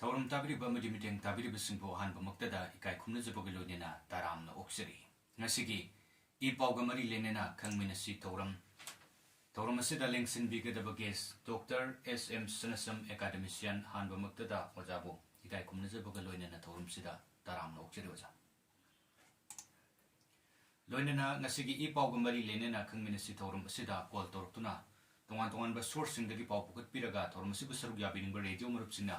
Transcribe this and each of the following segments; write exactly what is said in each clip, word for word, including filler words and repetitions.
ꯊꯧꯔꯝ ꯇꯥꯕꯤꯔꯤꯕ ꯑꯃꯗꯤ ꯃꯤꯠꯌꯦꯡ ꯇꯥꯕꯤꯔꯤꯕꯁꯤꯡꯕꯨ ꯑꯍꯥꯟꯕꯃꯛꯇꯗ ꯏꯀꯥꯏ ꯈꯨꯝꯅꯖꯕꯒ ꯂꯣꯏꯅꯅ ꯇꯔꯥꯝꯅ ꯑꯣꯛꯆꯔꯤ꯫ ꯉꯁꯤꯒꯤ ꯏ ꯄꯥꯎꯒ ꯃꯔꯤ ꯂꯩꯅꯅ ꯈꯪꯃꯤꯟꯅꯁꯤ ꯊꯧꯔꯝ, ꯊꯧꯔꯝ ꯑꯁꯤꯗ ꯂꯦꯡꯁꯤꯟꯕꯤꯒꯗꯕ guest ꯗꯣꯛꯇꯔ ꯑꯦꯁ ꯑꯦꯝ ꯁꯅꯥꯁꯝ, academician, ꯑꯍꯥꯟꯕꯃꯛꯇꯗ ꯑꯣꯖꯥꯕꯨ ꯏꯀꯥꯏ ꯈꯨꯝꯅꯖꯕꯒ ꯂꯣꯏꯅꯅ ꯊꯧꯔꯝꯁꯤꯗ ꯇꯔꯥꯝꯅ ꯑꯣꯛꯆꯔꯤ ꯑꯣꯖꯥ꯫ ꯂꯣꯏꯅꯅ ꯉꯁꯤꯒꯤ ꯏ ꯄꯥꯎꯒ ꯃꯔꯤ ꯂꯩꯅꯅ ꯈꯪꯃꯤꯟꯅꯁꯤ ꯊꯧꯔꯝ ꯑꯁꯤꯗ call ꯇꯧꯔꯛꯇꯨꯅ ꯇꯣꯉꯥꯟ ꯇꯣꯉꯥꯟꯕ sourceꯁꯤꯡꯗꯒꯤ ꯄꯥꯎ ꯄꯨꯈꯠꯄꯤꯔꯒ ꯊꯧꯔꯝ ꯑꯁꯤꯕꯨ ꯁꯔꯨꯛ ꯌꯥꯕꯤꯅꯤꯡꯕ radio ꯃꯔꯨꯞꯁꯤꯡꯅ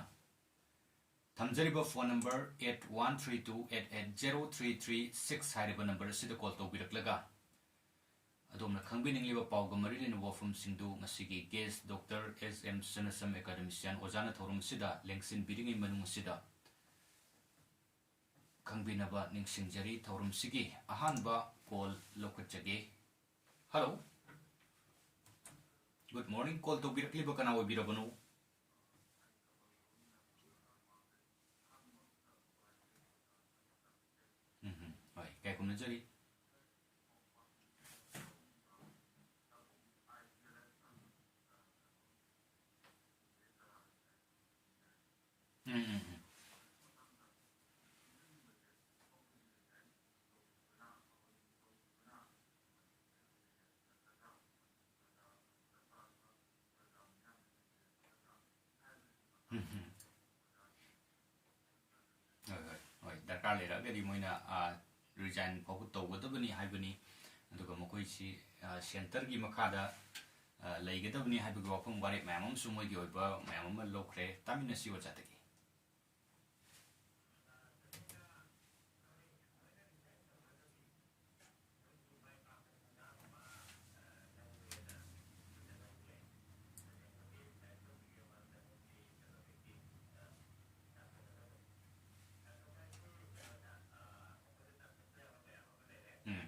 ꯊꯝꯖꯔꯤꯕ phone number eight one three two eight eight zero three three six ꯍꯥꯏꯔꯤꯕ number ꯑꯁꯤꯗ call ꯇꯧꯕꯤꯔꯛꯂꯒ ꯑꯗꯣꯝꯅ ꯈꯪꯕꯤꯅꯤꯡꯂꯤꯕ ꯄꯥꯎꯒ ꯃꯔꯤ ꯂꯩꯅꯕ ꯋꯥꯐꯝꯁꯤꯡꯗꯨ ꯉꯁꯤꯒꯤ guest ꯗꯣꯛꯇꯔ ꯑꯦꯁ ꯑꯦꯝ ꯁꯅꯥꯁꯝ, academician ꯑꯣꯖꯥꯅ ꯊꯧꯔꯝ ꯑꯁꯤꯗ ꯂꯦꯡꯁꯤꯟꯕꯤꯔꯤꯉꯩ ꯃꯅꯨꯡ ꯑꯁꯤꯗ ꯈꯪꯕꯤꯅꯕ ꯅꯤꯡꯁꯤꯡꯖꯔꯤ꯫ ꯊꯧꯔꯝꯁꯤꯒꯤ ꯑꯍꯥꯟꯕ call ꯂꯧꯈꯠꯆꯒꯦ꯫ Hello, good morning, call ꯇꯧꯕꯤꯔꯛꯂꯤꯕ ꯀꯅꯥ ꯑꯣꯏꯕꯤꯔꯕꯅꯣ? ꯎꯝ, ꯎꯝ, ꯍꯣꯏ, ꯏꯀꯥꯏ ꯈꯨꯝꯅꯖꯔꯤ꯫ ꯎꯝ, ꯎꯝ, ꯎꯝ꯫ ꯎꯝ, ꯎꯝ꯫ ꯍꯣꯏ, ꯍꯣꯏ, ꯍꯣꯏ, ꯗꯔꯀꯥꯔ ꯂꯩꯔꯛꯑꯒꯗꯤ ꯃꯣꯏꯅ, ꯑ, resign ꯐꯥꯎꯕ ꯇꯧꯒꯗꯕꯅꯤ ꯍꯥꯏꯕꯅꯤ꯫ ꯑꯗꯨꯒ ꯃꯈꯣꯏꯁꯤ, ꯑ, centreꯒꯤ ꯃꯈꯥꯗ, ꯑ, ꯂꯩꯒꯗꯕꯅꯤ ꯍꯥꯏꯕꯒꯤ ꯋꯥꯐꯝ ꯋꯥꯔꯦꯞ ꯃꯌꯥꯝ ꯑꯃꯁꯨ ꯃꯣꯏꯒꯤ ꯑꯣꯏꯕ ꯃꯌꯥꯝ ꯑꯃ ꯂꯧꯈ꯭ꯔꯦ꯫ ꯇꯥꯃꯤꯟꯅꯁꯤ ꯑꯣꯖꯥꯗꯒꯤ꯫ ꯎꯝ꯫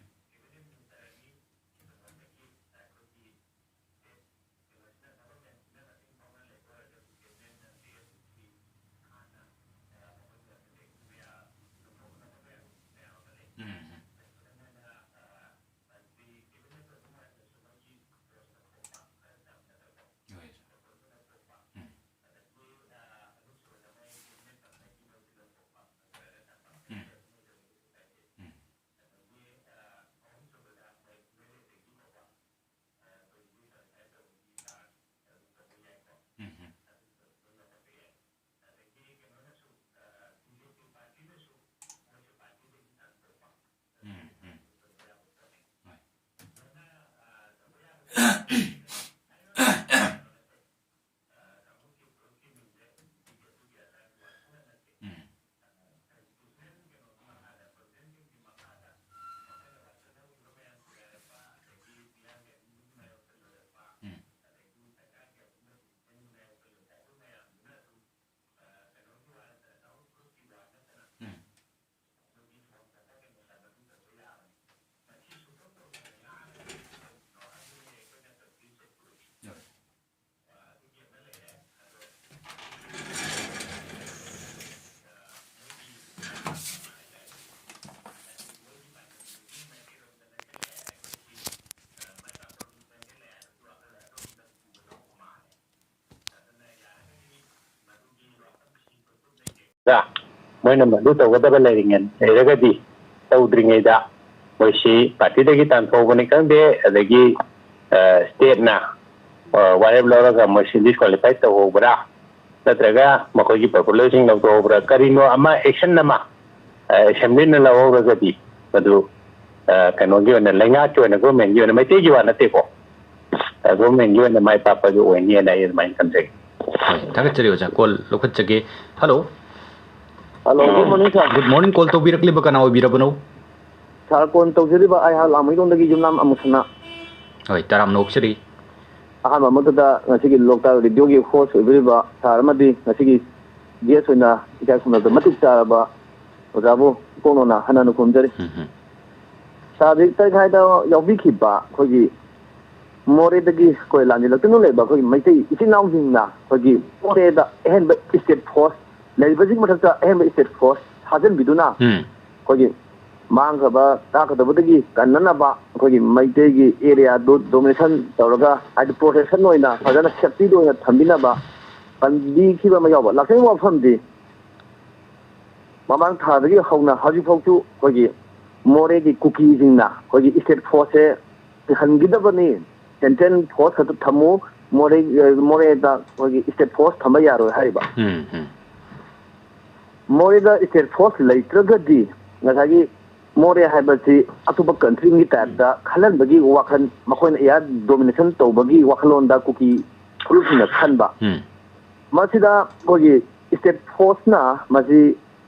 ꯃꯣꯏꯅ ꯃꯗꯨ ꯇꯧꯒꯗꯕ ꯂꯩꯔꯤꯉꯩ, ꯂꯩꯔꯒꯗꯤ ꯇꯧꯗ꯭ꯔꯤꯉꯩꯗ ꯃꯣꯏꯁꯤ ꯄꯥꯔꯇꯤꯗꯒꯤ ꯇꯥꯟꯊꯣꯛꯍꯧꯕꯅꯤ ꯈꯪꯗꯦ, ꯑꯗꯒꯤ ꯁ꯭ꯇꯦꯠꯅ ꯋꯥꯔꯦꯞ ꯂꯧꯔꯒ ꯃꯣꯏꯁꯤ ꯗꯤꯁꯀ꯭ꯋꯥꯂꯤꯐꯥꯏ ꯇꯧꯍꯧꯕ꯭ꯔꯥ, ꯅꯠꯇ꯭ꯔꯒ ꯃꯈꯣꯏꯒꯤ ꯄꯣꯄꯨꯂꯔꯁꯤꯡ ꯂꯧꯊꯣꯛꯍꯧꯕ꯭ꯔꯥ, ꯀꯔꯤꯅꯣ ꯑꯃ ꯑꯦꯛꯁꯟ ꯑꯃ ꯑꯦꯁꯦꯝꯕ꯭ꯂꯤꯅ ꯂꯧꯍꯧꯔꯒꯗꯤ ꯃꯗꯨ ꯀꯩꯅꯣꯒꯤ ꯑꯣꯏꯅ, ꯂꯩꯉꯥꯛꯀꯤ ꯑꯣꯏꯅ, ꯒꯣꯔꯃꯦꯟꯒꯤ ꯑꯣꯏꯅ, ꯃꯩꯇꯩꯒꯤ ꯋꯥ ꯅꯠꯇꯦꯀꯣ, ꯒꯣꯔꯃꯦꯟꯒꯤ ꯑꯣꯏꯅ ꯃꯥꯏ ꯄꯥꯛꯄꯗꯨ ꯑꯣꯏꯅꯤꯅ ꯑꯩ ꯑꯗꯨꯃꯥꯏꯅ ꯈꯟꯖꯩ꯫ ꯍꯣꯏ, ꯊꯥꯒꯠꯆꯔꯤ ꯑꯣꯖꯥ꯫ ꯀꯣꯜ ꯂꯧꯈꯠꯆꯒꯦ꯫ Hello. Hello, good morning sir. Good morning. Call ꯇꯧꯕꯤꯔꯛꯂꯤꯕ ꯀꯅꯥ ꯑꯣꯏꯕꯤꯔꯕꯅꯣ? ꯁꯥꯔ, ꯀꯣꯜ ꯇꯧꯖꯔꯤꯕ ꯑꯩꯍꯥꯛ ꯂꯥꯡꯃꯩꯗꯣꯡꯗꯒꯤ ꯌꯨꯝꯅꯥꯝ ꯑꯃꯨꯁꯅꯥ꯫ ꯍꯣꯏ, ꯇꯔꯥꯝꯅ ꯑꯣꯛꯆꯔꯤ꯫ ꯑꯍꯥꯟꯕ ꯑꯃꯗꯨꯗ ꯉꯁꯤꯒꯤ ꯂꯣꯛꯇꯥꯛ ꯔꯦꯗꯤꯑꯣꯒꯤ ꯍꯣꯁ ꯑꯣꯏꯕꯤꯔꯤꯕ ꯁꯥꯔ ꯑꯃꯗꯤ ꯉꯁꯤꯒꯤ ꯒꯦꯁ ꯑꯣꯏꯅ ꯏꯀꯥꯏ ꯈꯨꯝꯅꯕꯗ ꯃꯇꯤꯛ ꯆꯥꯔꯕ ꯑꯣꯖꯥꯕꯨ ꯏꯀꯣꯛ ꯅꯧꯅ ꯍꯟꯅ ꯍꯟꯅ ꯈꯨꯔꯨꯝꯖꯔꯤ꯫ ꯎꯝ, ꯎꯝ꯫ ꯁꯥꯔ ꯍꯧꯖꯤꯛ ꯇꯔꯦꯠ ꯃꯈꯥꯏꯗ ꯌꯥꯎꯕꯤꯈꯤꯕ ꯑꯩꯈꯣꯏꯒꯤ ꯃꯣꯔꯦꯗꯒꯤ ꯑꯩꯈꯣꯏ ꯂꯥꯟꯖꯦꯜꯂꯛꯇꯨꯅ ꯂꯩꯕ ꯑꯩꯈꯣꯏꯒꯤ ꯃꯩꯇꯩ ꯏꯆꯤꯜ ꯏꯅꯥꯎꯁꯤꯡꯅ ꯑꯩꯈꯣꯏꯒꯤ ꯃꯣꯔꯦꯗ ꯑꯍꯦꯟꯕ ꯏꯁꯇꯦꯠ ꯐꯣꯔꯁ ꯂꯩꯔꯤꯕꯁꯤꯒꯤ ꯃꯊꯛꯇ ꯑꯍꯦꯟꯕ ꯏꯁꯇꯦꯠ ꯐꯣꯔꯁ ꯊꯥꯖꯤꯟꯕꯤꯗꯨꯅ ꯎꯝ꯫ ꯑꯩꯈꯣꯏꯒꯤ ꯃꯥꯡꯈ꯭ꯔꯕ ꯇꯥꯛꯀꯗꯕꯗꯒꯤ ꯀꯟꯅꯅꯕ ꯑꯩꯈꯣꯏꯒꯤ ꯃꯩꯇꯩꯒꯤ ꯑꯦꯔꯤꯌꯥꯗꯨ ꯗꯣꯃꯤꯅꯦꯁꯟ ꯇꯧꯔꯒ, ꯍꯥꯏꯗꯤ ꯄ꯭ꯔꯣꯇꯦꯛꯁꯟ ꯑꯣꯏꯅ ꯐꯖꯅ ꯁꯦꯐꯇꯤꯗ ꯑꯣꯏꯅ ꯊꯝꯕꯤꯅꯕ ꯀꯟꯕꯤꯈꯤꯕ ꯑꯃ ꯌꯥꯎꯕ꯫ ꯂꯥꯛꯆꯔꯤꯕ ꯋꯥꯐꯝꯗꯤ ꯃꯃꯥꯡ ꯊꯥꯗꯒꯤ ꯍꯧꯅ ꯍꯧꯖꯤꯛꯐꯥꯎꯁꯨ ꯑꯩꯈꯣꯏꯒꯤ ꯃꯣꯔꯦꯒꯤ ꯀꯨꯀꯤꯁꯤꯡꯅ ꯑꯩꯈꯣꯏꯒꯤ ꯏꯁꯇꯦꯠ ꯐꯣꯔꯁꯁꯦ ꯂꯩꯍꯟꯈꯤꯗꯕꯅꯤ, ꯁꯦꯟꯇ꯭ꯔꯦꯜ ꯐꯣꯔꯁ ꯈꯛꯇ ꯊꯝꯃꯨ, ꯃꯣꯔꯦ, ꯃꯣꯔꯦꯗ ꯑꯩꯈꯣꯏꯒꯤ ꯏꯁꯇꯦꯠ ꯐꯣꯔꯁ ꯊꯝꯕ ꯌꯥꯔꯣꯏ ꯍꯥꯏꯔꯤꯕ꯫ ꯎꯝ, ꯎꯝ꯫ ꯃꯣꯔꯦꯗ ꯏꯁꯇꯦꯠ ꯐꯣꯔꯁ ꯂꯩꯇ꯭ꯔꯒꯗꯤ ꯉꯁꯥꯏꯒꯤ ꯃꯣꯔꯦ ꯍꯥꯏꯕꯁꯤ ꯑꯇꯣꯞꯄ ꯀꯟꯇ꯭ꯔꯤꯒꯤ ꯇꯥꯏꯞꯇ ꯈꯜꯍꯟꯕꯒꯤ ꯋꯥꯈꯜ, ꯃꯈꯣꯏꯅ ꯑꯦꯌꯥꯔ ꯗꯣꯃꯤꯅꯦꯁꯟ ꯇꯧꯕꯒꯤ ꯋꯥꯈꯜꯂꯣꯟꯗ ꯀꯨꯀꯤ ꯐꯨꯔꯨꯞꯁꯤꯡꯅ ꯈꯟꯕ꯫ ꯎꯝ꯫ ꯃꯁꯤꯗ ꯑꯩꯈꯣꯏꯒꯤ ꯏꯁꯇꯦꯠ ꯐꯣꯔꯁꯅ ꯃꯁꯤ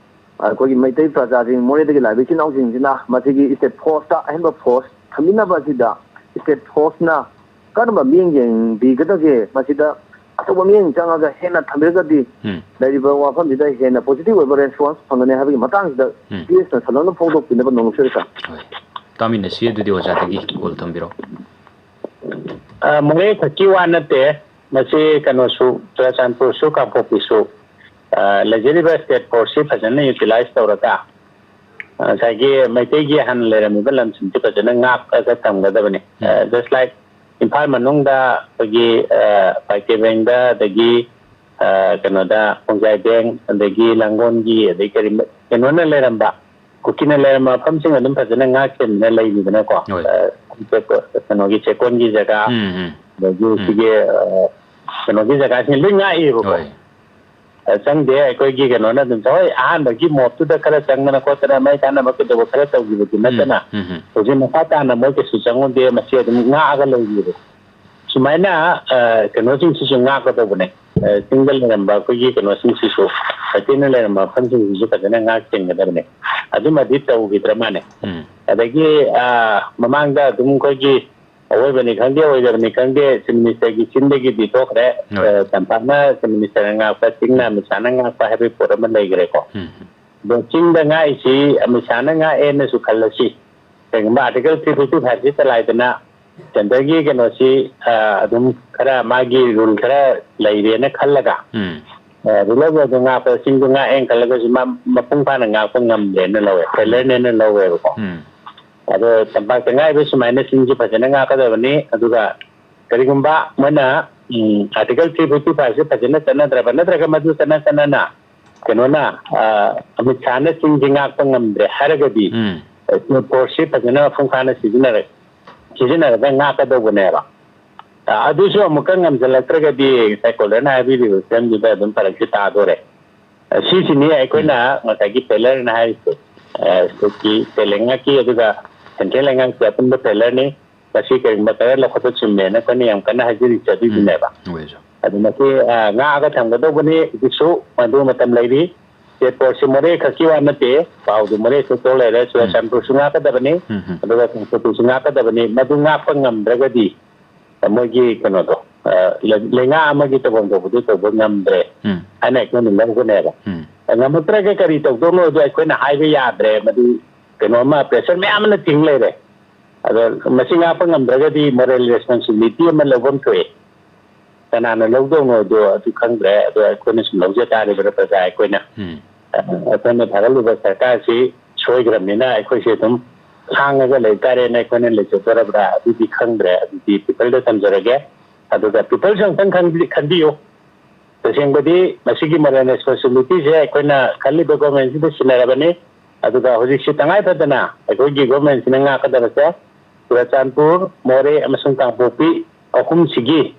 ꯑꯩꯈꯣꯏꯒꯤ ꯃꯩꯇꯩ ꯄ꯭ꯔꯖꯥꯁꯤꯡ, ꯃꯣꯔꯦꯗꯒꯤ ꯂꯥꯛꯏꯕ ꯏꯆꯤꯜ ꯏꯅꯥꯎꯁꯤꯡꯁꯤꯅ ꯃꯁꯤꯒꯤ ꯏꯁꯇꯦꯠ ꯐꯣꯔꯁꯇ ꯑꯍꯦꯟꯕ ꯐꯣꯔꯁ ꯊꯝꯕꯤꯅꯕ ꯑꯁꯤꯗ ꯏꯁꯇꯦꯠ ꯐꯣꯔꯁꯅ ꯀꯔꯝꯕ ꯃꯤꯠꯌꯦꯡ ꯌꯦꯡꯕꯤꯒꯗꯒꯦ? ꯃꯁꯤꯗ ꯑꯆꯧꯕ ꯃꯤꯠꯌꯦꯡ ꯆꯪꯉꯒ ꯍꯦꯟꯅ ꯊꯝꯕꯤꯔꯒꯗꯤ ꯎꯝ꯫ ꯂꯩꯔꯤꯕ ꯋꯥꯐꯝꯁꯤꯗ ꯍꯦꯟꯅ ꯄꯣꯖꯤꯇꯤꯚ ꯑꯣꯏꯕ ꯔꯦꯁꯄꯣꯟꯁ ꯐꯪꯒꯅꯤ ꯍꯥꯏꯕꯒꯤ ꯃꯇꯥꯡꯁꯤꯗ ꯎꯝ꯫ ꯄꯤ ꯑꯦꯁꯅ ꯁꯟꯗꯣꯛꯅ ꯐꯣꯡꯗꯣꯛꯄꯤꯅꯕ ꯅꯣꯡꯁꯤꯔ ꯁꯥꯔ꯫ ꯍꯣꯏ꯫ ꯇꯥꯃꯤꯟꯅꯁꯤ꯫ ꯑꯗꯨꯗꯤ ꯑꯣꯖꯥꯗꯒꯤ ꯀꯣꯜ ꯊꯝꯕꯤꯔꯣ꯫ ꯑ, ꯃꯣꯔꯦ ꯈꯛꯀꯤ ꯋꯥ ꯅꯠꯇꯦ, ꯃꯁꯤ ꯀꯩꯅꯣꯁꯨ, ꯆꯨꯔꯥꯆꯥꯟꯄꯨꯔꯁꯨ, ꯀꯥꯡꯄꯣꯛꯄꯤꯁꯨ, ꯑ, ꯂꯩꯖꯔꯤꯕ ꯏꯁꯇꯦꯠ ꯐꯣꯔꯁꯁꯤ ꯐꯖꯅ ꯌꯨꯇꯤꯂꯥꯏꯁ ꯇꯧꯔꯒ, ꯑ, ꯉꯁꯥꯏꯒꯤ ꯃꯩꯇꯩꯒꯤ ꯍꯥꯟꯅ ꯂꯩꯔꯝꯃꯤꯕ ꯂꯝꯁꯤꯡꯁꯤ ꯐꯖꯅ ꯉꯥꯛꯑꯒ ꯊꯝꯒꯗꯕꯅꯤ꯫ ꯎꯝ꯫ ꯑ, just like ꯏꯝꯐꯥꯜ ꯃꯅꯨꯡꯗ ꯑꯩꯈꯣꯏꯒꯤ, ꯑ, ꯄꯥꯏꯀꯦꯕꯦꯡꯗ, ꯑꯗꯒꯤ ꯑ, ꯀꯩꯅꯣꯗ ꯈꯣꯡꯖꯥꯏ ꯕꯦꯡ, ꯑꯗꯒꯤ ꯂꯥꯡꯒꯣꯜꯒꯤ, ꯑꯗꯩ ꯀꯔꯤ, ꯀꯩꯅꯣꯅ ꯂꯩꯔꯝꯕ, ꯀꯨꯀꯤꯅ ꯂꯩꯔꯝꯕ ꯃꯐꯝꯁꯤꯡ ꯑꯗꯨꯝ ꯐꯖꯅ ꯉꯥꯛ ꯁꯦꯟꯗꯅ ꯂꯩꯔꯤꯗꯅꯀꯣ꯫ ꯍꯣꯏ꯫ ꯑ, ꯀꯩꯅꯣꯒꯤ ꯆꯦꯛꯀꯣꯟꯒꯤ ꯖꯒꯥ, ꯎꯝ, ꯎꯝ꯫ ꯑꯗꯒꯤ ꯎꯝ꯫ ꯁꯤꯒꯤ, ꯑ, ꯀꯩꯅꯣꯒꯤ ꯖꯒꯥꯁꯤꯡ ꯂꯣꯏ ꯉꯥꯛꯏꯕꯀꯣ꯫ ꯍꯣꯏ꯫ ꯑ, ꯆꯪꯗꯦ, ꯑꯩꯈꯣꯏꯒꯤ ꯀꯩꯅꯣꯅ ꯑꯗꯨꯝ ꯍꯣꯏ, ꯑꯍꯥꯟꯕꯒꯤ ꯃꯣꯞꯇꯨꯗ ꯈꯔ ꯆꯪꯗꯅ ꯈꯣꯠꯇꯅ ꯃꯩ ꯊꯥꯅꯕ ꯀꯩꯗꯧꯕ ꯈꯔ ꯇꯧꯈꯤꯕꯗꯨ ꯅꯠꯇꯅ ꯎꯝ, ꯎꯝ꯫ ꯍꯧꯖꯤꯛ ꯃꯈꯥ ꯇꯥꯅ ꯃꯣꯏ ꯀꯩꯁꯨ ꯆꯪꯉꯨꯗꯦ, ꯃꯁꯤ ꯑꯗꯨꯝ ꯉꯥꯛꯑꯒ ꯂꯩꯔꯤꯕ꯫ ꯁꯨꯃꯥꯏꯅ, ꯑ, ꯀꯩꯅꯣꯁꯤꯡꯁꯤꯁꯨ ꯉꯥꯛꯀꯗꯧꯕꯅꯦ꯫ ꯑ, ꯆꯤꯡꯗ ꯂꯩꯔꯝꯕ ꯑꯩꯈꯣꯏꯒꯤ ꯀꯩꯅꯣꯁꯤꯡꯁꯤꯁꯨ, ꯃꯩꯇꯩꯅ ꯂꯩꯔꯝꯕ ꯃꯐꯝꯁꯤꯡꯁꯤꯁꯨ ꯐꯖꯅ ꯉꯥꯛ ꯁꯦꯟꯒꯗꯕꯅꯦ꯫ ꯑꯗꯨꯃꯗꯤ ꯇꯧꯈꯤꯗ꯭ꯔ ꯃꯥꯅꯦ꯫ ꯎꯝ꯫ ꯑꯗꯒꯤ, ꯑ, ꯃꯃꯥꯡꯗ ꯑꯗꯨꯝ ꯑꯩꯈꯣꯏꯒꯤ ꯑꯋꯣꯏꯕꯅꯤ ꯈꯪꯗꯦ, ꯑꯣꯏꯗꯕꯅꯤ ꯈꯪꯗꯦ, ꯆꯤꯐ ꯃꯤꯅꯤꯁꯇꯔꯒꯤ ꯆꯤꯟꯗꯒꯤꯗꯤ ꯊꯣꯛꯈ꯭ꯔꯦ꯫ ꯍꯣꯏ꯫ ꯑ, ꯇꯝꯄꯥꯛꯅ ꯆꯤꯐ ꯃꯤꯅꯤꯁꯇꯔꯅ ꯉꯥꯛꯄ, ꯆꯤꯡꯅ ꯑꯃꯤꯠ ꯁꯥꯍꯅ ꯉꯥꯛꯄ ꯍꯥꯏꯕꯒꯤ ꯄꯣꯠ ꯑꯃ ꯂꯩꯈ꯭ꯔꯦꯀꯣ꯫ ꯎꯝ꯫ ꯑꯗꯣ ꯆꯤꯡꯗ ꯉꯥꯛꯏꯁꯤ ꯑꯃꯤꯠ ꯁꯥꯍꯅ ꯉꯥꯛꯑꯦꯅꯁꯨ ꯈꯜꯂꯁꯤ꯫ ꯀꯩꯒꯨꯝꯕ ꯑꯥꯔꯇꯤꯀꯜ ꯊ꯭ꯔꯤ ꯐꯤꯐꯇꯤ ꯐꯥꯏꯚꯁꯤ ꯆꯂꯥꯏꯗꯅ ꯁꯦꯟꯇꯔꯒꯤ ꯀꯩꯅꯣꯁꯤ, ꯑ, ꯑꯗꯨꯝ ꯈꯔ ꯃꯥꯒꯤ ꯔꯨꯜ ꯈꯔ ꯂꯩꯔꯦꯅ ꯈꯜꯂꯒ, ꯎꯝ꯫ ꯑ, ꯔꯨꯔꯦꯜ ꯕꯣꯔꯗꯇ ꯉꯥꯛꯄ, ꯆꯤꯡꯗ ꯉꯥꯛꯑꯦꯅ ꯈꯜꯂꯒꯁꯨ ꯃꯥ ꯃꯄꯨꯡ ꯐꯥꯅ ꯉꯥꯛꯄ ꯉꯝꯗ꯭ꯔꯦꯅ ꯂꯧꯋꯦ, ꯐꯦꯂꯔꯅꯦꯅ ꯂꯧꯋꯦꯕꯀꯣ꯫ ꯎꯝ꯫ ꯑꯗꯣ ꯇꯝꯄꯥꯛꯇ ꯉꯥꯛꯏꯕ ꯁꯨꯃꯥꯏꯅ ꯆꯤꯡꯁꯤ ꯐꯖꯅ ꯉꯥꯛꯀꯗꯕꯅꯤ꯫ ꯑꯗꯨꯒ ꯀꯔꯤꯒꯨꯝꯕ ꯃꯣꯏꯅ, ꯎꯝ, ꯑꯥꯔꯇꯤꯀꯜ ꯊ꯭ꯔꯤ ꯐꯤꯐꯇꯤ ꯐꯥꯏꯚꯁꯦ ꯐꯖꯅ ꯆꯠꯅꯗ꯭ꯔꯕ, ꯅꯠꯇ꯭ꯔꯒ ꯃꯗꯨ ꯆꯠꯅ ꯆꯠꯅꯅ ꯀꯩꯅꯣꯅ, ꯑ, ꯑꯃꯤꯠ ꯁꯥꯍꯅ ꯆꯤꯡꯁꯤ ꯉꯥꯛꯄ ꯉꯝꯗ꯭ꯔꯦ ꯍꯥꯏꯔꯒꯗꯤ, ꯎꯝ꯫ ꯑ, ꯐꯣꯔꯁꯁꯤ ꯐꯖꯅ ꯃꯄꯨꯡ ꯐꯥꯅ ꯁꯤꯖꯤꯟꯅꯔ-, ꯁꯤꯖꯤꯟꯅꯔꯒ ꯉꯥꯛꯀꯗꯧꯕꯅꯦꯕ꯫ ꯑ, ꯑꯗꯨꯁꯨ ꯑꯃꯨꯛꯀ ꯉꯝꯁꯤꯜꯂꯛꯇ꯭ꯔꯒꯗꯤ ꯉꯁꯥꯏ ꯀꯣꯂꯔꯅ ꯍꯥꯏꯕꯤꯔꯤꯕ ꯐꯤꯕꯝꯗꯨꯗ ꯑꯗꯨꯝ ꯐꯔꯛꯁꯦ ꯇꯥꯗꯣꯔꯦ꯫ ꯑ, ꯁꯤꯁꯤꯅꯤ ꯑꯩꯈꯣꯏꯅ ꯉꯁꯥꯏꯒꯤ ꯐꯦꯂꯔꯅ ꯍꯥꯏꯔꯤꯁꯦ꯫ ꯑ, ꯁ꯭ꯇꯦꯠꯀꯤ, ꯁ꯭ꯇꯦꯠ ꯂꯩꯉꯥꯛꯀꯤ ꯑꯗꯨꯒ ꯁꯦꯟꯇ꯭ꯔꯦꯜ ꯂꯩꯉꯥꯛꯀꯤ ꯑꯄꯨꯟꯕ ꯐꯦꯂꯔꯅꯤ꯫ ꯃꯁꯤ ꯀꯔꯤꯒꯨꯝꯕ ꯈꯔ ꯂꯧꯈꯠꯄ ꯆꯨꯝꯃꯦꯅ ꯑꯩꯈꯣꯏꯅ ꯌꯥꯝ ꯀꯟꯅ ꯍꯥꯏꯖꯔꯤꯁꯦ ꯑꯗꯨꯒꯤꯅꯦꯕ꯫ ꯎꯝ, ꯑꯣꯏꯁꯨ꯫ ꯑꯗꯨ ꯃꯁꯤ, ꯑ, ꯉꯥꯛꯑꯒ ꯊꯝꯒꯗꯧꯕꯅꯤ꯫ ꯍꯧꯖꯤꯛꯁꯨ ꯃꯗꯨ ꯃꯇꯝ ꯂꯩꯔꯤ꯫ ꯁ꯭ꯇꯦꯠ ꯐꯣꯔꯁꯁꯤ ꯃꯣꯔꯦ ꯈꯛꯀꯤ ꯋꯥ ꯅꯠꯇꯦ, ꯄꯥꯎꯗꯨ ꯃꯣꯔꯦ ꯁꯦꯛꯇꯣꯛ ꯂꯩꯔꯦ, ꯆꯨꯔꯥꯆꯥꯟꯄꯨꯔꯁꯨ ꯉꯥꯛꯀꯗꯕꯅꯤ, ꯎꯝ, ꯎꯝ꯫ ꯑꯗꯨꯒ ꯀꯥꯡꯄꯣꯛꯄꯤꯁꯨ ꯉꯥꯛꯀꯗꯕꯅꯤ꯫ ꯃꯗꯨ ꯉꯥꯛꯄ ꯉꯝꯗ꯭ꯔꯒꯗꯤ ꯃꯣꯏꯒꯤ ꯀꯩꯅꯣꯗꯣ, ꯑ, ꯂꯩ-, ꯂꯩꯉꯥꯛ ꯑꯃꯒꯤ ꯇꯧꯐꯝ ꯊꯣꯛꯄꯗꯨ ꯇꯧꯕ ꯉꯝꯗ꯭ꯔꯦ ꯎꯝ꯫ ꯍꯥꯏꯅ ꯑꯩꯈꯣꯏꯅ ꯂꯧꯒꯅꯦꯕ꯫ ꯎꯝ꯫ ꯉꯝꯃꯛꯇ꯭ꯔꯒ ꯀꯔꯤ ꯇꯧꯗꯧꯅꯣꯗꯣ ꯑꯩꯈꯣꯏꯅ ꯍꯥꯏꯕ ꯌꯥꯗ꯭ꯔꯦ꯫ ꯃꯗꯨ ꯀꯩꯅꯣ ꯑꯃ, ꯄ꯭ꯔꯦꯁꯔ ꯃꯌꯥꯝ ꯑꯃꯅ ꯊꯤꯡ ꯂꯩꯔꯦ꯫ ꯑꯗꯣ ꯃꯁꯤ ꯉꯥꯛꯄ ꯉꯝꯗ꯭ꯔꯒꯗꯤ ꯃꯣꯔꯦꯜ ꯔꯦꯁꯄꯣꯟꯁꯤꯕꯤꯂꯤꯇꯤ ꯑꯃ ꯂꯧꯐꯝ ꯊꯣꯛꯑꯦ꯫ ꯀꯅꯥꯅ ꯂꯧꯗꯧꯅꯣꯗꯣ ꯑꯗꯨ ꯈꯪꯗ꯭ꯔꯦ꯫ ꯑꯗꯣ ꯑꯩꯈꯣꯏꯅ ꯁꯨꯝ ꯂꯧꯖ ꯇꯥꯔꯤꯕ꯭ꯔꯥ ꯄ꯭ꯔꯖꯥ ꯑꯩꯈꯣꯏꯅ? ꯎꯝ꯫ ꯑ, ꯑꯩꯈꯣꯏꯅ ꯊꯥꯒꯠꯂꯤꯕ ꯁꯔꯀꯥꯔꯁꯤ ꯁꯣꯏꯈ꯭ꯔꯕꯅꯤꯅ ꯑꯩꯈꯣꯏꯁꯦ ꯑꯗꯨꯝ ꯈꯥꯡꯉꯒ ꯂꯩ ꯇꯥꯔꯦꯅ ꯑꯩꯈꯣꯏꯅ ꯂꯩꯖꯗꯣꯔꯕ꯭ꯔꯥ? ꯑꯗꯨꯗꯤ ꯈꯪꯗ꯭ꯔꯦ꯫ ꯑꯗꯨꯗꯤ ꯄꯤꯄꯜꯗ ꯊꯝꯖꯔꯒꯦ꯫ ꯑꯗꯨꯒ ꯄꯤꯄꯜꯁꯨ ꯑꯃꯨꯛꯇꯪ ꯈꯟꯕꯤ-, ꯈꯟꯕꯤꯌꯨ꯫ ꯇꯁꯦꯡꯕꯗꯤ ꯃꯁꯤꯒꯤ moral responsibility ꯁꯦ ꯑꯩꯈꯣꯏꯅ ꯈꯜꯂꯤꯕ government ꯁꯤꯗ ꯁꯤꯟꯅꯔꯕꯅꯤ꯫ ꯑꯗꯨꯒ ꯍꯧꯖꯤꯛꯁꯤ ꯇꯉꯥꯏ ꯐꯗꯅ ꯑꯩꯈꯣꯏꯒꯤ government ꯁꯤꯅ ꯉꯥꯛꯀꯗꯕꯁꯦ ꯆꯨꯔꯆꯥꯟꯄꯨꯔ, ꯃꯣꯔꯦ ꯑꯃꯁꯨꯡ ꯀꯥꯡꯄꯣꯛꯄꯤ ꯑꯍꯨꯝꯁꯤꯒꯤ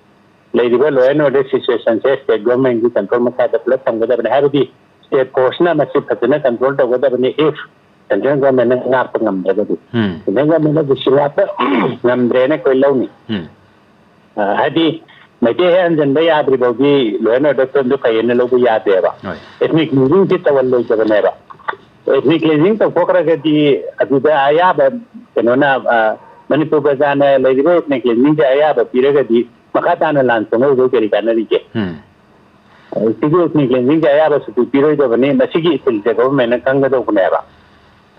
ꯂꯩꯔꯤꯕ law and order situation say state government ꯀꯤ control ꯃꯈꯥꯗ ꯄꯨꯂꯞ ꯊꯝꯒꯗꯕꯅꯤ꯫ ꯍꯥꯏꯕꯗꯤ state force ꯅ ꯃꯁꯤ ꯐꯖꯅ control ꯇꯧꯒꯗꯕꯅꯤ, if central government ꯅ ꯉꯥꯛꯄ ꯉꯝꯗ꯭ꯔꯒꯗꯤ꯫ ꯎꯝ꯫ Central government ꯅ ꯁꯤ ꯉꯥꯛꯄ ꯉꯝꯗ꯭ꯔꯦꯅ ꯑꯩꯈꯣꯏ ꯂꯧꯅꯤ꯫ ꯎꯝ꯫ ꯑ, ꯍꯥꯏꯗꯤ ꯃꯩꯇꯩ ꯍꯦꯛ ꯍꯟꯖꯟꯕ ꯌꯥꯗ꯭ꯔꯤ ꯐꯥꯎꯗꯤ law and order ꯐꯤꯕꯝꯗꯨ ꯐꯩꯌꯦꯅ ꯂꯧꯕ ꯌꯥꯗꯦꯕ꯫ ꯍꯣꯏ꯫ Ethnic cleansing ꯁꯤ ꯇꯧꯍꯜꯂꯣꯏꯗꯕꯅꯦꯕ꯫ Ethnic cleansing ꯇꯧꯊꯣꯛꯈ꯭ꯔꯒꯗꯤ ꯑꯗꯨꯗ ꯑꯌꯥꯕ ꯀꯩꯅꯣꯅ, ꯑ, ꯃꯅꯤꯄꯨꯔ ꯄ꯭ꯔꯖꯥꯅ ꯂꯩꯔꯤꯕ ethnic cleansing ꯁꯦ ꯑꯌꯥꯕ ꯄꯤꯔꯒꯗꯤ ꯃꯈꯥ ꯇꯥꯅ ꯂꯥꯟ ꯁꯣꯛꯅꯔꯨꯕꯩ ꯀꯔꯤ ꯀꯥꯟꯅꯔꯤꯒꯦ? ꯎꯝ꯫ ꯑ, ꯁꯤꯒꯤ ethnic cleansing ꯁꯦ ꯑꯌꯥꯕ ꯁꯨꯛꯄꯤ ꯄꯤꯔꯣꯏꯗꯕꯅꯤ꯫ ꯃꯁꯤꯒꯤ ꯏꯊꯤꯜꯁꯦ government ꯅ ꯈꯪꯒꯗꯧꯕꯅꯦꯕ꯫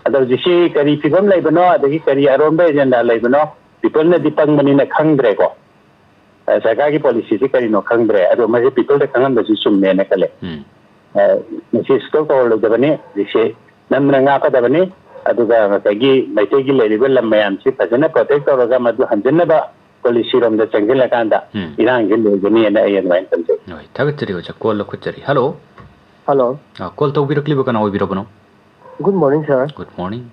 ꯑꯗꯣ ꯍꯧꯖꯤꯛꯁꯤ ꯀꯔꯤ ꯐꯤꯕꯝ ꯂꯩꯕꯅꯣ, ꯑꯗꯒꯤ ꯀꯔꯤ ꯑꯔꯣꯟꯕ agenda ꯂꯩꯕꯅꯣ, people ꯅꯗꯤ ꯄꯪꯕꯅꯤꯅ ꯈꯪꯗ꯭ꯔꯦꯀꯣ꯫ ꯑ, ꯁꯔꯀꯥꯔꯒꯤ policy ꯁꯤ ꯀꯔꯤꯅꯣ ꯈꯪꯗ꯭ꯔꯦ꯫ ꯑꯗꯣ ꯃꯁꯤ people ꯗ ꯈꯪꯍꯟꯕꯁꯤ ꯆꯨꯝꯃꯦꯅ ꯈꯜꯂꯦ꯫ ꯎꯝ꯫ ꯑ, ꯃꯁꯤ stop ꯇꯧꯍꯜꯂꯣꯏꯗꯕꯅꯤ꯫ ꯍꯧꯖꯤꯛꯁꯤ ꯅꯝꯅ ꯉꯥꯛꯀꯗꯕꯅꯤ꯫ ꯑꯗꯨꯒ ꯉꯁꯥꯏꯒꯤ ꯃꯩꯇꯩꯒꯤ ꯂꯩꯔꯤꯕ ꯂꯝ ꯃꯌꯥꯝꯁꯤ ꯐꯖꯅ protect ꯇꯧꯔꯒ ꯃꯗꯨ ꯍꯟꯖꯤꯟꯅꯕ policy ꯔꯣꯝꯗ ꯆꯪꯁꯤꯜꯂꯀꯥꯟꯗ ꯎꯝ꯫ ꯏꯔꯥꯡꯁꯤ ꯂꯣꯏꯒꯅꯤꯅ ꯑꯩ ꯑꯗꯨꯃꯥꯏꯅ ꯈꯟꯖꯩ꯫ ꯍꯣꯏ, ꯊꯥꯒꯠꯆꯔꯤ ꯑꯣꯖꯥ꯫ Call ꯂꯧꯈꯠꯆꯔꯤ꯫ Hello꯫ Hello꯫ ꯑ, call ꯇꯧꯕꯤꯔꯛꯂꯤꯕ ꯀꯅꯥ ꯑꯣꯏꯕꯤꯔꯕꯅꯣ? Good morning, sir꯫ Good morning꯫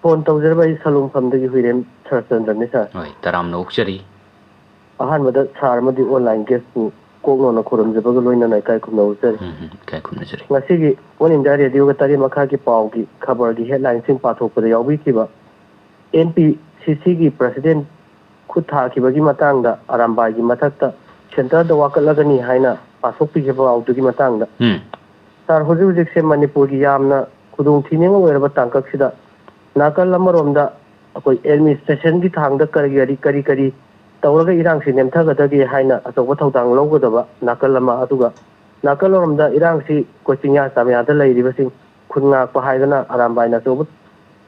Phone ꯇꯧꯖꯔꯤꯕ ꯑꯩ ꯁꯂꯨꯡꯐꯝꯗꯒꯤ ꯍꯨꯏꯔꯦꯝ ꯁꯔꯆꯟꯗ꯭ꯔꯅꯤ, sir꯫ ꯍꯣꯏ, ꯇꯔꯥꯝꯅ ꯑꯣꯛꯆꯔꯤ꯫ ꯑꯍꯥꯟꯕꯗ sir ꯑꯃꯗꯤ online guest ꯄꯨ ꯀꯣꯛ ꯅꯧꯅ ꯈꯨꯔꯨꯝꯖꯕꯒ ꯂꯣꯏꯅꯅ ꯏꯀꯥꯏ ꯈꯨꯝꯅꯖꯔꯤ꯫ ꯎꯝ, ꯎꯝ, ꯏꯀꯥꯏ ꯈꯨꯝꯅꯖꯔꯤ꯫ ꯉꯁꯤꯒꯤ All India Radio ꯒ ꯇꯔꯦꯠ ꯃꯈꯥꯏꯒꯤ ꯄꯥꯎꯒꯤ ꯈꯕꯔꯒꯤ headline ꯁꯤꯡ ꯄꯥꯊꯣꯛꯄꯗ ꯌꯥꯎꯕꯤꯈꯤꯕ N P C C ꯒꯤ president ꯈꯨꯠ ꯊꯥꯈꯤꯕꯒꯤ ꯃꯇꯥꯡꯗ, ꯑꯔꯥꯝꯕꯥꯏꯒꯤ ꯃꯊꯛꯇ centre ꯗ ꯋꯥꯀꯠꯂꯒꯅꯤ ꯍꯥꯏꯅ ꯄꯥꯊꯣꯛꯄꯤꯈꯤꯕ ꯄꯥꯎꯗꯨꯒꯤ ꯃꯇꯥꯡꯗ꯫ ꯎꯝ꯫ Sir, ꯍꯧꯖꯤꯛ ꯍꯧꯖꯤꯛꯁꯦ ꯃꯅꯤꯄꯨꯔꯒꯤ ꯌꯥꯝꯅ ꯈꯨꯗꯣꯡ ꯊꯤꯅꯤꯡꯉꯥꯏ ꯑꯣꯏꯔꯕ ꯇꯥꯡꯀꯛꯁꯤꯗ ꯅꯥꯀꯜ ꯑꯃꯔꯣꯝꯗ ꯑꯩꯈꯣꯏ administration ꯒꯤ ꯊꯥꯡꯗ ꯀꯔꯤ ꯀꯔꯤ, ꯀꯔꯤ ꯀꯔꯤ ꯇꯧꯔꯒ ꯏꯔꯥꯡꯁꯤ ꯅꯦꯝꯊꯒꯗꯒꯦ ꯍꯥꯏꯅ ꯑꯆꯧꯕ ꯊꯧꯗꯥꯡ ꯂꯧꯒꯗꯕ ꯅꯥꯀꯜ ꯑꯃ, ꯑꯗꯨꯒ ꯅꯥꯀꯜ ꯑꯃꯔꯣꯝꯗ ꯏꯔꯥꯡꯁꯤ ꯑꯩꯈꯣꯏ ꯆꯤꯡꯌꯥ ꯇꯝꯌꯥꯗ ꯂꯩꯔꯤꯕꯁꯤꯡ ꯈꯨꯟ ꯉꯥꯛꯄ ꯍꯥꯏꯗꯅ ꯑꯔꯥꯝꯕꯥꯏꯅ ꯑꯆꯧꯕ,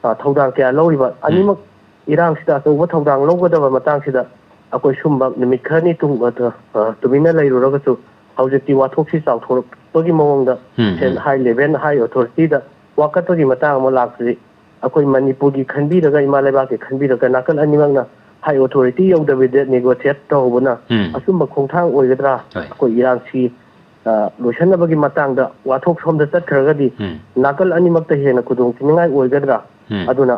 ꯑ, ꯊꯧꯗꯥꯡ ꯀꯌꯥ ꯂꯧꯔꯤꯕ, ꯎꯝ꯫ ꯑꯅꯤꯃꯛ ꯏꯔꯥꯡꯁꯤꯗ ꯑꯆꯧꯕ ꯊꯧꯗꯥꯡ ꯂꯧꯒꯗꯕ ꯃꯇꯥꯡꯁꯤꯗ ꯑꯩꯈꯣꯏ ꯁꯨꯝꯕ ꯅꯨꯃꯤꯠ ꯈꯔꯅꯤ ꯇꯨꯡ, ꯑ, ꯑ, ꯇꯨꯃꯤꯟꯅ ꯂꯩꯔꯨꯔꯒꯁꯨ ꯍꯧꯖꯤꯛꯇꯤ ꯋꯥꯊꯣꯛꯁꯤ ꯆꯥꯎꯊꯣꯔꯛꯄꯒꯤ ꯃꯑꯣꯡꯗ ꯎꯝ, ꯎꯝ꯫ High level, high authority ꯗ ꯋꯥꯀꯠꯄꯒꯤ ꯃꯇꯥꯡ ꯑꯃ ꯂꯥꯛꯄꯁꯤ ꯑꯩꯈꯣꯏ ꯃꯅꯤꯄꯨꯔꯒꯤ ꯈꯟꯕꯤꯔꯒ, ꯏꯃꯥ ꯂꯩꯕꯥꯛꯀꯤ ꯈꯟꯕꯤꯔꯒ, ꯅꯥꯀꯜ ꯑꯅꯤꯃꯛꯅ high authority ꯌꯧꯗꯕꯤꯗ negotiate ꯇꯧꯍꯧꯕꯅ ꯎꯝ꯫ ꯑꯆꯨꯝꯕ ꯈꯣꯡꯊꯥꯡ ꯑꯣꯏꯒꯗ꯭ꯔꯥ? ꯍꯣꯏ꯫ ꯑꯩꯈꯣꯏ ꯏꯔꯥꯡꯁꯤ ꯑ, ꯂꯣꯏꯁꯤꯟꯅꯕꯒꯤ ꯃꯇꯥꯡꯗ ꯋꯥꯊꯣꯛ ꯁꯣꯝꯗ ꯆꯠꯈ꯭ꯔꯒꯗꯤ ꯎꯝ꯫ ꯅꯥꯀꯜ ꯑꯅꯤꯃꯛꯇ ꯍꯦꯟꯅ ꯈꯨꯗꯣꯡ ꯊꯤꯅꯤꯡꯉꯥꯏ ꯑꯣꯏꯒꯗ꯭ꯔꯥ? ꯎꯝ꯫ ꯑꯗꯨꯅ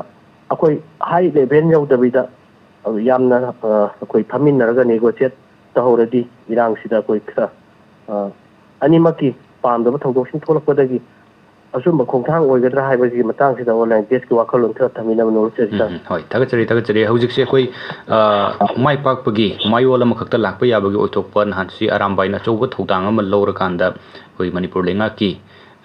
ꯑꯩꯈꯣꯏ ꯍꯥꯏ ꯂꯦꯚꯦꯜ ꯌꯧꯗꯕꯤꯗ, ꯑ, ꯌꯥꯝꯅ, ꯑ, ꯑꯩꯈꯣꯏ ꯐꯝꯃꯤꯟꯅꯔꯒ ꯅꯦꯒꯣꯁꯤꯌꯦꯠ ꯇꯧꯍꯧꯔꯗꯤ ꯏꯔꯥꯡꯁꯤꯗ ꯑꯩꯈꯣꯏ ꯈꯔ, ꯑ, ꯑꯅꯤꯃꯛꯀꯤ ꯄꯥꯝꯗꯕ ꯊꯧꯗꯣꯛꯁꯤꯡ ꯊꯣꯛꯂꯛꯄꯗꯒꯤ ꯑꯆꯨꯝꯕ ꯈꯣꯡꯊꯥꯡ ꯑꯣꯏꯒꯗ꯭ꯔꯥ ꯍꯥꯏꯕꯒꯤ ꯃꯇꯥꯡꯁꯤꯗ ꯑꯣꯟꯂꯥꯏꯟ ꯄꯦꯖꯀꯤ ꯋꯥꯈꯜꯂꯣꯟ ꯈꯔ ꯊꯝꯕꯤꯅꯕ ꯅꯣꯂꯨꯛꯆꯔꯤ, ꯁꯥꯔ꯫ ꯎꯝ, ꯎꯝ꯫ ꯍꯣꯏ, ꯊꯥꯒꯠꯆꯔꯤ, ꯊꯥꯒꯠꯆꯔꯤ꯫ ꯍꯧꯖꯤꯛꯁꯦ ꯑꯩꯈꯣꯏ, ꯑ, ꯃꯥꯏ ꯄꯥꯛꯄꯒꯤ ꯃꯌꯣꯜ ꯑꯃꯈꯛꯇ ꯂꯥꯛꯄ ꯌꯥꯕꯒꯤ ꯑꯣꯏꯊꯣꯛꯄ ꯅꯍꯥꯟꯁꯤ ꯑꯔꯥꯝꯕꯥꯏꯅ ꯑꯆꯧꯕ ꯊꯧꯗꯥꯡ ꯑꯃ ꯂꯧꯔꯀꯥꯟꯗ ꯑꯩꯈꯣꯏ ꯃꯅꯤꯄꯨꯔ ꯂꯩꯉꯥꯛꯀꯤ,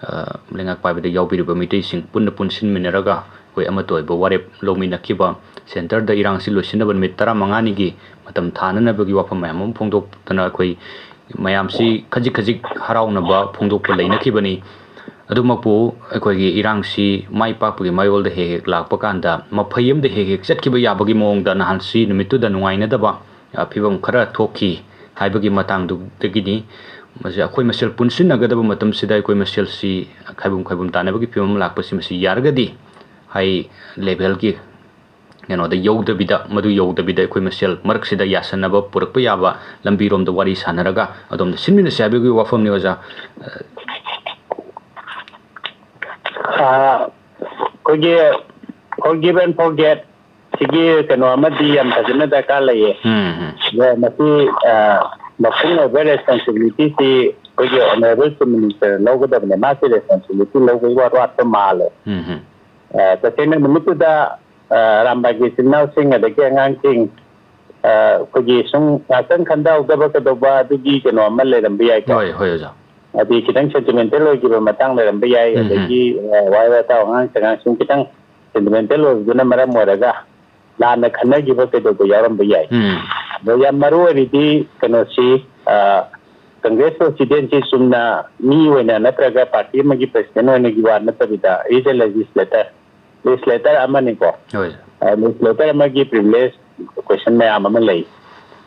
ꯑ, ꯂꯩꯉꯥꯛ ꯄꯥꯏꯕꯗ ꯌꯥꯎꯕꯤꯔꯤꯕ ꯃꯤꯇꯩꯁꯤꯡ ꯄꯨꯟꯅ ꯄꯨꯟꯁꯤꯟꯃꯤꯟꯅꯔꯒ ꯑꯩꯈꯣꯏ ꯑꯃꯠꯇ ꯑꯣꯏꯕ ꯋꯥꯔꯦꯞ ꯂꯧꯃꯤꯟꯅꯈꯤꯕ, ꯁꯦꯟꯇꯔꯗ ꯏꯔꯥꯡꯁꯤ ꯂꯣꯏꯁꯤꯟꯅꯕ ꯅꯨꯃꯤꯠ ꯇꯔꯥꯃꯉꯥꯅꯤꯒꯤ ꯃꯇꯝ ꯊꯥꯅꯅꯕꯒꯤ ꯋꯥꯐꯝ ꯃꯌꯥꯝ ꯑꯃ ꯐꯣꯡꯗꯣꯛꯇꯅ ꯑꯩꯈꯣꯏ ꯃꯌꯥꯝꯁꯤ ꯈꯖꯤꯛ ꯈꯖꯤꯛ ꯍꯔꯥꯎꯅꯕ ꯐꯣꯡꯗꯣꯛꯄ ꯂꯩꯅꯈꯤꯕꯅꯤ꯫ ꯑꯗꯨꯃꯛꯄꯨ ꯑꯩꯈꯣꯏꯒꯤ ꯏꯔꯥꯡꯁꯤ ꯃꯥꯏ ꯄꯥꯛꯄꯒꯤ ꯃꯌꯣꯜꯗ ꯍꯦꯛ ꯍꯦꯛ ꯂꯥꯛꯄ ꯀꯥꯟꯗ ꯃꯐꯩ ꯑꯃꯗ ꯍꯦꯛ ꯍꯦꯛ ꯆꯠꯈꯤꯕ ꯌꯥꯕꯒꯤ ꯃꯑꯣꯡꯗ ꯅꯍꯥꯟꯁꯤ ꯅꯨꯃꯤꯠꯇꯨꯗ ꯅꯨꯡꯉꯥꯏꯅꯗꯕ, ꯑ, ꯐꯤꯕꯝ ꯈꯔ ꯊꯣꯛꯈꯤ ꯍꯥꯏꯕꯒꯤ ꯃꯇꯥꯡꯗꯨꯗꯒꯤꯅꯤ꯫ ꯃꯁꯤ ꯑꯩꯈꯣꯏ ꯃꯁꯦꯜ ꯄꯨꯟꯁꯤꯟꯅꯒꯗꯕ ꯃꯇꯝꯁꯤꯗ ꯑꯩꯈꯣꯏ ꯃꯁꯦꯜꯁꯤ ꯈꯥꯏꯕꯨꯝ ꯈꯥꯏꯕꯨꯝ ꯇꯥꯅꯕꯒꯤ ꯐꯤꯕꯝ ꯑꯃ ꯂꯥꯛꯄꯁꯤ ꯃꯁꯤ ꯌꯥꯔꯒꯗꯤ ꯍꯥꯏ ꯂꯦꯚꯦꯜꯒꯤ ꯀꯩꯅꯣꯗ ꯌꯧꯗꯕꯤꯗ, ꯃꯗꯨ ꯌꯧꯗꯕꯤꯗ ꯑꯩꯈꯣꯏ ꯃꯁꯦꯜ ꯃꯔꯛꯁꯤꯗ ꯌꯥꯁꯟꯅꯕ ꯄꯨꯔꯛꯄ ꯌꯥꯕ ꯂꯝꯕꯤꯔꯣꯝꯗ ꯋꯥꯔꯤ ꯁꯥꯟꯅꯔꯒ ꯑꯗꯣꯝꯗ ꯁꯤꯟꯃꯤꯟꯅꯁꯤ ꯍꯥꯏꯕꯒꯤ ꯋꯥꯐꯝꯅꯤ, ꯑꯣꯖꯥ꯫ ꯑ, ꯑꯩꯈꯣꯏꯒꯤ forgive and forget ꯁꯤꯒꯤ ꯀꯩꯅꯣ ꯑꯃꯗꯤ ꯌꯥꯝ ꯐꯖꯅ ꯗꯔꯀꯥꯔ ꯂꯩꯌꯦ꯫ ꯎꯝ, ꯎꯝ꯫ ꯑꯗꯣ ꯃꯁꯤ, ꯑ, ꯃꯄꯨꯡ ꯑꯣꯏꯕ responsibility ꯁꯤ ꯑꯩꯈꯣꯏꯒꯤ honourable Chief Minister ꯂꯧꯒꯗꯕꯅꯦ꯫ ꯃꯥꯁꯤ responsibility ꯂꯧꯕꯒꯤ ꯋꯥꯠ-, ꯋꯥꯠꯄ ꯃꯥꯜꯂꯦ꯫ ꯎꯝ, ꯎꯝ꯫ ꯑ, ꯇꯁꯦꯡꯅ ꯅꯨꯃꯤꯠꯇꯨꯗ, ꯑ, ꯑꯔꯥꯝꯕꯥꯏꯒꯤ ꯏꯆꯤꯟ ꯏꯅꯥꯎꯁꯤꯡ ꯑꯗꯒꯤ ꯑꯉꯥꯡꯁꯤꯡ, ꯑ, ꯑꯩꯈꯣꯏꯒꯤ ꯁꯨꯝ ꯉꯥꯛꯇꯪ ꯈꯟꯊꯍꯧꯗꯕ ꯀꯩꯗꯧꯕ ꯑꯗꯨꯒꯤ ꯀꯩꯅꯣ ꯑꯃ ꯂꯩꯔꯝꯕ ꯌꯥꯏꯀꯣ꯫ ꯍꯣꯏ, ꯍꯣꯏ, ꯑꯣꯖꯥ꯫ ꯍꯥꯏꯗꯤ ꯈꯤꯇꯪ sentimental ꯑꯣꯏꯈꯤꯕ ꯃꯇꯥꯡ ꯂꯩꯔꯝꯕ ꯌꯥꯏ꯫ ꯎꯝ, ꯎꯝ꯫ ꯑꯗꯒꯤ, ꯑ, ꯋꯥꯍꯩ ꯋꯥꯇꯥ ꯑꯉꯥꯡ ꯁꯉꯥꯡꯁꯤꯡ ꯈꯤꯇꯪ sentimental ꯑꯣꯏꯕꯗꯨꯅ ꯃꯔꯝ ꯑꯣꯏꯔꯒ ꯂꯥꯟꯅ ꯈꯟꯅꯈꯤꯕ ꯀꯩꯗꯧꯕ ꯌꯥꯎꯔꯝꯕ ꯌꯥꯏ꯫ ꯎꯝ꯫ ꯑꯗꯣ ꯌꯥꯝ ꯃꯔꯨ ꯑꯣꯏꯔꯤꯗꯤ ꯀꯩꯅꯣꯁꯤ, ꯑ, Congress President ꯁꯤ ꯆꯨꯝꯅ ꯃꯤ ꯑꯣꯏꯅ ꯅꯠꯇ꯭ꯔꯒ party ꯑꯃꯒꯤ president ꯑꯣꯏꯅꯒꯤ ꯋꯥ ꯅꯠꯇꯕꯤꯗ, he is a legislator, legislator ꯑꯃꯅꯤꯀꯣ꯫ ꯍꯣꯏ꯫ ꯑ, legislator ꯑꯃꯒꯤ privilege question ꯃꯌꯥꯝ ꯑꯃ ꯂꯩ꯫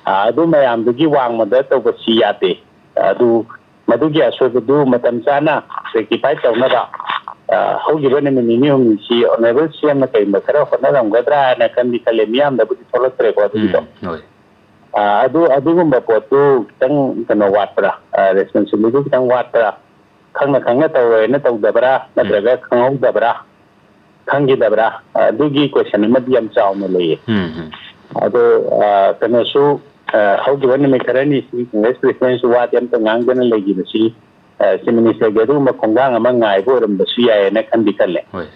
ꯑ, ꯑꯗꯨ ꯃꯌꯥꯝꯗꯨꯒꯤ ꯋꯥꯡꯃꯗ ꯇꯧꯕꯁꯤ ꯌꯥꯗꯦ꯫ ꯑꯗꯨ ꯃꯗꯨꯒꯤ ꯑꯁꯣꯏꯕꯗꯨ ꯃꯇꯝ ꯆꯥꯅ rectify ꯇꯧꯅꯕ, ꯑ, ꯍꯧꯈꯤꯕ ꯅꯨꯃꯤꯠ ꯅꯤꯅꯤ ꯍꯨꯝꯅꯤꯁꯤ honourable C M ꯅ ꯀꯔꯤꯒꯨꯝꯕ ꯈꯔ ꯍꯣꯠꯅꯔꯝꯒꯗ꯭ꯔꯥ ꯍꯥꯏꯅ ꯈꯟꯗꯤ ꯈꯜꯂꯦ꯫ ꯃꯤꯌꯥꯝꯗꯕꯨꯗꯤ ꯊꯣꯛꯂꯛꯇ꯭ꯔꯦꯀꯣ ꯑꯗꯨꯒꯤꯗꯣ꯫ ꯎꯝ, ꯍꯣꯏ꯫ ꯑꯗꯨ, ꯑꯗꯨꯒꯨꯝꯕ ꯄꯣꯠꯇꯨ ꯈꯤꯇꯪ ꯀꯩꯅꯣ ꯋꯥꯠꯄ꯭ꯔꯥ? ꯔꯦꯁꯄꯣꯟꯁꯤꯕꯤꯂꯤꯇꯤ ꯈꯤꯇꯪ ꯋꯥꯠꯄ꯭ꯔꯥ? ꯈꯪꯅ ꯈꯪꯅ ꯇꯧꯔꯦꯅ ꯇꯧꯗꯕ꯭ꯔꯥ? ꯎꯝ꯫ ꯅꯠꯇ꯭ꯔꯒ ꯈꯪꯍꯧꯗꯕ꯭ꯔꯥ? ꯈꯪꯈꯤꯗꯕ꯭ꯔꯥ? ꯑꯗꯨꯒꯤ ꯀꯣꯏꯁꯟ ꯑꯃꯗꯤ ꯌꯥꯝ ꯆꯥꯎꯅ ꯂꯩꯌꯦ꯫ ꯎꯝ, ꯎꯝ꯫ ꯑꯗꯣ, ꯑ, ꯀꯩꯅꯣꯁꯨ, ꯑ, ꯍꯧꯈꯤꯕ ꯅꯨꯃꯤꯠ ꯈꯔꯅꯤꯁꯤ ꯀꯪꯒ꯭ꯔꯦꯁ ꯄ꯭ꯔꯦꯁꯤꯗꯦꯟꯁꯨ ꯋꯥꯗꯤ ꯑꯝꯇ ꯉꯥꯡꯗꯅ ꯂꯩꯈꯤꯕꯁꯤ, ꯑ, ꯆꯤꯐ ꯃꯤꯅꯤꯁꯇꯔꯒꯤ ꯑꯗꯨꯒꯨꯝꯕ ꯈꯣꯡꯊꯥꯡ ꯑꯃ ꯉꯥꯏꯕ ꯑꯣꯏꯔꯝꯕꯁꯨ ꯌꯥꯏꯌꯦꯅ ꯈꯟꯗꯤ ꯈꯜꯂꯦ꯫ ꯍꯣꯏ꯫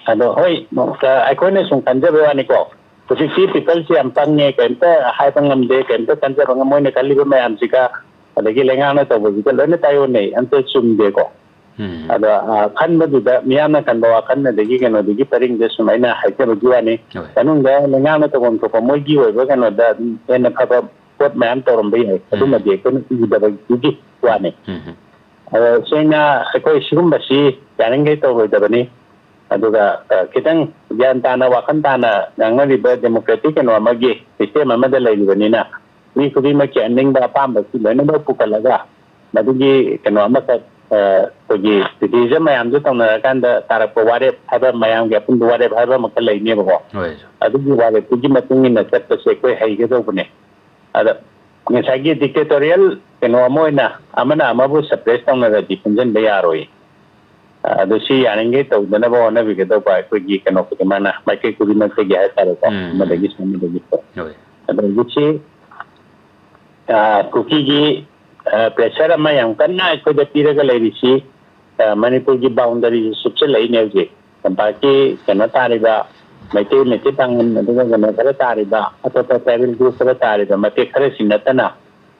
ꯑꯗꯣ ꯍꯣꯏ, ꯑ, ꯑꯩꯈꯣꯏꯅ ꯁꯨꯝ ꯈꯟꯖꯕꯩ ꯋꯥꯅꯤꯀꯣ, ꯍꯧꯖꯤꯛꯇꯤ ꯄꯤꯄꯜꯁꯤ ꯌꯥꯝ ꯄꯪꯉꯦ, ꯀꯔꯤꯝꯇ ꯍꯥꯏꯕ ꯉꯝꯗꯦ, ꯀꯔꯤꯝꯇ ꯈꯟꯖꯕ ꯉꯝ-, ꯃꯣꯏꯅ ꯈꯜꯂꯤꯕ ꯃꯌꯥꯝꯁꯤꯒ ꯑꯗꯒꯤ ꯂꯩꯉꯥꯛꯅ ꯇꯧꯕꯁꯤꯒ ꯂꯣꯏꯅ ꯇꯥꯏꯑꯣꯟꯅꯩ, ꯑꯝꯇ ꯆꯨꯝꯗꯦꯀꯣ꯫ ꯎꯝ꯫ ꯑꯗꯣ, ꯑ, ꯈꯟꯕꯗꯨꯗ ꯃꯤꯌꯥꯝꯅ ꯈꯟꯕ ꯋꯥꯈꯜ ꯑꯗꯒꯤ ꯀꯩꯅꯣꯗꯨꯒꯤ ꯄꯔꯤꯡꯗ ꯁꯨꯝ ꯑꯩꯅ ꯍꯥꯏꯖꯕꯒꯤ ꯋꯥꯅꯤ꯫ ꯍꯣꯏ꯫ ꯃꯅꯨꯡꯗ ꯂꯩꯉꯥꯛꯅ ꯇꯧꯐꯝ ꯊꯣꯛꯄ ꯃꯣꯏꯒꯤ ꯑꯣꯏꯕ ꯀꯩꯅꯣꯗ ꯑꯗꯨꯝ ꯍꯦꯟꯅ ꯐꯕ ꯄꯣꯠ ꯃꯌꯥꯝ ꯇꯧꯔꯝꯕ ꯌꯥꯏ꯫ ꯎꯝ꯫ ꯑꯗꯨꯃꯗꯤ ꯑꯩꯈꯣꯏꯅ ꯎꯗꯕꯒꯤ ꯋꯥꯅꯤ꯫ ꯎꯝ, ꯎꯝ꯫ ꯑꯗꯣ ꯁꯦꯡꯅ ꯑꯩꯈꯣꯏ ꯁꯤꯒꯨꯝꯕꯁꯤ ꯌꯥꯔꯤꯈꯩ ꯇꯧꯔꯣꯏꯗꯕꯅꯤ꯫ ꯑꯗꯨꯒ, ꯑ, ꯈꯤꯇꯪ ꯒ꯭ꯌꯥꯟ ꯇꯥꯅ, ꯋꯥꯈꯜ ꯇꯥꯅ ꯉꯥꯡꯅꯔꯤꯕ ꯗꯦꯃꯣꯀ꯭ꯔꯦꯇꯤꯛ ꯀꯩꯅꯣ ꯑꯃꯒꯤ ꯁꯤꯁꯇꯦꯝ ꯑꯃꯗ ꯂꯩꯔꯤꯕꯅꯤꯅ, ꯃꯤ ꯈꯨꯗꯤꯡꯃꯛꯀꯤ ꯑꯅꯤꯡꯕ ꯑꯄꯥꯝꯕꯁꯤ ꯂꯣꯏꯅꯃꯛ ꯄꯨꯈꯠꯂꯒ, ꯃꯗꯨꯒꯤ ꯀꯩꯅꯣ ꯑꯃꯈꯛ, ꯑ, ꯑꯩꯈꯣꯏꯒꯤ ꯀ꯭ꯔꯤꯇꯤꯁꯤꯖꯝ ꯃꯌꯥꯝꯗꯨ ꯇꯧꯅꯔꯀꯥꯟꯗ ꯇꯥꯔꯛꯄ ꯋꯥꯔꯦꯞ ꯍꯥꯏꯕ, ꯃꯌꯥꯝꯒꯤ ꯑꯄꯨꯟꯕ ꯋꯥꯔꯦꯞ ꯍꯥꯏꯕ ꯑꯃꯈꯛ ꯂꯩꯅꯦꯕꯀꯣ꯫ ꯍꯣꯏ꯫ ꯑꯗꯨꯒꯤ ꯋꯥꯔꯦꯞꯇꯨꯒꯤ ꯃꯇꯨꯡ ꯏꯟꯅ ꯆꯠꯄꯁꯦ ꯑꯩꯈꯣꯏ ꯍꯩꯒꯗꯧꯕꯅꯦ꯫ ꯑꯗ ꯉꯁꯥꯏꯒꯤ ꯗꯤꯛꯇꯦꯇꯣꯔꯤꯌꯦꯜ ꯀꯩꯅꯣ ꯑꯃ ꯑꯣꯏꯅ ꯑꯃꯅ ꯑꯃꯕꯨ ꯁꯄ꯭ꯔꯦꯁ ꯇꯧꯅꯔꯗꯤ ꯄꯨꯟꯁꯤꯟꯕ ꯌꯥꯔꯣꯏ꯫ ꯑꯗꯨ ꯁꯤ ꯌꯥꯔꯤꯈꯩ ꯇꯧꯗꯅꯕ ꯍꯣꯠꯅꯕꯤꯒꯗꯧꯕ ꯑꯩꯈꯣꯏꯒꯤ ꯀꯩꯅꯣ ꯈꯨꯗꯤꯡꯃꯛꯅ ꯃꯥꯏꯀꯩ ꯈꯨꯗꯤꯡꯃꯛꯇꯒꯤ ꯍꯥꯏꯇꯥꯔꯦꯀꯣ, ꯎꯝ꯫ ꯑꯃꯗꯒꯤꯁꯨ ꯑꯃꯗꯒꯤꯁꯨ꯫ ꯍꯣꯏ꯫ ꯑꯗꯒꯤ ꯁꯤ, ꯑ, ꯀꯨꯀꯤꯒꯤ, ꯑ, ꯄ꯭ꯔꯦꯁꯔ ꯑꯃ ꯌꯥꯝ ꯀꯟꯅ ꯑꯩꯈꯣꯏꯗ ꯄꯤꯔꯒ ꯂꯩꯔꯤꯁꯤ, ꯑ, ꯃꯅꯤꯄꯨꯔꯒꯤ ꯕꯥꯎꯟꯗꯔꯤꯁꯤ ꯁꯨꯞꯆꯜꯂꯛꯏꯅꯦ ꯍꯧꯖꯤꯛ꯫ ꯇꯝꯄꯥꯛꯀꯤ ꯀꯩꯅꯣ ꯇꯥꯔꯤꯕ ꯃꯩꯇꯩ, ꯃꯩꯇꯩ ꯄꯥꯉꯟ, ꯑꯗꯨꯒ ꯀꯩꯅꯣ ꯈꯔ ꯇꯥꯔꯤꯕ, ꯑꯇꯣꯞꯄ ꯇ꯭ꯔꯥꯏꯕꯦꯜ ꯒ꯭ꯔꯨꯞ ꯈꯔ ꯇꯥꯔꯤꯕ ꯃꯇꯦꯛ ꯈꯔꯁꯤ ꯅꯠꯇꯅ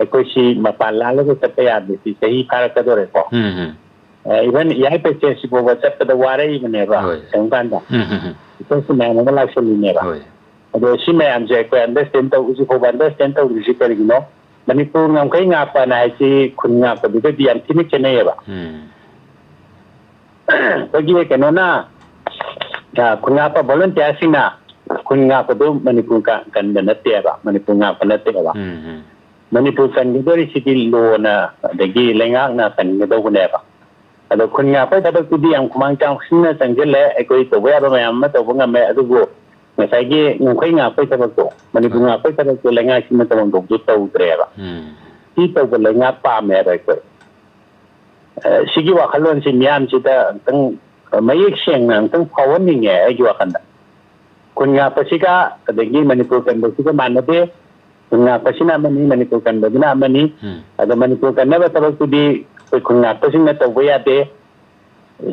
ꯑꯩꯈꯣꯏꯁꯤ ꯃꯄꯥꯟ ꯂꯥꯜꯂꯒ ꯆꯠꯄ ꯌꯥꯗ꯭ꯔꯤꯁꯤ ꯆꯍꯤ ꯐꯥꯔꯛꯀꯗꯧꯔꯦꯀꯣ꯫ ꯎꯝ, ꯎꯝ꯫ ꯑ, ꯏꯚꯟ ꯏꯌꯥꯏ ꯄꯦꯆꯦꯟꯁꯤ ꯐꯥꯎꯕ ꯆꯠꯄꯗ ꯋꯥꯔꯛꯏꯕꯅꯦꯕ꯫ ꯍꯣꯏ꯫ ꯀꯔꯤꯒꯨꯝꯕ ꯀꯥꯟꯗ ꯎꯝ, ꯎꯝ, ꯎꯝ꯫ ꯏꯁꯇꯦꯠꯁꯤ ꯃꯌꯥꯝ ꯑꯃ ꯂꯥꯛꯁꯜꯂꯤꯅꯦꯕ꯫ ꯍꯣꯏ꯫ ꯑꯗꯣ ꯁꯤ ꯃꯌꯥꯝꯁꯦ ꯑꯩꯈꯣꯏ ꯑꯟꯗꯔꯁꯇꯦꯟ ꯇꯧ-, ꯍꯧꯖꯤꯛ ꯐꯥꯎꯕ ꯑꯟꯗꯔꯁꯇꯦꯟ ꯇꯧꯗ꯭ꯔꯤꯁꯤ ꯀꯔꯤꯒꯤꯅꯣ? ꯃꯅꯤꯄꯨꯔ ꯉꯝꯈꯩ ꯉꯥꯛꯄꯅ ꯍꯥꯏꯁꯤ ꯈꯨꯟ ꯉꯥꯛꯄꯗꯨꯒꯗꯤ ꯌꯥꯝ ꯊꯤꯅ ꯈꯦꯠꯅꯩꯌꯦꯕ꯫ ꯎꯝ꯫ ꯑꯩꯈꯣꯏꯒꯤ ꯀꯩꯅꯣꯅ, ꯑ, ꯈꯨꯟ ꯉꯥꯛꯄ ꯚꯣꯂꯨꯟꯇꯤꯌꯥꯔꯁꯤꯡꯅ ꯈꯨꯟ ꯉꯥꯛꯄꯗꯨ ꯃꯅꯤꯄꯨꯔ ꯀ-, ꯀꯟꯕ ꯅꯠꯇꯦꯕ, ꯃꯅꯤꯄꯨꯔ ꯉꯥꯛꯄ ꯅꯠꯇꯦꯕ꯫ ꯎꯝ, ꯎꯝ꯫ ꯃꯅꯤꯄꯨꯔ ꯀꯟꯒꯗꯧꯔꯤꯁꯤꯗꯤ ꯂꯣꯅ ꯑꯗꯒꯤ ꯂꯩꯉꯥꯛꯅ ꯀꯟꯒꯗꯧꯕꯅꯦꯕ꯫ ꯑꯗꯣ ꯈꯨꯟ ꯉꯥꯛꯄꯒꯤ ꯊꯕꯛꯇꯨꯗꯤ ꯌꯥꯝ ꯈꯨꯃꯥꯡ ꯆꯥꯎꯁꯤꯟꯅ ꯆꯪꯁꯤꯜꯂꯦ, ꯑꯩꯈꯣꯏ ꯇꯧꯕ ꯌꯥꯕ ꯃꯌꯥꯝ ꯑꯃ ꯇꯧꯕ ꯉꯝꯃꯦ, ꯑꯗꯨꯕꯨ ꯉꯁꯥꯏꯒꯤ ꯉꯝꯈꯩ ꯉꯥꯛꯄꯩ ꯊꯕꯛꯇꯣ, ꯃꯅꯤꯄꯨꯔ ꯉꯥꯛꯄꯩ ꯊꯕꯛꯇꯣ ꯂꯩꯉꯥꯛꯁꯤꯅ ꯇꯧꯐꯝ ꯊꯣꯛꯄꯗꯨ ꯇꯧꯗ꯭ꯔꯦꯕ꯫ ꯎꯝ꯫ ꯁꯤ ꯇꯧꯕ ꯂꯩꯉꯥꯛ ꯄꯥꯝꯃꯦ ꯍꯥꯏꯕ ꯑꯩꯈꯣꯏ꯫ ꯑ, ꯁꯤꯒꯤ ꯋꯥꯈꯜꯂꯣꯟꯁꯤ ꯃꯤꯌꯥꯝꯁꯤꯗ ꯑꯃꯨꯛꯇꯪ, ꯑ, ꯃꯌꯦꯛ ꯁꯦꯡꯅ ꯑꯃꯨꯛꯇꯪ ꯐꯥꯎꯍꯟꯅꯤꯡꯉꯦ ꯑꯩꯒꯤ ꯋꯥꯈꯜꯗ꯫ ꯈꯨꯟ ꯉꯥꯛꯄꯁꯤꯒ ꯑꯗꯒꯤ ꯃꯅꯤꯄꯨꯔ ꯀꯟꯕꯁꯤꯒ ꯃꯥꯟꯅꯗꯦ꯫ ꯈꯨꯟ ꯉꯥꯛꯄꯁꯤꯅ ꯑꯃꯅꯤ, ꯃꯅꯤꯄꯨꯔ ꯀꯟꯕꯗꯨꯅ ꯑꯃꯅꯤ꯫ ꯎꯝ꯫ ꯑꯗꯣ ꯃꯅꯤꯄꯨꯔ ꯀꯟꯅꯕ ꯊꯕꯛꯇꯨꯗꯤ ꯑꯩꯈꯣꯏ ꯈꯨꯟ ꯉꯥꯛꯄꯁꯤꯡꯅ ꯇꯧꯕ ꯌꯥꯗꯦ꯫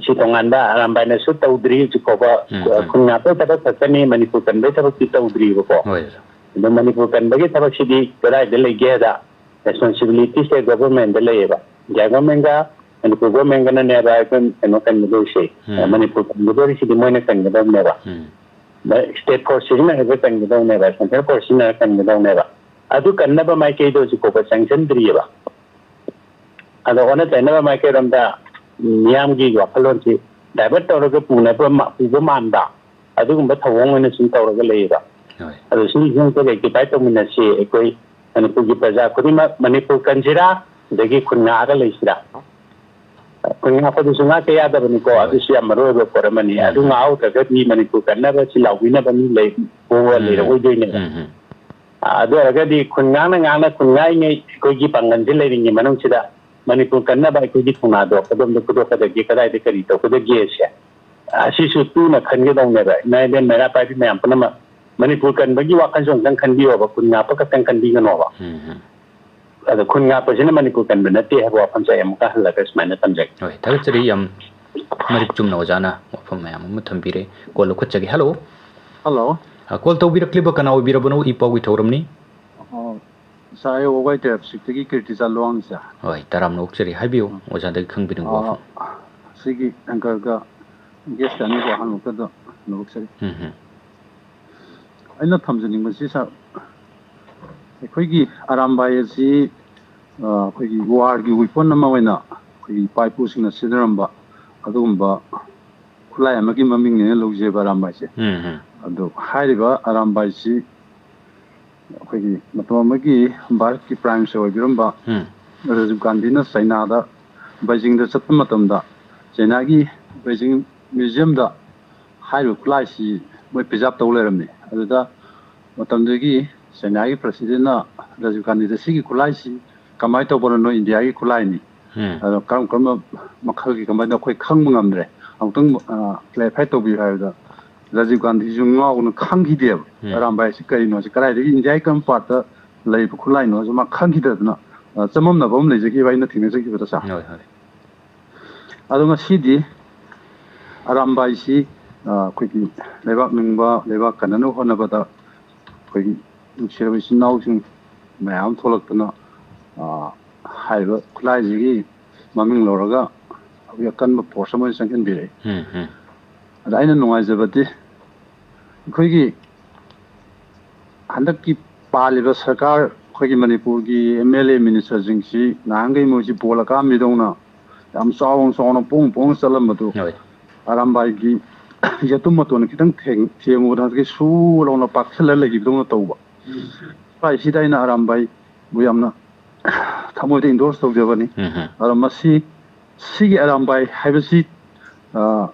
ꯁꯤ ꯇꯣꯉꯥꯟꯕ ꯑꯔꯥꯝꯕꯥꯏꯅꯁꯨ ꯇꯧꯗ꯭ꯔꯤ ꯍꯧꯖꯤꯛ ꯐꯥꯎꯕ꯫ ꯎꯝ, ꯎꯝ꯫ ꯈꯨꯟ ꯉꯥꯛꯄ ꯊꯕꯛ ꯈꯛꯇꯅꯤ, ꯃꯅꯤꯄꯨꯔ ꯀꯟꯕꯒꯤ ꯊꯕꯛꯇꯤ ꯇꯧꯗ꯭ꯔꯤꯕꯀꯣ꯫ ꯍꯣꯏ꯫ ꯑꯗꯣ ꯃꯅꯤꯄꯨꯔ ꯀꯟꯕꯒꯤ ꯊꯕꯛꯁꯤꯗꯤ ꯀꯗꯥꯏꯗ ꯂꯩꯒꯦꯗ, ꯔꯦꯁꯄꯣꯟꯁꯤꯕꯤꯂꯤꯇꯤꯁꯦ ꯒꯣꯚꯔꯟꯃꯦꯟꯗ ꯂꯩꯌꯦꯕ꯫ ꯏꯟꯗꯤꯌꯥ ꯒꯣꯚꯔꯟꯃꯦꯟꯒ ꯃꯅꯤꯄꯨꯔ ꯒꯣꯚꯔꯟꯃꯦꯟꯒꯅꯅꯦꯕ ꯑꯩꯈꯣꯏ ꯀꯩꯅꯣ ꯀꯟꯒꯗꯧꯔꯤꯁꯦ, ꯎꯝ꯫ ꯃꯅꯤꯄꯨꯔ ꯀꯟꯒꯗꯧꯔꯤꯁꯤꯗꯤ ꯃꯣꯏꯅ ꯀꯟꯒꯗꯧꯅꯦꯕ꯫ ꯎꯝ꯫ ꯁ꯭ꯇꯦꯠ ꯐꯣꯔꯁ ꯁꯤꯖꯤꯟꯅꯔꯒ ꯀꯟꯒꯗꯧꯅꯦꯕ, ꯁꯦꯟꯇ꯭ꯔꯦꯜ ꯐꯣꯔꯁ ꯁꯤꯖꯤꯟꯅꯔꯒ ꯀꯟꯒꯗꯧꯅꯦꯕ꯫ ꯑꯗꯨ ꯀꯟꯅꯕ ꯃꯥꯏꯀꯩꯗꯣ ꯍꯧꯖꯤꯛ ꯐꯥꯎꯕ ꯆꯪꯁꯤꯟꯗ꯭ꯔꯤꯑꯕ꯫ ꯑꯗꯣ ꯑꯣꯟꯅ ꯇꯩꯅꯕ ꯃꯥꯏꯀꯩꯔꯣꯝꯗ ꯃꯤꯌꯥꯝꯒꯤ ꯋꯥꯈꯜꯂꯣꯟꯁꯤ ꯗꯥꯏꯚꯔꯠ ꯇꯧꯔꯒ ꯄꯨꯅꯕ ꯃꯥ-, ꯄꯨꯕ ꯃꯥꯟꯕ ꯑꯗꯨꯒꯨꯝꯕ ꯊꯧꯑꯣꯡ ꯑꯣꯏꯅ ꯁꯨꯝ ꯇꯧꯔꯒ ꯂꯩꯌꯦꯕ꯫ ꯍꯣꯏ꯫ ꯑꯗꯣ ꯁꯤꯒꯤꯁꯨ ꯑꯝꯇ ꯔꯦꯛꯇꯤꯐꯥꯏ ꯇꯧꯃꯤꯟꯅꯁꯤ꯫ ꯑꯩꯈꯣꯏ ꯃꯅꯤꯄꯨꯔꯒꯤ ꯄ꯭ꯔꯖꯥ ꯈꯨꯗꯤꯡꯃꯛ ꯃꯅꯤꯄꯨꯔ ꯀꯟꯁꯤꯔꯥ, ꯑꯗꯒꯤ ꯈꯨꯟ ꯉꯥꯛꯑꯒ ꯂꯩꯁꯤꯔꯥ? ꯈꯨꯟ ꯉꯥꯛꯄꯗꯨꯁꯨ ꯉꯥꯛꯇ ꯌꯥꯗꯕꯅꯤꯀꯣ, ꯍꯣꯏ꯫ ꯑꯗꯨꯁꯨ ꯌꯥꯝ ꯃꯔꯨ ꯑꯣꯏꯕ ꯄꯣꯠ ꯑꯃꯅꯤ꯫ ꯎꯝ, ꯑꯗꯨ ꯎꯝ꯫ ꯉꯥꯛꯍꯧꯗ꯭ꯔꯒꯗꯤ ꯃꯅꯤꯄꯨꯔ ꯀꯟꯅꯕ ꯁꯤ ꯂꯥꯎꯕꯤꯅꯕ ꯃꯤ ꯂꯩ, ꯄꯣꯛꯑ ꯎꯝ꯫ ꯂꯩꯔꯛꯑꯣꯏꯗꯣꯏꯅꯦꯕ꯫ ꯎꯝ, ꯎꯝ꯫ ꯑꯗꯨ ꯑꯣꯏꯔꯒꯗꯤ ꯈꯨꯟ ꯉꯥꯛꯅ ꯉꯥꯛꯅ ꯈꯨꯟ ꯉꯥꯛꯏꯉꯩ ꯑꯩꯈꯣꯏꯒꯤ ꯄꯥꯡꯒꯜꯁꯦ ꯂꯩꯔꯤꯉꯩ ꯃꯅꯨꯡꯁꯤꯗ ꯃꯅꯤꯄꯨꯔ ꯀꯟꯅꯕ ꯑꯩꯈꯣꯏꯒꯤ ꯊꯧꯅꯥꯗꯣ ꯀꯗꯣꯝꯗ ꯐꯨꯗꯣꯛꯀꯗꯒꯦ, ꯀꯗꯥꯏꯗ ꯀꯔꯤ ꯇꯧꯒꯗꯒꯦꯁꯦ, ꯑꯁꯤꯁꯨ ꯇꯨꯅ ꯈꯟꯒꯗꯧꯅꯦꯕ꯫ ꯏꯃꯥ ꯏꯕꯦꯟ ꯃꯩꯔꯥ ꯄꯥꯏꯕꯤ ꯃꯌꯥꯝ ꯄꯨꯝꯅꯃꯛ, ꯃꯅꯤꯄꯨꯔ ꯀꯟꯕꯒꯤ ꯋꯥꯈꯜꯁꯨ ꯑꯃꯨꯛꯇꯪ ꯈꯟꯕꯤꯌꯣꯕ, ꯈꯨꯟ ꯉꯥꯛꯄ ꯈꯛꯇꯪ ꯈꯟꯕꯤꯒꯅꯣꯕ꯫ ꯎꯝ, ꯎꯝ꯫ ꯑꯗꯣ ꯈꯨꯟ ꯉꯥꯛꯄꯁꯤꯅ ꯃꯅꯤꯄꯨꯔ ꯀꯟꯕ ꯅꯠꯇꯦ ꯍꯥꯏꯕ ꯋꯥꯐꯝꯁꯦ ꯑꯩ ꯑꯃꯨꯛꯀ ꯍꯜꯂꯒ ꯁꯨꯃꯥꯏꯅ ꯊꯝꯖꯒꯦ꯫ ꯍꯣꯏ, ꯊꯥꯒꯠꯆꯔꯤ ꯌꯥꯝ ꯃꯔꯤꯛ ꯆꯨꯝꯅ ꯑꯣꯖꯥꯅ ꯋꯥꯐꯝ ꯃꯌꯥꯝ ꯑꯃ ꯊꯝꯕꯤꯔꯦ꯫ ꯀꯣꯜ ꯂꯧꯈꯠꯆꯒꯦ꯫ ꯍꯜꯂꯣ꯫ ꯍꯜꯂꯣ꯫ ꯑ, ꯀꯣꯜ ꯇꯧꯕꯤꯔꯛꯂꯤꯕ ꯀꯅꯥ ꯑꯣꯏꯕꯤꯔꯕꯅꯣ? ꯏ ꯄꯥꯎꯒꯤ ꯊꯧꯔꯝꯅꯤ꯫ ꯑꯣ, ꯁꯥꯔ, ꯑꯩ ꯋꯥꯕꯒꯥꯏ ꯇ꯭ꯔꯥꯐꯤꯛꯇꯒꯤ ꯀꯤꯔꯇꯤ ꯆꯥꯂꯨꯋꯥꯡ, ꯁꯥꯔ꯫ ꯍꯣꯏ, ꯇꯔꯥꯝꯅ ꯑꯣꯛꯆꯔꯤ꯫ ꯍꯥꯏꯕꯤꯌꯨ, ꯑꯣꯖꯥꯗꯒꯤ ꯈꯪꯕꯤꯅꯤꯡꯕ ꯋꯥꯐꯝ꯫ ꯑ, ꯁꯤꯒꯤ ꯑꯪꯀꯜꯒ ꯒꯦꯁꯀ ꯑꯅꯤꯕꯨ ꯑꯍꯥꯟꯕꯃꯛꯇꯗ ꯅꯣꯛꯆꯔꯤ꯫ ꯎꯝ, ꯎꯝ꯫ ꯑꯩꯅ ꯊꯝꯖꯅꯤꯡꯕꯁꯤ, ꯁꯥꯔ, ꯑꯩꯈꯣꯏꯒꯤ ꯑꯔꯥꯝꯕꯥꯏ ꯑꯁꯤ, ꯑ, ꯑꯩꯈꯣꯏꯒꯤ ꯋꯥꯔꯒꯤ ꯋꯤꯄꯟ ꯑꯃ ꯑꯣꯏꯅ ꯑꯩꯈꯣꯏꯒꯤ ꯏꯄꯥ ꯏꯄꯨꯁꯤꯡꯅ ꯁꯤꯖꯤꯟꯅꯔꯝꯕ ꯑꯗꯨꯒꯨꯝꯕ ꯈꯨꯠꯂꯥꯏ ꯑꯃꯒꯤ ꯃꯃꯤꯡꯅꯦꯅ ꯂꯧꯖꯩꯕ, ꯑꯔꯥꯝꯕꯥꯏꯁꯦ꯫ ꯎꯝ, ꯎꯝ꯫ ꯑꯗꯣ ꯍꯥꯏꯔꯤꯕ ꯑꯔꯥꯝꯕꯥꯏꯁꯤ ꯑꯩꯈꯣꯏꯒꯤ ꯃꯇꯝ ꯑꯃꯒꯤ ꯚꯥꯔꯠꯀꯤ ꯄ꯭ꯔꯥꯏꯝ ꯃꯤꯅꯤꯁꯇꯔ ꯑꯣꯏꯕꯤꯔꯝꯕ ꯎꯝ꯫ ꯔꯥꯖꯤꯕ ꯒꯥꯟꯙꯤꯅ ꯆꯩꯅꯥꯗ, ꯕꯩꯖꯤꯡꯗ ꯆꯠꯄ ꯃꯇꯝꯗ ꯆꯩꯅꯥꯒꯤ ꯕꯩꯖꯤꯡ ꯃ꯭ꯌꯨꯖꯤꯌꯝꯗ ꯍꯥꯏꯔꯤꯕ ꯈꯨꯠꯂꯥꯏꯁꯤ ꯃꯣꯏ ꯄ꯭ꯔꯤꯖꯥꯕ ꯇꯧ ꯂꯩꯔꯝꯃꯤ꯫ ꯑꯗꯨꯗ ꯃꯇꯝꯗꯨꯒꯤ ꯆꯩꯅꯥꯒꯤ ꯄ꯭ꯔꯁꯤꯗꯦꯟꯅ ꯔꯥꯖꯤꯕ ꯒꯥꯟꯙꯤꯗ ꯁꯤꯒꯤ ꯈꯨꯠꯂꯥꯏꯁꯤ ꯀꯃꯥꯏꯅ ꯇꯧꯕꯅꯣ, ꯅꯣꯏ ꯏꯟꯗꯤꯌꯥꯒꯤ ꯈꯨꯠꯂꯥꯏꯅꯤ, ꯎꯝ꯫ ꯑꯗꯣ ꯀꯔꯝ ꯀꯔꯝꯕ ꯃꯈꯜꯒꯤ ꯀꯃꯥꯏꯅ ꯑꯩꯈꯣꯏ ꯈꯪꯕ ꯉꯝꯗ꯭ꯔꯦ, ꯑꯃꯨꯛꯇꯪ ꯀ꯭ꯂꯦꯔꯤꯐꯥꯏ ꯇꯧꯕꯤꯌꯨ ꯍꯥꯏꯕꯗ ꯔꯥꯖꯤꯕ ꯒꯥꯟꯙꯤꯁꯨ ꯉꯥꯎꯅ ꯈꯪꯈꯤꯗꯦꯕ꯫ ꯎꯝ꯫ ꯑꯔꯥꯝꯕꯥꯏꯁꯤ ꯀꯔꯤꯅꯣ, ꯁꯤ ꯀꯗꯥꯏꯗꯒꯤ, ꯏꯟꯗꯤꯌꯥꯒꯤ ꯀꯔꯝꯕ ꯄꯥꯔꯠꯇ ꯂꯩꯕ ꯈꯨꯠꯂꯥꯏꯅꯣꯁꯤ ꯃꯥ ꯈꯪꯈꯤꯗꯗꯅ ꯑ, ꯆꯃꯝꯅꯕ ꯑꯃ ꯂꯩꯖꯈꯤꯕ ꯑꯩꯅ ꯊꯦꯡꯅꯖꯈꯤꯕꯗ, ꯁꯥꯔ꯫ ꯍꯣꯏ, ꯍꯣꯏ꯫ ꯑꯗꯣ ꯉꯁꯤꯗꯤ ꯑꯔꯥꯝꯕꯥꯏꯁꯤ, ꯑ, ꯑꯩꯈꯣꯏꯒꯤ ꯂꯩꯕꯥꯛ ꯅꯤꯡꯕ, ꯂꯩꯕꯥꯛ ꯀꯟꯅꯅꯕ ꯍꯣꯠꯅꯕꯗ ꯑꯩꯈꯣꯏꯒꯤ ꯅꯨꯡꯁꯤꯔꯕ ꯏꯆꯤꯟ ꯏꯅꯥꯎꯁꯤꯡ ꯃꯌꯥꯝ ꯑꯃ ꯊꯣꯛꯂꯛꯇꯨꯅ, ꯑ, ꯍꯥꯏꯔꯤꯕ ꯈꯨꯠꯂꯥꯏꯁꯤꯒꯤ ꯃꯃꯤꯡ ꯂꯧꯔꯒ ꯍꯧꯖꯤꯛ ꯑꯀꯟꯕ ꯐꯣꯔꯁ ꯑꯃ ꯑꯣꯏꯅ ꯆꯪꯁꯤꯟꯕꯤꯔꯛꯏ꯫ ꯎꯝ, ꯎꯝ꯫ ꯑꯗ ꯑꯩꯅ ꯅꯨꯡꯉꯥꯏꯖꯕꯗꯤ ꯑꯩꯈꯣꯏꯒꯤ ꯍꯟꯗꯛꯀꯤ ꯄꯥꯜꯂꯤꯕ ꯁꯔꯀꯥꯔ, ꯑꯩꯈꯣꯏꯒꯤ ꯃꯅꯤꯄꯨꯔꯒꯤ ꯑꯦꯝ ꯑꯦꯜ ꯑꯦ ꯃꯤꯅꯤꯁꯇꯔꯁꯤꯡꯁꯤ ꯅꯍꯥꯟꯈꯩ ꯃꯣꯏꯁꯤ ꯕꯣꯜ ꯑꯀꯥꯝꯕꯤꯗꯧꯅ ꯌꯥꯝ ꯆꯥꯎꯅ ꯆꯥꯎꯅ ꯄꯣꯡ ꯄꯣꯡ ꯆꯠꯂꯝꯕꯗꯨ ꯍꯣꯏ꯫ ꯑꯔꯥꯝꯕꯥꯏꯒꯤ ꯌꯦꯇꯨꯝ ꯃꯇꯣꯟꯅ ꯈꯤꯇꯪ ꯊꯦꯡ-, ꯊꯦꯡꯉꯨꯕꯗ ꯍꯧꯖꯤꯛꯀꯤ ꯁꯨ ꯂꯥꯎꯅ ꯄꯥꯛꯁꯤꯜꯂ ꯂꯩꯈꯤꯕꯗꯧꯅ ꯇꯧꯕ꯫ ꯁ꯭ꯋꯥꯏꯁꯤꯗ ꯑꯩꯅ ꯑꯔꯥꯝꯕꯥꯏꯕꯨ ꯌꯥꯝꯅ ꯊꯃꯣꯏꯗ ꯏꯟꯗꯣꯔꯁ ꯇꯧꯖꯕꯅꯤ꯫ ꯎꯝ, ꯎꯝ꯫ ꯑꯗꯣ ꯃꯁꯤ, ꯁꯤꯒꯤ ꯑꯔꯥꯝꯕꯥꯏ ꯍꯥꯏꯕꯁꯤ, ꯑ,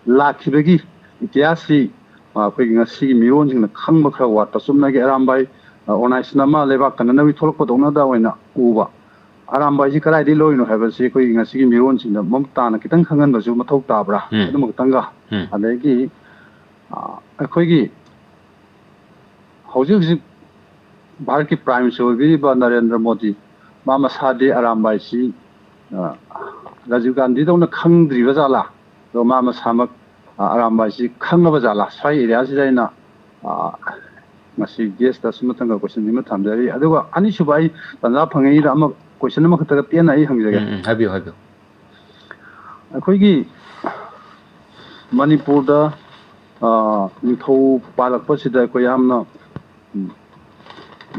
ꯂꯥꯛꯈꯤꯕꯒꯤ ꯏꯇꯤꯍꯥꯁꯁꯤ, ꯑ, ꯑꯩꯈꯣꯏꯒꯤ ꯉꯁꯤꯒꯤ ꯃꯤꯔꯣꯟꯁꯤꯡꯅ ꯈꯪꯕ ꯈꯔ ꯋꯥꯠꯄ꯫ ꯆꯨꯝꯅꯒꯤ ꯑꯔꯥꯝꯕꯥꯏ, ꯑ, ꯑꯣꯔꯒꯅꯥꯏꯖꯦꯁꯟ ꯑꯃ ꯂꯩꯕꯥꯛ ꯀꯟꯅꯅꯕꯒꯤ ꯊꯣꯛꯂꯛꯄꯗꯧꯅꯗ ꯑꯣꯏꯅ ꯎꯕ꯫ ꯑꯔꯥꯝꯕꯥꯏꯁꯤ ꯀꯗꯥꯏꯗꯒꯤ ꯂꯧꯔꯤꯅꯣ ꯍꯥꯏꯕꯁꯤ ꯑꯩꯈꯣꯏꯒꯤ ꯉꯁꯤꯒꯤ ꯃꯤꯔꯣꯟꯁꯤꯡꯅ ꯃꯃꯨꯠ ꯇꯥꯅ ꯈꯤꯇꯪ ꯈꯪꯍꯟꯕꯁꯨ ꯃꯊꯧ ꯇꯥꯕ꯭ꯔꯥ? ꯎꯝ꯫ ꯑꯗꯨꯃ ꯈꯤꯇꯪꯒ꯫ ꯎꯝ꯫ ꯑꯗꯒꯤ, ꯑ, ꯑꯩꯈꯣꯏꯒꯤ ꯍꯧꯖꯤꯛ ꯍꯧꯖꯤꯛ ꯚꯥꯔꯠꯀꯤ ꯄ꯭ꯔꯥꯏꯝ ꯃꯤꯅꯤꯁꯇꯔ ꯑꯣꯏꯕꯤꯔꯤꯕ ꯅꯔꯦꯟꯗ꯭ꯔ ꯃꯣꯗꯤ, ꯃꯥ ꯃꯁꯥꯗꯤ ꯑꯔꯥꯝꯕꯥꯏꯁꯤ, ꯑ, ꯔꯥꯖꯤꯕ ꯒꯥꯟꯙꯤꯗꯧꯅ ꯈꯪꯗ꯭ꯔꯤꯕ ꯖꯥꯠꯂꯥ? ꯑꯗꯣ ꯃꯥ ꯃꯁꯥꯃꯛ, ꯑ, ꯑꯔꯥꯝꯕꯥꯏꯁꯤ ꯈꯪꯉꯕ ꯖꯥꯠꯂꯥ? ꯁ꯭ꯋꯥꯏ ꯑꯦꯔꯤꯌꯥꯁꯤꯗ ꯑꯩꯅ, ꯑ, ꯉꯁꯤ ꯒꯦꯁꯇ ꯁꯤꯃꯇꯪꯒ ꯀꯣꯏꯁꯟ ꯑꯃ ꯊꯝꯖꯔꯤ꯫ ꯑꯗꯨꯒ ꯑꯅꯤꯁꯨꯕ, ꯑꯩ ꯇꯥꯟꯖꯥ ꯐꯪꯉꯤꯉꯩꯗ ꯑꯃ ꯀꯣꯏꯁꯟ ꯑꯃꯈꯛꯇꯒ ꯇꯦꯟꯅ ꯑꯩ ꯍꯪꯖꯒꯦ꯫ ꯎꯝ, ꯎꯝ, ꯍꯥꯏꯕꯤꯌꯨ, ꯍꯥꯏꯕꯤꯌꯨ꯫ ꯑꯩꯈꯣꯏꯒꯤ ꯃꯅꯤꯄꯨꯔꯗ, ꯑ, ꯅꯤꯡꯊꯧ ꯄꯥꯜꯂꯛꯄꯁꯤꯗ ꯑꯩꯈꯣꯏ ꯌꯥꯝꯅ, ꯎꯝ,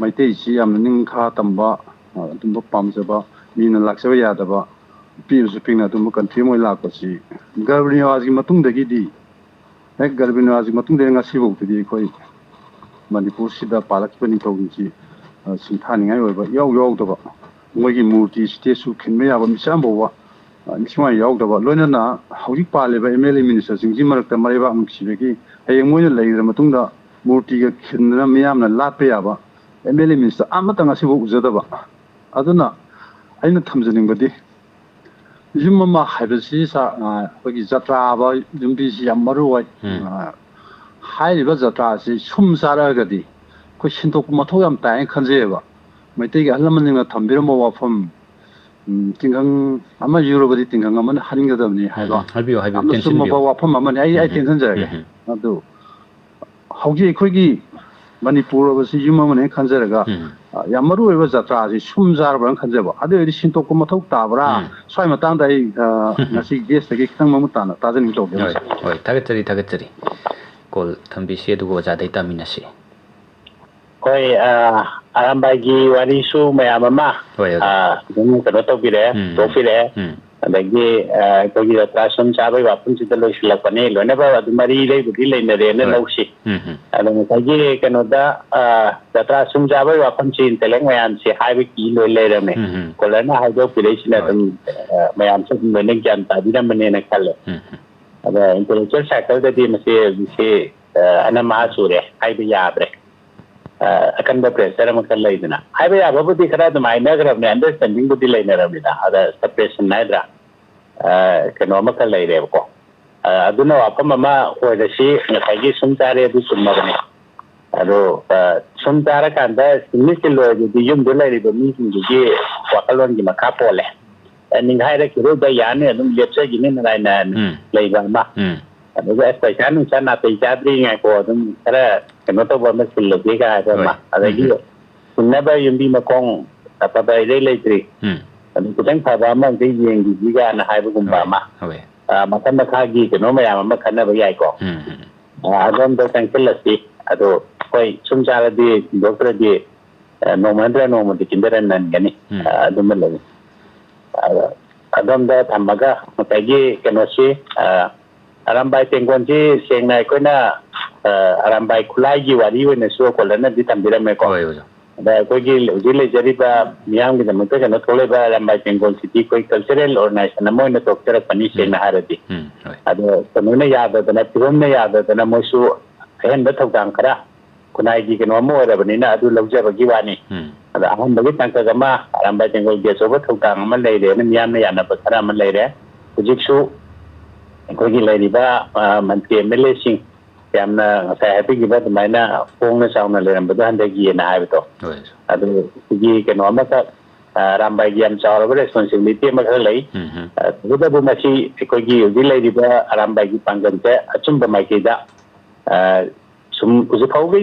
ꯃꯩꯇꯩꯁꯤ ꯌꯥꯝꯅ ꯅꯤꯡꯈꯥ ꯇꯝꯕ, ꯑ, ꯑꯗꯨꯝꯕ ꯄꯥꯝꯖꯕ, ꯃꯤꯅ ꯂꯥꯛꯆꯕ ꯌꯥꯗꯕ, ꯄꯤꯛꯑꯁꯨ ꯄꯤꯛꯅ ꯑꯗꯨꯝꯕ ꯀꯟꯐ꯭ꯔꯦꯝ ꯑꯣꯏꯅ ꯂꯥꯛꯄꯁꯤ ꯒꯔꯚ ꯅꯤꯋꯥꯖꯒꯤ ꯃꯇꯨꯡꯗꯒꯤꯗꯤ, ꯍꯦꯛ ꯒꯔꯚ ꯅꯤꯋꯥꯖꯒꯤ ꯃꯇꯨꯡꯗꯒꯤ ꯉꯁꯤꯐꯥꯎꯗꯗꯤ ꯑꯩꯈꯣꯏ ꯃꯅꯤꯄꯨꯔꯁꯤꯗ ꯄꯥꯜꯂꯛꯈꯤꯕ ꯅꯤꯡꯊꯧꯁꯤꯡꯁꯤ, ꯑ, ꯁꯤꯡꯊꯥꯅꯤꯡꯉꯥꯏ ꯑꯣꯏꯕ ꯏꯌꯥꯎ ꯌꯥꯎꯗꯕ, ꯃꯣꯏꯒꯤ ꯃꯨꯔꯇꯤ, ꯁ꯭ꯇꯦꯆꯨ ꯈꯤꯟꯕ ꯌꯥꯕ ꯃꯤꯆꯝ ꯐꯥꯎꯕ ꯑ, ꯅꯤꯡꯊꯤ ꯅꯨꯡꯉꯥꯏ ꯌꯥꯎꯗꯕ, ꯂꯣꯏꯅꯅ ꯍꯧꯖꯤꯛ ꯄꯥꯜꯂꯤꯕ ꯑꯦꯝ ꯑꯦꯜ ꯑꯦ ꯃꯤꯅꯤꯁꯇꯔꯁꯤꯡꯁꯤ ꯃꯔꯛꯇ ꯃꯔꯩꯕꯥꯛ ꯅꯨꯡꯁꯤꯕꯒꯤ ꯍꯌꯦꯡ ꯃꯣꯏꯅ ꯂꯩꯈ꯭ꯔ ꯃꯇꯨꯡꯗ ꯃꯨꯔꯇꯤꯒ ꯈꯤꯟꯗꯅ ꯃꯤꯌꯥꯝꯅ ꯂꯥꯠꯄ ꯌꯥꯕ ꯑꯦꯝ ꯑꯦꯜ ꯑꯦ ꯃꯤꯅꯤꯁꯇꯔ ꯑꯃꯠꯇ ꯉꯁꯤꯐꯥꯎ ꯎꯖꯗꯕ꯫ ꯑꯗꯨꯅ ꯑꯩꯅ ꯊꯝꯖꯅꯤꯡꯕꯗꯤ, ꯌꯨꯝ ꯑꯃ ꯍꯥꯏꯕꯁꯤ ꯁꯥ-, ꯑ, ꯑꯩꯈꯣꯏꯒꯤ ꯖꯇ꯭ꯔꯥ ꯍꯥꯏꯕ ꯌꯨꯝꯕꯤꯁꯤ ꯌꯥꯝ ꯃꯔꯨ ꯑꯣꯏ꯫ ꯎꯝ꯫ ꯑ, ꯍꯥꯏꯔꯤꯕ ꯖꯇ꯭ꯔꯥꯁꯤ ꯁꯨꯝ ꯆꯥꯔꯛꯑꯒꯗꯤ ꯑꯩꯈꯣꯏ ꯁꯤꯟꯗꯣꯛꯄ ꯃꯊꯧ ꯌꯥꯝ ꯇꯥꯏꯅ ꯈꯟꯖꯩꯑꯕ꯫ ꯃꯩꯇꯩꯒꯤ ꯑꯍꯜ ꯂꯃꯟꯁꯤꯡꯅ ꯊꯝꯕꯤꯔꯝꯕ ꯋꯥꯐꯝ, ꯎꯝ, ꯇꯤꯡꯈꯪ ꯑꯃ ꯌꯨꯔꯕꯗꯤ ꯇꯤꯡꯈꯪ ꯑꯃꯅ ꯍꯟꯒꯗꯕꯅꯤ ꯍꯥꯏꯕ ꯎꯝ, ꯍꯥꯏꯕꯤꯌꯨ, ꯍꯥꯏꯕꯤꯌꯨ, ꯌꯥꯝꯅ ꯆꯨꯝꯃꯕ ꯇꯦꯟꯁꯤꯟꯕꯤꯌꯨ꯫ ꯋꯥꯐꯝ ꯑꯃꯅꯤ꯫ ꯑꯩ, ꯑꯩ ꯎꯝ, ꯇꯦꯟꯁꯤꯟꯖꯔꯒꯦ꯫ ꯎꯝ, ꯎꯝ꯫ ꯑꯗꯨ ꯍꯧꯖꯤꯛ ꯑꯩꯈꯣꯏꯒꯤ ꯃꯅꯤꯄꯨꯔ ꯍꯥꯏꯕꯁꯤ ꯌꯨꯝ ꯑꯃꯅꯦ ꯈꯟꯖꯔꯒ, ꯎꯝ꯫ ꯑ, ꯌꯥꯝ ꯃꯔꯨ ꯑꯣꯏꯕ ꯖꯇ꯭ꯔꯥꯁꯤ ꯁꯨꯝ ꯆꯥꯔꯕ꯭ꯔꯅ ꯈꯟꯖꯕ꯫ ꯑꯗꯨ ꯑꯣꯏꯔꯗꯤ ꯁꯤꯟꯇꯣꯛꯄ ꯃꯊꯧ ꯇꯥꯕ꯭ꯔꯥ? ꯎꯝ꯫ ꯁ꯭ꯋꯥꯏ ꯃꯇꯥꯡꯗ ꯑꯩ, ꯑ, ꯎꯝ, ꯎꯝ꯫ ꯉꯁꯤ ꯒꯦꯁꯇꯒꯤ ꯈꯤꯇꯪ ꯃꯃꯨꯠ ꯇꯥꯅ ꯇꯥꯖꯅꯤꯡꯕ ꯇꯧꯒꯦ꯫ ꯍꯣꯏ, ꯍꯣꯏ, ꯊꯥꯒꯠꯆꯔꯤ, ꯊꯥꯒꯠꯆꯔꯤ꯫ ꯀꯣꯜ ꯊꯝꯕꯤꯁꯤ, ꯑꯗꯨꯒ ꯑꯣꯖꯥꯗꯩ ꯇꯥꯃꯤꯟꯅꯁꯤ꯫ ꯍꯣꯏ, ꯑ, ꯑꯔꯥꯝꯕꯥꯏꯒꯤ ꯋꯥꯔꯤꯁꯨ ꯃꯌꯥꯝ ꯑꯃ, ꯍꯣꯏ, ꯑꯣꯖꯥ꯫ ꯑ, ꯑꯗꯨꯝ ꯀꯩꯅꯣ ꯇꯧꯕꯤꯔꯛꯑꯦ, ꯎꯝ, ꯎꯝ꯫ ꯇꯣꯛꯄꯤꯔꯛꯑꯦ꯫ ꯎꯝ꯫ ꯑꯗꯒꯤ, ꯑ, ꯑꯩꯈꯣꯏꯒꯤ ꯖꯇ꯭ꯔꯥ ꯁꯨꯝ ꯆꯥꯕꯒꯤ ꯋꯥꯐꯝꯁꯤꯗ ꯂꯣꯏꯁꯤꯜꯂꯛꯄꯅꯤ꯫ ꯂꯣꯏꯅꯕ ꯑꯗꯨꯝ ꯃꯔꯤ ꯂꯩꯕꯨꯗꯤ ꯂꯩꯅꯔꯦꯅ ꯍꯣꯏ꯫ ꯂꯧꯁꯤ꯫ ꯎꯝ, ꯎꯝ꯫ ꯑꯗꯣ ꯉꯁꯥꯏꯒꯤ ꯀꯩꯅꯣꯗ, ꯑ, ꯖꯇ꯭ꯔꯥ ꯁꯨꯝ ꯆꯥꯕꯒꯤ ꯋꯥꯐꯝꯁꯤ intellect ꯃꯌꯥꯝꯁꯤ ꯍꯥꯏꯕ ꯀꯤ ꯂꯣꯏ ꯂꯩꯔꯝꯃꯦ꯫ ꯎꯝ, ꯎꯝ꯫ ꯀꯣꯂꯔꯅ ꯍꯥꯏꯗꯣꯛꯄꯤꯔꯛꯏꯁꯤꯅ ꯍꯣꯏ꯫ ꯑꯗꯨꯝ, ꯑ, ꯃꯌꯥꯝꯁꯨ ꯑꯗꯨꯝ ꯂꯣꯏꯅ ꯒ꯭ꯌꯥꯟ ꯇꯥꯕꯤꯔꯝꯃꯅꯦꯅ ꯈꯜꯂꯦ꯫ ꯎꯝ, ꯎꯝ꯫ ꯑꯗ intellectual circleꯗꯗꯤ ꯃꯁꯤ ꯍꯧꯖꯤꯛꯁꯤ, ꯑ, ꯑꯅꯝ ꯑꯥ ꯆꯨꯔꯦ, ꯍꯥꯏꯕ ꯌꯥꯗ꯭ꯔꯦ꯫ ꯑ, ꯑꯀꯟꯕ pressure ꯑꯃꯈꯛ ꯂꯩꯗꯅ꯫ ꯍꯥꯏꯕ ꯌꯥꯕꯕꯨꯗꯤ ꯈꯔ ꯑꯗꯨꯝ ꯍꯥꯏꯅꯈ꯭ꯔꯕꯅꯦ, understandingꯕꯨꯗꯤ ꯂꯩꯅꯔꯕꯅꯤꯗ꯫ ꯑꯗ suppression ꯍꯥꯏꯗ꯭ꯔꯥ, ꯑ, ꯀꯩꯅꯣ ꯑꯃꯈꯛ ꯂꯩꯔꯦꯕꯀꯣ꯫ ꯑ, ꯑꯗꯨꯅ ꯋꯥꯐꯝ ꯑꯃ ꯑꯣꯏꯔꯁꯤ, ꯉꯁꯥꯏꯒꯤ ꯁꯨꯝ ꯆꯥꯔꯦ, ꯑꯗꯨ ꯆꯨꯝꯃꯕꯅꯦ꯫ ꯑꯗꯣ, ꯑ, ꯁꯨꯝ ꯆꯥꯔꯀꯥꯟꯗ ꯁꯤꯟꯃꯤꯠ ꯁꯤꯜꯂꯣꯏ ꯑꯗꯨꯗꯤ ꯌꯨꯝꯗ ꯂꯩꯔꯤꯕ ꯃꯤꯁꯤꯡꯗꯨꯒꯤ ꯋꯥꯈꯜꯂꯣꯟꯒꯤ ꯃꯈꯥ ꯄꯣꯜꯂꯦ꯫ ꯑ, ꯅꯤꯡꯈꯥꯏꯔꯛꯈꯤꯔꯣꯏꯗ, ꯌꯥꯅꯤ, ꯑꯗꯨꯝ ꯂꯦꯞꯆꯈꯤꯅꯤ ꯅꯨꯡꯉꯥꯏꯅ ꯎꯝ꯫ ꯂꯩꯕ ꯑꯃ꯫ ꯎꯝ꯫ ꯑꯗꯨꯒ ꯑꯁ ꯄꯩꯁꯥ ꯅꯨꯡꯁꯥ ꯅꯥꯇꯩ ꯆꯥꯗ꯭ꯔꯤ ꯉꯥꯏꯈꯣ, ꯑꯗꯨꯝ ꯈꯔ ꯀꯩꯅꯣ ꯇꯧꯕ ꯑꯃ ꯁꯤꯜꯂꯁꯤ ꯀꯥꯏ ꯍꯥꯏꯕ ꯑꯃ꯫ ꯍꯣꯏ꯫ ꯑꯗꯒꯤ ꯎꯝ, ꯎꯝ꯫ ꯁꯤꯟꯅꯕ ꯌꯨꯝꯕꯤ ꯃꯈꯣꯡ ꯑꯐꯕ ꯏꯔꯩ ꯂꯩꯇ꯭ꯔꯤ꯫ ꯎꯝ꯫ ꯑꯗꯨ ꯈꯤꯇꯪ ꯐꯕ ꯑꯃ ꯑꯝꯇ ꯌꯦꯡꯈꯤꯁꯤ ꯀꯥꯏꯅ ꯍꯥꯏꯕꯒꯨꯝꯕ ꯍꯣꯏ, ꯑꯃ꯫ ꯍꯣꯏ꯫ ꯑ, ꯃꯈꯜ ꯃꯈꯥꯒꯤ ꯀꯩꯅꯣ ꯃꯌꯥꯝ ꯑꯃ ꯈꯟꯅꯕ ꯌꯥꯏꯀꯣ꯫ ꯎꯝ, ꯎꯝ꯫ ꯑ, ꯑꯗꯣꯝꯗ ꯆꯪꯁꯤꯜꯂꯁꯤ꯫ ꯑꯗꯣ ꯍꯣꯏ, ꯁꯨꯝ ꯆꯥꯔꯗꯤ ꯗꯣꯛꯇꯔꯗꯤ, ꯑ, ꯅꯣꯡꯃ ꯅꯠꯇ꯭ꯔꯒ ꯅꯣꯡꯃꯗꯤ ꯀꯤꯟꯗꯔ ꯅꯟꯒꯅꯤ꯫ ꯎꯝ꯫ ꯑ, ꯑꯗꯨꯃ ꯂꯩ꯫ ꯑꯗ ꯑꯗꯣꯝꯗ ꯊꯝꯃꯒ ꯉꯁꯥꯏꯒꯤ ꯀꯩꯅꯣꯁꯤ, ꯑ, ꯑꯔꯥꯝꯕꯥꯏ ꯇꯦꯡꯒꯣꯟꯁꯤ ꯁꯦꯡꯅ ꯑꯩꯈꯣꯏꯅ, ꯑ, ꯑꯔꯥꯝꯕꯥꯏ ꯈꯨꯂꯥꯏꯒꯤ ꯋꯥꯔꯤ ꯑꯣꯏꯅꯁꯨ ꯀꯣꯂꯔꯅꯗꯤ ꯊꯝꯕꯤꯔꯝꯃꯦꯀꯣ꯫ ꯍꯣꯏ, ꯑꯣꯖꯥ꯫ ꯑꯗ ꯑꯩꯈꯣꯏꯒꯤ ꯍꯧꯖꯤꯛ ꯂꯩꯖꯔꯤꯕ ꯃꯤꯌꯥꯝꯒꯤꯗꯃꯛꯇ ꯀꯩꯅꯣ ꯊꯣꯛꯂꯛꯏꯕ ꯑꯔꯥꯝꯕꯥꯏ ꯇꯦꯡꯒꯣꯜꯁꯤꯗꯤ ꯑꯩꯈꯣꯏ ꯀꯜꯆꯔꯦꯜ ꯑꯣꯔꯒꯅꯥꯏꯖꯦꯁꯟ ꯑꯃ ꯑꯣꯏꯅ ꯊꯣꯛꯆꯔꯛꯄꯅꯤ, ꯁꯦꯡꯅ ꯍꯥꯏꯔꯗꯤ꯫ ꯎꯝ, ꯍꯣꯏ꯫ ꯑꯗꯣ ꯀꯩꯅꯣꯅ ꯌꯥꯗꯗꯅ, ꯐꯤꯕꯝꯅ ꯌꯥꯗꯗꯅ ꯃꯣꯏꯁꯨ ꯑꯍꯦꯟꯕ ꯊꯧꯗꯥꯡ ꯈꯔ, ꯈꯨꯟꯅꯥꯏꯒꯤ ꯀꯩꯅꯣ ꯑꯃ ꯑꯣꯏꯔꯕꯅꯤꯅ ꯑꯗꯨ ꯂꯧꯖꯕꯒꯤ ꯋꯥꯅꯤ꯫ ꯎꯝ, ꯑꯗ ꯑꯍꯥꯟꯕꯒꯤ ꯇꯥꯡꯀꯛ ꯑꯃ ꯑꯔꯥꯝꯕꯥꯏ ꯇꯦꯡꯒꯣꯜꯒꯤ ꯑꯆꯧꯕ ꯊꯧꯗꯥꯡ ꯑꯃ ꯂꯩꯔꯦꯅ ꯃꯤꯌꯥꯝꯅ ꯌꯥꯅꯕ ꯈꯔ ꯑꯃ ꯂꯩꯔꯦ꯫ ꯍꯧꯖꯤꯛꯁꯨ ꯑꯩꯈꯣꯏꯒꯤ ꯂꯩꯔꯤꯕ, ꯑ, ꯃꯟꯇ꯭ꯔꯤ ꯑꯦꯝ ꯑꯦꯜ ꯑꯦꯁꯤꯡ ꯌꯥꯝꯅ ꯉꯁꯥꯏ ꯍꯥꯏꯕꯤꯈꯤꯕ ꯑꯗꯨꯃꯥꯏꯅ ꯍꯣꯡꯅ ꯆꯥꯎꯅ ꯂꯩꯔꯝꯕꯗꯣ ꯍꯟꯊꯈꯤꯑꯅ ꯍꯥꯏꯕꯗꯣ, ꯍꯣꯏ꯫ ꯑꯗꯨ ꯁꯤꯒꯤ ꯀꯩꯅꯣ ꯑꯃꯈꯛ, ꯑ, ꯑꯔꯥꯝꯕꯥꯏꯒꯤ ꯌꯥꯝ ꯆꯥꯎꯔꯕ ꯔꯦꯁꯄꯣꯟꯁꯤꯕꯤꯂꯤꯇꯤ ꯑꯃꯈꯛ ꯂꯩ꯫ ꯎꯝ, ꯎꯝ꯫ ꯑ, ꯇꯧꯕꯇꯕꯨ ꯃꯁꯤ ꯑꯩꯈꯣꯏꯒꯤ ꯍꯧꯖꯤꯛ ꯂꯩꯔꯤꯕ ꯑꯔꯥꯝꯕꯥꯏꯒꯤ ꯄꯥꯡꯒꯜꯁꯦ ꯑꯆꯨꯝꯕ ꯃꯥꯏꯀꯩꯗ, ꯑ, ꯁꯨꯝ ꯍꯧꯖꯤꯛ ꯐꯥꯎꯒꯤ,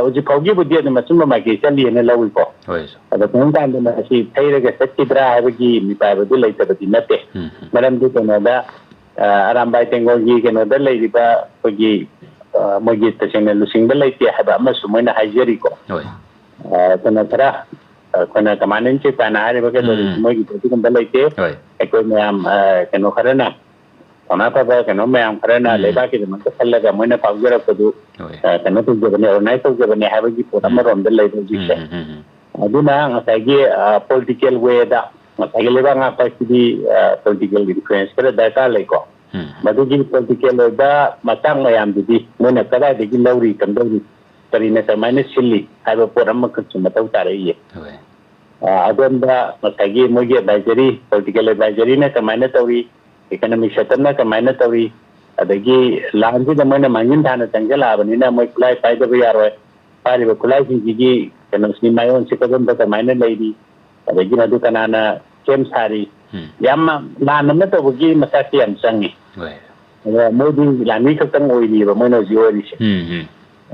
ꯍꯧꯖꯤꯛ ꯐꯥꯎꯒꯤꯕꯨꯗꯤ ꯑꯗꯨꯝ ꯑꯆꯨꯝꯕ ꯃꯥꯏꯀꯩ ꯆꯠꯂꯤꯅ ꯂꯧꯏꯀꯣ꯫ ꯍꯣꯏ, ꯁꯥꯔ꯫ ꯑꯗꯣ ꯀꯔꯝ ꯀꯥꯟꯗ ꯃꯁꯤ ꯊꯩꯔꯒ ꯆꯠꯈꯤꯗ꯭ꯔꯥ ꯍꯥꯏꯕꯒꯤ ꯃꯤꯄꯥꯏꯕꯗꯨ ꯂꯩꯇꯕꯗꯤ ꯅꯠꯇꯦ꯫ ꯎꯝ, ꯎꯝ꯫ ꯃꯔꯝꯗꯤ ꯀꯩꯅꯣꯗ, ꯑ, ꯑꯔꯥꯝꯕꯥꯏ ꯇꯦꯡꯒꯣꯜꯒꯤ ꯀꯩꯅꯣꯗ ꯂꯩꯔꯤꯕ ꯑꯩꯈꯣꯏꯒꯤ, ꯑ, ꯃꯣꯏꯒꯤ ꯇꯁꯦꯡꯅ ꯂꯨꯆꯤꯡꯕ ꯂꯩꯇꯦ ꯍꯥꯏꯕ ꯑꯃꯁꯨ ꯃꯣꯏꯅ ꯍꯥꯏꯖꯔꯤꯀꯣ꯫ ꯍꯣꯏ꯫ ꯑ, ꯀꯩꯅꯣ ꯈꯔ, ꯑ, ꯑꯩꯈꯣꯏꯅ ꯀꯃꯥꯟ ꯑꯦꯟ ꯆꯤꯞ ꯀꯥꯏꯅ ꯍꯥꯏꯔꯤꯕ ꯀꯩꯅꯣꯗꯨꯁꯨ ꯎꯝ꯫ ꯃꯣꯏꯒꯤꯗꯤ ꯑꯗꯨꯒꯨꯝꯕ ꯂꯩꯇꯦ꯫ ꯍꯣꯏ꯫ ꯑꯩꯈꯣꯏ ꯃꯌꯥꯝ, ꯑ, ꯀꯩꯅꯣ ꯈꯔꯅ, ꯊꯧꯅꯥ ꯐꯕ ꯀꯩꯅꯣ ꯃꯌꯥꯝ ꯈꯔꯅ ꯎꯝ꯫ ꯂꯩꯕꯥꯛꯀꯤꯗꯃꯛꯇ ꯈꯜꯂꯒ ꯃꯣꯏꯅ ꯐꯥꯎꯖꯔꯛꯄꯗꯨ, ꯍꯣꯏ꯫ ꯑ, ꯀꯩꯅꯣ ꯇꯧꯖꯕꯅꯦ, ꯑꯣꯔꯒꯅꯥꯏꯖ ꯇꯧꯖꯕꯅꯦ ꯍꯥꯏꯕꯒꯤ ꯄꯣꯠ ꯎꯝ꯫ ꯑꯃꯔꯣꯝꯗ ꯂꯩꯕ ꯍꯧꯖꯤꯛꯁꯦ꯫ ꯎꯝ, ꯎꯝ, ꯎꯝ, ꯎꯝ꯫ ꯑꯗꯨꯅ ꯉꯁꯥꯏꯒꯤ, ꯑ, ꯄꯣꯂꯤꯇꯤꯀꯦꯜ ꯋꯦꯗ ꯉꯁꯥꯏꯒꯤ ꯂꯩꯕꯥꯛ ꯉꯥꯛꯄ ꯍꯥꯏꯁꯤꯗꯤ, ꯑ, ꯄꯣꯂꯤꯇꯤꯀꯦꯜ ꯏꯟꯐ꯭ꯂꯨꯌꯦꯟꯁ ꯈꯔ ꯗꯔꯀꯥꯔ ꯂꯩꯀꯣ꯫ ꯎꯝ꯫ ꯃꯗꯨꯒꯤ ꯄꯣꯂꯤꯇꯤꯀꯦꯜ ꯑꯣꯏꯕ ꯃꯆꯥꯛ ꯃꯌꯥꯝꯗꯨꯗꯤ ꯃꯣꯏꯅ ꯀꯗꯥꯏꯗꯒꯤ ꯂꯧꯔꯤ, ꯀꯝꯗꯧꯔꯤ, ꯀꯔꯤꯅ ꯀꯃꯥꯏꯅ ꯁꯤꯜꯂꯤ ꯍꯥꯏꯕ ꯄꯣꯠ ꯑꯃꯈꯛꯁꯨ ꯃꯊꯧ ꯇꯥꯔꯛꯏꯌꯦ꯫ ꯍꯣꯏ꯫ ꯑ, ꯑꯗꯣꯝꯗ ꯉꯁꯥꯏꯒꯤ ꯃꯣꯏꯒꯤ ꯑꯦꯗꯚꯥꯏꯖꯔꯤ, ꯄꯣꯂꯤꯇꯤꯀꯦꯜ ꯑꯦꯗꯚꯥꯏꯖꯔꯤꯅ ꯀꯃꯥꯏꯅ ꯇꯧꯔꯤ, ꯏꯀꯅꯣꯃꯤꯛ ꯁꯦꯛꯇꯔꯅ ꯀꯃꯥꯏꯅ ꯇꯧꯔꯤ, ꯑꯗꯒꯤ ꯂꯥꯟꯁꯤꯗ ꯃꯣꯏꯅ ꯃꯥꯡꯖꯤꯟ ꯊꯥꯅ ꯆꯪꯁꯤꯜꯂꯛꯑꯕꯅꯤꯅ ꯃꯣꯏ ꯈꯨꯠꯂꯥꯏ ꯄꯥꯏꯗꯕ ꯌꯥꯔꯣꯏ꯫ ꯄꯥꯏꯔꯤꯕ ꯈꯨꯠꯂꯥꯏꯁꯤꯡꯁꯤꯒꯤ ꯀꯩꯅꯣꯁꯤ ꯃꯥꯏꯑꯣꯟꯁꯤ ꯀꯗꯣꯝꯗ ꯀꯃꯥꯏꯅ ꯂꯩꯔꯤ, ꯑꯗꯒꯤ ꯃꯗꯨ ꯀꯅꯥꯅ ꯁꯦꯝ ꯁꯥꯔꯤ, ꯎꯝ꯫ ꯌꯥꯝꯅ ꯂꯥꯟ ꯑꯃ ꯇꯧꯕꯒꯤ ꯃꯆꯥꯛꯁꯤ ꯌꯥꯝ ꯆꯪꯉꯤ꯫ ꯍꯣꯏ꯫ ꯑꯗ ꯃꯣꯏꯗꯤ ꯂꯥꯟꯃꯤ ꯈꯛꯇꯪ ꯑꯣꯏꯔꯤꯑꯕ ꯃꯣꯏꯅ ꯍꯧꯖꯤꯛ ꯑꯣꯏꯔꯤꯁꯦ꯫ ꯎꯝ, ꯎꯝ꯫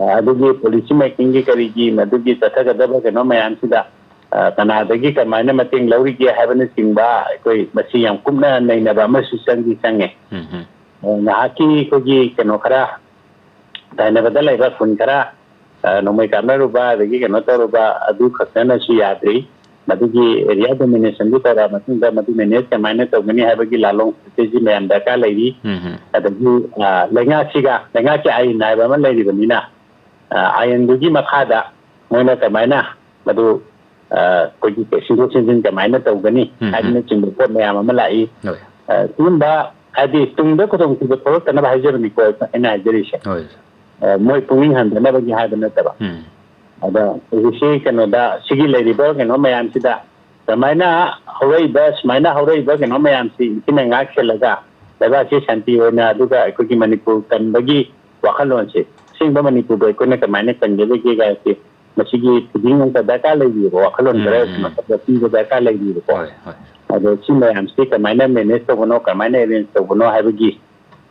ꯑ, ꯑꯗꯨꯒꯤ ꯄꯣꯂꯤꯁꯤ ꯃꯦꯀꯤꯡꯒꯤ ꯀꯔꯤꯒꯤ ꯃꯗꯨꯒꯤ ꯆꯠꯊꯒꯗꯕ ꯀꯩꯅꯣ ꯃꯌꯥꯝꯁꯤꯗ, ꯑ, ꯀꯅꯥꯗꯒꯤ ꯀꯃꯥꯏꯅ ꯃꯇꯦꯡ ꯂꯧꯔꯤꯒꯦ ꯍꯥꯏꯕꯅꯆꯤꯡꯕ ꯑꯩꯈꯣꯏ ꯃꯁꯤ ꯌꯥꯝ ꯀꯨꯞꯅ ꯅꯩꯅꯕ ꯑꯃꯁꯨ ꯆꯪꯗꯤ ꯆꯪꯉꯦ꯫ ꯎꯝ, ꯎꯝ꯫ ꯑ, ꯉꯥꯏꯍꯥꯛꯀꯤ ꯑꯩꯈꯣꯏꯒꯤ ꯀꯩꯅꯣ ꯈꯔ ꯇꯥꯏꯅꯕꯗ ꯂꯩꯕ ꯈꯨꯟ ꯈꯔ, ꯑ, ꯅꯣꯡꯃꯩ ꯀꯥꯞꯅꯔꯨꯕ ꯑꯗꯒꯤ ꯀꯩꯅꯣ ꯇꯧꯔꯨꯕ ꯑꯗꯨ ꯈꯛꯇꯅꯁꯨ ꯌꯥꯗ꯭ꯔꯤ꯫ ꯃꯗꯨꯒꯤ ꯑꯦꯔꯤꯌꯥ ꯗꯣꯃꯤꯅꯦꯁꯟꯗꯨ ꯇꯧꯔꯛꯑ ꯃꯇꯨꯡꯗ ꯃꯗꯨ ꯃꯦꯅꯦꯖ ꯀꯃꯥꯏꯅ ꯇꯧꯒꯅꯤ ꯍꯥꯏꯕꯒꯤ ꯂꯥꯂꯣꯡ ꯏꯁꯇ꯭ꯔꯦꯇꯦꯖꯤ ꯃꯌꯥꯝ ꯗꯔꯀꯥꯔ ꯂꯩꯔꯤ꯫ ꯎꯝ, ꯎꯝ꯫ ꯑꯗꯒꯤ, ꯑ, ꯂꯩꯉꯥꯛꯁꯤꯒ, ꯂꯩꯉꯥꯛꯀꯤ ꯑꯥꯏꯟ ꯍꯥꯏꯕ ꯑꯃ ꯂꯩꯔꯤꯕꯅꯤꯅ, ꯑ, ꯑꯥꯏꯟꯗꯨꯒꯤ ꯃꯈꯥꯗ ꯃꯣꯏꯅ ꯀꯃꯥꯏꯅ ꯃꯗꯨ, ꯑ, ꯑꯩꯈꯣꯏꯒꯤ ꯁꯤꯟꯗꯣꯛ ꯁꯤꯟꯖꯤꯟ ꯀꯃꯥꯏꯅ ꯇꯧꯒꯅꯤ ꯎꯝ, ꯎꯝ꯫ ꯍꯥꯏꯕꯅꯆꯤꯡꯕ ꯄꯣꯠ ꯃꯌꯥꯝ ꯑꯃ ꯂꯥꯛꯏ꯫ ꯍꯣꯏ꯫ ꯑ, ꯁꯤꯒꯨꯝꯕ ꯍꯥꯏꯗꯤ ꯇꯨꯡꯗ ꯈꯨꯗꯣꯡꯊꯤꯕ ꯊꯣꯛꯂꯛꯇꯅꯕ ꯍꯥꯏꯖꯕꯅꯤꯀꯣ ꯑꯩꯅ ꯍꯥꯏꯖꯔꯤꯁꯦ꯫ ꯍꯣꯏ꯫ ꯑ, ꯃꯣꯏ ꯄꯨꯛꯅꯤꯡ ꯍꯟꯗꯅꯕꯒꯤ ꯍꯥꯏꯕ ꯅꯠꯇꯕ꯫ ꯎꯝ꯫ ꯑꯗ ꯍꯧꯖꯤꯛꯁꯤ ꯀꯩꯅꯣꯗ, ꯁꯤꯒꯤ ꯂꯩꯔꯤꯕ ꯀꯩꯅꯣ ꯃꯌꯥꯝꯁꯤꯗ ꯀꯃꯥꯏꯅ ꯍꯧꯔꯛꯏꯕ, ꯁꯨꯃꯥꯏꯅ ꯍꯧꯔꯛꯏꯕ ꯀꯩꯅꯣ ꯃꯌꯥꯝꯁꯤ ꯏꯟꯊꯤꯅ ꯉꯥꯛ ꯁꯦꯜꯂꯒ ꯂꯩꯕꯥꯛꯁꯤ ꯁꯥꯟꯇꯤ ꯑꯣꯏꯅ, ꯑꯗꯨꯒ ꯑꯩꯈꯣꯏꯒꯤ ꯃꯅꯤꯄꯨꯔ ꯀꯟꯕꯒꯤ ꯋꯥꯈꯜꯂꯣꯟꯁꯦ, ꯑꯁꯦꯡꯕ ꯃꯅꯤꯄꯨꯔꯗ ꯑꯩꯈꯣꯏꯅ ꯀꯃꯥꯏꯅ ꯀꯟꯒꯗꯒꯦ ꯍꯥꯏꯕꯁꯤ, ꯃꯁꯤꯒꯤ ꯊꯤꯖꯤꯟ ꯑꯃ ꯗꯔꯀꯥꯔ ꯂꯩꯔꯤꯕ, ꯋꯥꯈꯜꯂꯣꯟ ꯎꯝ, ꯈꯔ ꯎꯝ꯫ ꯃꯊꯛꯇ ꯄꯤꯕ ꯗꯔꯀꯥꯔ ꯂꯩꯔꯤꯕꯀꯣ꯫ ꯍꯣꯏ, ꯍꯣꯏ꯫ ꯑꯗꯣ ꯁꯤ ꯃꯌꯥꯝꯁꯤ ꯀꯃꯥꯏꯅ manage ꯇꯧꯕꯅꯣ, ꯀꯃꯥꯏꯅ arrange ꯇꯧꯕꯅꯣ ꯍꯥꯏꯕꯒꯤ,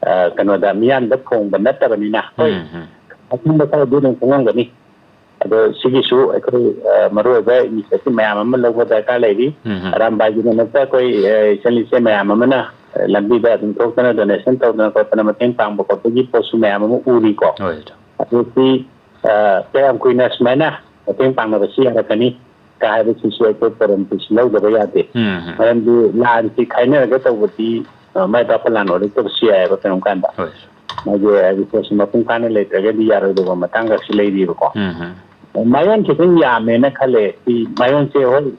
ꯑ, ꯀꯩꯅꯣꯗ, ꯃꯤꯌꯥꯝꯗ ꯐꯣꯡꯕ ꯅꯠꯇꯕꯅꯤꯅ, ꯍꯣꯏ, ꯎꯝ, ꯎꯝ꯫ ꯑꯈꯪꯕ ꯈꯔꯗꯤ ꯑꯗꯨꯝ ꯈꯪꯉꯝꯒꯅꯤ꯫ ꯑꯗꯣ ꯁꯤꯒꯤꯁꯨ ꯑꯩꯈꯣꯏ, ꯑ, ꯃꯔꯨꯑꯣꯏꯕ initiative ꯃꯌꯥꯝ ꯑꯃ ꯂꯧꯕ ꯗꯔꯀꯥꯔ ꯂꯩꯔꯤ꯫ ꯎꯝ, ꯎꯝ꯫ ꯑꯔꯥꯝꯕꯥꯏꯒꯤꯗꯃꯛꯇ ꯑꯩꯈꯣꯏ, ꯑ, ꯏꯆꯜ ꯏꯆꯦ ꯃꯌꯥꯝ ꯑꯃꯅ, ꯑ, ꯂꯝꯕꯤꯗ ꯑꯗꯨꯝ ꯊꯣꯛꯇꯅ donation ꯇꯧꯗꯅ ꯈꯣꯠꯇꯅ ꯃꯇꯦꯡ ꯄꯥꯡꯕ ꯈꯣꯠꯄꯒꯤ ꯄꯣꯠꯁꯨ ꯃꯌꯥꯝ ꯑꯃ ꯎꯔꯤꯀꯣ꯫ ꯍꯣꯏ, ꯑꯣꯖꯥ꯫ ꯑꯗꯨ ꯁꯤ, ꯑ, ꯀꯌꯥꯝ ꯀꯨꯏꯅ ꯁꯨꯃꯥꯏꯅ ꯃꯇꯦꯡ ꯄꯥꯡꯅꯕꯁꯤ ꯌꯥꯔꯛꯀꯅꯤ ꯀ ꯍꯥꯏꯕꯁꯤꯁꯨ ꯑꯩꯈꯣꯏ ꯄꯣꯔꯝꯁꯤꯁꯨ ꯂꯧꯗꯕ ꯌꯥꯗꯦ꯫ ꯎꯝ, ꯎꯝ꯫ ꯃꯔꯝꯗꯤ ꯂꯥꯟꯁꯤ ꯈꯥꯏꯅꯔꯒ ꯇꯧꯕꯗꯤ, ꯑ, ꯃꯥꯏ ꯄꯥꯛꯄ ꯂꯥꯟ ꯑꯣꯏꯔꯛꯇꯕꯁꯨ ꯌꯥꯏꯑꯕ ꯀꯔꯤꯒꯨꯝꯕ ꯀꯥꯟꯗ꯫ ꯍꯣꯏ꯫ ꯃꯥꯒꯤ resource ꯃꯄꯨꯡ ꯐꯥꯅ ꯂꯩꯇ꯭ꯔꯒꯗꯤ ꯌꯥꯔꯣꯏꯗꯧꯕ ꯃꯇꯥꯡꯗꯁꯨ ꯂꯩꯔꯤꯕꯀꯣ꯫ ꯎꯝ, ꯎꯝ꯫ ꯃꯌꯣꯟ ꯈꯤꯇꯪ ꯌꯥꯝꯃꯦꯅ ꯈꯜꯂꯦ꯫ ꯁꯤ ꯃꯌꯣꯟꯁꯦ, ꯍꯣꯏ,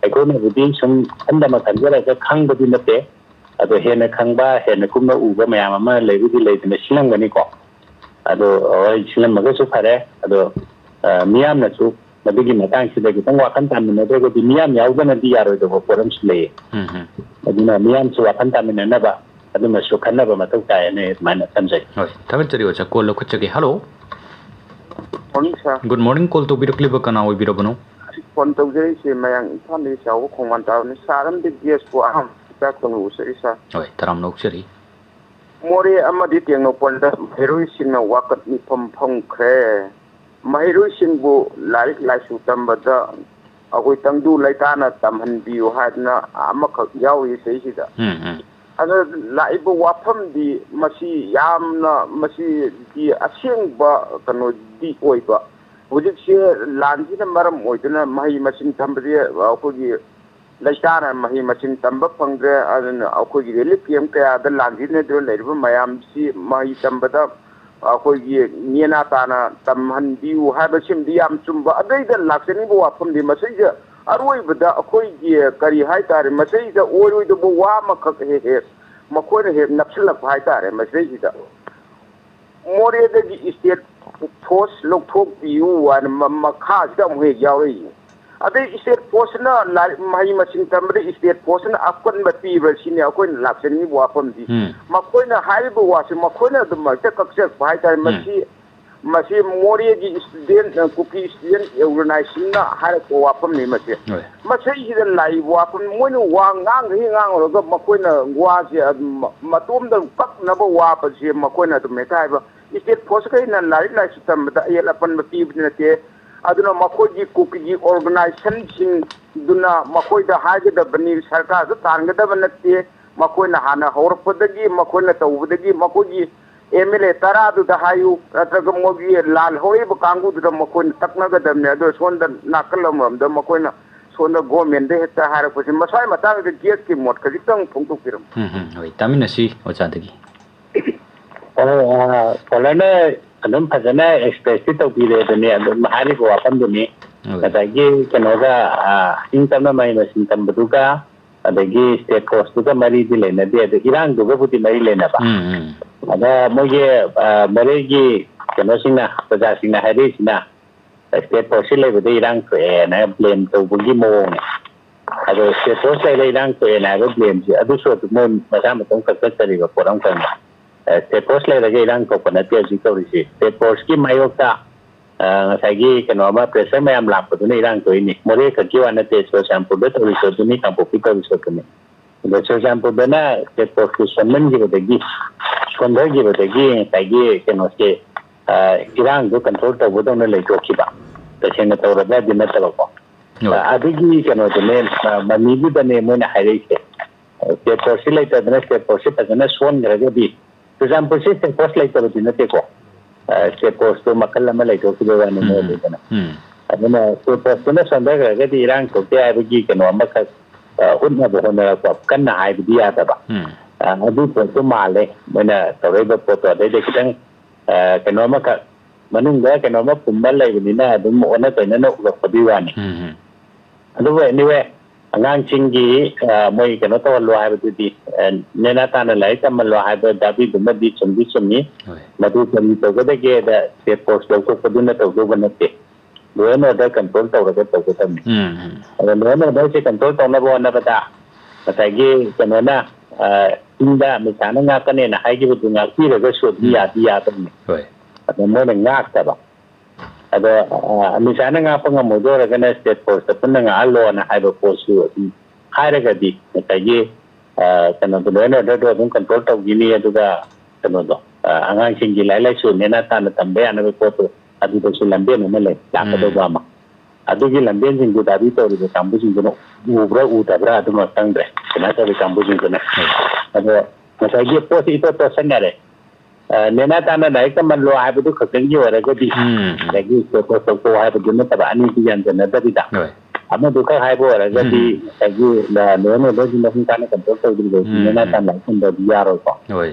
ꯑꯩꯈꯣꯏꯅꯕꯨꯗꯤ ꯁꯨꯝ ꯈꯟꯗꯅ ꯈꯟꯖꯔꯒ ꯈꯪꯕꯗꯤ ꯅꯠꯇꯦ꯫ ꯑꯗꯣ ꯍꯦꯟꯅ ꯈꯪꯕ, ꯍꯦꯟꯅ ꯀꯨꯞꯅ ꯎꯕ ꯃꯌꯥꯝ ꯑꯃ ꯂꯩꯕꯨꯗꯤ ꯂꯩꯗꯅ ꯁꯤꯜꯂꯝꯒꯅꯤꯀꯣ꯫ ꯑꯗꯣ ꯍꯣꯏ, ꯁꯤꯜꯂꯝꯃꯒꯁꯨ ꯐꯔꯦ꯫ ꯑꯗꯣ, ꯑ, ꯃꯤꯌꯥꯝꯅꯁꯨ ꯃꯗꯨꯒꯤ ꯃꯇꯥꯡꯁꯤꯗ ꯈꯤꯇꯪ ꯋꯥꯈꯜ ꯇꯥꯃꯤꯟꯅꯗ꯭ꯔꯒꯗꯤ ꯃꯤꯌꯥꯝ ꯌꯥꯎꯗꯅꯗꯤ ꯌꯥꯔꯣꯏꯗꯧꯕ ꯄꯣꯠ ꯑꯃꯁꯨ ꯂꯩꯌꯦ꯫ ꯎꯝ, ꯎꯝ꯫ ꯑꯗꯨꯅ ꯃꯤꯌꯥꯝꯁꯨ ꯋꯥꯈꯜ ꯇꯥꯃꯤꯟꯅꯅꯕ ꯑꯗꯨꯃꯁꯨ ꯈꯟꯅꯕ ꯃꯊꯧ ꯇꯥꯏ ꯍꯥꯏꯅ ꯑꯩ ꯑꯗꯨꯃꯥꯏꯅ ꯈꯟꯖꯩ꯫ ꯍꯣꯏ, ꯊꯥꯒꯠꯆꯔꯤ ꯑꯣꯖꯥ꯫ Call ꯂꯧꯈꯠꯆꯒꯦ꯫ Hello꯫ Morning, sir꯫ Good morning, call ꯇꯧꯕꯤꯔꯛꯂꯤꯕ ꯀꯅꯥ ꯑꯣꯏꯕꯤꯔꯕꯅꯣ? ꯑꯩ phone ꯇꯧꯖꯔꯤꯁꯦ ꯃꯌꯥꯡ ꯏꯝꯐꯥꯜꯗꯒꯤ ꯆꯥꯎꯕ ꯈꯣꯡꯕꯥꯟ ꯇꯥꯕꯅꯤ꯫ Sir ꯑꯃꯗꯤ guest ꯄꯨ ꯑꯍꯥꯟꯕ ꯆꯥꯛ ꯊꯣꯡꯕ ꯎꯖꯔꯤ, sir꯫ ꯍꯣꯏ, ꯇꯔꯥꯝꯅ ꯑꯣꯛꯆꯔꯤ꯫ ꯃꯣꯔꯦ ꯑꯃꯗꯤ ꯇꯦꯡꯅꯧꯄꯜꯗ ꯃꯍꯩꯔꯣꯏꯁꯤꯡꯅ ꯋꯥꯀꯠ ꯃꯤꯐꯝ ꯐꯝꯈ꯭ꯔꯦ꯫ ꯃꯍꯩꯔꯣꯏꯁꯤꯡꯕꯨ ꯂꯥꯏꯔꯤꯛ ꯂꯥꯏꯁꯨ ꯇꯝꯕꯗ ꯑꯩꯈꯣꯏ ꯇꯪꯗꯨ ꯂꯩꯇꯥꯅ ꯇꯝꯍꯟꯕꯤꯌꯨ ꯍꯥꯏꯗꯅ ꯑꯃꯈꯛ ꯌꯥꯎꯔꯤ ꯁꯤꯗꯩꯁꯤꯗ꯫ ꯎꯝ, ꯎꯝ꯫ ꯑꯗ ꯂꯥꯛꯏꯕ ꯋꯥꯐꯝꯗꯤ ꯃꯁꯤ ꯌꯥꯝꯅ, ꯃꯁꯤꯗꯤ ꯑꯁꯦꯡꯕ ꯀꯩꯅꯣꯗꯤ ꯑꯣꯏꯕ꯫ ꯍꯧꯖꯤꯛꯁꯦ ꯂꯥꯟꯁꯤꯅ ꯃꯔꯝ ꯑꯣꯏꯗꯨꯅ ꯃꯍꯩ ꯃꯁꯤꯡ ꯇꯝꯕꯁꯦ ꯑꯩꯈꯣꯏꯒꯤ ꯂꯩꯇꯥꯅ ꯃꯍꯩ ꯃꯁꯤꯡ ꯇꯝꯕ ꯐꯪꯗ꯭ꯔꯦ꯫ ꯑꯗꯨꯅ ꯑꯩꯈꯣꯏꯒꯤ relief camp ꯀꯌꯥꯗ ꯂꯥꯟꯖꯦꯟꯅꯗꯨꯅ ꯂꯩꯔꯤꯕ ꯃꯌꯥꯝꯁꯤ ꯃꯍꯩ ꯇꯝꯕꯗ ꯑꯩꯈꯣꯏꯒꯤ ꯅꯦꯅꯥ ꯇꯥꯅ ꯇꯝꯍꯟꯕꯤꯌꯨ ꯍꯥꯏꯕꯁꯤꯃꯗꯤ ꯌꯥꯝ ꯆꯨꯝꯕ꯫ ꯑꯗꯩꯗ ꯂꯥꯛꯆꯅꯤꯡꯕ ꯋꯥꯐꯝꯗꯤ, ꯃꯁꯤꯗ ꯑꯔꯣꯏꯕꯗ ꯑꯩꯈꯣꯏꯒꯤ ꯀꯔꯤ ꯍꯥꯏꯇꯥꯔꯦ, ꯃꯁꯤꯗ ꯑꯣꯏꯔꯣꯏꯗꯕ ꯋꯥ ꯑꯃꯈꯛ ꯍꯦꯛ ꯍꯦꯛ ꯃꯈꯣꯏꯅ ꯍꯦꯛ ꯅꯞꯁꯤꯜꯂꯛꯄ ꯍꯥꯏꯇꯥꯔꯦ꯫ ꯃꯁꯤꯗꯩꯁꯤꯗ ꯃꯣꯔꯦꯗꯒꯤ ꯏꯁꯇꯦꯠ ꯐꯣꯔꯁ ꯂꯧꯊꯣꯛꯄꯤꯌꯨ ꯍꯥꯏꯅ ꯃ-, ꯃꯈꯥꯁꯤꯗ ꯑꯃꯨꯛ ꯍꯦꯛ ꯌꯥꯎꯔꯛꯏ꯫ ꯑꯗꯩ ꯏꯁꯇꯦꯠ ꯐꯣꯔꯁꯅ ꯂꯥꯏꯔꯤꯛ ꯃꯍꯩ ꯃꯁꯤꯡ ꯇꯝꯕꯗ ꯏꯁꯇꯦꯠ ꯐꯣꯔꯁꯅ ꯑꯄꯟꯕ ꯄꯤꯕ꯭ꯔꯥ ꯁꯤꯅꯤ ꯑꯩꯈꯣꯏꯅ ꯂꯥꯛꯆꯅꯤꯡꯉꯤꯕ ꯋꯥꯐꯝꯗꯤ꯫ ꯎꯝ꯫ ꯃꯈꯣꯏꯅ ꯍꯥꯏꯔꯤꯕ ꯋꯥꯁꯤ ꯃꯈꯣꯏꯅ ꯑꯗꯨꯝ ꯍꯦꯛꯇ ꯀꯛꯆꯔꯛꯄ ꯍꯥꯏꯇꯥꯔꯦ꯫ ꯎꯝ꯫ ꯃꯁꯤ, ꯃꯁꯤ ꯃꯣꯔꯦꯒꯤ ꯏꯁꯇꯨꯗꯦꯟ, ꯀꯨꯀꯤ ꯏꯁꯇꯨꯗꯦꯟ ꯑꯣꯔꯒꯅꯥꯏꯖꯦꯁꯟꯅ ꯍꯥꯏꯔꯛꯄ ꯋꯥꯐꯝꯅꯤ ꯃꯁꯤ꯫ ꯍꯣꯏ꯫ ꯃꯁꯤꯁꯤꯗ ꯂꯥꯛꯏꯕ ꯋꯥꯐꯝ, ꯃꯣꯏꯅ ꯋꯥ ꯉꯥꯡꯈꯩ ꯉꯥꯡꯉꯨꯔꯒ ꯃꯈꯣꯏꯅ ꯋꯥꯁꯦ ꯑꯗꯨꯝ ꯃꯇꯣꯝꯗ ꯀꯛꯅꯕ ꯋꯥꯕꯁꯦ ꯃꯈꯣꯏꯅ ꯑꯗꯨꯝ ꯍꯦꯛꯇ ꯍꯥꯏꯕ꯫ ꯏꯁꯇꯦꯠ ꯐꯣꯔꯁꯈꯩꯅ ꯂꯥꯏꯔꯤꯛ ꯂꯥꯏꯁꯨ ꯇꯝꯕꯗ ꯑꯌꯦꯠ ꯑꯄꯟꯕ ꯄꯤꯕꯗꯤ ꯅꯠꯇꯦ꯫ ꯑꯗꯨꯅ ꯃꯈꯣꯏꯒꯤ ꯀꯨꯀꯤꯒꯤ ꯑꯣꯔꯒꯅꯥꯏꯖꯦꯁꯟꯁꯤꯡꯗꯨꯅ ꯃꯈꯣꯏꯗ ꯍꯥꯏꯒꯗꯕꯅꯤ, ꯁꯔꯀꯥꯔꯗ ꯇꯥꯟꯒꯗꯕ ꯅꯠꯇꯦ꯫ ꯃꯈꯣꯏꯅ ꯍꯥꯟꯅ ꯍꯧꯔꯛꯄꯗꯒꯤ, ꯃꯈꯣꯏꯅ ꯇꯧꯕꯗꯒꯤ, ꯃꯈꯣꯏꯒꯤ ꯑꯦꯝ ꯑꯦꯜ ꯑꯦ ꯇꯔꯥꯗꯨꯗ ꯍꯥꯏꯌꯨ, ꯅꯠꯇ꯭ꯔꯒ ꯃꯣꯏꯒꯤ ꯂꯥꯜ ꯍꯧꯔꯛꯏꯕ ꯀꯥꯡꯕꯨꯗꯨꯗ ꯃꯈꯣꯏꯅ ꯇꯛꯅꯒꯗꯕꯅꯤ꯫ ꯑꯗꯣ ꯁꯣꯝꯗ ꯅꯥꯀꯜ ꯑꯃꯔꯣꯝꯗ ꯃꯈꯣꯏꯅ ꯁꯣꯝꯗ ꯒꯣꯔꯃꯦꯟꯗ ꯍꯦꯛꯇ ꯍꯥꯏꯔꯛꯄꯁꯦ, ꯃꯁ꯭ꯋꯥꯏ ꯃꯇꯥꯡꯗ ꯒꯦꯠꯀꯤ ꯃꯣꯠ ꯈꯖꯤꯛꯇꯪ ꯐꯣꯡꯗꯣꯛꯄꯤꯔꯝꯃꯨ꯫ ꯎꯝ, ꯎꯝ, ꯍꯣꯏ, ꯇꯥꯃꯤꯟꯅꯁꯤ ꯑꯣꯖꯥꯗꯒꯤ꯫ ꯑꯣ, ꯑ, ꯀꯣꯂꯔꯅ ꯑꯗꯨꯝ ꯐꯖꯅ ꯑꯦꯛꯁꯄ꯭ꯔꯦꯁꯇꯤ ꯇꯧꯕꯤꯔꯦ ꯑꯗꯨꯅꯤ, ꯑꯗꯨꯝ ꯍꯥꯏꯔꯤꯕ ꯋꯥꯐꯝꯗꯨꯅꯤ꯫ ꯍꯣꯏ꯫ ꯉꯁꯥꯏꯒꯤ ꯀꯩꯅꯣꯒ, ꯑ, ꯏꯪ ꯇꯞꯅ ꯃꯍꯩ ꯃꯁꯤꯡ ꯇꯝꯕꯗꯨꯒ, ꯑꯗꯒꯤ ꯁ꯭ꯇꯦꯠ ꯀꯣꯔꯁꯇꯨꯒ ꯃꯔꯤꯗꯤ ꯂꯩꯅꯗꯦ, ꯑꯗꯨ ꯏꯔꯥꯡꯗꯨꯒꯕꯨꯗꯤ ꯃꯔꯤ ꯂꯩꯅꯕ꯫ ꯎꯝ, ꯎꯝ꯫ ꯑꯗ ꯃꯣꯏꯒꯤ, ꯑ, ꯃꯣꯔꯦꯒꯤ ꯀꯩꯅꯣꯁꯤꯡꯅ, ꯄ꯭ꯔꯖꯥꯁꯤꯡꯅ ꯍꯥꯏꯔꯛꯏꯁꯤꯅ, ꯁ꯭ꯇꯦꯠ ꯐꯣꯔꯁꯁꯤ ꯂꯩꯕꯗ ꯏꯔꯥꯡ ꯊꯣꯛꯑꯦꯅ ꯕ꯭ꯂꯦꯝ ꯇꯧꯕꯒꯤ ꯃꯑꯣꯡꯅꯦ꯫ ꯑꯗꯣ ꯁ꯭ꯇꯦꯠ ꯐꯣꯔꯁ ꯂꯩꯔꯦ ꯏꯔꯥꯡ ꯊꯣꯛꯑꯦꯅ ꯍꯥꯏꯕ ꯕ꯭ꯂꯦꯝꯁꯦ, ꯑꯗꯨꯁꯨ ꯑꯗꯨꯝ ꯃꯣꯏ ꯃꯁꯥ ꯃꯇꯣꯝ ꯀꯛꯊꯠꯆꯔꯤꯕ ꯄꯣꯠ ꯑꯃꯈꯛꯅꯤ꯫ ꯑ, ꯁ꯭ꯇꯦꯠ ꯐꯣꯔꯁ ꯂꯩꯔꯒ ꯏꯔꯥꯡ ꯊꯣꯛꯄ ꯅꯠꯇꯦ ꯍꯧꯖꯤꯛ ꯇꯧꯔꯤꯁꯤ꯫ ꯁ꯭ꯇꯦꯠ ꯐꯣꯔꯁꯀꯤ ꯃꯥꯌꯣꯛꯇ, ꯑ, ꯉꯁꯥꯏꯒꯤ ꯀꯩꯅꯣ ꯑꯃ, ꯄ꯭ꯔꯦꯁꯔ ꯃꯌꯥꯝ ꯂꯥꯛꯄꯗꯨꯅ ꯏꯔꯥꯡ ꯊꯣꯛꯏꯅꯤ꯫ ꯃꯣꯔꯦ ꯈꯛꯀꯤ ꯋꯥ ꯅꯠꯇꯦ, ꯆꯨꯔꯆꯥꯟꯄꯨꯔꯗ ꯇꯧꯔꯤꯁꯨ ꯑꯗꯨꯅꯤ, ꯀꯥꯡꯄꯣꯛꯄꯤ ꯇꯧꯔꯤꯁꯨ ꯑꯗꯨꯅꯤ꯫ ꯑꯗꯣ ꯆꯨꯔꯆꯥꯟꯄꯨꯔꯗꯅ ꯁ꯭ꯇꯦꯠ ꯐꯣꯔꯁꯇꯨ ꯁꯣꯟꯃꯟꯈꯤꯕꯗꯒꯤ, ꯁꯣꯟꯊꯈꯤꯕꯗꯒꯤ ꯉꯁꯥꯏꯒꯤ ꯀꯩꯅꯣꯁꯦ, ꯑ, ꯏꯔꯥꯡꯗꯣ ꯀꯟꯇ꯭ꯔꯣꯜ ꯇꯧꯕꯗꯧꯅ ꯂꯩꯊꯣꯛꯈꯤꯕ꯫ ꯇꯁꯦꯡꯅ ꯇꯧꯔꯕꯗꯤ ꯅꯠꯇꯕꯀꯣ꯫ ꯍꯣꯏ꯫ ꯑ, ꯑꯗꯨꯒꯤ ꯀꯩꯅꯣꯗꯨꯅꯦ, ꯑ, ꯃꯃꯤꯗꯨꯗꯅꯦ ꯃꯣꯏꯅ ꯍꯥꯏꯔꯛꯏꯁꯦ꯫ ꯑ, ꯁ꯭ꯇꯦꯠ ꯐꯣꯔꯁꯁꯤ ꯂꯩꯇꯗꯅ ꯁ꯭ꯇꯦꯠ ꯐꯣꯔꯁꯁꯤ ꯐꯖꯅ ꯁꯣꯟꯈ꯭ꯔꯒꯗꯤ, ꯆꯨꯔꯆꯥꯟꯄꯨꯔꯁꯤ ꯁ꯭ꯇꯦꯠ ꯐꯣꯔꯁ ꯂꯩꯇꯕꯗꯤ ꯅꯠꯇꯦꯀꯣ꯫ ꯑ, ꯁ꯭ꯇꯦꯠ ꯐꯣꯔꯁꯇꯣ ꯃꯈꯜ ꯑꯃ ꯂꯩꯊꯣꯛꯈꯤꯕꯩ ꯋꯥꯅꯤ ꯎꯝ, ꯃꯣꯏ ꯎꯝ, ꯑꯗꯨꯗꯅ꯫ ꯎꯝ꯫ ꯑꯗꯨꯅ ꯁ꯭ꯇꯦꯠ ꯐꯣꯔꯁꯇꯨꯅ ꯁꯣꯟꯊꯈ꯭ꯔꯒꯗꯤ ꯏꯔꯥꯡ ꯊꯣꯛꯇꯦ ꯍꯥꯏꯕꯒꯤ ꯀꯩꯅꯣ ꯑꯃꯈꯛ, ꯑ, ꯎꯠꯅꯕ ꯍꯣꯠꯅꯔꯛꯄ ꯀꯟꯅ ꯍꯥꯏꯕꯗꯤ ꯌꯥꯗꯕ꯫ ꯎꯝ꯫ ꯑ, ꯑꯗꯨ ꯄꯣꯠꯇꯨ ꯃꯥꯜꯂꯦ ꯃꯣꯏꯅ ꯇꯧꯔꯛꯏꯕ ꯄꯣꯠꯇꯣ꯫ ꯑꯗꯩꯗ ꯈꯤꯇꯪ ꯀꯩꯅꯣ ꯑꯃꯈꯛ ꯃꯅꯨꯡꯗ ꯀꯩꯅꯣꯝꯃ ꯐꯨꯝꯕ ꯂꯩꯕꯅꯤꯅ ꯑꯗꯨꯝ ꯑꯣꯟꯅ ꯇꯩꯅꯅ ꯎꯔꯛꯄꯗꯨꯒꯤ ꯋꯥꯅꯤ꯫ ꯎꯝ, ꯎꯝ꯫ ꯑꯗꯨꯕꯨ anyway, ꯑꯉꯥꯡꯁꯤꯡꯒꯤ ꯃꯣꯏ ꯀꯩꯅꯣ ꯇꯧꯍꯜꯂꯣ ꯍꯥꯏꯕꯗꯨꯗꯤ, ꯅꯦꯅꯥ ꯇꯥꯅ ꯂꯥꯏꯔꯤꯛ ꯇꯝꯍꯜꯂꯣ ꯍꯥꯏꯕ ꯗꯥꯕꯤꯗꯨꯃꯗꯤ ꯆꯨꯝꯗꯤ ꯆꯨꯝꯃꯤ꯫ ꯍꯣꯏ꯫ ꯃꯗꯨ ꯀꯔꯤ ꯇꯧꯒꯗꯒꯦꯗ state force ꯂꯧꯊꯣꯛꯄꯗꯨꯅ ꯇꯧꯗꯧꯕ ꯅꯠꯇꯦ꯫ Law and order control ꯇꯧꯔꯒ ꯇꯧꯒꯗꯕꯅꯤ꯫ ꯎꯝ, ꯎꯝ꯫ ꯑꯗꯣ law and order say control ꯇꯧꯅꯕ ꯍꯣꯠꯅꯕꯗ ꯉꯁꯥꯏꯒꯤ ꯀꯩꯅꯣꯅ, ꯑ, ꯆꯤꯡꯗ ꯑꯃꯤꯠ ꯁꯥꯍꯅ ꯉꯥꯛꯀꯅꯦꯅ ꯍꯥꯏꯈꯤꯕꯗꯨ ꯉꯥꯛꯄꯤꯔꯒꯁꯨ ꯑꯗꯨꯝ ꯎꯝ꯫ ꯌꯥꯗꯤ ꯌꯥꯗꯕꯅꯤ꯫ ꯍꯣꯏ꯫ ꯑꯗꯣ ꯃꯣꯏꯅ ꯉꯥꯛꯇꯕ꯫ ꯑꯗꯣ, ꯑ, ꯑꯃꯤꯠ ꯁꯥꯍꯅ ꯉꯥꯛꯄ ꯉꯝꯃꯣꯏꯗꯣꯏ ꯑꯣꯏꯔꯒꯅ state force ꯇ ꯄꯨꯟꯅ ꯉꯥꯛꯍꯜꯂꯣꯅ ꯍꯥꯏꯕ ꯄꯣꯠꯁꯨ ꯑꯗꯨꯝ ꯍꯥꯏꯔꯒꯗꯤ ꯉꯁꯥꯏꯒꯤ, ꯑ, ꯀꯩꯅꯣꯗꯣ, law and order ꯗꯣ ꯑꯗꯨꯝ control ꯇꯧꯈꯤꯅꯤ꯫ ꯑꯗꯨꯒ ꯀꯩꯅꯣꯗꯣ, ꯑ, ꯑꯉꯥꯡꯁꯤꯡꯒꯤ ꯂꯥꯏꯔꯤꯛ ꯂꯥꯏꯁꯨ ꯅꯦꯅꯥ ꯇꯥꯅ ꯇꯝꯕ ꯌꯥꯅꯕ ꯄꯣꯠꯇꯣ ꯑꯗꯨꯗꯁꯨ ꯂꯝꯕꯦꯟ ꯑꯃ ꯂꯩ, ꯂꯥꯛꯀꯗꯧꯕ ꯎꯝ꯫ ꯑꯃ꯫ ꯑꯗꯨꯒꯤ ꯂꯝꯕꯦꯟꯁꯤꯡꯗꯨ ꯗꯥꯕꯤ ꯇꯧꯔꯤꯕ ꯀꯥꯡꯕꯨꯁꯤꯡꯗꯨꯅ ꯎꯕ꯭ꯔꯥ ꯎꯗꯕ꯭ꯔꯥ ꯑꯗꯨꯃ ꯈꯪꯗ꯭ꯔꯦ, ꯀꯩꯅꯣ ꯇꯧꯔꯤ ꯀꯥꯡꯕꯨꯁꯤꯡꯗꯨꯅ꯫ ꯎꯝ꯫ ꯑꯗꯣ ꯉꯁꯥꯏꯒꯤ ꯄꯣꯠꯁꯤ ꯏꯇꯣꯠ ꯇꯣꯠꯁꯟꯅꯔꯦ꯫ ꯑ, ꯅꯦꯅꯥ ꯇꯥꯅ ꯂꯥꯏꯔꯤꯛ ꯇꯝꯍꯜꯂꯣ ꯍꯥꯏꯕꯗꯨ ꯈꯛꯇꯪꯒꯤ ꯑꯣꯏꯔꯒꯗꯤ, ꯎꯝ, ꯎꯝ꯫ ꯑꯗꯒꯤ ꯁꯦ ꯄꯣꯁ ꯇꯧꯊꯣꯛꯑꯣ ꯍꯥꯏꯕꯗꯨ ꯅꯠꯇꯕ, ꯑꯅꯤꯗꯤ ꯌꯥꯟꯁꯤꯟꯅꯗꯕꯤꯗ ꯍꯣꯏ꯫ ꯑꯃꯗꯨꯈꯛ ꯍꯥꯏꯕ ꯑꯣꯏꯔꯒꯗꯤ, ꯎꯝ꯫ ꯉꯁꯥꯏꯒꯤ ꯂ-, ꯂꯣꯏꯅ ꯂꯣꯏꯅ ꯃꯄꯨꯡ ꯐꯥꯅ ꯀꯟꯇ꯭ꯔꯣꯜ ꯇꯧꯗ꯭ꯔꯤꯕ ꯎꯝ, ꯅꯦꯅꯥ ꯎꯝ꯫ ꯇꯥꯅ ꯂꯥꯏꯔꯤꯛ ꯇꯝꯕꯗꯤ ꯌꯥꯔꯣꯏꯀꯣ꯫ ꯍꯣꯏ꯫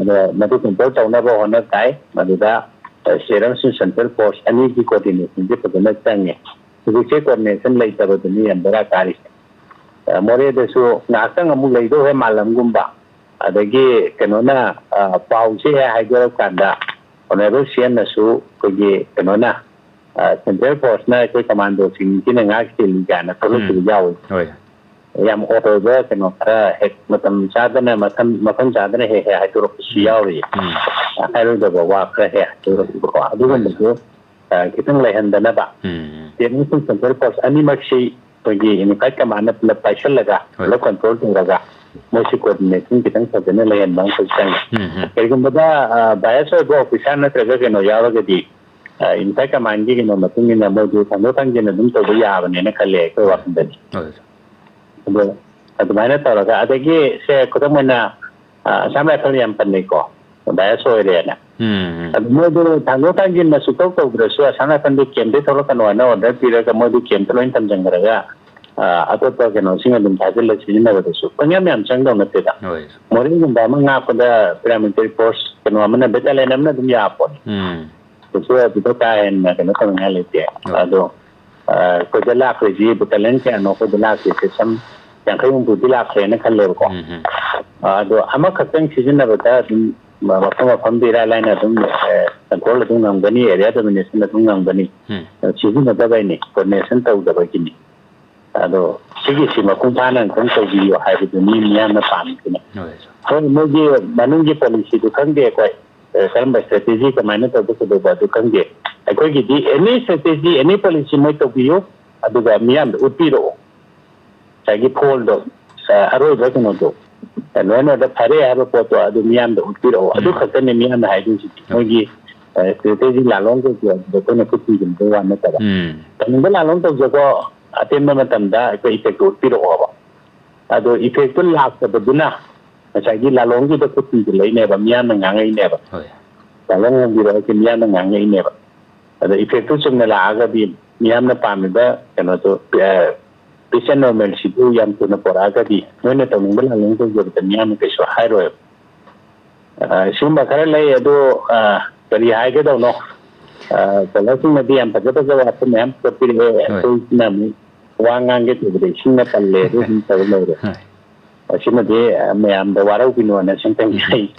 ꯑꯗꯣ ꯃꯗꯨ ꯀꯟꯇ꯭ꯔꯣꯜ ꯇꯧꯅꯕ ꯍꯣꯠꯅ ꯇꯥꯏ꯫ ꯃꯗꯨꯗ, ꯑ, ꯁꯦꯔꯝꯁꯨ ꯁꯦꯟꯇ꯭ꯔꯦꯜ ꯐꯣꯔꯁ ꯑꯅꯤꯒꯤ ꯀꯣꯑꯣꯔꯗꯤꯅꯦꯁꯟꯁꯦ ꯐꯖꯅ ꯆꯪꯉꯦ꯫ ꯍꯧꯖꯤꯛꯁꯦ ꯀꯣꯑꯣꯔꯗꯤꯅꯦꯁꯟ ꯂꯩꯇꯕꯗꯨꯅꯤ ꯌꯥꯝ ꯕꯦꯔꯥ ꯀꯥꯔꯤꯁꯦ꯫ ꯑ, ꯃꯣꯔꯦꯗꯁꯨ ꯉꯥꯏꯍꯥꯛꯇꯪ ꯑꯃꯨꯛ ꯂꯩꯗꯧ ꯍꯦꯛ ꯃꯥꯜꯂꯝꯒꯨꯝꯕ, ꯑꯗꯒꯤ ꯀꯩꯅꯣꯅ, ꯑ, ꯄꯥꯎꯁꯦ ꯍꯦꯛ ꯍꯥꯏꯗꯣꯔꯛꯀꯥꯟꯗ ꯑꯣꯅꯔꯦꯕꯜ ꯁꯤ ꯑꯦꯝꯅꯁꯨ ꯑꯩꯈꯣꯏꯒꯤ ꯀꯩꯅꯣꯅ, ꯑ, ꯁꯦꯟꯇ꯭ꯔꯦꯜ ꯐꯣꯔꯁꯅ ꯑꯩꯈꯣꯏ ꯀꯃꯥꯟꯗꯣꯁꯤꯡꯁꯤꯅ ꯉꯥꯛ ꯁꯦꯜꯂꯤ ꯀꯥꯏꯅ ꯊꯣꯛꯂꯛꯈꯤꯕ ꯎꯝ꯫ ꯌꯥꯎꯋꯤ꯫ ꯍꯣꯏ꯫ ꯌꯥꯝ ꯑꯣꯏꯕ ꯀꯩꯅꯣ ꯈꯔ ꯍꯦꯛ ꯃꯇꯝ ꯆꯥꯗꯅ, ꯃꯐꯝ, ꯃꯐꯝ ꯆꯥꯗꯅ ꯍꯦꯛ ꯍꯦꯛ ꯍꯥꯏꯗꯣꯔꯛꯄꯁꯨ ꯎꯝ꯫ ꯌꯥꯎꯔꯤ꯫ ꯎꯝ꯫ ꯍꯥꯏꯔꯣꯏꯗꯕ ꯋꯥ ꯈꯔ ꯍꯦꯛ ꯍꯥꯏꯗꯣꯔꯛꯄꯀꯣ꯫ ꯍꯣꯏ꯫ ꯑꯗꯨꯒꯨꯝꯕꯁꯨ, ꯑ, ꯈꯤꯇꯪ ꯂꯩꯍꯟꯗꯅꯕ ꯎꯝ꯫ ꯁ꯭ꯇꯦꯠ ꯑꯃꯁꯨꯡ ꯁꯦꯟꯇ꯭ꯔꯦꯜ ꯐꯣꯔꯁ ꯑꯅꯤꯃꯛꯁꯤ ꯑꯩꯈꯣꯏꯒꯤ ꯌꯨꯅꯤꯐꯥꯏꯠ ꯀꯃꯥꯟꯅ ꯄꯨꯂꯞ ꯄꯥꯏꯁꯜꯂꯒ, ꯍꯣꯏ꯫ ꯄꯨꯂꯞ ꯀꯟꯇ꯭ꯔꯣꯜ ꯇꯧꯔꯒ ꯃꯣꯏꯁꯤ ꯀꯣꯑꯣꯔꯗꯤꯅꯦꯁꯟ ꯈꯤꯇꯪ ꯐꯖꯅ ꯂꯩꯍꯟꯕ ꯑꯃꯈꯛ ꯆꯪꯉꯤ꯫ ꯎꯝ, ꯎꯝ꯫ ꯀꯔꯤꯒꯨꯝꯕꯗ, ꯑ, ꯕꯥꯏꯁ ꯑꯣꯏꯕ ꯑꯣꯐꯤꯁꯥꯔ ꯅꯠꯇ꯭ꯔꯒ ꯀꯩꯅꯣ ꯌꯥꯎꯔꯒꯗꯤ, ꯑ, ꯌꯨꯅꯤꯐꯥꯏꯠ ꯀꯃꯥꯟꯒꯤ ꯀꯩꯅꯣ ꯃꯇꯨꯡ ꯏꯟꯅ ꯃꯣꯏꯁꯨ ꯊꯥꯡꯗꯣꯛ ꯊꯥꯡꯖꯤꯟ ꯑꯗꯨꯝ ꯇꯧꯕ ꯌꯥꯕꯅꯦꯅ ꯈꯜꯂꯦ ꯑꯩꯈꯣꯏ ꯍꯣꯏ꯫ ꯋꯥꯈꯜꯗꯗꯤ꯫ ꯍꯣꯏ꯫ ꯑꯗꯣ ꯑꯗꯨꯃꯥꯏꯅ ꯇꯧꯔꯒ, ꯑꯗꯒꯤ ꯁꯦ ꯈꯨꯗꯝ ꯑꯣꯏꯅ, ꯑ, ꯑꯁꯥꯝ ꯔꯥꯏꯐꯜ ꯌꯥꯝ ꯄꯟꯅꯩꯀꯣ, ꯕꯥꯏꯁ ꯑꯣꯏꯔꯦꯅ꯫ ꯎꯝ, ꯎꯝ꯫ ꯑꯗꯨ ꯃꯣꯏꯗꯣ ꯊꯥꯡꯗꯣꯛ ꯊꯥꯡꯖꯤꯟ ꯁꯨꯛꯇꯧ ꯇꯧꯗ꯭ꯔꯁꯨ ꯑꯁꯥꯝ ꯔꯥꯏꯐꯜꯗꯨ ꯀꯦꯝꯗꯩ ꯊꯣꯛꯂꯛꯀꯅꯣ ꯍꯥꯏꯅ ꯑꯣꯔꯗꯔ ꯄꯤꯔꯒ ꯃꯣꯏꯗꯨ ꯀꯦꯝꯇ ꯂꯣꯏ ꯊꯝꯖꯤꯟꯈ꯭ꯔꯒ ꯑꯇꯣꯞꯄ ꯀꯩꯅꯣꯁꯤꯡ ꯑꯗꯨꯝ ꯊꯥꯖꯤꯜꯂ ꯁꯤꯖꯤꯟꯅꯕꯗꯁꯨ ꯄꯪꯌꯥꯝ ꯌꯥꯝ ꯆꯪꯗꯧ ꯅꯠꯇꯦꯗ꯫ ꯃꯣꯔꯦꯒꯨꯝꯕ ꯑꯃ ꯉꯥꯛꯄꯗ paramilitary force ꯀꯩꯅꯣ ꯑꯃꯅ, battalion ꯑꯃꯅ ꯑꯗꯨꯝ ꯌꯥꯄꯣꯠꯅꯤ꯫ ꯀꯩꯁꯨ ꯑꯗꯨꯗ ꯀꯥ ꯍꯦꯟꯅ ꯀꯩꯅꯣ ꯇꯧꯅꯤꯡꯉꯥꯏ ꯂꯩꯇꯦ꯫ ꯑꯗꯣ ꯑꯩꯈꯣꯏꯗ ꯂꯥꯛꯈ꯭ꯔꯤꯁꯤ battalion ꯀꯌꯥꯅꯣ ꯑꯩꯈꯣꯏꯗ ꯂꯥꯛꯈ꯭ꯔꯤꯁꯦ ꯁꯝ ꯌꯥꯡꯈꯩ ꯍꯨꯝꯐꯨꯗꯤ ꯂꯥꯛꯈ꯭ꯔꯦꯅ ꯈꯜꯂꯦꯕꯀꯣ꯫ ꯑꯗꯣ ꯑꯃꯈꯛꯇꯪ ꯁꯤꯖꯤꯟꯅꯕꯗ ꯑꯗꯨꯝ ꯃꯐꯝ ꯃꯐꯝꯗ ꯏꯔꯥꯏ ꯂꯥꯏꯅ ꯑꯗꯨꯝ control ꯑꯗꯨꯝ ꯉꯝꯒꯅꯤ, area domination ꯑꯗꯨꯝ ꯉꯝꯒꯅꯤ꯫ ꯁꯤꯖꯤꯟꯅꯗꯕꯩꯅꯤ, coordination ꯇꯧꯗꯕꯒꯤꯅꯤ꯫ ꯑꯗꯣ ꯁꯤꯒꯤꯁꯤ ꯃꯄꯨꯡ ꯐꯥꯅ ꯑꯃꯨꯛꯇꯪ ꯇꯧꯕꯤꯌꯨ ꯍꯥꯏꯕꯗꯨꯅꯤ ꯃꯤꯌꯥꯝꯅ ꯄꯥꯝꯃꯤꯁꯤꯅ꯫ ꯍꯣꯏ, ꯃꯣꯏꯒꯤ ꯃꯅꯨꯡꯒꯤ policyꯗꯨ ꯈꯪꯗꯦ ꯑꯩꯈꯣꯏ, ꯀꯔꯝꯕ strategy, ꯀꯃꯥꯏꯅ ꯇꯧꯕ ꯀꯩꯗꯧꯕ ꯑꯗꯨ ꯈꯪꯗꯦ꯫ ꯑꯩꯈꯣꯏꯒꯤꯗꯤ any strategy, any policy ꯃꯣꯏ ꯇꯧꯕꯤꯌꯨ, ꯑꯗꯨꯒ ꯃꯤꯌꯥꯝꯗ ꯎꯠꯄꯤꯔꯛꯑꯣ꯫ ꯉꯁꯥꯏꯒꯤ fallꯗꯣ, ꯑꯔꯣꯏꯕ ꯀꯩꯅꯣꯗꯣ, ꯂꯣꯏꯅꯗ ꯐꯔꯦ ꯍꯥꯏꯕ ꯄꯣꯠꯇꯣ ꯑꯗꯨ ꯃꯤꯌꯥꯝꯗ ꯎꯠꯄꯤꯔꯛꯑꯣ꯫ ꯑꯗꯨ ꯈꯛꯇꯅꯤ ꯃꯤꯌꯥꯝꯅ ꯍꯥꯏꯗꯣꯏꯁꯤꯗꯤ꯫ ꯃꯣꯏꯒꯤ strategy ꯂꯥꯜꯂꯣꯡ ꯀꯩꯀꯩ ꯑꯗꯨꯗ ꯑꯩꯈꯣꯏꯅ ꯈꯨꯠ ꯊꯤꯡꯖꯤꯟꯕ ꯋꯥ ꯅꯠꯇꯕ꯫ ꯇꯧꯅꯤꯡꯕ ꯂꯥꯜꯂꯣꯡ ꯇꯧꯖꯀꯣ, ꯑꯇꯦꯟꯕ ꯃꯇꯝꯗ ꯑꯩꯈꯣꯏ effectꯇꯣ ꯎꯠꯄꯤꯔꯛꯑꯣꯕ꯫ ꯑꯗꯣ effectꯇꯣ ꯂꯥꯛꯇꯕꯗꯨꯅ ꯉꯁꯥꯏꯒꯤ ꯂꯥꯜꯂꯣꯡꯗꯨꯗ ꯈꯨꯠ ꯊꯤꯡꯖꯤꯜꯂꯛꯏꯅꯦꯕ, ꯃꯤꯌꯥꯝꯅ ꯉꯥꯡꯉꯛꯏꯅꯦꯕ꯫ ꯂꯥꯜꯂꯣꯡ ꯍꯣꯡꯕꯤꯔꯛꯑꯣ ꯍꯥꯏꯁꯦ ꯃꯤꯌꯥꯝꯅ ꯉꯥꯡꯉꯛꯏꯅꯦꯕ꯫ ꯑꯗꯣ effectꯇꯨ ꯆꯨꯝꯅ ꯂꯥꯛꯑꯒꯗꯤ ꯃꯤꯌꯥꯝꯅ ꯄꯥꯝꯃꯤꯕ ꯀꯩꯅꯣꯗꯣ, peace and normalcyꯗꯨ ꯌꯥꯝ ꯊꯨꯅ ꯄꯨꯔꯛꯑꯒꯗꯤ ꯅꯣꯏꯅ ꯇꯧꯅꯤꯡꯕ ꯂꯥꯜꯂꯣꯡ ꯇꯧꯖꯕꯗ ꯃꯤꯌꯥꯝꯅ ꯀꯩꯁꯨ ꯍꯥꯏꯔꯣꯏꯕ꯫ ꯁꯤꯒꯨꯝꯕ ꯈꯔ ꯂꯩ꯫ ꯑꯗꯣ ꯀꯔꯤ ꯍꯥꯏꯒꯗꯧꯅꯣ? Callerꯁꯤꯡꯅꯗꯤ ꯌꯥꯝ ꯐꯖ ꯐꯖꯕ ꯋꯥꯐꯝ ꯃꯌꯥꯝ ꯄꯨꯊꯣꯛꯄꯤꯔꯛꯑꯦ꯫ ꯑꯩꯈꯣꯏꯁꯤꯅ ꯑꯃꯨꯛ ꯋꯥ ꯉꯥꯡꯒꯦ ꯇꯧꯕꯗ ꯏꯁꯤꯡꯅ ꯄꯜꯂꯦ, ꯑꯗꯨ ꯑꯗꯨꯝ ꯇꯧ ꯂꯩꯔꯦ꯫ ꯑꯁꯤꯃꯗꯤ ꯃꯌꯥꯝꯗ ꯋꯥꯔꯧꯕꯤꯅꯣꯅ ꯁꯦꯡꯇꯣꯛꯆꯔꯤ꯫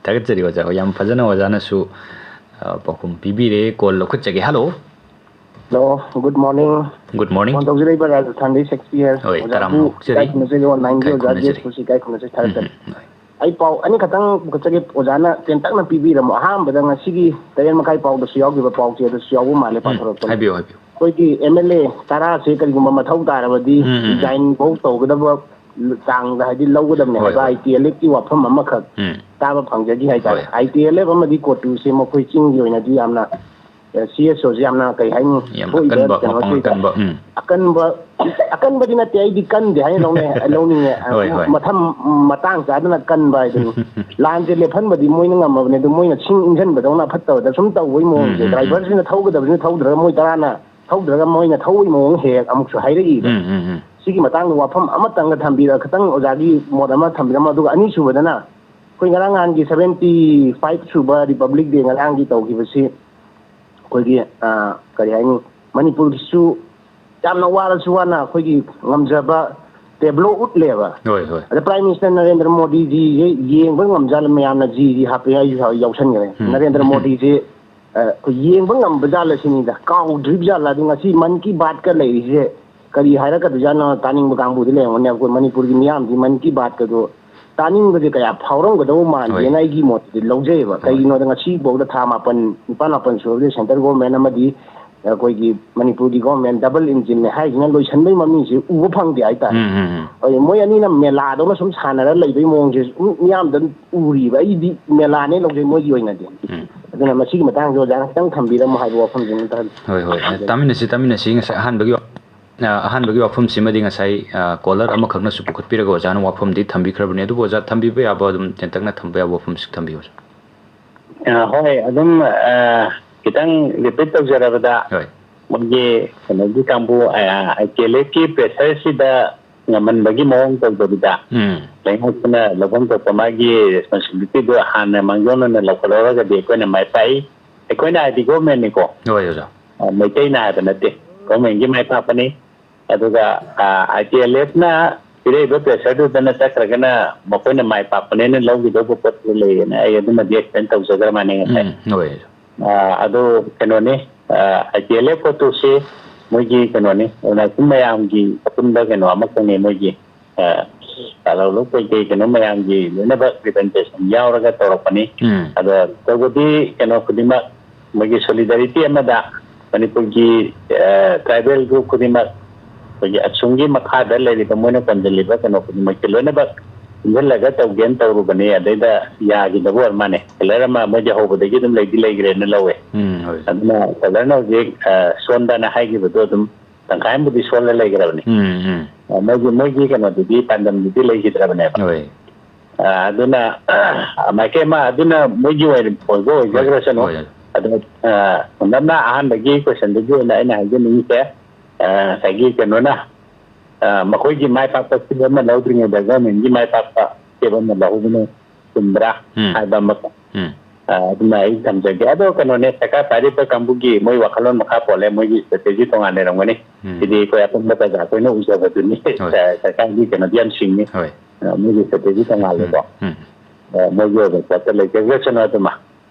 ꯊꯥꯒꯠꯆꯔꯤ ꯑꯣꯖꯥ꯫ ꯍꯣꯏ, ꯌꯥꯝ ꯐꯖꯅ ꯑꯣꯖꯥꯅꯁꯨ ꯄꯥꯎꯈꯨꯝ ꯄꯤꯕꯤꯔꯦ꯫ Call ꯂꯧꯈꯠꯆꯒꯦ꯫ Hello꯫ Hello, good morning꯫ Good morning꯫ Phone ꯇꯧꯖꯔꯛꯏꯕ ꯔꯥꯖꯁꯊꯥꯟꯗꯒꯤ ꯁꯦꯛꯁꯄꯤꯌꯔ꯫ ꯍꯣꯏ, ꯑꯣꯖꯥꯕꯨ ꯇꯔꯥꯝꯅ ꯑꯣꯛꯆꯔꯤ꯫ ꯏꯀꯥꯏ ꯈꯨꯝꯅꯖꯔꯤ, onlineꯒꯤ ꯏꯀꯥꯏ ꯑꯣꯖꯥ ꯈꯨꯝꯅꯖꯔꯤ꯫ ꯖꯦꯁꯄꯨꯁꯨ ꯏꯀꯥꯏ ꯈꯨꯝꯅꯖꯔꯤ꯫ ꯊꯥꯒꯠꯆꯔꯤ꯫ ꯎꯝ, ꯍꯣꯏ꯫ ꯑꯩ ꯄꯥꯎ ꯑꯅꯤꯈꯛꯇꯪ ꯄꯨꯊꯣꯛꯆꯒꯦ, ꯑꯣꯖꯥꯅ ꯇꯦꯟꯇꯛꯅ ꯄꯤꯕꯤꯔꯝꯃꯣ꯫ ꯑꯍꯥꯟꯕꯗ ꯉꯁꯤꯒꯤ ꯇꯔꯦꯠ ꯃꯈꯥꯏ ꯄꯥꯎꯗꯁꯨ ꯌꯥꯎꯈꯤꯕ ꯄꯥꯎꯁꯦ ꯑꯗꯨꯁꯨ ꯌꯥꯎꯕ ꯃꯥꯜꯂꯦ, ꯎꯝ, ꯄꯥꯊꯣꯔꯛꯄꯅꯦ꯫ ꯍꯥꯏꯕꯤꯌꯨ, ꯍꯥꯏꯕꯤꯌꯨ꯫ ꯑꯩꯈꯣꯏꯒꯤ MLA ꯇꯔꯥꯁꯦ ꯀꯔꯤꯒꯨꯝꯕ ꯃꯊꯧ ꯇꯥꯔꯕꯗꯤ ꯎꯝ, ꯎꯝ, ꯎꯝ꯫ Resign ꯐꯧ ꯇꯧꯒꯗꯕ ꯆꯥꯡꯗ ꯍꯥꯏꯗꯤ ꯂꯧꯒꯗꯕꯅꯦ ꯍꯣꯏ, ꯍꯥꯏꯕ ꯍꯣꯏ꯫ ITLFꯀꯤ ꯋꯥꯐꯝ ꯑꯃꯈꯛ ꯎꯝ꯫ ꯇꯥꯕ ꯐꯪꯖꯈꯤ ꯍꯥꯏꯇꯥꯔꯦ꯫ ꯍꯣꯏ꯫ ITLF ꯑꯃꯗꯤ COTUꯁꯦ ꯃꯈꯣꯏ ꯆꯤꯡꯒꯤ ꯑꯣꯏꯅꯗꯤ ꯌꯥꯝꯅ, ꯑ, CSOꯁꯦ ꯌꯥꯝꯅ ꯀꯩ ꯍꯥꯏꯅꯤ? ꯌꯥꯝ ꯊꯣꯛꯏꯕ ꯑꯀꯟꯕ, ꯀꯩꯅꯣꯁꯤꯗ ꯃꯄꯥꯡꯒꯜ ꯀꯟꯕ, ꯎꯝ꯫ ꯑꯀꯟꯕ, ꯑꯀꯟꯕꯗꯤ ꯅꯠꯇꯦ, ꯑꯩꯗꯤ ꯀꯟꯗꯦ ꯍꯥꯏꯅ ꯂꯧꯅꯩ, ꯂꯧꯅꯤꯡꯉꯦ꯫ ꯍꯣꯏ, ꯍꯣꯏ꯫ ꯃꯊꯪ ꯃꯇꯥꯡ ꯆꯥꯗꯅ ꯀꯟꯕ ꯍꯥꯏꯗꯨꯅꯤ꯫ ꯂꯥꯟꯁꯦ ꯂꯦꯞꯍꯟꯕꯗꯤ ꯃꯣꯏꯅ ꯉꯝꯃꯕꯅꯦ, ꯑꯗꯨ ꯃꯣꯏꯅ ꯁꯤꯡ ꯏꯪꯁꯤꯟꯕꯗꯧꯅ ꯐꯠꯇꯕꯗ ꯁꯨꯝ ꯇꯧꯕꯩ ꯃꯑꯣꯡꯁꯦ꯫ ꯎꯝ, ꯎꯝ, ꯎꯝ꯫ Driverꯁꯤꯅ ꯊꯧꯒꯗꯕꯁꯤꯅ ꯊꯧꯗ꯭ꯔꯒ ꯃꯣꯏ ꯇꯔꯥꯅ ꯊꯧꯗ꯭ꯔꯒ ꯃꯣꯏꯅ ꯊꯧꯕꯒꯤ ꯃꯑꯣꯡ ꯍꯦꯛ ꯍꯦꯛ ꯑꯃꯨꯛꯁꯨ ꯍꯥꯏꯔꯛꯏꯕ꯫ ꯎꯝ, ꯎꯝ, ꯎꯝ꯫ ꯁꯤꯒꯤ ꯃꯇꯥꯡꯗ ꯋꯥꯐꯝ ꯑꯃꯇꯪꯒ ꯊꯝꯕꯤꯔ-, ꯈꯤꯇꯪ ꯑꯣꯖꯥꯒꯤ ꯃꯣꯠ ꯑꯃ ꯊꯝꯕꯤꯔꯝꯃꯣ꯫ ꯑꯗꯨꯒ ꯑꯅꯤꯁꯨꯕꯗꯅ ꯑꯩꯈꯣꯏ ꯉꯔꯥꯡ ꯅꯍꯥꯟꯒꯤ ꯁꯚꯦꯟꯇꯤ ꯐꯥꯏꯚ ꯁꯨꯕ ꯔꯤꯄꯕ꯭ꯂꯤꯛ ꯗꯦ ꯉꯔꯥꯡꯒꯤ ꯇꯧꯈꯤꯕꯁꯤ ꯑꯩꯈꯣꯏꯒꯤ, ꯑ, ꯀꯔꯤ ꯍꯥꯏꯅꯤ, ꯃꯅꯤꯄꯨꯔꯒꯤꯁꯨ ꯌꯥꯝꯅ ꯋꯥꯔꯁꯨ ꯋꯥꯅ ꯑꯩꯈꯣꯏꯒꯤ ꯉꯝꯖꯕ ꯇꯦꯕ꯭ꯂꯣ ꯎꯠꯂꯦꯕ꯫ ꯍꯣꯏ, ꯍꯣꯏ꯫ ꯑꯗ ꯄ꯭ꯔꯥꯏꯝ ꯃꯤꯅꯤꯁꯇꯔ ꯅꯔꯦꯟꯗ꯭ꯔ ꯃꯣꯗꯤꯖꯤꯁꯦ ꯌꯦꯡꯕ ꯉꯝꯖꯥꯠꯂ ꯃꯌꯥꯝꯅ ꯖꯤ ꯖꯤ ꯍꯥꯞꯄꯦ ꯍꯥꯏꯁꯨ ꯌꯥꯎꯁꯟꯈ꯭ꯔꯦ꯫ ꯎꯝ꯫ ꯅꯔꯦꯟꯗ꯭ꯔ ꯃꯣꯗꯤꯁꯦ, ꯑ, ꯑꯩꯈꯣꯏ ꯌꯦꯡꯕ ꯉꯝꯕ ꯖꯥꯠꯂ ꯁꯤꯅꯤꯗ, ꯀꯥꯎꯗ꯭ꯔꯤꯕ ꯖꯥꯠꯂ? ꯑꯗꯨ ꯉꯁꯤ ꯃꯟ ꯀꯤ ꯕꯥꯠꯀ ꯂꯩꯔꯤꯁꯦ ꯀꯔꯤ ꯍꯥꯏꯔꯛꯀꯗꯣꯏꯖꯥꯠꯅꯣ? ꯇꯥꯅꯤꯡꯕ ꯀꯥꯡꯕꯨꯗꯤ ꯂꯩꯔꯝꯒꯅꯤ꯫ ꯑꯩꯈꯣꯏ ꯃꯅꯤꯄꯨꯔꯒꯤ ꯃꯤꯌꯥꯝꯗꯤ ꯃꯟ ꯀꯤ ꯕꯥꯠꯀꯗꯣ ꯇꯥꯅꯤꯡꯕꯁꯦ ꯀꯌꯥ ꯐꯥꯎꯔꯝꯒꯗꯧꯕ ꯃꯥꯟꯗꯦꯅ ꯍꯣꯏ꯫ ꯑꯩꯒꯤ ꯃꯣꯠꯇꯗꯤ ꯂꯧꯖꯩꯑꯕ꯫ ꯍꯣꯏ꯫ ꯀꯩꯒꯤꯅꯣꯗ ꯉꯁꯤꯐꯥꯎꯗ ꯊꯥ ꯃꯥꯄꯟ, ꯅꯤꯄꯥꯟ ꯃꯥꯄꯟ ꯁꯨꯔꯕꯗꯤ ꯁꯦꯟꯇ꯭ꯔꯦꯜ ꯒꯣꯔꯃꯦꯟ ꯑꯃꯗꯤ ꯑꯩꯈꯣꯏꯒꯤ ꯃꯅꯤꯄꯨꯔꯒꯤ ꯒꯣꯔꯃꯦꯟ ꯗꯕꯜ ꯏꯟꯖꯤꯟꯅꯦ ꯍꯥꯏꯁꯤꯅ ꯂꯣꯏꯁꯟꯕꯒꯤ ꯃꯃꯤꯡꯁꯤ ꯎꯕ ꯐꯪꯗꯦ ꯍꯥꯏꯇꯥꯔꯦ꯫ ꯎꯝ, ꯎꯝ, ꯎꯝ꯫ ꯍꯣꯏ, ꯃꯣꯏ ꯑꯅꯤꯅ ꯃꯦꯂꯥꯗꯧꯅ ꯁꯨꯝ ꯁꯥꯟꯅꯔ ꯂꯩꯕꯒꯤ ꯃꯑꯣꯡꯁꯦ ꯁꯨꯝ ꯃꯤꯌꯥꯝꯗ ꯎꯔꯤꯕ, ꯑꯩꯗꯤ ꯃꯦꯂꯥꯅꯦ ꯂꯧꯖꯩ ꯃꯣꯏꯒꯤ ꯑꯣꯏꯅꯗꯤ꯫ ꯎꯝ꯫ ꯑꯗꯨꯅ ꯃꯁꯤꯒꯤ ꯃꯇꯥꯡꯁꯦ ꯑꯣꯖꯥꯅ ꯈꯤꯇꯪ ꯊꯝꯕꯤꯔꯝꯃꯣ ꯍꯥꯏꯕ ꯋꯥꯐꯝꯁꯤꯃ ꯈꯔ ꯍꯣꯏ, ꯍꯣꯏ꯫ ꯊꯝꯖꯒꯦ꯫ ꯇꯥꯃꯤꯟꯅꯁꯤ, ꯇꯥꯃꯤꯟꯅꯁꯤ꯫ ꯉꯁꯥꯏ ꯑꯍꯥꯟꯕꯒꯤ ꯋꯥ-, ꯑ, ꯑꯍꯥꯟꯕꯒꯤ ꯋꯥꯐꯝꯁꯤꯃꯗꯤ ꯉꯁꯥꯏ, ꯑ, ꯀꯣꯂꯔ ꯑꯃꯈꯛꯅꯁꯨ ꯄꯨꯈꯠꯄꯤꯔꯒ ꯑꯣꯖꯥꯅ ꯋꯥꯐꯝꯗꯤ ꯊꯝꯕꯤꯈ꯭ꯔꯕꯅꯤ꯫ ꯑꯗꯨꯕꯨ ꯑꯣꯖꯥ, ꯊꯝꯕꯤꯕ ꯌꯥꯕ ꯑꯗꯨꯝ ꯇꯦꯟꯇꯛꯅ ꯊꯝꯕ ꯌꯥꯕ ꯋꯥꯐꯝꯁꯨ ꯊꯝꯕꯤꯌꯨ, ꯑꯣꯖꯥ꯫ ꯑ, ꯍꯣꯏ, ꯑꯗꯨꯝ, ꯑ, ꯈꯤꯇꯪ ꯔꯤꯄꯤꯠ ꯇꯧꯖꯔꯕꯗ, ꯍꯣꯏ꯫ ꯃꯣꯏꯒꯤ ꯀꯩꯅꯣꯒꯤ ꯀꯥꯡꯕꯨ, ꯑ, ꯑꯥꯏ ꯇꯤ ꯑꯦꯜ ꯑꯦꯐꯀꯤ ꯄ꯭ꯔꯦꯁꯔꯁꯤꯗ ꯉꯝꯍꯟꯕꯒꯤ ꯃꯑꯣꯡ ꯇꯧꯗꯕꯤꯗ, ꯎꯝ꯫ ꯂꯩꯉꯥꯛꯇꯨꯅ ꯂꯧꯐꯝ ꯊꯣꯛꯄ ꯃꯥꯒꯤ ꯔꯦꯁꯄꯣꯟꯁꯤꯕꯤꯂꯤꯇꯤꯗꯨ ꯍꯥꯟꯅ ꯃꯥꯡꯖꯧꯅꯅ ꯂꯧꯈꯠꯍꯧꯔꯒꯗꯤ ꯑꯩꯈꯣꯏꯅ ꯃꯥꯏ ꯄꯥꯛꯏ꯫ ꯑꯩꯈꯣꯏꯅ ꯍꯥꯏꯗꯤ ꯒꯣꯔꯃꯦꯟꯅꯤꯀꯣ꯫ ꯍꯣꯏ, ꯑꯣꯖꯥ꯫ ꯑ, ꯃꯩꯇꯩꯅ ꯍꯥꯏꯕ ꯅꯠꯇꯦ, ꯒꯣꯔꯃꯦꯟꯒꯤ ꯃꯥꯏ ꯄꯥꯛꯄꯅꯤ꯫ ꯑꯗꯨꯒ, ꯑ, ꯑꯥꯏ ꯇꯤ ꯑꯦꯜ ꯑꯦꯐꯅ ꯄꯤꯔꯛꯏꯕ ꯄ꯭ꯔꯦꯁꯔꯗꯨꯗꯅ ꯆꯠꯈ꯭ꯔꯒꯅ ꯃꯈꯣꯏꯅ ꯃꯥꯏ ꯄꯥꯛꯄꯅꯦꯅ ꯂꯧꯈꯤꯗꯧꯕ ꯄꯣꯠꯇꯨ ꯂꯩꯌꯦꯅ ꯑꯩ ꯑꯗꯨꯃꯗꯤ ꯑꯦꯛꯁꯄ꯭ꯂꯦꯟ ꯇꯧꯖꯈ꯭ꯔ ꯃꯥꯜꯂꯦ ꯉꯁꯥꯏ꯫ ꯎꯝ, ꯍꯣꯏ꯫ ꯑ, ꯑꯗꯨ ꯀꯩꯅꯣꯅꯤ, ꯑ, ꯑꯥꯏ ꯇꯤ ꯑꯦꯜ ꯑꯦꯐ ꯄꯣꯠꯇꯨꯁꯤ ꯃꯣꯏꯒꯤ ꯀꯩꯅꯣꯅꯤ, ꯑꯔꯨꯅꯥꯆꯜ ꯃꯌꯥꯝꯒꯤ ꯑꯄꯨꯟꯕ ꯀꯩꯅꯣ ꯑꯃꯈꯛꯅꯤ ꯃꯣꯏꯒꯤ꯫ ꯑ, ꯇꯥꯂꯧ ꯂꯧ ꯀꯩ ꯀꯩ ꯀꯩꯅꯣ ꯃꯌꯥꯝꯒꯤ ꯂꯣꯏꯅꯃꯛ ꯔꯤꯄ꯭ꯔꯖꯦꯟꯇꯦꯁꯟ ꯌꯥꯎꯔꯒ ꯇꯧꯔꯛꯄꯅꯤ꯫ ꯎꯝ꯫ ꯑꯗꯣ ꯇꯧꯕꯗꯤ ꯀꯩꯅꯣ ꯈꯨꯗꯤꯡꯃꯛ ꯃꯣꯏꯒꯤ ꯁꯣꯂꯤꯗꯥꯔꯤꯇꯤ ꯑꯃꯗ ꯃꯅꯤꯄꯨꯔꯒꯤ, ꯑ, ꯇ꯭ꯔꯥꯏꯕꯦꯜ ꯒ꯭ꯔꯨꯞ ꯈꯨꯗꯤꯡꯃꯛ ꯑꯩꯈꯣꯏꯒꯤ ꯑꯁꯣꯝꯒꯤ ꯃꯈꯥꯗ ꯂꯩꯔꯤꯕ ꯃꯣꯏꯅ ꯀꯣꯟꯁꯤꯜꯂꯤꯕ ꯀꯩꯅꯣ ꯈꯨꯗꯤꯡꯃꯛꯁꯦ ꯂꯣꯏꯅꯃꯛ ꯄꯨꯟꯁꯤꯜꯂꯒ ꯇꯧꯒꯦꯅ ꯇꯧꯔꯨꯕꯅꯤ꯫ ꯑꯗꯩꯗ ꯌꯥꯈꯤꯗꯕ ꯑꯣꯏꯔ ꯃꯥꯜꯂꯦ꯫ ꯀꯂꯔ ꯑꯃ ꯃꯣꯏꯁꯦ ꯍꯧꯕꯗꯒꯤ ꯑꯗꯨꯝ ꯂꯩꯗꯤ ꯂꯩꯈ꯭ꯔꯦꯅ ꯂꯧꯋꯦ꯫ ꯎꯝ, ꯍꯣꯏ꯫ ꯑꯗꯨꯅ ꯀꯂꯔꯅ ꯍꯧꯖꯤꯛ, ꯑ, ꯁꯣꯟꯗꯅ ꯍꯥꯏꯈꯤꯕꯗꯣ ꯑꯗꯨꯝ ꯇꯪꯈꯥꯏ ꯑꯃꯕꯨꯗꯤ ꯁꯣꯜꯂ ꯂꯩꯈ꯭ꯔꯕꯅꯤ꯫ ꯎꯝ, ꯎꯝ꯫ ꯑ, ꯃꯣꯏꯒꯤ, ꯃꯣꯏꯒꯤ ꯀꯩꯅꯣꯗꯨꯗꯤ, ꯄꯥꯟꯗꯝꯗꯨꯗꯤ ꯂꯩꯈꯤꯗ꯭ꯔꯕꯅꯦꯕ꯫ ꯍꯣꯏ꯫ ꯑ, ꯑꯗꯨꯅ, ꯑ, ꯃꯥꯏꯀꯩ ꯑꯃ, ꯑꯗꯨꯅ ꯃꯣꯏꯒꯤ ꯑꯣꯏꯅ ꯑꯣꯏꯕ ꯍꯣꯏ, ꯑꯣꯏꯖꯈ꯭ꯔꯁꯅꯨ꯫ ꯍꯣꯏ, ꯍꯣꯏ꯫ ꯑꯗꯣ, ꯑ, ꯅꯝꯅ ꯑꯍꯥꯟꯕꯒꯤ questionꯗꯨꯒꯤ ꯑꯣꯏꯅ ꯑꯩꯅ ꯍꯥꯏꯖꯅꯤꯡꯉꯤꯁꯦ, ꯑ, ꯉꯁꯥꯏꯒꯤ ꯀꯩꯅꯣꯅ, ꯑ, ꯃꯈꯣꯏꯒꯤ ꯃꯥꯏ ꯄꯥꯛꯄ step ꯑꯃ ꯂꯧꯗ꯭ꯔꯤꯉꯩꯗ governmentꯒꯤ ꯃꯥꯏ ꯄꯥꯛꯄ step ꯑꯃ ꯂꯧꯍꯧꯕꯅ ꯆꯨꯝꯕ꯭ꯔꯥ ꯎꯝ꯫ ꯍꯥꯏꯕ ꯑꯃ꯫ ꯎꯝ꯫ ꯑ, ꯑꯗꯨꯃ ꯑꯩ ꯊꯝꯖꯒꯦ꯫ ꯑꯗꯣ ꯀꯩꯅꯣꯅꯦ, ꯁꯔꯀꯥꯔ ꯄꯥꯏꯔꯤꯕ ꯀꯥꯡꯕꯨꯒꯤ ꯃꯣꯏ ꯋꯥꯈꯜꯂꯣꯟ ꯃꯈꯥ ꯄꯣꯜꯂꯦ, ꯃꯣꯏꯒꯤ strategy ꯇꯣꯉꯥꯟ ꯂꯩꯔꯝꯒꯅꯤ꯫ ꯎꯝ꯫ ꯁꯤꯗꯤ ꯑꯩꯈꯣꯏ ꯑꯄꯪꯕ ꯄ꯭ꯔꯖꯥ ꯑꯩꯈꯣꯏꯅ ꯎꯖꯕꯗꯨꯅꯤ꯫ ꯍꯣꯏ꯫ ꯁ-, ꯁꯔꯀꯥꯔꯒꯤ ꯀꯩꯅꯣꯗꯤ ꯌꯥꯝ ꯁꯤꯡꯉꯤ꯫ ꯍꯣꯏ꯫ ꯑ, ꯃꯣꯏꯒꯤ strategy ꯇꯣꯉꯥꯜꯂꯦꯀꯣ꯫ ꯎꯝ, ꯎꯝ꯫ ꯑ, ꯃꯣꯏꯒꯤ ꯑꯣꯏꯕ ꯄꯣꯠꯇ ꯂꯩꯖꯈ꯭ꯔꯁꯅꯨ ꯑꯗꯨꯃ꯫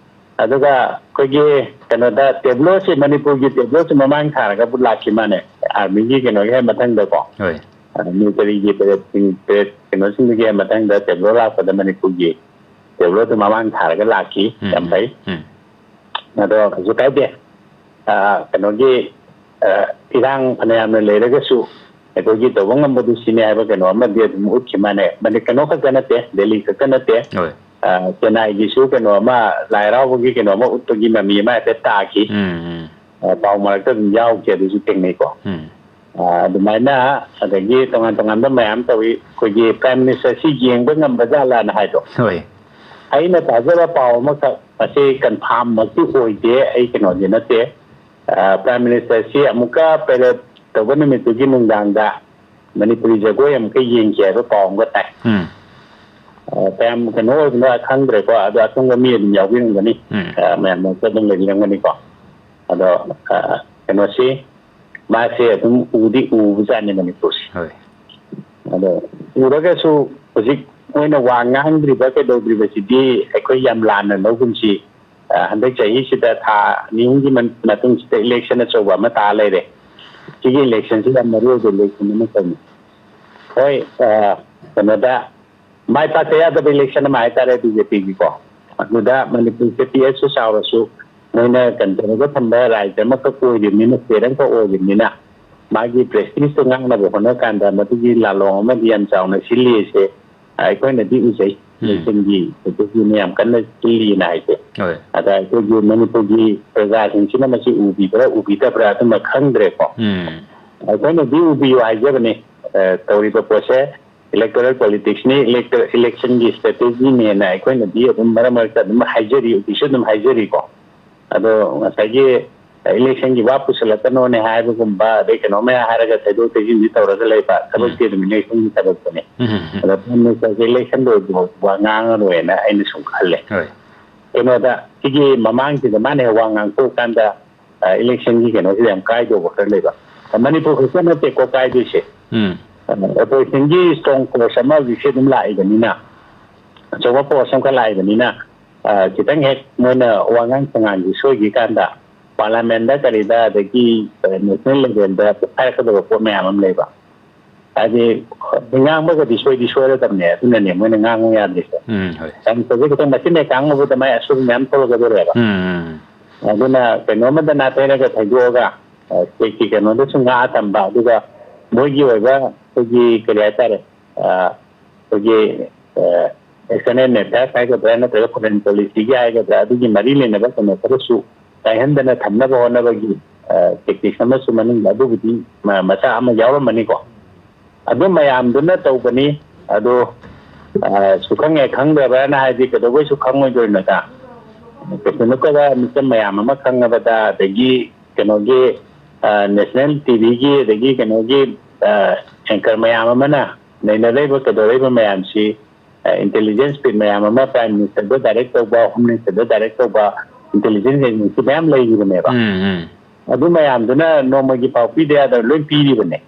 ꯑꯗꯨꯒ ꯑꯩꯈꯣꯏꯒꯤ ꯀꯩꯅꯣꯗ ꯇꯦꯕ꯭ꯂꯣꯁꯤ, ꯃꯅꯤꯄꯨꯔꯒꯤ ꯇꯦꯕ꯭ꯂꯣꯁꯤ ꯃꯃꯥꯡ ꯊꯥꯔꯒꯕꯨ ꯂꯥꯛꯈꯤ ꯃꯥꯅꯦ, armyꯒꯤ ꯀꯩꯅꯣꯒꯤ ꯍꯦꯛ ꯃꯊꯪꯗꯀꯣ꯫ ꯍꯣꯏ꯫ ꯑ, militaryꯒꯤ parade, parade ꯀꯩꯅꯣꯁꯤꯡꯗꯨꯒꯤ ꯍꯦꯛ ꯃꯊꯪꯗ ꯇꯦꯕ꯭ꯂꯣ ꯂꯥꯛꯄꯗ ꯃꯅꯤꯄꯨꯔꯒꯤ ꯇꯦꯕ꯭ꯂꯣꯗꯨ ꯃꯃꯥꯡ ꯊꯥꯔꯒ ꯂꯥꯛꯈꯤ꯫ ꯎꯝ, ꯌꯥꯝ ꯐꯩ꯫ ꯎꯝ꯫ ꯑꯗꯣ ꯀꯩꯁꯨ ꯀꯥꯏꯗꯦ꯫ ꯑ, ꯀꯩꯅꯣꯒꯤ, ꯑ, ꯏꯔꯥꯡ ꯐꯅꯌꯥꯝꯅ ꯂꯩꯔꯒꯁꯨ ꯑꯩꯈꯣꯏꯒꯤ ꯇꯧꯕ ꯉꯝꯕꯗꯨ ꯁꯤꯅꯤ ꯍꯥꯏꯕ ꯀꯩꯅꯣ ꯑꯃꯗꯤ ꯑꯗꯨꯝ ꯎꯠꯈꯤ ꯃꯥꯅꯦ꯫ ꯃꯅꯤ-, ꯀꯩꯅꯣ ꯈꯛꯇ ꯅꯠꯇꯦ, ꯗꯦꯜꯂꯤ ꯈꯛꯇ ꯅꯠꯇꯦ꯫ ꯍꯣꯏ꯫ ꯑ, ꯆꯦꯟꯅꯥꯏꯒꯤꯁꯨ ꯀꯩꯅꯣ ꯑꯃ, ꯂꯥꯏ ꯍꯔꯥꯎꯕꯒꯤ ꯀꯩꯅꯣ ꯑꯃ ꯎꯠꯄꯒꯤ ꯃꯃꯤ ꯑꯃ ꯍꯥꯏꯐꯦꯠ ꯇꯥꯈꯤ꯫ ꯎꯝ, ꯎꯝ꯫ ꯑ, ꯄꯥꯎ ꯃꯔꯛꯇ ꯑꯗꯨꯝ ꯌꯥꯎꯈꯤ, ꯑꯗꯨꯁꯨ ꯊꯦꯡꯅꯩꯀꯣ꯫ ꯎꯝ꯫ ꯑ, ꯑꯗꯨꯃꯥꯏꯅ ꯑꯗꯒꯤ ꯇꯣꯉꯥꯟ ꯇꯣꯉꯥꯟꯕ ꯃꯌꯥꯝ ꯇꯧꯏ꯫ ꯑꯩꯈꯣꯏꯒꯤ Prime Minister ꯁꯤ ꯌꯦꯡꯕ ꯉꯝꯕ ꯖꯥꯠꯂꯥꯅ ꯍꯥꯏꯗꯣ꯫ ꯍꯣꯏ꯫ ꯑꯩꯅ ꯇꯥꯖꯕ ꯄꯥꯎ ꯑꯃꯈꯛ, ꯃꯁꯤ confirm ꯃꯛꯇꯤ ꯑꯣꯏꯗꯦ, ꯑꯩ ꯀꯩꯅꯣꯗꯤ ꯅꯠꯇꯦ꯫ ꯑ, Prime Minister ꯁꯤ ꯑꯃꯨꯛꯀ parade ꯇꯧꯕ ꯅꯨꯃꯤꯠꯇꯨꯒꯤ ꯅꯨꯡꯗꯥꯡꯗ ꯃꯅꯤꯄꯨꯔꯤ ꯖꯒꯣꯏ ꯑꯃꯨꯛꯀ ꯌꯦꯡꯈꯤ ꯍꯥꯏꯕ ꯄꯥꯎ ꯑꯃꯒ ꯇꯥꯏ꯫ ꯎꯝ꯫ ꯑ, ꯀꯌꯥꯝ ꯀꯩꯅꯣ ꯑꯣꯏꯕꯅꯣ ꯈꯪꯗ꯭ꯔꯦꯀꯣ, ꯑꯗꯣ ꯑꯆꯨꯝꯕ ꯃꯤ ꯑꯗꯨꯝ ꯌꯥꯎꯕꯤꯔꯝꯒꯅꯤ꯫ ꯎꯝ꯫ ꯑ, ꯃꯌꯥꯝ ꯃꯔꯛꯇ ꯑꯗꯨꯝ ꯂꯩꯕꯤꯔꯝꯒꯅꯤꯀꯣ꯫ ꯑꯗꯣ, ꯑ, ꯀꯩꯅꯣꯁꯤ, ꯃꯥꯁꯦ ꯑꯗꯨꯝ ꯎꯗꯤ ꯎꯕꯖꯥꯠꯅꯤ ꯃꯅꯤꯄꯨꯔꯁꯦ꯫ ꯍꯣꯏ꯫ ꯑꯗꯣ ꯎꯔꯒꯁꯨ ꯍꯧꯖꯤꯛ ꯃꯣꯏꯅ ꯋꯥ ꯉꯥꯡꯗ꯭ꯔꯤꯕ ꯀꯩꯗꯧꯗ꯭ꯔꯤꯕꯁꯤꯗꯤ ꯑꯩꯈꯣꯏ ꯌꯥꯝ ꯂꯥꯟꯅ ꯂꯧꯒꯨꯝꯁꯤ꯫ ꯑ, ꯍꯟꯗꯛ ꯆꯍꯤꯁꯤꯗ ꯊꯥ ꯑꯅꯤ ꯑꯍꯨꯝꯒꯤ ꯃꯟ-, ꯃꯇꯨꯡꯁꯤꯗ election ꯑꯆꯧꯕ ꯑꯃ ꯇꯥ ꯂꯩꯔꯦ꯫ ꯁꯤꯒꯤ election ꯁꯤ ꯌꯥꯝ ꯃꯔꯨ ꯑꯣꯏꯕ election ꯑꯃꯈꯛꯅꯤ꯫ ꯍꯣꯏ, ꯑ, ꯀꯩꯅꯣꯗ ꯃꯥꯏ ꯄꯥꯛꯇ ꯌꯥꯗꯕ election ꯑꯃ ꯍꯥꯏꯇꯥꯔꯦ BJPꯒꯤꯀꯣ꯫ ꯑꯗꯨꯗ ꯃꯅꯤꯄꯨꯔꯁꯦ ꯄꯤꯛꯑꯁꯨ ꯆꯥꯎꯔꯁꯨ ꯃꯣꯏꯅ ꯀꯟꯇ꯭ꯔꯣꯜꯗ ꯊꯝꯕ ꯔꯥꯏꯖ ꯑꯃꯈꯛ ꯑꯣꯏꯔꯤꯕꯅꯤꯅ, state ꯑꯃꯈꯛ ꯑꯣꯏꯔꯤꯕꯅꯤꯅ ꯃꯥꯒꯤ prestigeꯇꯣ ꯉꯥꯛꯅꯕ ꯍꯣꯠꯅ ꯀꯥꯟꯗ ꯃꯗꯨꯒꯤ ꯂꯥꯂꯣꯡ ꯑꯃꯗꯤ ꯌꯥꯝ ꯆꯥꯎꯅ ꯁꯤꯜꯂꯤꯁꯦ ꯑꯩꯈꯣꯏꯅꯗꯤ ꯎꯖꯩ꯫ ꯎꯝ꯫ Nationꯒꯤ ꯑꯗꯨꯒꯤ ꯃꯌꯥꯝ ꯀꯟꯅ ꯁꯤꯜꯂꯤꯅ ꯍꯥꯏꯁꯦ꯫ ꯍꯣꯏ꯫ ꯑꯗ ꯑꯩꯈꯣꯏꯒꯤ ꯃꯅꯤꯄꯨꯔꯒꯤ ꯄ꯭ꯔꯖꯥꯁꯤꯡꯁꯤꯅ ꯃꯁꯤ ꯎꯕꯤꯕ꯭ꯔꯥ ꯎꯕꯤꯗꯕ꯭ꯔꯥ ꯑꯗꯨꯃ ꯈꯪꯗ꯭ꯔꯦꯀꯣ꯫ ꯎꯝ꯫ ꯑꯩꯈꯣꯏꯅꯗꯤ ꯎꯕꯤꯌꯨ ꯍꯥꯏꯖꯕꯅꯤ꯫ ꯑ, ꯇꯧꯔꯤꯕ ꯄꯣꯠꯁꯦ electoral politicsꯅꯤ, electro-, electionꯒꯤ strategyꯅꯦꯅ ꯑꯩꯈꯣꯏꯅꯗꯤ ꯑꯗꯨꯝ ꯃꯔꯛ ꯃꯔꯛꯇ ꯑꯗꯨꯝ ꯍꯥꯏꯖꯔꯤ, ꯍꯧꯖꯤꯛꯁꯨ ꯑꯗꯨꯝ ꯍꯥꯏꯖꯔꯤꯀꯣ꯫ ꯑꯗꯣ ꯉꯁꯥꯏꯒꯤ ꯏꯂꯦꯛꯁꯟꯒꯤ ꯋꯥ ꯄꯨꯁꯜꯂꯛꯀꯅꯣꯅꯦ ꯍꯥꯏꯕꯒꯨꯝꯕ, ꯑꯗꯩ ꯀꯩꯅꯣ ꯃꯌꯥꯝ ꯍꯥꯏꯔꯒ ꯊꯩꯗꯣꯛ ꯊꯩꯖꯤꯟꯗꯤ ꯇꯧꯔꯒ ꯂꯩꯕ ꯊꯕꯛꯇꯤ ꯑꯗꯨꯝ ꯏꯂꯦꯛꯁꯟꯒꯤ ꯊꯕꯛꯇꯨꯅꯤ꯫ ꯑꯗꯣ ꯄ꯭ꯔꯥꯏꯝ ꯃꯤꯅꯤꯁꯇꯔꯁꯦ ꯏꯂꯦꯛꯁꯟ ꯂꯣꯏꯗ꯭ꯔꯤꯐꯥꯎ ꯋꯥ ꯉꯥꯡꯉꯔꯣꯏꯅ ꯑꯩꯅ ꯁꯨꯝ ꯈꯜꯂꯦ꯫ ꯍꯣꯏ꯫ ꯀꯩꯅꯣꯗ, ꯁꯤꯒꯤ ꯃꯃꯥꯡꯁꯤꯗ ꯃꯥꯅ ꯍꯦꯛ ꯋꯥ ꯉꯥꯡꯊꯣꯛꯑꯀꯥꯟꯗ, ꯑ, ꯏꯂꯦꯛꯁꯟꯒꯤ ꯀꯩꯅꯣꯁꯤꯗ ꯌꯥꯝ ꯀꯥꯏꯗꯧꯕ ꯈꯔ ꯂꯩꯕ꯫ ꯃꯅꯤꯄꯨꯔ ꯈꯛꯇ ꯅꯠꯇꯦꯀꯣ ꯀꯥꯏꯗꯣꯏꯁꯦ꯫ ꯎꯝ꯫ ꯑ, ꯑꯣꯄꯣꯖꯤꯁꯟꯒꯤ ꯁ꯭ꯇꯔꯣꯡ ꯐꯣꯔꯁ ꯑꯃ ꯍꯧꯖꯤꯛꯁꯦ ꯑꯗꯨꯝ ꯂꯥꯛꯏꯕꯅꯤꯅ, ꯑꯆꯧꯕ ꯐꯣꯔꯁ ꯑꯃꯈꯛ ꯂꯥꯛꯏꯕꯅꯤꯅ, ꯑ, ꯈꯤꯇꯪ ꯍꯦꯛ ꯃꯣꯏꯅ ꯋꯥꯉꯥꯡ ꯁꯉꯥꯡꯁꯤ ꯁꯣꯏꯈꯤ ꯀꯥꯟꯗ, ꯄꯥꯔꯂꯤꯌꯥꯃꯦꯟꯗ ꯀꯔꯤꯗ, ꯑꯗꯒꯤ, ꯑ, ꯅꯦꯁꯅꯦꯜ ꯂꯦꯚꯦꯜꯗ ꯍꯥꯏꯔꯛꯀꯗꯕ ꯄꯣꯠ ꯃꯌꯥꯝ ꯑꯃ ꯂꯩꯕ꯫ ꯍꯥꯏꯗꯤ, ꯉꯥꯡꯕꯒꯗꯤ ꯁꯣꯏꯗꯤ ꯁꯣꯏꯔꯗꯕꯅꯦ, ꯑꯗꯨꯅꯅꯦ ꯃꯣꯏꯅ ꯉꯥꯡꯉꯨ ꯌꯥꯗ꯭ꯔꯤꯁꯦ꯫ ꯎꯝ, ꯍꯣꯏ꯫ ꯌꯥꯝ ꯐꯖꯩ, ꯈꯤꯇꯪ ꯃꯆꯤꯟ ꯍꯦꯛ ꯀꯥꯡꯉꯨꯕꯗ ꯃꯥꯏ ꯑꯁꯣꯏꯕ ꯃꯌꯥꯝ ꯊꯣꯛꯂꯛꯀꯗꯧꯔꯦꯕ꯫ ꯎꯝ, ꯎꯝ꯫ ꯑꯗꯨꯅ ꯀꯩꯅꯣꯝꯃꯗ ꯅꯥꯊꯩꯔꯒ ꯊꯩꯗꯣꯛꯑꯒ, ꯑ, ꯁ꯭ꯇꯦꯠꯀꯤ ꯀꯩꯅꯣꯗꯁꯨ ꯉꯥ ꯊꯝꯕ, ꯑꯗꯨꯒ ꯃꯣꯏꯒꯤ ꯑꯣꯏꯕ ꯑꯩꯈꯣꯏꯒꯤ ꯀꯔꯤ ꯍꯥꯏꯇꯥꯔꯦ, ꯑ, ꯑꯩꯈꯣꯏꯒꯤ, ꯑ, external affairs ꯍꯥꯏꯒꯗ꯭ꯔꯥ ꯅꯠꯇ꯭ꯔꯒ foreign policyꯒꯤ ꯍꯥꯏꯒꯗ꯭ꯔꯥ, ꯑꯗꯨꯒꯤ ꯃꯔꯤ ꯂꯩꯅꯕ ꯀꯩꯅꯣ ꯈꯔꯁꯨ ꯀꯥꯏꯍꯟꯗꯅ ꯊꯝꯅꯕ ꯍꯣꯠꯅꯕꯒꯤ, ꯑ, tactics ꯑꯃꯁꯨ ꯃꯅꯨꯡꯗ ꯑꯗꯨꯕꯨꯗꯤ ꯃ-, ꯃꯆꯥ ꯑꯃ ꯌꯥꯎꯔꯝꯃꯅꯤꯀꯣ꯫ ꯑꯗꯨ ꯃꯌꯥꯝꯗꯨꯅ ꯇꯧꯕꯅꯤ꯫ ꯑꯗꯣ, ꯑ, ꯁꯨꯈꯪ ꯍꯦꯛ ꯈꯪꯗꯕꯅ ꯍꯥꯏꯗꯤ ꯀꯩꯗꯧꯕꯩꯁꯨ ꯈꯪꯉꯣꯏꯗꯣꯏꯅꯣꯗ? ꯀꯩꯁꯨ ꯅꯠꯇꯕ ꯃꯤꯆꯝ ꯃꯌꯥꯝ ꯑꯃ ꯈꯪꯅꯕꯗ, ꯑꯗꯒꯤ ꯀꯩꯅꯣꯒꯤ, ꯑ, ꯅꯦꯁꯅꯦꯜ ꯇꯤꯚꯤꯒꯤ, ꯑꯗꯒꯤ ꯀꯩꯅꯣꯒꯤ, ꯑ, anchor ꯃꯌꯥꯝ ꯑꯃꯅ ꯅꯩꯅꯔꯛꯏꯕ ꯀꯩꯗꯧꯔꯛꯏꯕ ꯃꯌꯥꯝꯁꯤ, ꯑ, intelligence piece ꯃꯌꯥꯝ ꯑꯃ prime ministerꯗ direct ꯇꯧꯕ, home ministerꯗ direct ꯇꯧꯕ, intelligence agency ꯃꯌꯥꯝ ꯂꯩꯔꯤꯕꯅꯦꯕ꯫ ꯎꯝ, ꯎꯝ꯫ ꯑꯗꯨ ꯃꯌꯥꯝꯗꯨꯅ ꯅꯣꯡꯃꯒꯤ ꯄꯥꯎ ꯄꯤꯗ ꯌꯥꯗꯕ ꯂꯣꯏ ꯄꯤꯔꯤꯕꯅꯦ꯫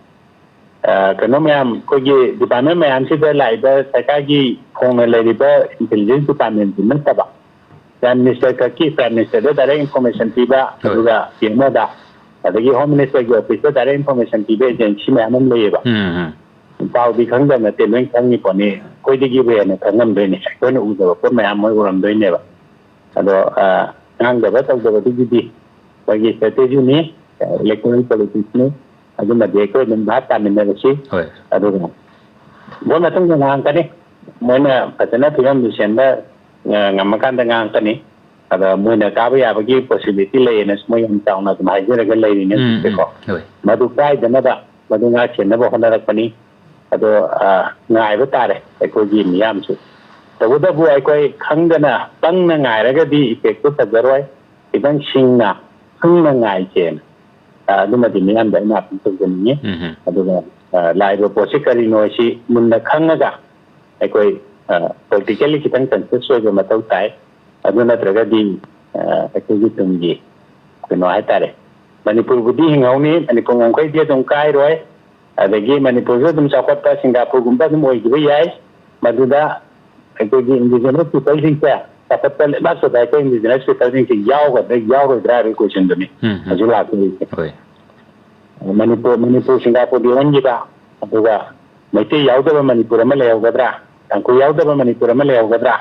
ꯑ, ꯀꯩꯅꯣ ꯃꯌꯥꯝ, ꯑꯩꯈꯣꯏꯒꯤ department ꯃꯌꯥꯝꯁꯤꯗ ꯂꯥꯛꯏꯕ ꯁꯔꯀꯥꯔꯒꯤ ꯐꯣꯡꯅ ꯂꯩꯔꯤꯕ intelligence departmentꯁꯤ ꯅꯠꯇꯕ, prime minister ꯈꯛꯀꯤ, prime ministerꯗ direct information ꯄꯤꯕ, ꯍꯣꯏ꯫ ꯑꯗꯨꯒ ꯄꯤ ꯑꯦꯝ ꯑꯣꯗ, ꯑꯗꯒꯤ home ministerꯒꯤ officeꯇ direct information ꯄꯤꯕ agency ꯃꯌꯥꯝ ꯑꯃ ꯂꯩꯌꯦꯕ꯫ ꯎꯝ, ꯎꯝ꯫ ꯄꯥꯎꯗꯤ ꯈꯪꯗꯕ ꯅꯠꯇꯦ, ꯂꯣꯏ ꯈꯪꯉꯤ ꯄꯣꯠꯅꯤ꯫ ꯑꯩꯈꯣꯏꯗꯒꯤꯕꯨ ꯍꯦꯟꯅ ꯈꯪꯉꯝꯗꯣꯏꯅꯤ꯫ ꯑꯩꯈꯣꯏꯅ ꯎꯗꯕ ꯄꯣꯠ ꯃꯌꯥꯝ ꯃꯣꯏ ꯎꯔꯝꯗꯣꯏꯅꯦꯕ꯫ ꯑꯗꯣ, ꯑ, ꯉꯥꯡꯗꯕ ꯇꯧꯗꯕꯗꯨꯒꯤꯗꯤ ꯑꯩꯈꯣꯏꯒꯤ strategyꯅꯤ, electoral politicsꯅꯤ꯫ ꯑꯗꯨꯃꯗꯤ ꯑꯩꯈꯣꯏ ꯑꯗꯨꯝ ꯚꯥꯞ ꯇꯥꯃꯤꯟꯅꯔꯁꯤ꯫ ꯍꯣꯏ꯫ ꯑꯗꯨꯒ ꯚꯣꯠ ꯃꯇꯨꯡꯗ ꯉꯥꯡꯉꯛꯀꯅꯤ꯫ ꯃꯣꯏꯅ ꯐꯖꯅ ꯐꯤꯕꯝꯗꯨ ꯁꯦꯝꯕ, ꯑ, ꯉꯝꯃꯀꯥꯟꯗ ꯉꯥꯡꯉꯛꯀꯅꯤ꯫ ꯑꯗ ꯃꯣꯏꯅ ꯀꯥꯕ ꯌꯥꯕꯒꯤ possibility ꯂꯩꯌꯦꯅ ꯃꯣꯏ ꯌꯥꯝ ꯆꯥꯎꯅ ꯑꯗꯨꯝ ꯍꯥꯏꯖꯔꯒ ꯂꯩꯔꯤꯅꯦ ꯎꯝ, ꯍꯧꯖꯤꯛꯁꯦꯀꯣ꯫ ꯎꯝ, ꯍꯣꯏ꯫ ꯃꯗꯨ ꯀꯥꯏꯗꯅꯕ, ꯃꯗꯨ ꯉꯥꯛ ꯁꯦꯟꯅꯕ ꯍꯣꯠꯅꯔꯛꯄꯅꯤ꯫ ꯑꯗꯣ, ꯑ, ꯉꯥꯏꯕ ꯇꯥꯔꯦ ꯑꯩꯈꯣꯏꯒꯤ ꯃꯤꯌꯥꯝꯁꯨ꯫ ꯇꯧꯕꯇꯕꯨ ꯑꯩꯈꯣꯏ ꯈꯪꯗꯅ ꯄꯪꯅ ꯉꯥꯏꯔꯒꯗꯤ effectꯇꯨ ꯐꯖꯔꯣꯏ꯫ ꯈꯤꯇꯪ ꯁꯤꯡꯅ ꯈꯪꯅ ꯉꯥꯏꯁꯦꯅ, ꯑ, ꯑꯗꯨꯃꯗꯤ ꯃꯤꯌꯥꯝꯗ ꯑꯩꯅ ꯑꯥꯄꯤꯜ ꯇꯧꯖꯅꯤꯡꯉꯤ꯫ ꯎꯝ ꯍꯝ꯫ ꯑꯗꯨꯒ, ꯑ, ꯂꯥꯛꯏꯕ ꯄꯣꯠꯁꯤ ꯀꯔꯤꯅꯣ ꯍꯥꯏꯁꯤ ꯃꯨꯟꯅ ꯈꯪꯉꯒ ꯑꯩꯈꯣꯏ, ꯑ, politically ꯈꯤꯇꯪ conscious ꯑꯣꯏꯕ ꯃꯊꯧ ꯇꯥꯏ꯫ ꯑꯗꯨ ꯅꯠꯇ꯭ꯔꯒꯗꯤ, ꯑ, ꯑꯩꯈꯣꯏꯒꯤ ꯇꯨꯡꯒꯤ ꯀꯩꯅꯣ ꯍꯥꯏꯇꯥꯔꯦ, ꯃꯅꯤꯄꯨꯔꯕꯨꯗꯤ ꯍꯤꯡꯍꯧꯅꯤ, ꯃꯅꯤꯄꯨꯔ ꯉꯝꯈꯩꯗꯤ ꯑꯗꯨꯝ ꯀꯥꯏꯔꯣꯏ꯫ ꯑꯗꯒꯤ ꯃꯅꯤꯄꯨꯔꯁꯨ ꯑꯗꯨꯝ ꯆꯥꯎꯈꯠꯄ ꯁꯤꯡꯒꯥꯄꯨꯔꯒꯨꯝꯕ ꯑꯗꯨꯝ ꯑꯣꯏꯈꯤꯕ ꯌꯥꯏ꯫ ꯃꯗꯨꯗ ꯑꯩꯈꯣꯏꯒꯤ indigenous peopleꯁꯤꯡꯁꯦ, ꯆꯥꯎꯈꯠꯄ ꯂꯩꯕꯥꯛꯁꯤꯗ ꯑꯩꯈꯣꯏ indigenous peopleꯁꯤꯡꯁꯦ ꯌꯥꯎꯒꯗ꯭ꯔꯥ ꯌꯥꯎꯔꯣꯏꯗ꯭ꯔꯥ ꯍꯥꯏꯕꯒꯤ questionꯗꯨꯅꯤ ꯎꯝ, ꯎꯝ꯫ ꯍꯧꯖꯤꯛ ꯂꯥꯛꯇꯣꯏꯁꯦ꯫ ꯍꯣꯏ꯫ ꯃꯅꯤꯄꯨꯔ, ꯃꯅꯤꯄꯨꯔ ꯁꯤꯡꯒꯥꯄꯨꯔꯗ ꯑꯣꯟꯈꯤꯕ, ꯑꯗꯨꯒ ꯃꯩꯇꯩ ꯌꯥꯎꯗꯕ ꯃꯅꯤꯄꯨꯔ ꯑꯃ ꯂꯩꯍꯧꯒꯗ꯭ꯔꯥ, ꯇꯥꯡꯈꯨꯜ ꯌꯥꯎꯗꯕ ꯃꯅꯤꯄꯨꯔ ꯑꯃ ꯂꯩꯍꯧꯒꯗ꯭ꯔꯥ,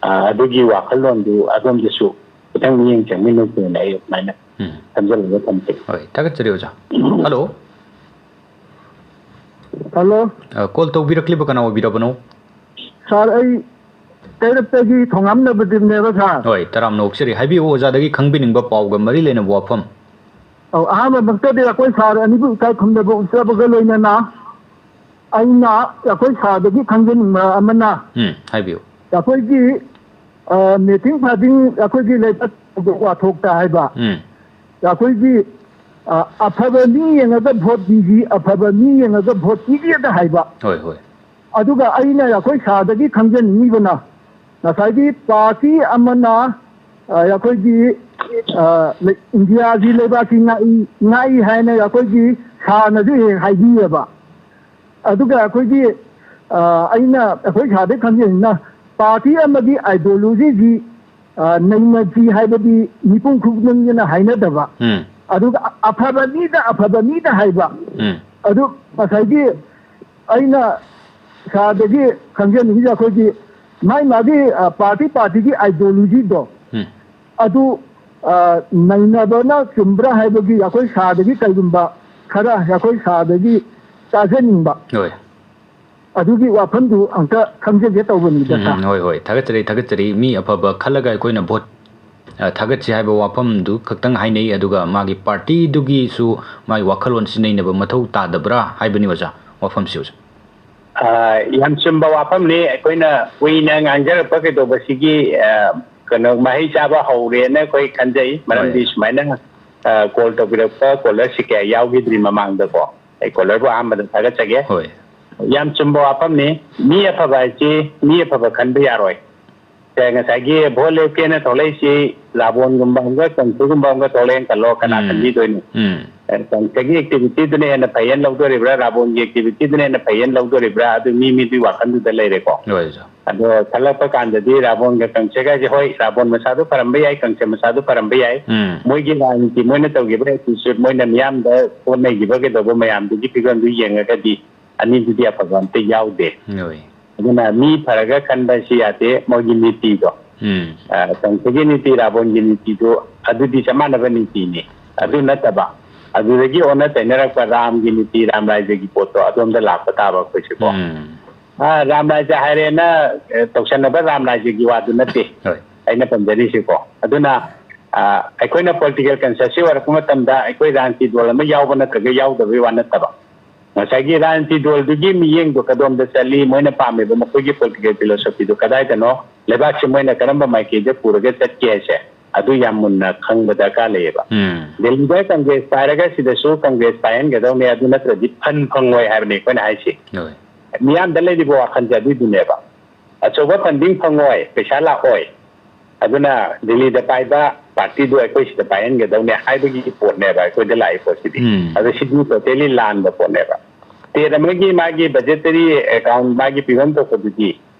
ꯑ, ꯑꯗꯨꯒꯤ ꯋꯥꯈꯜꯂꯣꯟꯗꯨ ꯑꯗꯣꯝꯗꯁꯨ ꯈꯤꯇꯪ ꯃꯤꯠꯌꯦꯡ ꯆꯪꯃꯤꯟꯅꯁꯦꯅ ꯑꯩ ꯑꯗꯨꯃꯥꯏꯅ ꯎꯝ꯫ ꯈꯟꯖꯜꯂꯒ ꯊꯝꯖꯩ꯫ ꯍꯣꯏ, ꯊꯥꯒꯠꯆꯔꯤ ꯑꯣꯖꯥ꯫ ꯍꯜꯂꯣ꯫ ꯍꯜꯂꯣ꯫ ꯑ, call ꯇꯧꯕꯤꯔꯛꯂꯤꯕ ꯀꯅꯥ ꯑꯣꯏꯕꯤꯔꯕꯅꯣ? ꯁꯥꯔ, ꯑꯩ ꯀꯩꯔꯛꯇꯒꯤ ꯊꯣꯉꯥꯝ ꯅꯕꯗꯤꯞꯅꯦꯕ, ꯁꯥꯔ꯫ ꯍꯣꯏ, ꯇꯔꯥꯝꯅ ꯑꯣꯛꯆꯔꯤ꯫ ꯍꯥꯏꯕꯤꯌꯨ, ꯑꯣꯖꯥꯗꯒꯤ ꯈꯪꯕꯤꯅꯤꯡꯕ ꯄꯥꯎꯒ ꯃꯔꯤ ꯂꯩꯅꯕ ꯋꯥꯐꯝ꯫ ꯑꯧ, ꯑꯍꯥꯟꯕꯃꯛꯇꯗꯤ ꯑꯩꯈꯣꯏ ꯁꯥꯔ ꯑꯅꯤꯕꯨ ꯏꯀꯥꯏ ꯈꯨꯝꯅꯕ ꯎꯠꯆꯕꯒ ꯂꯣꯏꯅꯅ, ꯑꯩꯅ ꯑꯩꯈꯣꯏ ꯁꯥꯔꯗꯒꯤ « ꯈꯪꯖꯅꯤꯡꯕ ꯑꯃꯅ, ꯎꯝ, ꯍꯥꯏꯕꯤꯌꯨ꯫ ꯑꯩꯈꯣꯏꯒꯤ, ꯑ, ꯃꯦꯇꯤꯡ ꯐꯥꯗꯤꯡ ꯑꯩꯈꯣꯏꯒꯤ ꯂꯩꯕꯥꯛ ꯋꯥꯊꯣꯛꯇ ꯍꯥꯏꯕ, ꯎꯝ꯫ ꯑꯩꯈꯣꯏꯒꯤ, ꯑ, ꯑꯐꯕ ꯃꯤ ꯌꯦꯡꯉꯒ ꯚꯣꯠ ꯄꯤꯕꯤ, ꯑꯐꯕ ꯃꯤ ꯌꯦꯡꯉꯒ ꯚꯣꯠ ꯄꯤꯕꯤꯗ ꯍꯥꯏꯕ꯫ ꯍꯣꯏ, ꯍꯣꯏ꯫ ꯑꯗꯨꯒ ꯑꯩꯅ ꯑꯩꯈꯣꯏ ꯁꯥꯔꯗꯒꯤ ꯈꯪꯖꯅꯤꯡꯉꯤꯕꯅ, ꯉꯁꯥꯏꯒꯤ ꯄꯥꯔꯇꯤ ꯑꯃꯅ, ꯑ, ꯑꯩꯈꯣꯏꯒꯤ, ꯑ, ꯂꯩ-, ꯏꯟꯗꯤꯌꯥꯒꯤ ꯂꯩꯕꯥꯛꯀꯤ ꯉꯥꯛꯏ, ꯉꯥꯛꯏ ꯍꯥꯏꯅ ꯑꯩꯈꯣꯏꯒꯤ ꯁꯥꯔꯅꯁꯨ ꯍꯦꯛ ꯍꯥꯏꯕꯤꯌꯦꯕ꯫ ꯑꯗꯨꯒ ꯑꯩꯈꯣꯏꯒꯤ, ꯑ, ꯑꯩꯅ ꯑꯩꯈꯣꯏ ꯁꯥꯔꯗꯒꯤ ꯈꯪꯖꯅꯤꯡꯉꯤꯅ, ꯄꯥꯔꯇꯤ ꯑꯃꯒꯤ ideologyꯁꯤ, ꯑ, ꯅꯩꯅꯁꯤ ꯍꯥꯏꯕꯗꯤ ꯃꯤꯄꯨꯝ ꯈꯨꯗꯤꯡꯃꯛꯅ ꯍꯥꯏꯅꯗꯕ꯫ ꯎꯝ꯫ ꯑꯗꯨꯒ ꯑ-, ꯑꯐꯕ ꯃꯤꯗ ꯑꯐꯕ ꯃꯤꯗ ꯍꯥꯏꯕ꯫ ꯎꯝ꯫ ꯑꯗꯨ ꯉꯁꯥꯏꯒꯤ ꯑꯩꯅ ꯁꯥꯔꯗꯒꯤ ꯈꯪꯖꯅꯤꯡꯉꯤꯁꯦ ꯑꯩꯈꯣꯏꯒꯤ ꯃꯥꯏ ꯃꯥꯒꯤ, ꯑ, ꯄꯥꯔꯇꯤ ꯄꯥꯔꯇꯤꯒꯤ ideologyꯗꯣ ꯎꯝ꯫ ꯑꯗꯨ, ꯑ, ꯅꯩꯅꯕꯅ ꯆꯨꯝꯕ꯭ꯔꯥ ꯍꯥꯏꯕꯒꯤ ꯑꯩꯈꯣꯏ ꯁꯥꯔꯗꯒꯤ ꯀꯩꯒꯨꯝꯕ ꯈꯔ ꯑꯩꯈꯣꯏ ꯁꯥꯔꯗꯒꯤ ꯇꯥꯖꯅꯤꯡꯕ꯫ ꯍꯣꯏ꯫ ꯑꯗꯨꯒꯤ ꯋꯥꯐꯝꯗꯨ ꯑꯝꯇ ꯈꯪꯖꯒꯦ ꯇꯧꯕꯅꯤꯗ, ꯎꯝ, ꯁꯥꯔ꯫ ꯍꯣꯏ, ꯍꯣꯏ꯫ ꯊꯥꯒꯠꯆꯔꯤ, ꯊꯥꯒꯠꯆꯔꯤ꯫ ꯃꯤ ꯑꯐꯕ ꯈꯜꯂꯒ ꯑꯩꯈꯣꯏꯅ ꯚꯣꯠ, ꯑ, ꯊꯥꯒꯠꯁꯤ ꯍꯥꯏꯕ ꯋꯥꯐꯝꯗꯨ ꯈꯛꯇꯪ ꯍꯥꯏꯅꯩ, ꯑꯗꯨꯒ ꯃꯥꯒꯤ ꯄꯥꯔꯇꯤꯗꯨꯒꯤꯁꯨ ꯃꯥꯒꯤ ꯋꯥꯈꯜꯂꯣꯟꯁꯤ ꯅꯩꯅꯕ ꯃꯊꯧ ꯇꯥꯗꯕ꯭ꯔꯥ ꯍꯥꯏꯕꯅꯤ, ꯑꯣꯖꯥ, ꯋꯥꯐꯝꯁꯤ, ꯑꯣꯖꯥ꯫ ꯑ, ꯌꯥꯝ ꯆꯨꯝꯕ ꯋꯥꯐꯝꯅꯤ꯫ ꯑꯩꯈꯣꯏꯅ ꯀꯨꯏꯅ ꯉꯥꯡꯖꯔꯛꯄ ꯀꯩꯗꯧꯕꯁꯤꯒꯤ, ꯑ, ꯀꯩꯅꯣ, ꯃꯍꯩ ꯆꯥꯕ ꯍꯧꯔꯦꯅ ꯑꯩꯈꯣꯏ ꯈꯟꯖꯩ꯫ ꯃꯔꯝꯗꯤ ꯍꯣꯏ꯫ ꯁꯨꯃꯥꯏꯅ, ꯑ, ꯀꯣꯜ ꯇꯧꯕꯤꯔꯛꯄ ꯀꯣꯂꯔꯁꯤ ꯀꯌꯥ ꯌꯥꯎꯈꯤꯗ꯭ꯔꯤ ꯃꯃꯥꯡꯗꯀꯣ꯫ ꯑꯩ ꯀꯣꯂꯔꯕꯨ ꯑꯍꯥꯟꯕꯗ ꯊꯥꯒꯠꯆꯒꯦ꯫ ꯍꯣꯏ꯫ ꯌꯥꯝ ꯆꯨꯝꯕ ꯋꯥꯐꯝꯅꯤ꯫ ꯃꯤ ꯑꯐꯕ ꯍꯥꯏꯁꯤ ꯃꯤ ꯑꯐꯕ ꯈꯟꯕ ꯌꯥꯔꯣꯏ꯫ ꯁꯦ, ꯉꯁꯥꯏꯒꯤ ꯚꯣꯠ ꯂꯦꯞꯀꯦꯅ ꯊꯣꯛꯂꯛꯏꯁꯤ ꯔꯥꯕꯣꯟꯒꯨꯝꯕ ꯑꯃꯒ ꯀꯪꯁꯨꯒꯨꯝꯕ ꯑꯃꯒ ꯊꯣꯛꯂꯛꯑꯦꯅ ꯈꯜꯂꯣ, ꯀꯅꯥ ꯎꯝ꯫ ꯈꯟꯕꯤꯗꯣꯏꯅꯣ? ꯎꯝ꯫ ꯑ, ꯀꯪꯁꯒꯤ ꯑꯦꯛꯇꯤꯚꯤꯇꯤꯗꯨꯅ ꯍꯦꯟꯅ ꯐꯩꯌꯦꯅ ꯂꯧꯗꯣꯔꯤꯕ꯭ꯔꯥ, ꯔꯥꯕꯣꯟꯒꯤ ꯑꯦꯛꯇꯤꯚꯤꯇꯤꯗꯨꯅ ꯍꯦꯟꯅ ꯐꯩꯌꯦꯅ ꯂꯧꯗꯣꯔꯤꯕ꯭ꯔꯥ, ꯑꯗꯨ ꯃꯤ ꯃꯤꯗꯨꯒꯤ ꯋꯥꯈꯜꯗꯨꯗ ꯂꯩꯔꯦꯀꯣ꯫ ꯍꯣꯏ, ꯑꯣꯖꯥ꯫ ꯑꯗꯣ ꯈꯜꯂꯛꯄ ꯀꯥꯟꯗꯗꯤ ꯔꯥꯕꯣꯟꯒ ꯀꯪꯁꯒ ꯍꯥꯏꯁꯦ, ꯍꯣꯏ, ꯔꯥꯕꯣꯟ ꯃꯁꯥꯗꯣ ꯐꯔꯝꯕ ꯌꯥꯏ, ꯀꯪꯁ ꯃꯁꯥꯗꯣ ꯐꯔꯝꯕ ꯌꯥꯏ꯫ ꯎꯝ꯫ ꯃꯣꯏꯒꯤ ꯔꯥꯖꯅꯤꯇꯤ, ꯃꯣꯏꯅ ꯇꯧꯈꯤꯕ ꯑꯦꯇꯤꯆꯨꯠ, ꯃꯣꯏꯅ ꯃꯤꯌꯥꯝꯗ ꯄꯣꯠ ꯅꯩꯈꯤꯕ ꯀꯩꯗꯧꯕ ꯃꯌꯥꯝꯗꯨꯒꯤ ꯐꯤꯕꯝꯗꯨ ꯌꯦꯡꯉꯒꯗꯤ ꯑꯅꯤꯗꯨꯗꯤ ꯑꯐꯕ ꯑꯝꯇ ꯌꯥꯎꯗꯦ꯫ ꯍꯣꯏ꯫ ꯑꯗꯨꯅ ꯃꯤ ꯐꯔꯒ ꯈꯟꯕ ꯍꯥꯏꯁꯤ ꯌꯥꯗꯦ, ꯃꯣꯏꯒꯤ ꯅꯤꯇꯤꯗꯣ꯫ ꯎꯝ꯫ ꯑ, ꯀꯪꯁꯒꯤ ꯅꯤꯇꯤ, ꯔꯥꯕꯣꯟꯒꯤ ꯅꯤꯇꯤꯗꯨ ꯑꯗꯨꯗꯤ ꯆꯞ ꯃꯥꯟꯅꯕ ꯅꯤꯇꯤꯅꯤ꯫ ꯑꯗꯨ ꯍꯣꯏ꯫ ꯅꯠꯇꯕ, ꯑꯗꯨꯗꯒꯤ ꯑꯣꯟꯅ ꯇꯩꯅꯔꯛꯄ ꯔꯥꯝꯒꯤ ꯅꯤꯇꯤ, ꯔꯥꯝ ꯔꯥꯏꯖꯒꯤ ꯄꯣꯠꯇꯣ ꯑꯗꯣꯝꯗ ꯂꯥꯛꯄ ꯇꯥꯕ ꯑꯩꯈꯣꯏꯁꯨꯀꯣ꯫ ꯎꯝ꯫ ꯑ, ꯔꯥꯝ ꯔꯥꯏꯖ ꯍꯥꯏꯔꯦꯅ, ꯑ, ꯇꯧꯁꯟꯅꯕ ꯔꯥꯝ ꯔꯥꯏꯖꯒꯤ ꯋꯥꯗꯨ ꯅꯠꯇꯦ ꯍꯣꯏ꯫ ꯑꯩꯅ ꯄꯟꯖꯔꯤꯁꯤꯀꯣ꯫ ꯑꯗꯨꯅ, ꯑ, ꯑꯩꯈꯣꯏꯅ ꯄꯣꯂꯤꯇꯤꯀꯦꯜ ꯀꯟꯁꯤꯌꯁꯁꯤ ꯑꯣꯏꯔꯛꯄ ꯃꯇꯝꯗ ꯑꯩꯈꯣꯏ ꯔꯥꯖꯅꯤꯇꯤ ꯗꯣꯜ ꯑꯃ ꯌꯥꯎꯕ ꯅꯠꯇ꯭ꯔꯒ ꯌꯥꯎꯗꯕꯒꯤ ꯋꯥ ꯅꯠꯇꯕ, ꯉꯁꯥꯏꯒꯤ ꯔꯥꯖꯅꯤꯇꯤ ꯗꯣꯜꯗꯨꯒꯤ ꯃꯤꯠꯌꯦꯡꯗꯣ ꯀꯗꯣꯝꯗ ꯆꯠꯂꯤ, ꯃꯣꯏꯅ ꯄꯥꯝꯃꯤꯕ ꯃꯈꯣꯏꯒꯤ ꯄꯣꯂꯤꯇꯤꯀꯦꯜ ꯐꯤꯂꯣꯁꯣꯐꯤꯗꯣ ꯀꯗꯥꯏꯗꯅꯣ, ꯂꯩꯕꯥꯛꯁꯤ ꯃꯣꯏꯅ ꯀꯔꯝꯕ ꯃꯥꯏꯀꯩꯗ ꯄꯨꯔꯒ ꯆꯠꯀꯦ ꯍꯥꯏꯁꯦ, ꯑꯗꯨ ꯌꯥꯝ ꯃꯨꯟꯅ ꯈꯪꯕ ꯗꯔꯀꯥꯔ ꯂꯩꯌꯦꯕ꯫ ꯎꯝ꯫ ꯗꯦꯜꯂꯤꯗ ꯀꯪꯒ꯭ꯔꯦꯁ ꯄꯥꯏꯔꯒ ꯁꯤꯗꯁꯨ ꯀꯪꯒ꯭ꯔꯦꯁ ꯄꯥꯏꯍꯟꯒꯗꯧꯅꯦ, ꯑꯗꯨ ꯅꯠꯇ꯭ꯔꯗꯤ ꯐꯟ ꯐꯪꯉꯣꯏ ꯍꯥꯏꯕꯅꯤ ꯑꯩꯈꯣꯏꯅ ꯍꯥꯏꯁꯤ꯫ ꯍꯣꯏ꯫ ꯃꯤꯌꯥꯝꯗ ꯂꯩꯔꯤꯕ ꯋꯥꯈꯜꯁꯦ ꯑꯗꯨꯏꯗꯨꯅꯦꯕ꯫ ꯑꯆꯧꯕ ꯐꯟꯗꯤꯡ ꯐꯪꯉꯣꯏ, ꯄꯩꯁꯥ ꯂꯥꯛꯑꯣꯏ꯫ ꯑꯗꯨꯅ ꯗꯤꯜꯂꯤꯗ ꯄꯥꯏꯕ ꯄꯥꯔꯇꯤꯗꯨ ꯑꯩꯈꯣꯏ ꯁꯤꯗ ꯄꯥꯏꯍꯟꯒꯗꯧꯅꯦ ꯍꯥꯏꯕꯒꯤ ꯄꯣꯠꯅꯦꯕ ꯑꯩꯈꯣꯏꯗ ꯂꯥꯛꯏ ꯄꯣꯠꯁꯤꯗꯤ꯫ ꯎꯝ꯫ ꯑꯗꯣ ꯁꯤꯗꯤ ꯇꯣꯇꯦꯂꯤ ꯂꯥꯟꯕ ꯄꯣꯠꯅꯦꯕ꯫ ꯁ꯭ꯇꯦꯠ ꯑꯃꯒꯤ ꯃꯥꯒꯤ ꯕꯖꯦꯇꯔꯤ ꯑꯦꯀꯥꯎꯟ ꯃꯥꯒꯤ ꯄꯤꯐꯝ ꯊꯣꯛꯄꯗꯨꯗꯤ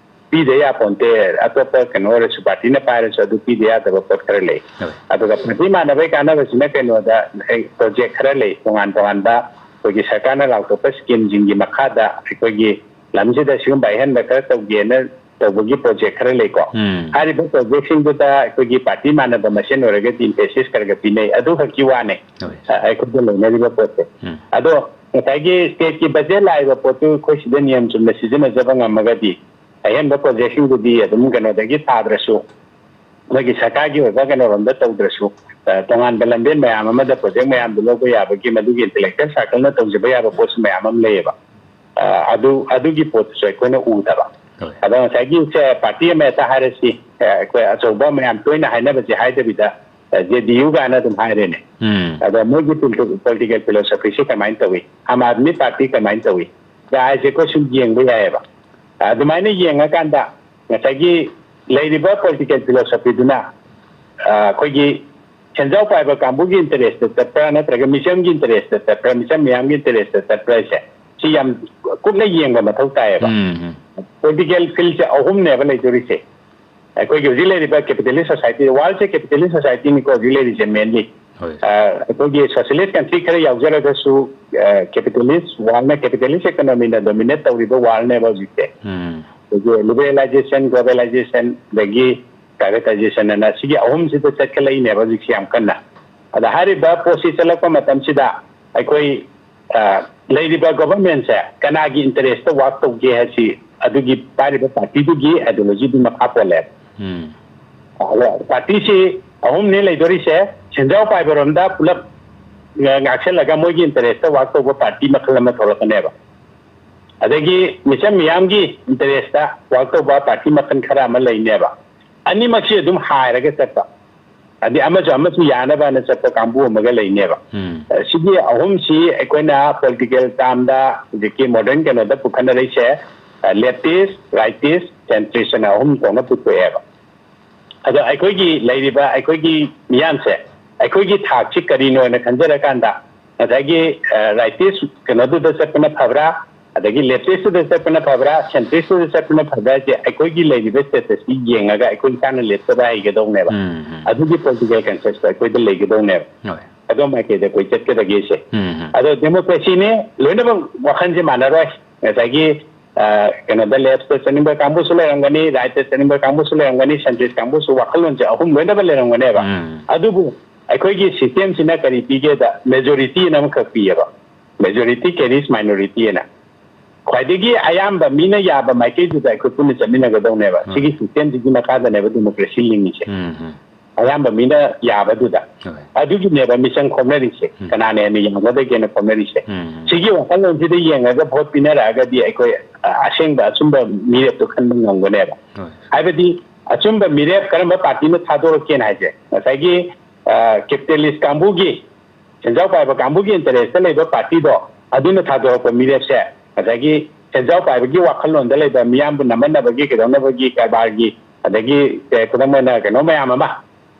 ꯄꯤꯗ ꯌꯥꯄꯣꯟꯇꯦ꯫ ꯑꯇꯣꯞꯄ ꯀꯩꯅꯣ ꯑꯣꯏꯔꯁꯨ, ꯄꯥꯔꯇꯤꯅ ꯄꯥꯏꯔꯁꯨ ꯑꯗꯨ ꯄꯤꯗ ꯌꯥꯗꯕ ꯄꯣꯠ ꯈꯔ ꯂꯩ꯫ ꯍꯣꯏ꯫ ꯑꯗꯨꯒ ꯄꯥꯔꯇꯤ ꯃꯥꯟꯅꯕꯩ ꯀꯥꯟꯅꯕꯁꯤꯅ ꯀꯩꯅꯣꯗ, ꯑꯩ, ꯄ꯭ꯔꯣꯖꯦꯛ ꯈꯔ ꯂꯩ, ꯇꯣꯉꯥꯟ ꯇꯣꯉꯥꯟꯕ ꯑꯩꯈꯣꯏꯒꯤ ꯁꯔꯀꯥꯔꯅ ꯂꯥꯎꯊꯣꯛꯄ ꯁ꯭ꯀꯤꯝꯁꯤꯡꯒꯤ ꯃꯈꯥꯗ ꯑꯩꯈꯣꯏꯒꯤ ꯂꯝꯁꯤꯗ ꯁꯤꯒꯨꯝꯕ ꯑꯍꯦꯟꯕ ꯈꯔ ꯇꯧꯒꯦꯅ ꯇꯧꯕꯒꯤ ꯄ꯭ꯔꯣꯖꯦꯛ ꯈꯔ ꯂꯩꯀꯣ꯫ ꯎꯝ꯫ ꯍꯥꯏꯔꯤꯕ ꯄ꯭ꯔꯣꯖꯦꯛꯁꯤꯡꯗꯨꯗ ꯑꯩꯈꯣꯏꯒꯤ ꯄꯥꯔꯇꯤ ꯃꯥꯟꯅꯕ ꯃꯁꯦꯟ ꯑꯣꯏꯔꯒꯗꯤ ꯏꯝꯐꯦꯁꯤꯁ ꯈꯔ ꯈꯔ ꯄꯤꯅꯩ, ꯑꯗꯨ ꯈꯛꯀꯤ ꯋꯥꯅꯦ꯫ ꯍꯣꯏ꯫ ꯑ, ꯑꯩꯈꯣꯏꯗ ꯂꯩꯅꯔꯤꯕ ꯄꯣꯠꯁꯦ꯫ ꯎꯝ꯫ ꯑꯗꯣ ꯉꯁꯥꯏꯒꯤ ꯁ꯭ꯇꯦꯠꯀꯤ ꯕꯖꯦꯠ ꯂꯥꯛꯏꯕ ꯄꯣꯠꯇꯨ ꯑꯩꯈꯣꯏ ꯁꯤꯗ ꯅꯤꯌꯝ ꯆꯨꯝꯅ ꯁꯤꯖꯤꯟꯅꯖꯕ ꯉꯝꯃꯒꯗꯤ ꯑꯍꯦꯟꯕ ꯄ꯭ꯔꯣꯖꯦꯛꯁꯤꯡꯗꯨꯗꯤ ꯑꯗꯨꯝ ꯀꯩꯅꯣꯗꯒꯤ ꯊꯥꯗ꯭ꯔꯁꯨ, ꯃꯣꯏꯒꯤ ꯁꯔꯀꯥꯔꯒꯤ ꯑꯣꯏꯕ ꯀꯩꯅꯣꯔꯣꯝꯗ ꯇꯧꯗ꯭ꯔꯁꯨ, ꯑ, ꯇꯣꯉꯥꯟꯕ ꯂꯝꯕꯦꯟ ꯃꯌꯥꯝ ꯑꯃꯗ ꯄ꯭ꯔꯣꯖꯦꯛ ꯃꯌꯥꯝꯗꯨ ꯂꯧꯕ ꯌꯥꯕꯒꯤ ꯃꯗꯨꯒꯤ ꯏꯟꯇꯦꯂꯦꯛꯆꯨꯋꯦꯜ ꯁꯥꯔꯀꯜꯅ ꯇꯧꯖꯕ ꯌꯥꯕ ꯄꯣꯠꯁꯨ ꯃꯌꯥꯝ ꯑꯃ ꯂꯩꯌꯦꯕ꯫ ꯑ, ꯑꯗꯨ, ꯑꯗꯨꯒꯤ ꯄꯣꯠꯇꯨꯁꯨ ꯑꯩꯈꯣꯏꯅ ꯎꯗꯕ꯫ ꯍꯣꯏ꯫ ꯑꯗꯣ ꯉꯁꯥꯏꯒꯤ ꯁꯦ ꯄꯥꯔꯇꯤ ꯑꯃ ꯍꯦꯛꯇ ꯍꯥꯏꯔꯁꯤ, ꯑ, ꯑꯩꯈꯣꯏ ꯑꯆꯧꯕ ꯃꯌꯥꯝ ꯇꯣꯏꯅ ꯍꯥꯏꯅꯕꯁꯦ ꯍꯥꯏꯗꯕꯤꯗ, ꯖꯦ ꯗꯤ ꯌꯨ ꯀꯥꯏꯅ ꯑꯗꯨꯝ ꯍꯥꯏꯔꯦꯅꯦ꯫ ꯎꯝ꯫ ꯑꯗꯣ ꯃꯣꯏꯒꯤ ꯄꯣꯂꯤꯇꯤꯀꯦꯜ ꯐꯤꯂꯣꯁꯣꯐꯤꯁꯤ ꯀꯃꯥꯏꯅ ꯇꯧꯏ, ꯑꯥꯝ ꯑꯥꯗꯃꯤ ꯄꯥꯔꯇꯤ ꯀꯃꯥꯏꯅ ꯇꯧꯏ, ꯀꯥꯏꯁꯦ ꯑꯩꯈꯣꯏ ꯁꯨꯝ ꯌꯦꯡꯕ ꯌꯥꯏꯑꯕ꯫ ꯑꯗꯨꯃꯥꯏꯅ ꯌꯦꯡꯉꯀꯥꯟꯗ ꯉꯁꯥꯏꯒꯤ ꯂꯩꯔꯤꯕ ꯄꯣꯂꯤꯇꯤꯀꯦꯜ ꯐꯤꯂꯣꯁꯣꯐꯤꯗꯨꯅ, ꯑ, ꯑꯩꯈꯣꯏꯒꯤ ꯁꯦꯟꯖꯥꯎ ꯄꯥꯏꯕ ꯀꯥꯡꯕꯨꯒꯤ ꯏꯟꯇꯔꯦꯁꯇ ꯆꯠꯄ꯭ꯔꯥ ꯅꯠꯇ꯭ꯔꯒ ꯃꯤꯆꯝꯒꯤ ꯏꯟꯇꯔꯦꯁꯇ ꯆꯠꯄ꯭ꯔꯥ, ꯃꯤꯆꯝ ꯃꯤꯌꯥꯝꯒꯤ ꯏꯟꯇꯔꯦꯁꯇ ꯆꯠꯄ꯭ꯔꯥ ꯍꯥꯏꯁꯦ ꯁꯤ ꯌꯥꯝ ꯀꯨꯞꯅ ꯌꯦꯡꯕ ꯃꯊꯧ ꯇꯥꯏꯌꯦꯕ꯫ ꯎꯝ꯫ ꯄꯣꯂꯤꯇꯤꯀꯦꯜ ꯐꯤꯜꯁꯦ ꯑꯍꯨꯝꯅꯦꯕ ꯂꯩꯗꯣꯔꯤꯁꯦ꯫ ꯑꯩꯈꯣꯏꯒꯤ ꯍꯧꯖꯤꯛ ꯂꯩꯔꯤꯕ ꯀꯦꯄꯤꯇꯦꯂꯤꯁ ꯁꯣꯁꯥꯏꯇꯤ, ꯋꯥꯔꯜꯁꯦ ꯀꯦꯄꯤꯇꯦꯂꯤꯁ ꯁꯣꯁꯥꯏꯇꯤꯅꯤꯀꯣ ꯍꯧꯖꯤꯛ ꯂꯩꯔꯤꯁꯦ ꯃꯦꯟꯂꯤ꯫ ꯍꯣꯏ꯫ ꯑꯩꯈꯣꯏꯒꯤ ꯁꯣꯁꯤꯌꯦꯂꯤꯁ ꯀꯟꯇ꯭ꯔꯤ ꯈꯔ ꯌꯥꯎꯖꯔꯒꯁꯨ, ꯀꯦꯄꯤꯇꯦꯂꯤꯁ ꯋꯥꯔꯜꯅ, ꯀꯦꯄꯤꯇꯦꯂꯤꯁ ꯏꯀꯣꯅꯣꯃꯤꯅ ꯗꯣꯃꯤꯅꯦꯠ ꯇꯧꯔꯤꯕ ꯋꯥꯔꯜꯅꯦꯕ ꯍꯧꯖꯤꯛꯁꯦ꯫ ꯎꯝ꯫ ꯑꯩꯈꯣꯏꯒꯤ ꯂꯤꯕꯔꯦꯂꯥꯏꯖꯦꯁꯟ, ꯒ꯭ꯂꯣꯕꯦꯂꯥꯏꯖꯦꯁꯟ, ꯑꯗꯒꯤ ꯄ꯭ꯔꯥꯏꯚꯦꯇꯥꯏꯖꯦꯁꯟ ꯑꯅ ꯁꯤꯒꯤ ꯑꯍꯨꯝꯁꯤꯗ ꯆꯠꯈꯠꯂꯛꯏꯅꯦꯕ ꯍꯧꯖꯤꯛꯁꯦ ꯌꯥꯝ ꯀꯟꯅ꯫ ꯑꯗ ꯍꯥꯏꯔꯤꯕ ꯄꯣꯠꯁꯤ ꯆꯠꯂꯛꯄ ꯃꯇꯝꯁꯤꯗ ꯑꯩꯈꯣꯏ, ꯑ, ꯂꯩꯔꯤꯕ ꯒꯣꯚꯔꯟꯃꯦꯟꯁꯦ ꯀꯅꯥꯒꯤ ꯏꯟꯇꯔꯦꯁꯇ ꯋꯥꯔꯛ ꯇꯧꯒꯦ ꯍꯥꯏꯁꯤ ꯑꯗꯨꯒꯤ ꯄꯥꯏꯔꯤꯕ ꯄꯥꯔꯇꯤꯗꯨꯒꯤ ꯑꯥꯏꯗꯤꯌꯣꯂꯣꯖꯤꯗꯨꯒꯤ ꯃꯈꯥ ꯄꯣꯜꯂꯦꯕ꯫ ꯎꯝ꯫ ꯑꯗꯣ ꯄꯥꯔꯇꯤꯁꯤ ꯑꯍꯨꯝꯅꯤ ꯂꯩꯗꯣꯔꯤꯁꯦ, ꯁꯦꯟꯖꯥꯎ ꯄꯥꯏꯕꯔꯣꯝꯗ ꯄꯨꯂꯞ ꯉꯥꯛꯁꯜꯂꯒ ꯃꯣꯏꯒꯤ ꯏꯟꯇꯔꯦꯁꯇ ꯋꯥꯔꯛ ꯇꯧꯕ ꯄꯥꯔꯇꯤ ꯃꯈꯜ ꯑꯃ ꯊꯣꯛꯂꯛꯀꯅꯦꯕ꯫ ꯑꯗꯒꯤ ꯃꯤꯆꯝ ꯃꯤꯌꯥꯝꯒꯤ ꯏꯟꯇꯔꯦꯁꯇ ꯋꯥꯔꯛ ꯇꯧꯕ ꯄꯥꯔꯇꯤ ꯃꯈꯜ ꯈꯔ ꯑꯃ ꯂꯩꯅꯦꯕ꯫ ꯑꯅꯤꯃꯛꯁꯤ ꯑꯗꯨꯝ ꯍꯥꯏꯔꯒ ꯆꯠꯄ꯫ ꯍꯥꯏꯗꯤ ꯑꯃꯁꯨ ꯑꯃꯁꯨ ꯌꯥꯅꯕꯅ ꯆꯠꯄ ꯀꯥꯡꯕꯨ ꯑꯃꯒ ꯂꯩꯅꯦꯕ꯫ ꯎꯝ꯫ ꯁꯤꯒꯤ ꯑꯍꯨꯝꯁꯤ ꯑꯩꯈꯣꯏꯅ ꯄꯣꯂꯤꯇꯤꯀꯦꯜ ꯇꯥꯝꯗ ꯍꯧꯖꯤꯛꯀꯤ ꯃꯣꯗꯔꯟ ꯀꯩꯅꯣꯗ ꯄꯨꯈꯠꯅꯔꯛꯏꯁꯦ, ꯂꯦꯞꯇꯤꯁ, ꯔꯥꯏꯇꯤꯁ, ꯁꯦꯟꯇ꯭ꯔꯤꯁ ꯑꯅ ꯑꯍꯨꯝ ꯊꯣꯛꯅ ꯄꯨꯊꯣꯛꯑꯦꯕ꯫ ꯑꯗꯣ ꯑꯩꯈꯣꯏꯒꯤ ꯂꯩꯔꯤꯕ ꯑꯩꯈꯣꯏꯒꯤ ꯃꯤꯌꯥꯝꯁꯦ ꯑꯩꯈꯣꯏꯒꯤ ꯊꯥꯛꯁꯤ ꯀꯔꯤꯅꯣ ꯍꯥꯏꯅ ꯈꯟꯖꯔꯀꯥꯟꯗ ꯉꯁꯥꯏꯒꯤ, ꯑ, ꯔꯥꯏꯇꯤꯁ ꯀꯩꯅꯣꯗꯨꯗ ꯆꯠꯄꯅ ꯐꯕ꯭ꯔꯥ, ꯑꯗꯒꯤ ꯂꯦꯞꯇꯤꯁꯇꯨꯗ ꯆꯠꯄꯅ ꯐꯕ꯭ꯔꯥ, ꯁꯦꯟꯇ꯭ꯔꯤꯁꯇꯨꯗ ꯆꯠꯄꯅ ꯐꯕ꯭ꯔꯥ ꯍꯥꯏꯁꯦ ꯑꯩꯈꯣꯏꯒꯤ ꯂꯩꯔꯤꯕ ꯁ꯭ꯇꯦꯇꯁꯁꯤ ꯌꯦꯡꯉꯒ ꯑꯩꯈꯣꯏ ꯏꯁꯥꯅ ꯂꯦꯞꯆꯕ ꯍꯩꯒꯗꯧꯅꯦꯕ꯫ ꯎꯝ, ꯎꯝ꯫ ꯑꯗꯨꯒꯤ ꯄꯣꯂꯤꯇꯤꯀꯦꯜ ꯀꯟꯁꯤꯌꯁꯇꯣ ꯑꯩꯈꯣꯏꯗ ꯂꯩꯒꯗꯧꯅꯦꯕ꯫ ꯍꯣꯏ꯫ ꯑꯗꯣꯝ ꯃꯥꯏꯀꯩꯗ ꯑꯩꯈꯣꯏ ꯆꯠꯀꯗꯒꯦꯁꯦ꯫ ꯎꯝ, ꯎꯝ꯫ ꯑꯗꯣ ꯗꯦꯃꯣꯀ꯭ꯔꯦꯁꯤꯅꯤ, ꯂꯣꯏꯅꯃꯛ ꯋꯥꯈꯜꯁꯦ ꯃꯥꯟꯅꯔꯣꯏ꯫ ꯉꯁꯥꯏꯒꯤ, ꯑ, ꯀꯩꯅꯣꯗ ꯂꯦꯐꯇ ꯆꯠꯅꯤꯡꯕ ꯀꯥꯡꯕꯨꯁꯨ ꯂꯩꯔꯝꯒꯅꯤ, ꯔꯥꯏꯠꯇ ꯆꯠꯅꯤꯡꯕ ꯀꯥꯡꯕꯨꯁꯨ ꯂꯩꯔꯝꯒꯅꯤ, ꯁꯦꯟꯇ꯭ꯔꯤꯁ ꯀꯥꯡꯕꯨꯁꯨ ꯋꯥꯈꯜꯂꯣꯟꯁꯦ ꯑꯍꯨꯝ ꯂꯣꯏꯅꯃꯛ ꯂꯩꯔꯝꯒꯅꯦꯕ꯫ ꯎꯝ꯫ ꯑꯗꯨꯕꯨ ꯑꯩꯈꯣꯏꯒꯤ ꯁꯤꯁꯇꯦꯝꯁꯤꯅ ꯀꯔꯤ ꯄꯤꯒꯦꯗ ꯃꯦꯖꯣꯔꯤꯇꯤ ꯑꯅ ꯑꯃꯈꯛ ꯄꯤꯌꯦꯕ꯫ Majority carries minority ꯑꯅ꯫ ꯈ꯭ꯋꯥꯏꯗꯒꯤ ꯑꯌꯥꯝꯕ ꯃꯤꯅ ꯌꯥꯕ ꯃꯥꯏꯀꯩꯗꯨꯗ ꯑꯩꯈꯣꯏ ꯄꯨꯟꯅ ꯆꯠꯃꯤꯟꯅꯒꯗꯧꯅꯦꯕ꯫ ꯎꯝ꯫ ꯁꯤꯒꯤ ꯁꯤꯁꯇꯦꯝꯁꯤꯒꯤ ꯃꯈꯥꯗꯅꯦꯕ ꯗꯦꯃꯣꯀ꯭ꯔꯦꯁꯤ ꯂꯤꯡꯉꯤꯁꯦ꯫ ꯎꯝ, ꯎꯝ꯫ ꯑꯌꯥꯝꯕ ꯃꯤꯅ ꯌꯥꯕꯗꯨꯗ꯫ ꯍꯣꯏ꯫ ꯑꯗꯨꯒꯤꯅꯦꯕ ꯃꯤꯆꯪ ꯈꯣꯝꯅꯔꯤꯁꯦ꯫ ꯎꯝ꯫ ꯀꯅꯥꯅ ꯍꯦꯟꯅ ꯌꯥꯝꯒꯗꯒꯦꯅ ꯈꯣꯝꯅꯔꯤꯁꯦ꯫ ꯎꯝ꯫ ꯁꯤꯒꯤ ꯋꯥꯈꯜꯂꯣꯟꯁꯤꯗ ꯌꯦꯡꯉꯒ ꯚꯣꯠ ꯄꯤꯅꯔꯛꯑꯒꯗꯤ ꯑꯩꯈꯣꯏ, ꯑ, ꯑꯁꯦꯡꯕ ꯑꯆꯨꯝꯕ ꯃꯤꯔꯦꯞꯇꯣ ꯈꯟꯕ ꯉꯝꯒꯅꯦꯕ꯫ ꯍꯣꯏ꯫ ꯍꯥꯏꯕꯗꯤ ꯑꯆꯨꯝꯕ ꯃꯤꯔꯦꯞ ꯀꯔꯝꯕ ꯄꯥꯔꯇꯤꯅ ꯊꯥꯗꯣꯔꯛꯀꯦꯅ ꯍꯥꯏꯁꯦ, ꯉꯁꯥꯏꯒꯤ, ꯑ, capitalist ꯀꯥꯡꯕꯨꯒꯤ, ꯁꯦꯟꯖꯥꯎ ꯄꯥꯏꯕ ꯀꯥꯡꯕꯨꯒꯤ interest ꯂꯩꯕ ꯄꯥꯔꯇꯤꯗꯣ, ꯑꯗꯨꯅ ꯊꯥꯗꯣꯔꯛꯄ ꯃꯤꯔꯦꯞꯁꯦ ꯉꯁꯥꯏꯒꯤ ꯁꯦꯟꯖꯥꯎ ꯄꯥꯏꯕꯒꯤ ꯋꯥꯈꯜꯂꯣꯟꯗ ꯂꯩꯕ, ꯃꯤꯌꯥꯝꯕꯨ ꯅꯝꯍꯟꯅꯕꯒꯤ, ꯀꯩꯗꯧꯅꯕꯒꯤ, ꯀꯔꯕꯥꯔꯒꯤ, ꯑꯗꯒꯤ, ꯑꯦ, ꯈꯨꯗꯝ ꯑꯣꯏꯅ ꯀꯩꯅꯣ ꯃꯌꯥꯝ ꯑꯃ,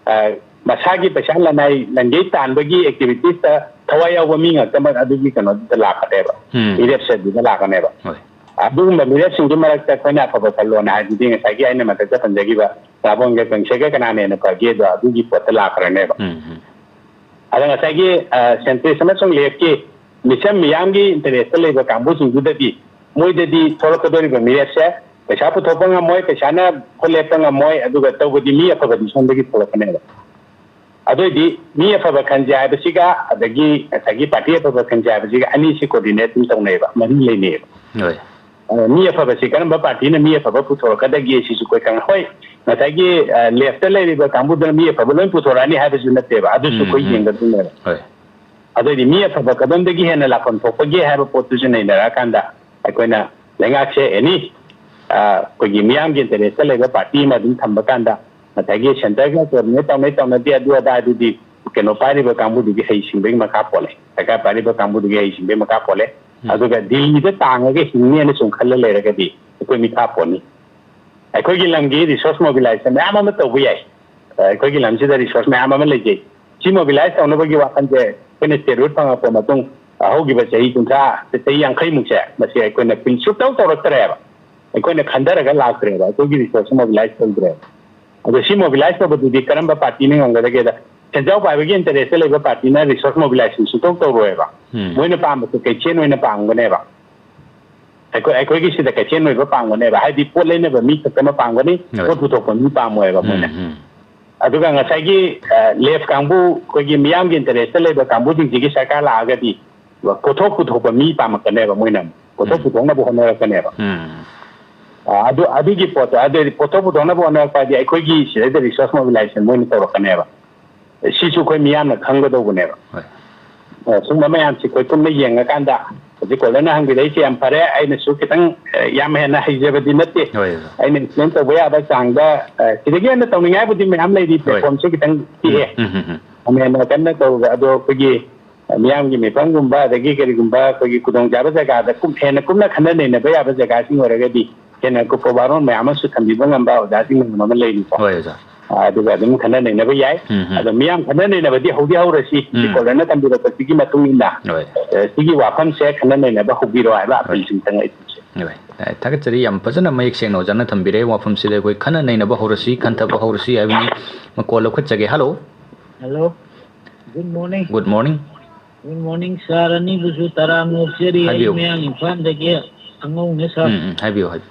ꯑ, ꯃꯁꯥꯒꯤ ꯄꯩꯁꯥ ꯂꯅꯥꯏ ꯂꯟꯒꯩ ꯇꯥꯟꯕꯒꯤ activities ꯇ ꯊꯋꯥꯏ ꯌꯥꯎꯕ ꯃꯤ ꯉꯥꯛꯇꯃꯛ ꯑꯗꯨꯒꯤ ꯀꯩꯅꯣꯗꯨꯗ ꯂꯥꯛꯀꯅꯦꯕ, ꯎꯝ꯫ ꯃꯤꯔꯦꯞꯁꯦ ꯑꯗꯨꯗ ꯂꯥꯛꯀꯅꯦꯕ꯫ ꯍꯣꯏ꯫ ꯑꯗꯨꯒꯨꯝꯕ ꯃꯤꯔꯦꯞꯁꯤꯡꯗꯨ ꯃꯔꯛꯇ ꯑꯩꯈꯣꯏꯅ ꯑꯐꯕ ꯈꯜꯂꯣꯅ ꯍꯥꯏꯗꯨꯗꯤ ꯉꯁꯥꯏꯒꯤ ꯑꯩꯅ ꯃꯊꯛꯇ ꯄꯟꯖꯈꯤꯕ ꯔꯥꯕꯣꯟꯒ ꯀꯪꯁꯦꯒ ꯀꯅꯥꯅ ꯍꯦꯟꯅ ꯐꯒꯦꯗꯣ ꯑꯗꯨꯒꯤ ꯄꯣꯠꯇ ꯂꯥꯛꯈ꯭ꯔꯅꯦꯕ꯫ ꯎꯝ, ꯎꯝ꯫ ꯑꯗ ꯉꯁꯥꯏꯒꯤ, ꯑ, centrist ꯑꯃꯁꯨꯡ left ꯀꯤ ꯃꯤꯆꯝ ꯃꯤꯌꯥꯝꯒꯤ interest ꯂꯩꯕ ꯀꯥꯡꯕꯨꯁꯤꯡꯗꯨꯗꯗꯤ, ꯃꯣꯏꯗꯗꯤ ꯊꯣꯛꯂꯛꯀꯗꯧꯔꯤꯕ ꯃꯤꯔꯦꯞꯁꯦ ꯄꯩꯁꯥ ꯄꯨꯊꯣꯛꯄ ꯉꯝꯃꯣꯏ, ꯄꯩꯁꯥꯅ ꯚꯣꯠ ꯂꯦꯞꯄ ꯉꯝꯃꯣꯏ, ꯑꯗꯨꯒ ꯇꯧꯕꯗꯤ ꯃꯤ ꯑꯐꯕꯗꯤ ꯁꯣꯝꯗꯒꯤ ꯊꯣꯛꯂꯛꯀꯅꯦꯕ꯫ ꯑꯗꯨ ꯑꯣꯏꯗꯤ ꯃꯤ ꯑꯐꯕ ꯈꯟꯁꯦ ꯍꯥꯏꯕꯁꯤꯒ ꯑꯗꯒꯤ ꯉꯁꯥꯏꯒꯤ ꯄꯥꯔꯇꯤ ꯑꯐꯕ ꯈꯟꯁꯦ ꯍꯥꯏꯕꯁꯤꯒ ꯑꯅꯤꯁꯤ coordinate ꯑꯗꯨꯝ ꯇꯧꯅꯩꯑꯕ, ꯃꯔꯤ ꯂꯩꯅꯩꯑꯕ꯫ ꯍꯣꯏ꯫ ꯑ, ꯃꯤ ꯑꯐꯕꯁꯤ ꯀꯔꯝꯕ ꯄꯥꯔꯇꯤꯅ ꯃꯤ ꯑꯐꯕ ꯄꯨꯊꯣꯔꯛꯀꯗꯒꯦ ꯁꯤꯁꯨ ꯑꯩꯈꯣꯏ ꯈꯪ-, ꯍꯣꯏ, ꯉꯁꯥꯏꯒꯤ, ꯑ, left ꯂꯩꯔꯤꯕ ꯀꯥꯡꯕꯨꯗꯨꯅ ꯃꯤ ꯑꯐꯕ ꯂꯣꯏ ꯄꯨꯊꯣꯔꯛꯑꯅꯤ ꯍꯥꯏꯕꯁꯨ ꯅꯠꯇꯦꯕ, ꯑꯗꯨꯁꯨ ꯎꯝ, ꯑꯩꯈꯣꯏ ꯎꯝ꯫ ꯌꯦꯡꯒꯗꯣꯏꯅꯦꯕ꯫ ꯍꯣꯏ꯫ ꯑꯗꯨꯑꯣꯏꯗꯤ ꯃꯤ ꯑꯐꯕ ꯀꯗꯣꯝꯗꯒꯤ ꯍꯦꯟꯅ ꯂꯥꯛꯐꯝ ꯊꯣꯛꯄꯒꯦ ꯍꯥꯏꯕ ꯄꯣꯠꯇꯨꯁꯨ ꯅꯩꯅꯔꯛꯑꯀꯥꯟꯗ ꯑꯩꯈꯣꯏꯅ ꯂꯩꯉꯥꯛꯁꯦ any, ꯑ, ꯑꯩꯈꯣꯏꯒꯤ ꯃꯤꯌꯥꯝꯒꯤ interest ꯂꯩꯕ ꯄꯥꯔꯇꯤ ꯑꯃ ꯑꯗꯨꯝ ꯊꯝꯕ ꯀꯥꯟꯗ ꯉꯁꯥꯏꯒꯤ centre ꯒ coordinate ꯇꯧꯅꯩ ꯇꯧꯅꯗꯦ ꯑꯗꯨ ꯑꯗꯥ ꯑꯗꯨꯗꯤ ꯀꯩꯅꯣ ꯄꯥꯏꯔꯤꯕ ꯀꯥꯡꯕꯨꯗꯨꯒꯤ ꯍꯩꯁꯤꯡꯕꯒꯤ ꯃꯈꯥ ꯄꯣꯜꯂꯦ, ꯁꯔꯀꯥꯔ ꯄꯥꯏꯔꯤꯕ ꯀꯥꯡꯕꯨꯗꯨꯒꯤ ꯍꯩꯁꯤꯡꯕꯒꯤ ꯃꯈꯥ ꯄꯣꯜꯂꯦ꯫ ꯎꯝ꯫ ꯑꯗꯨꯒ ꯗꯤꯜꯂꯤꯗ ꯇꯥꯡꯉꯒ ꯍꯤꯡꯅꯦꯅ ꯁꯨꯝ ꯈꯜꯂ ꯂꯩꯔꯒꯗꯤ ꯑꯩꯈꯣꯏ ꯃꯤꯈꯥ ꯄꯣꯟꯅꯤ꯫ ꯑꯩꯈꯣꯏꯒꯤ ꯂꯝꯒꯤ resource mobilization ꯃꯌꯥꯝ ꯑꯃ ꯇꯧꯕ ꯌꯥꯏ꯫ ꯑ, ꯑꯩꯈꯣꯏꯒꯤ ꯂꯝꯁꯤꯗ resource ꯃꯌꯥꯝ ꯑꯃ ꯂꯩꯖꯩ꯫ ꯁꯤ mobilize ꯇꯧꯅꯕꯒꯤ ꯋꯥꯈꯜꯁꯦ ꯑꯩꯈꯣꯏꯅ statehood ꯐꯪꯉꯛꯄ ꯃꯇꯨꯡ, ꯑ, ꯍꯧꯈꯤꯕ ꯆꯍꯤ ꯀꯨꯟꯊ꯭ꯔꯥ, ꯆꯍꯤ ꯌꯥꯡꯈꯩ ꯃꯨꯛꯁꯦ ꯃꯁꯤ ꯑꯩꯈꯣꯏꯅ ꯐꯤꯜ ꯁꯨꯛꯇꯧ ꯇꯧꯔꯛꯇ꯭ꯔꯦꯕ꯫ ꯑꯩꯈꯣꯏꯅ ꯈꯟꯊꯔꯒ ꯂꯥꯛꯇ꯭ꯔꯦꯕ꯫ ꯑꯩꯈꯣꯏꯒꯤ resource mobilize ꯇꯧꯗ꯭ꯔꯦꯕ꯫ ꯑꯗꯣ ꯁꯤ mobilize ꯇꯧꯕꯗꯨꯗꯤ ꯀꯔꯝꯕ ꯄꯥꯔꯇꯤꯅ ꯉꯝꯒꯗꯒꯦꯗ, ꯁꯦꯟꯖꯥꯎ ꯄꯥꯏꯕꯒꯤ interest ꯂꯩꯕ ꯄꯥꯔꯇꯤꯅ resource mobilization ꯁꯨꯛꯇꯧ ꯇꯧꯔꯣꯏꯕ꯫ ꯎꯝ꯫ ꯃꯣꯏꯅ ꯄꯥꯝꯕꯁꯦ ꯀꯩꯊꯦꯜ ꯑꯣꯏꯅ ꯄꯥꯝꯒꯅꯦꯕ꯫ ꯑꯩꯈꯣꯏ, ꯑꯩꯈꯣꯏꯒꯤ ꯁꯤꯗ ꯀꯩꯊꯦꯜ ꯑꯣꯏꯕ ꯄꯥꯝꯒꯅꯦꯕ, ꯍꯥꯏꯗꯤ ꯄꯣꯠ ꯂꯩꯅꯕ ꯃꯤ ꯈꯛꯇꯅ ꯄꯥꯝꯒꯅꯤ, ꯍꯣꯏ꯫ ꯄꯣꯠ ꯄꯨꯊꯣꯛꯄ ꯃꯤ ꯄꯥꯝꯃꯣꯏꯕ ꯃꯣꯏꯅ꯫ ꯎꯝ, ꯎꯝ꯫ ꯑꯗꯨꯒ ꯉꯁꯥꯏꯒꯤ, ꯑ, left ꯀꯥꯡꯕꯨ, ꯑꯩꯈꯣꯏꯒꯤ ꯃꯤꯌꯥꯝꯒꯤ interest ꯂꯩꯕ ꯀꯥꯡꯕꯨꯁꯤꯡꯁꯤꯒꯤ ꯁꯔꯀꯥꯔ ꯂꯥꯛꯑꯒꯗꯤ ꯄꯣꯠꯊꯣꯛ ꯄꯨꯊꯣꯛꯄ ꯃꯤ ꯄꯥꯝꯃꯛꯀꯅꯦꯕ ꯃꯣꯏꯅ ꯑꯃꯨꯛ꯫ ꯄꯣꯠꯊꯣꯛ ꯎꯝ꯫ ꯄꯨꯊꯣꯛꯅꯕ ꯍꯣꯠꯅꯔꯛꯀꯅꯦꯕ꯫ ꯎꯝ꯫ ꯑ, ꯑꯗꯨ, ꯑꯗꯨꯒꯤ ꯄꯣꯠꯇꯣ, ꯑꯗꯨꯗꯤ ꯄꯣꯠꯊꯣꯛ ꯄꯨꯊꯣꯛꯅꯕ ꯍꯣꯠꯅꯔꯛꯄ ꯍꯥꯏꯗꯤ ꯑꯩꯈꯣꯏꯒꯤ ꯁꯤꯗꯩꯗ resource mobilization ꯃꯣꯏꯅ ꯇꯧꯔꯛꯀꯅꯦꯕ꯫ ꯁꯤꯁꯨ ꯑꯩꯈꯣꯏ ꯃꯤꯌꯥꯝꯅ ꯈꯪꯒꯗꯧꯕꯅꯦꯕ꯫ ꯍꯣꯏ꯫ ꯑ, ꯁꯨꯝꯕ ꯃꯌꯥꯝꯁꯤ ꯑꯩꯈꯣꯏ ꯄꯨꯟꯅ ꯌꯦꯡꯉꯀꯥꯟꯗ, ꯍꯧꯖꯤꯛ ꯀꯣꯂꯔꯅ ꯍꯪꯕꯤꯔꯛꯏꯁꯦ ꯌꯥꯝ ꯐꯔꯦ꯫ ꯑꯩꯅꯁꯨ ꯈꯤꯇꯪ, ꯑ, ꯌꯥꯝ ꯍꯦꯟꯅ ꯍꯩꯖꯕꯗꯤ ꯅꯠꯇꯦ꯫ ꯍꯣꯏ, ꯍꯣꯏ꯫ ꯑꯩꯅ explain ꯇꯧꯕ ꯌꯥꯕ ꯆꯥꯡꯗ, ꯑ, ꯁꯤꯗꯒꯤ ꯍꯦꯟꯅ ꯇꯧꯅꯤꯡꯉꯥꯏꯕꯨꯗꯤ ꯃꯌꯥꯝ ꯂꯩꯔꯤ꯫ ꯍꯣꯏ꯫ Platformꯁꯦ ꯈꯤꯇꯪ ꯄꯤꯛꯑꯦ꯫ ꯎꯝ, ꯎꯝ, ꯎꯝ, ꯎꯝ꯫ ꯌꯥꯝ ꯍꯦꯟꯅ ꯀꯟꯅ ꯇꯧꯕ, ꯑꯗꯣ ꯑꯩꯈꯣꯏꯒꯤ ꯃꯤꯌꯥꯝꯒꯤ ꯃꯤꯐꯝꯒꯨꯝꯕ, ꯑꯗꯒꯤ ꯀꯔꯤꯒꯨꯝꯕ ꯑꯩꯈꯣꯏꯒꯤ ꯈꯨꯗꯣꯡꯆꯥꯕ ꯖꯒꯥꯗ ꯀꯨꯞ-, ꯍꯦꯟꯅ ꯀꯨꯞꯅ ꯈꯟꯅ ꯅꯩꯅꯕ ꯌꯥꯕ ꯖꯒꯥꯁꯤꯡ ꯑꯣꯏꯔꯒꯗꯤ ꯍꯦꯟꯅ ꯑꯀꯨꯞꯄ ꯋꯥꯔꯣꯜ ꯃꯌꯥꯝ ꯑꯃꯁꯨ ꯊꯝꯕꯤꯕ ꯉꯝꯕ ꯑꯣꯖꯥꯁꯤꯡ ꯃꯌꯥꯝ ꯑꯃ ꯂꯩꯔꯤꯀꯣ꯫ ꯍꯣꯏ, ꯑꯣꯖꯥ꯫ ꯑ, ꯑꯗꯨꯒ ꯑꯗꯨꯝ ꯈꯟꯅ ꯅꯩꯅꯕ ꯌꯥꯏ꯫ ꯎꯝ, ꯎꯝ꯫ ꯑꯗꯣ ꯃꯤꯌꯥꯝ ꯈꯟꯅ ꯅꯩꯅꯕꯗꯤ ꯍꯧꯗꯤ ꯍꯧꯔꯁꯤ꯫ ꯎꯝ꯫ ꯀꯣꯂꯔꯅ ꯊꯝꯕꯤꯔꯛꯄꯁꯤꯒꯤ ꯃꯇꯨꯡ ꯏꯟꯅ, ꯍꯣꯏ꯫ ꯑ, ꯁꯤꯒꯤ ꯋꯥꯐꯝꯁꯦ ꯈꯟꯅ ꯅꯩꯅꯕ ꯍꯧꯕꯤꯔꯣ ꯍꯥꯏꯕ ꯍꯣꯏ꯫ ꯑꯄꯤꯜꯁꯤꯡꯇꯪ ꯑꯩ ꯇꯧꯖꯩ꯫ ꯍꯣꯏ꯫ ꯑ, ꯊꯥꯒꯠꯆꯔꯤ꯫ ꯌꯥꯝ ꯐꯖꯅ ꯃꯌꯦꯛ ꯁꯦꯡꯅ ꯑꯣꯖꯥꯅ ꯊꯝꯕꯤꯔꯦ ꯋꯥꯐꯝꯁꯤꯗ꯫ ꯑꯩꯈꯣꯏ ꯈꯟꯅ ꯅꯩꯅꯕ ꯍꯧꯔꯁꯤ, ꯈꯟꯊꯕ ꯍꯧꯔꯁꯤ ꯍꯥꯏꯕꯅꯤ꯫ ꯃꯀꯣꯜ ꯂꯧꯈꯠꯆꯒꯦ꯫ Hello꯫ Hello꯫ Good morning꯫ Good morning꯫ Good morning, sir꯫ ꯑꯅꯤꯕꯨꯁꯨ ꯇꯔꯥꯝꯅ ꯑꯣꯛꯆꯔꯤ꯫ ꯑꯩ ꯍꯥꯏꯕꯤꯌꯨ꯫ ꯃꯌꯥꯡ ꯏꯝꯐꯥꯜꯗꯒꯤ ꯑꯉꯧꯅꯦ, sir꯫ ꯎꯝ, ꯎꯝ, ꯍꯥꯏꯕꯤꯌꯨ, ꯍꯥꯏꯕꯤꯌꯨ꯫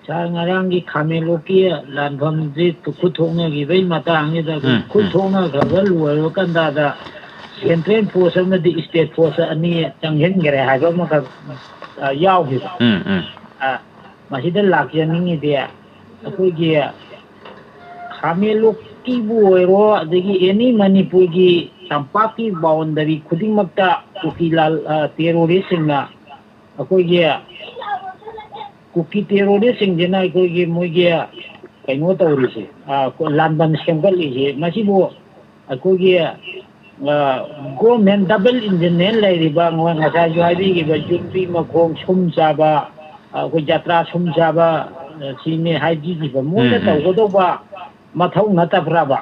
Sir, ꯉꯔꯥꯡꯒꯤ ꯈꯥꯃꯦꯟꯂꯣꯛꯀꯤ ꯂꯥꯟꯐꯝꯁꯤ ꯈꯨꯠ ꯊꯣꯛꯅꯈꯤꯕꯒꯤ ꯃꯇꯥꯡꯁꯤꯗ ꯑꯩꯈꯣꯏ ꯎꯝ, ꯈꯨꯠ ꯎꯝ꯫ ꯊꯣꯛꯅꯈ꯭ꯔꯕ ꯂꯣꯏꯔꯕ ꯀꯥꯟꯗꯗ central force ꯑꯃꯗꯤ state force ꯑꯅꯤ ꯆꯪꯁꯤꯟꯈ꯭ꯔꯦ ꯍꯥꯏꯕ ꯑꯃꯈꯛ, ꯑ, ꯌꯥꯎꯈꯤꯕ꯫ ꯎꯝ, ꯎꯝ꯫ ꯑ, ꯃꯁꯤꯗ ꯂꯥꯛꯆꯅꯤꯡꯉꯤꯗꯤ ꯑꯩꯈꯣꯏꯒꯤ ꯈꯥꯃꯦꯟꯂꯣꯛꯀꯤꯕꯨ ꯑꯣꯏꯔꯣ, ꯑꯗꯒꯤ any ꯃꯅꯤꯄꯨꯔꯒꯤ ꯇꯝꯄꯥꯛꯀꯤ boundary ꯈꯨꯗꯤꯡꯃꯛꯇ ꯀꯨꯀꯤ ꯂꯥꯜ-, ꯑ, terroristꯁꯤꯡꯅ ꯑꯩꯈꯣꯏꯒꯤ ꯀꯨꯀꯤ terroristꯁꯤꯡꯁꯤꯅ ꯑꯩꯈꯣꯏꯒꯤ ꯃꯣꯏꯒꯤ ꯀꯩꯅꯣ ꯇꯧꯔꯤꯁꯦ, ꯑ, ꯂꯥꯟꯕꯟ ꯁꯦꯝꯒꯠꯂꯤꯁꯦ, ꯃꯁꯤꯕꯨ ꯑꯩꯈꯣꯏꯒꯤ, ꯑ, government double engineꯅ ꯂꯩꯔꯤꯕ, ꯉ-, ꯉꯁꯥꯏꯁꯨ ꯍꯥꯏꯕꯤꯈꯤꯕ ꯌꯨꯝꯕꯤ ꯃꯈꯣꯡ ꯁꯨꯝ ꯆꯥꯕ, ꯑ, ꯑꯩꯈꯣꯏ ꯖꯇ꯭ꯔꯥ ꯁꯨꯝ ꯆꯥꯕ, ꯑ, ꯁꯤꯅꯦ ꯍꯥꯏꯕꯤꯈꯤꯕ꯫ ꯃꯣꯏꯅ ꯎꯝ, ꯎꯝ꯫ ꯇꯧꯒꯗꯧꯕ ꯃꯊꯧ ꯅꯠꯇꯕ꯭ꯔꯕ?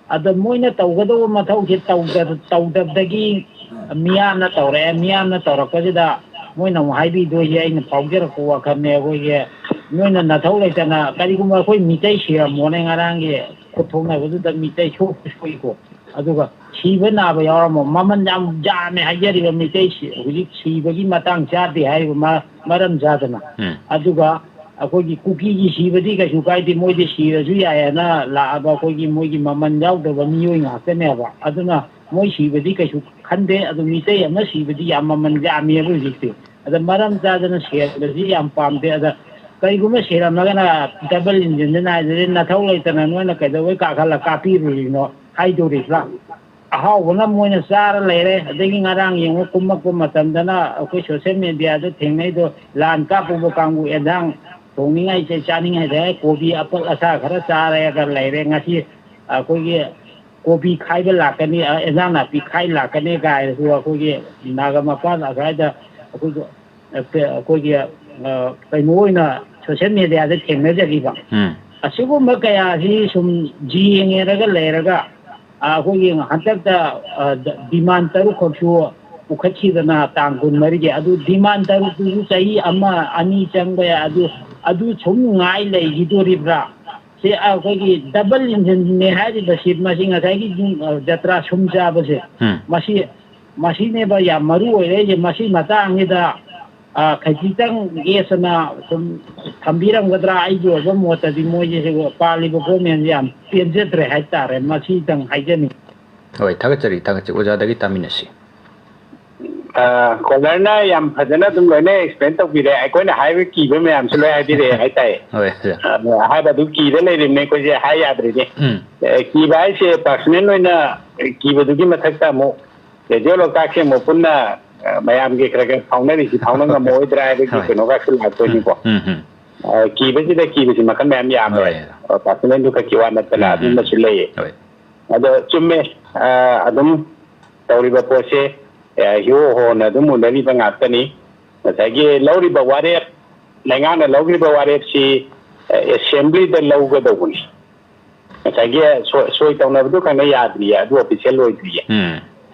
ꯑꯗ ꯃꯣꯏꯅ ꯇꯧꯒꯗꯧꯕ ꯃꯊꯧꯁꯦ ꯇꯧꯗ-, ꯇꯧꯗꯕꯗꯒꯤ ꯃꯤꯌꯥꯝꯅ ꯇꯧꯔꯛꯑꯦ꯫ ꯃꯤꯌꯥꯝꯅ ꯇꯧꯔꯛꯄꯁꯤꯗ ꯃꯣꯏꯅ ꯑꯃꯨꯛ ꯍꯥꯏꯕꯤꯗꯣꯏꯁꯦ, ꯑꯩꯅ ꯐꯥꯎꯖꯔꯛꯄ ꯋꯥꯈꯜꯅꯦ, ꯑꯩꯈꯣꯏꯒꯤ ꯅꯣꯏꯅ ꯅꯊꯧ ꯂꯩꯇꯅ, ꯀꯔꯤꯒꯨꯝꯕ ꯑꯩꯈꯣꯏ ꯃꯤꯇꯩ ꯁꯤꯔꯝꯃꯣꯅꯦ, ꯉꯔꯥꯡꯒꯤ ꯈꯨꯠ ꯊꯣꯛꯅꯕꯗꯨꯗ ꯃꯤꯇꯩ ꯁꯣꯛꯄ ꯁꯣꯛꯏꯀꯣ, ꯑꯗꯨꯒ ꯁꯤꯕ ꯅꯥꯕ ꯌꯥꯎꯔꯝꯃꯣ, ꯃꯃꯜ ꯌꯥꯝ ꯌꯥꯝꯃꯦ ꯍꯥꯏꯖꯔꯤꯕ ꯃꯤꯇꯩ ꯁꯤ-, ꯍꯧꯖꯤꯛ ꯁꯤꯕꯒꯤ ꯃꯇꯥꯡ ꯆꯥꯗꯦ ꯍꯥꯏꯔꯤꯕ ꯃ-, ꯃꯔꯝ ꯆꯥꯗꯅ꯫ ꯎꯝ꯫ ꯑꯗꯨꯒ ꯑꯩꯈꯣꯏꯒꯤ ꯀꯨꯀꯤꯒꯤ ꯁꯤꯕꯗꯤ ꯀꯩꯁꯨ ꯀꯥꯏꯗꯦ, ꯃꯣꯏꯗꯤ ꯁꯤꯔꯁꯨ ꯌꯥꯏ ꯍꯥꯏꯅ ꯂꯥꯛꯑꯕ ꯑꯩꯈꯣꯏꯒꯤ ꯃꯣꯏꯒꯤ ꯃꯃꯜ ꯌꯥꯎꯗꯕ ꯃꯤꯑꯣꯏ ꯉꯥꯛꯇꯅꯦꯕ꯫ ꯑꯗꯨꯅ ꯃꯣꯏ ꯁꯤꯕꯗꯤ ꯀꯩꯁꯨ ꯈꯟꯗꯦ꯫ ꯑꯗꯨ ꯃꯤꯇꯩ ꯑꯃ ꯁꯤꯕꯗꯤ ꯌꯥꯝ ꯃꯃꯜ ꯌꯥꯝꯃꯦꯕ ꯍꯧꯖꯤꯛꯇꯤ꯫ ꯑꯗ ꯃꯔꯝ ꯆꯥꯗꯅ ꯁꯤꯍꯟꯕꯁꯤ ꯌꯥꯝ ꯄꯥꯝꯗꯦ꯫ ꯑꯗ ꯀꯩꯒꯨꯝꯕ ꯁꯤꯔꯝꯃꯒꯅ ꯗꯕꯜ ꯏꯟꯖꯤꯟꯗ ꯅꯥꯏꯗꯗꯤ ꯅꯊꯧ ꯂꯩꯇꯅ ꯅꯣꯏꯅ ꯀꯩꯗꯧꯕꯩ ꯀꯥꯈꯠꯂ ꯀꯥꯞꯄꯤꯔꯨꯔꯤꯅꯣ ꯍꯥꯏꯗꯣꯔꯤꯕ꯭ꯔꯥ? ꯑꯍꯥꯎꯕꯅ ꯃꯣꯏꯅ ꯆꯥꯔ ꯂꯩꯔꯦ꯫ ꯑꯗꯒꯤ ꯉꯔꯥꯡ ꯌꯦꯡꯉꯨ, ꯀꯨꯝꯃꯛꯄ ꯃꯇꯝꯗꯅ ꯑꯩꯈꯣꯏ ꯁꯣꯁꯦꯜ ꯃꯦꯗꯤꯌꯥꯗ ꯊꯦꯡꯅꯩꯗꯣ, ꯂꯥꯟ ꯀꯥꯞꯄꯨꯕ ꯀꯥꯡꯕꯨ ꯑꯦꯟꯖꯥꯡ ꯊꯣꯡꯅꯤꯡꯉꯥꯏꯁꯦ, ꯆꯥꯅꯤꯡꯉꯥꯏꯁꯦ ꯀꯣꯕꯤ ꯑꯄꯠ ꯑꯁꯥ ꯈꯔ ꯆꯥꯔꯒ ꯂꯩꯔꯦ꯫ ꯉꯁꯤ ꯑꯩꯈꯣꯏꯒꯤ ꯀꯣꯕꯤ ꯈꯥꯏꯕ ꯂꯥꯛꯀꯅꯤ, ꯑ, ꯑꯦꯟꯖꯥꯡ ꯅꯥꯄꯤ ꯈꯥꯏ ꯂꯥꯛꯀꯅꯤ ꯀꯥꯏꯅꯁꯨ ꯑꯩꯈꯣꯏꯒꯤ ꯅꯥꯒꯥ ꯃꯄꯥꯟ ꯑꯁ꯭ꯋꯥꯏꯗ ꯑꯩꯈꯣꯏꯒꯤ, ꯑ, ꯑꯩꯈꯣꯏꯒꯤ, ꯑ, ꯀꯩꯅꯣ ꯑꯣꯏꯅ ꯁꯣꯁꯦꯜ ꯃꯦꯗꯤꯌꯥꯗ ꯊꯦꯡꯅꯖꯈꯤꯕ꯫ ꯎꯝ꯫ ꯑꯁꯤꯒꯨꯝꯕ ꯀꯌꯥꯁꯤ ꯁꯨꯝ ꯌꯦꯡꯉꯦꯔꯒ ꯂꯩꯔꯒ, ꯑ, ꯑꯩꯈꯣꯏꯒꯤ ꯍꯟꯗꯛꯇ, ꯑ, ꯗ-, ꯗꯤꯃꯥꯟ ꯇꯔꯨꯛ ꯈꯛꯁꯨ ꯄꯨꯈꯠꯈꯤꯗꯅ ꯇꯥꯡ ꯀꯨꯟꯃꯔꯤꯒꯤ, ꯑꯗꯨ ꯗꯤꯃꯥꯟ ꯇꯔꯨꯛꯇꯨꯁꯨ ꯆꯍꯤ ꯑꯃ ꯑꯅꯤ ꯆꯪꯕ ꯌꯥꯏ꯫ ꯑꯗꯨ, ꯑꯗꯨ ꯁꯨꯝ ꯉꯥꯏ ꯂꯩꯈꯤꯗꯣꯔꯤꯕ꯭ꯔꯥ? ꯁꯤ ꯑꯩꯈꯣꯏꯒꯤ ꯗꯕꯜ ꯏꯟꯖꯤꯟꯅꯦ ꯍꯥꯏꯔꯤꯕ ꯁꯤ, ꯃꯁꯤ ꯉꯁꯥꯏꯒꯤ ꯌꯨꯝ, ꯑ, ꯖꯇ꯭ꯔꯥ ꯁꯨꯝ ꯆꯥꯕꯁꯦ, ꯎꯝ꯫ ꯃꯁꯤ, ꯃꯁꯤꯅꯦꯕ ꯌꯥꯝ ꯃꯔꯨ ꯑꯣꯏꯔꯛꯏꯁꯦ꯫ ꯃꯁꯤ ꯃꯇꯥꯡꯁꯤꯗ, ꯑ, ꯈꯖꯤꯛꯇꯪ ꯌꯦꯠꯁꯅ ꯁꯨꯝ ꯊꯝꯕꯤꯔꯝꯒꯗ꯭ꯔꯥ? ꯑꯩꯒꯤ ꯑꯣꯏꯕ ꯃꯣꯠꯇꯗꯤ ꯃꯣꯏꯁꯦ ꯁꯤꯕꯨ ꯄꯥꯜꯂꯤꯕ ꯒꯣꯔꯃꯦꯟꯁꯦ ꯌꯥꯝ ꯄꯦꯟꯖꯗ꯭ꯔꯦ ꯍꯥꯏꯇꯥꯔꯦ꯫ ꯃꯁꯤꯗꯪ ꯍꯥꯏꯖꯅꯤꯡꯉꯤ꯫ ꯍꯣꯏ, ꯊꯥꯒꯠꯆꯔꯤ, ꯊꯥꯒꯠꯆꯔꯤ꯫ ꯑꯣꯖꯥꯗꯒꯤ ꯇꯥꯃꯤꯟꯅꯁꯤ꯫ ꯑ, ꯀꯣꯂꯔꯅ ꯌꯥꯝ ꯐꯖꯅ ꯑꯗꯨꯝ ꯂꯣꯏꯅ ꯑꯦꯛꯁꯄ꯭ꯂꯦꯟ ꯇꯧꯕꯤꯔꯦ꯫ ꯑꯩꯈꯣꯏꯅ ꯍꯥꯏꯕ ꯀꯤꯕ ꯃꯌꯥꯝꯁꯨ ꯂꯣꯏ ꯍꯥꯏꯕꯤꯔꯛꯑꯦ ꯍꯥꯏꯇꯥꯔꯦ꯫ ꯍꯣꯏ, ꯑꯣꯖꯥ꯫ ꯑ, ꯍꯥꯏꯕ ꯑꯗꯨꯝ ꯀꯤꯗ ꯂꯩꯔꯤꯕꯅꯦ ꯑꯩꯈꯣꯏꯁꯦ, ꯍꯥꯏ ꯌꯥꯗ꯭ꯔꯤꯅꯦ꯫ ꯎꯝ꯫ ꯑ, ꯀꯤꯕ ꯍꯥꯏꯁꯦ ꯄꯥꯔꯁꯣꯅꯦꯜ ꯑꯣꯏꯅ ꯀꯤꯕꯗꯨꯒꯤ ꯃꯊꯛꯇ ꯑꯃꯨꯛ ꯔꯦꯗꯤꯑꯣ ꯂꯣꯛꯇꯥꯛꯁꯦ ꯑꯃꯨꯛ ꯄꯨꯟꯅ, ꯑ, ꯃꯌꯥꯝꯒꯤ ꯈꯔ ꯈꯔ ꯐꯥꯎꯅꯔꯤꯁꯤ ꯐꯥꯎꯅ ꯉꯝꯃꯛꯑꯣꯏꯗ꯭ꯔꯥ ꯍꯥꯏꯕꯒꯤ ꯍꯣꯏ꯫ ꯀꯩꯅꯣꯒꯁꯨ ꯂꯥꯛꯇꯣꯏꯅꯤꯀꯣ꯫ ꯎꯝ, ꯎꯝ꯫ ꯑ, ꯀꯤꯕꯁꯤꯗ ꯀꯤꯕꯁꯤ ꯃꯈꯜ ꯃꯌꯥꯝ ꯌꯥꯝꯃꯦ꯫ ꯍꯣꯏ꯫ ꯑ, ꯄꯥꯔꯁꯣꯅꯦꯜꯗꯨ ꯈꯛꯀꯤ ꯋꯥ ꯅꯠꯇꯅ ꯎꯝ, ꯎꯝ꯫ ꯑꯗꯨꯝꯕꯁꯨ ꯂꯩꯌꯦ꯫ ꯍꯣꯏ꯫ ꯑꯗꯣ ꯆꯨꯝꯃꯦ, ꯑ, ꯑꯗꯨꯝ ꯇꯧꯔꯤꯕ ꯄꯣꯠꯁꯦ, ꯑ, ꯍꯤꯔꯣ ꯍꯣꯅ ꯑꯗꯨꯝ ꯎꯅꯔꯤꯕ ꯉꯥꯛꯇꯅꯤ꯫ ꯉꯁꯥꯏꯒꯤ ꯂꯧꯔꯤꯕ ꯋꯥꯔꯦꯞ, ꯂꯩꯉꯥꯛꯅ ꯂꯧꯈ꯭ꯔꯤꯕ ꯋꯥꯔꯦꯞꯁꯤ, ꯑ, ꯑꯦꯁꯦꯝꯕ꯭ꯂꯤꯗ ꯂꯧꯒꯗꯧꯕꯅꯤ꯫ ꯉꯁꯥꯏꯒꯤ ꯁꯣ-, ꯁꯣꯏ ꯇꯧꯅꯕꯗꯨ ꯈꯛꯅ ꯌꯥꯗ꯭ꯔꯤꯌꯦ, ꯑꯗꯨ ꯑꯣꯐꯤꯁꯤꯌꯦꯜ ꯑꯣꯏꯗ꯭ꯔꯤꯌꯦ꯫ ꯎꯝ꯫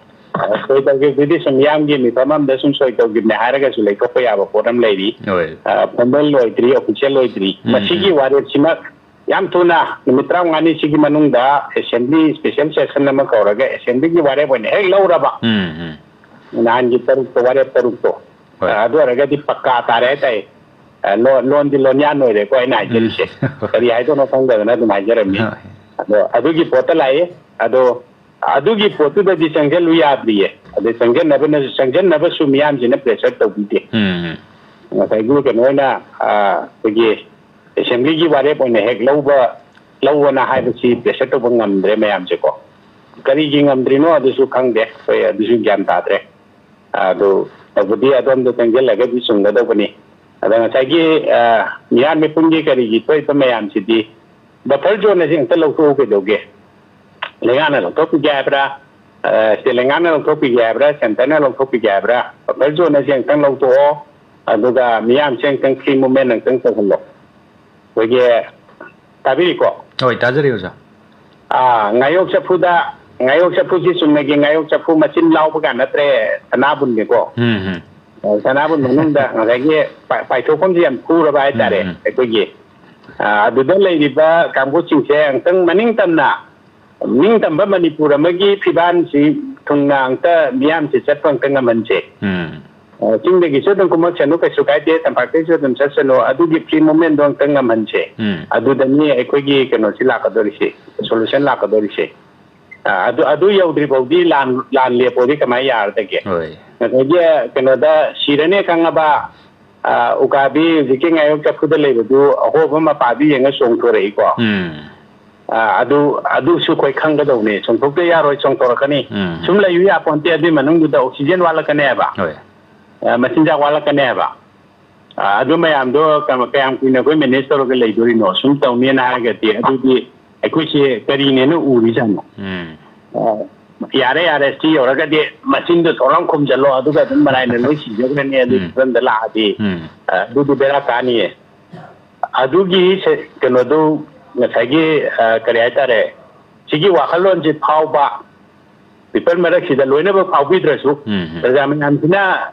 ꯑ, ꯁꯣꯏ ꯇꯧꯈꯤꯕꯗꯨꯗꯤ ꯁꯨꯝ ꯃꯤꯌꯥꯝꯒꯤ ꯃꯤꯐꯝ ꯑꯃꯗ ꯁꯨꯝ ꯁꯣꯏ ꯇꯧꯈꯤꯕꯅꯦ ꯍꯥꯏꯔꯒꯁꯨ ꯂꯩꯊꯣꯛꯄ ꯌꯥꯕ ꯄꯣꯠ ꯑꯃ ꯂꯩꯔꯤ꯫ ꯍꯣꯏ꯫ ꯑ, ꯐꯣꯔꯃꯦꯜ ꯑꯣꯏꯗ꯭ꯔꯤ, ꯑꯣꯐꯤꯁꯤꯌꯦꯜ ꯑꯣꯏꯗ꯭ꯔꯤ꯫ ꯎꯝ, ꯃꯁꯤꯒꯤ ꯎꯝ꯫ ꯋꯥꯔꯦꯞꯁꯤꯃꯛ ꯌꯥꯝ ꯊꯨꯅ ꯅꯨꯃꯤꯠ ꯇꯔꯥꯃꯉꯥꯅꯤꯁꯤꯒꯤ ꯃꯅꯨꯡꯗ ꯑꯦꯁꯦꯝꯕ꯭ꯂꯤ ꯏꯁꯄꯦꯁꯦꯜ ꯁꯦꯁꯟ ꯑꯃ ꯀꯧꯔꯒ ꯑꯦꯁꯦꯝꯕ꯭ꯂꯤꯒꯤ ꯋꯥꯔꯦꯞ ꯑꯣꯏꯅ ꯍꯦꯛ ꯂꯧꯔꯕ, ꯎꯝ, ꯎꯝ꯫ ꯅꯍꯥꯟꯒꯤ ꯇꯔꯨꯛꯇꯣ, ꯋꯥꯔꯦꯞ ꯇꯔꯨꯛꯇꯣ, ꯍꯣꯏ꯫ ꯑ, ꯑꯗꯨ ꯑꯣꯏꯔꯒꯗꯤ ꯄꯛꯀꯥ ꯇꯥꯔꯦ ꯍꯥꯏꯇꯥꯔꯦ꯫ ꯑ, ꯂꯣ-, ꯂꯣꯟꯗꯤ ꯂꯣꯟꯌꯥꯟ ꯑꯣꯏꯔꯦꯀꯣ ꯑꯩꯅ ꯍꯥꯏꯖꯔꯤꯁꯦ꯫ ꯎꯝ꯫ ꯀꯔꯤ ꯍꯥꯏꯗꯣꯏꯅꯣ ꯈꯪꯗꯗꯅ ꯑꯗꯨꯝ ꯍꯥꯏꯖꯔꯝꯃꯤ꯫ ꯍꯣꯏ꯫ ꯑꯗꯣ ꯑꯗꯨꯒꯤ ꯄꯣꯠꯇ ꯂꯥꯛꯑꯦ꯫ ꯑꯗꯣ ꯑꯗꯨꯒꯤ ꯄꯣꯠꯇꯨꯗꯗꯤ ꯆꯪꯁꯤꯜꯂꯨ ꯌꯥꯗ꯭ꯔꯤꯌꯦ꯫ ꯑꯗꯩ ꯆꯪꯁꯤꯟꯅꯕꯅ-, ꯆꯪꯁꯤꯟꯅꯕꯁꯨ ꯃꯤꯌꯥꯝꯁꯤꯅ ꯄ꯭ꯔꯦꯁꯔ ꯇꯧꯕꯤꯗꯦ꯫ ꯎꯝ꯫ ꯉꯁꯥꯏꯒꯤ ꯀꯩꯅꯣ ꯑꯣꯏꯅ, ꯑ, ꯑꯩꯈꯣꯏꯒꯤ ꯑꯦꯁꯦꯝꯕ꯭ꯂꯤꯒꯤ ꯋꯥꯔꯦꯞ ꯑꯣꯏꯅ ꯍꯦꯛ ꯂꯧꯕ, ꯂꯧꯑꯣꯅ ꯍꯥꯏꯕꯁꯤ ꯄ꯭ꯔꯦꯁꯔ ꯇꯧꯕ ꯉꯝꯗ꯭ꯔꯦ ꯃꯌꯥꯝꯁꯦꯀꯣ꯫ ꯀꯔꯤꯒꯤ ꯉꯝꯗ꯭ꯔꯤꯅꯣ ꯑꯗꯨꯁꯨ ꯈꯪꯗꯦ, ꯑꯩꯈꯣꯏ ꯑꯗꯨꯁꯨ ꯒ꯭ꯌꯥꯟ ꯇꯥꯗ꯭ꯔꯦ꯫ ꯑꯗꯨ ꯇꯧꯕꯗꯤ ꯑꯗꯣꯝꯗ ꯆꯪꯁꯤꯜꯂꯒꯗꯤ ꯆꯨꯝꯒꯗꯧꯕꯅꯤ꯫ ꯑꯗ ꯉꯁꯥꯏꯒꯤ, ꯑ, ꯃꯤꯍꯥꯠ ꯃꯤꯄꯨꯟꯒꯤ ꯀꯔꯤꯒꯤ ꯊꯣꯛꯏꯕ ꯃꯌꯥꯝꯁꯤꯗꯤ ꯕꯐꯔ ꯖꯣꯟ ꯑꯁꯤ ꯑꯃꯨꯛꯇ ꯂꯧꯊꯣꯛꯎ ꯀꯩꯗꯧꯒꯦ? ꯂꯩꯉꯥꯛꯅ ꯂꯧꯊꯣꯛꯄꯤꯒꯦ ꯍꯥꯏꯕ꯭ꯔꯥ? ꯑ, ꯁ꯭ꯇꯦꯠ ꯂꯩꯉꯥꯛꯅ ꯂꯧꯊꯣꯛꯄꯤꯒꯦ ꯍꯥꯏꯕ꯭ꯔꯥ? ꯁꯦꯟꯇꯔꯅ ꯂꯧꯊꯣꯛꯄꯤꯒꯦ ꯍꯥꯏꯕ꯭ꯔꯥ? ꯕꯐꯔ ꯖꯣꯟ ꯑꯁꯤ ꯑꯃꯨꯛꯇꯪ ꯂꯧꯊꯣꯛꯑꯣ꯫ ꯑꯗꯨꯒ ꯃꯤꯌꯥꯝꯁꯦ ꯑꯃꯨꯛꯇꯪ ꯐ꯭ꯔꯤ ꯃꯨꯚꯃꯦꯟ ꯑꯃꯨꯛꯇꯪ ꯇꯧꯍꯜꯂꯣ꯫ ꯑꯩꯈꯣꯏꯒꯤ, ꯇꯥꯕꯤꯔꯤꯀꯣ? ꯍꯣꯏ, ꯇꯥꯖꯔꯤ, ꯑꯣꯖꯥ꯫ ꯑꯥ, ꯉꯥꯌꯣꯛ ꯆꯐꯨꯗ, ꯉꯥꯌꯣꯛ ꯆꯐꯨꯁꯤ ꯆꯨꯝꯅꯒꯤ ꯉꯥꯌꯣꯛ ꯆꯐꯨ ꯃꯆꯤꯟ ꯂꯥꯎꯕꯒ ꯅꯠꯇ꯭ꯔꯦ, ꯁꯅꯥꯕꯨꯟꯅꯤꯀꯣ꯫ ꯎꯝ, ꯎꯝ꯫ ꯑ, ꯁꯅꯥꯕꯨꯟ ꯃꯅꯨꯡꯗ ꯉꯁꯥꯏꯒꯤ ꯄꯥ-, ꯄꯥꯏꯊꯣꯛꯐꯝꯁꯤ ꯌꯥꯝ ꯈꯨꯔꯕ ꯍꯥꯏꯇꯥꯔꯦ꯫ ꯎꯝ, ꯎꯝ꯫ ꯑꯩꯈꯣꯏꯒꯤ, ꯑ, ꯑꯗꯨꯗ ꯂꯩꯔꯤꯕ ꯀꯥꯡꯕꯨꯁꯤꯡꯁꯦ ꯑꯃꯨꯛꯇꯪ ꯃꯅꯤꯡ ꯇꯝꯅ, ꯅꯤꯡꯇꯝꯕ ꯃꯅꯤꯄꯨꯔ ꯑꯃꯒꯤ ꯐꯤꯕꯥꯟꯁꯤ ꯊꯨꯡꯅ ꯑꯃꯨꯛꯇ ꯃꯤꯌꯥꯝꯁꯤ ꯆꯠꯄ ꯑꯃꯨꯛꯇ ꯉꯝꯍꯟꯁꯦ꯫ ꯎꯝ꯫ ꯑ, ꯆꯤꯡꯗꯒꯤꯁꯨ ꯑꯗꯨꯝ ꯀꯨꯝꯃꯛꯁꯅꯨ, ꯀꯩꯁꯨ ꯀꯥꯏꯗꯦ, ꯇꯝꯄꯥꯛꯇꯒꯤꯁꯨ ꯑꯗꯨꯝ ꯆꯠꯁꯅꯨ, ꯑꯗꯨꯒꯤ ꯐ꯭ꯔꯤ ꯃꯨꯚꯃꯦꯟꯗꯣ ꯑꯃꯨꯛꯇ ꯉꯝꯍꯟꯁꯦ꯫ ꯎꯝ꯫ ꯑꯗꯨꯗꯅꯤ ꯑꯩꯈꯣꯏꯒꯤ ꯀꯩꯅꯣꯁꯤ ꯂꯥꯛꯀꯗꯧꯔꯤꯁꯤ, ꯁꯣꯂꯨꯁꯟ ꯂꯥꯛꯀꯗꯧꯔꯤꯁꯤ꯫ ꯑ, ꯑꯗꯨ, ꯑꯗꯨ ꯌꯧꯗ꯭ꯔꯤ ꯐꯥꯎꯗꯤ ꯂꯥꯟ, ꯂꯥꯟ ꯂꯦꯞꯄꯣꯗꯤ ꯀꯃꯥꯏꯅ ꯌꯥꯔꯗꯒꯦ? ꯍꯣꯏ꯫ ꯉꯁꯥꯏꯒꯤ ꯀꯩꯅꯣꯗ ꯁꯤꯔꯅꯦ ꯈꯪꯉꯕ, ꯑ, ꯎꯀꯥꯕꯤ ꯍꯧꯖꯤꯛꯀꯤ ꯉꯥꯌꯣꯛ ꯆꯐꯨꯗ ꯂꯩꯕꯗꯨ ꯑꯍꯣꯕ ꯃꯄꯥꯗꯨ ꯌꯦꯡꯉ ꯆꯣꯡꯊꯣꯔꯛꯏꯀꯣ꯫ ꯎꯝ꯫ ꯑ, ꯑꯗꯨ, ꯑꯗꯨꯁꯨ ꯑꯩꯈꯣꯏ ꯈꯪꯒꯗꯧꯅꯤ꯫ ꯆꯣꯡꯊꯣꯛꯇ ꯌꯥꯔꯣꯏ, ꯆꯣꯡꯊꯣꯔꯛꯀꯅꯤ꯫ ꯎꯝ꯫ ꯁꯨꯝ ꯂꯩꯌꯨ ꯌꯥꯄꯣꯟꯇꯦ, ꯑꯗꯨꯏ ꯃꯅꯨꯡꯗꯨꯗ ꯑꯣꯛꯁꯤꯖꯦꯟ ꯋꯥꯠꯂꯛꯀꯅꯦꯕ꯫ ꯍꯣꯏ꯫ ꯑ, ꯃꯆꯤꯟꯖꯥꯛ ꯋꯥꯠꯂꯛꯀꯅꯦꯕ꯫ ꯑ, ꯑꯗꯨ ꯃꯌꯥꯝꯗꯣ ꯀ-, ꯀꯌꯥꯝ ꯀꯨꯏꯅ ꯑꯩꯈꯣꯏ ꯃꯦꯅꯦꯖ ꯇꯧꯔꯒ ꯂꯩꯗꯣꯔꯤꯅꯣ? ꯁꯨꯝ ꯇꯧꯅꯦꯅ ꯍꯥꯏꯔꯒꯗꯤ ꯑꯗꯨꯗꯤ ꯑꯩꯈꯣꯏꯁꯦ ꯀꯔꯤꯅꯦꯅ ꯎꯔꯤꯖꯥꯠꯅꯣ? ꯎꯝ꯫ ꯑ, ꯌꯥꯔꯦ, ꯌꯥꯔꯦ, ꯁꯤ ꯌꯧꯔꯒꯗꯤ ꯃꯆꯤꯟꯗꯣ ꯊꯣꯛꯂꯥꯎ ꯈꯨꯝꯖꯜꯂꯣ, ꯑꯗꯨꯒ ꯑꯗꯨꯝ ꯃꯔꯥꯏꯅ ꯂꯣꯏ ꯁꯤꯖꯈ꯭ꯔꯅꯤ, ꯑꯗꯨꯒꯤ ꯎꯝ꯫ ꯐꯤꯕꯝꯗ ꯂꯥꯛꯑꯗꯤ꯫ ꯎꯝ꯫ ꯑ, ꯑꯗꯨꯗꯤ ꯕꯦꯔꯥ ꯀꯥꯅꯤꯌꯦ꯫ ꯑꯗꯨꯒꯤ ꯁꯦ-, ꯀꯩꯅꯣꯗꯨ ꯉꯁꯥꯏꯒꯤ, ꯑ, ꯀꯔꯤ ꯍꯥꯏꯇꯥꯔꯦ, ꯁꯤꯒꯤ ꯋꯥꯈꯜꯂꯣꯟꯁꯤ ꯐꯥꯎꯕ ꯄꯤꯄꯜ ꯃꯔꯛꯁꯤꯗ ꯂꯣꯏꯅꯃꯛ ꯐꯥꯎꯕꯤꯗ꯭ꯔꯁꯨ, ꯎꯝ, ꯎꯝ꯫ ꯄ꯭ꯔꯖꯥ ꯃꯌꯥꯝꯁꯤꯅ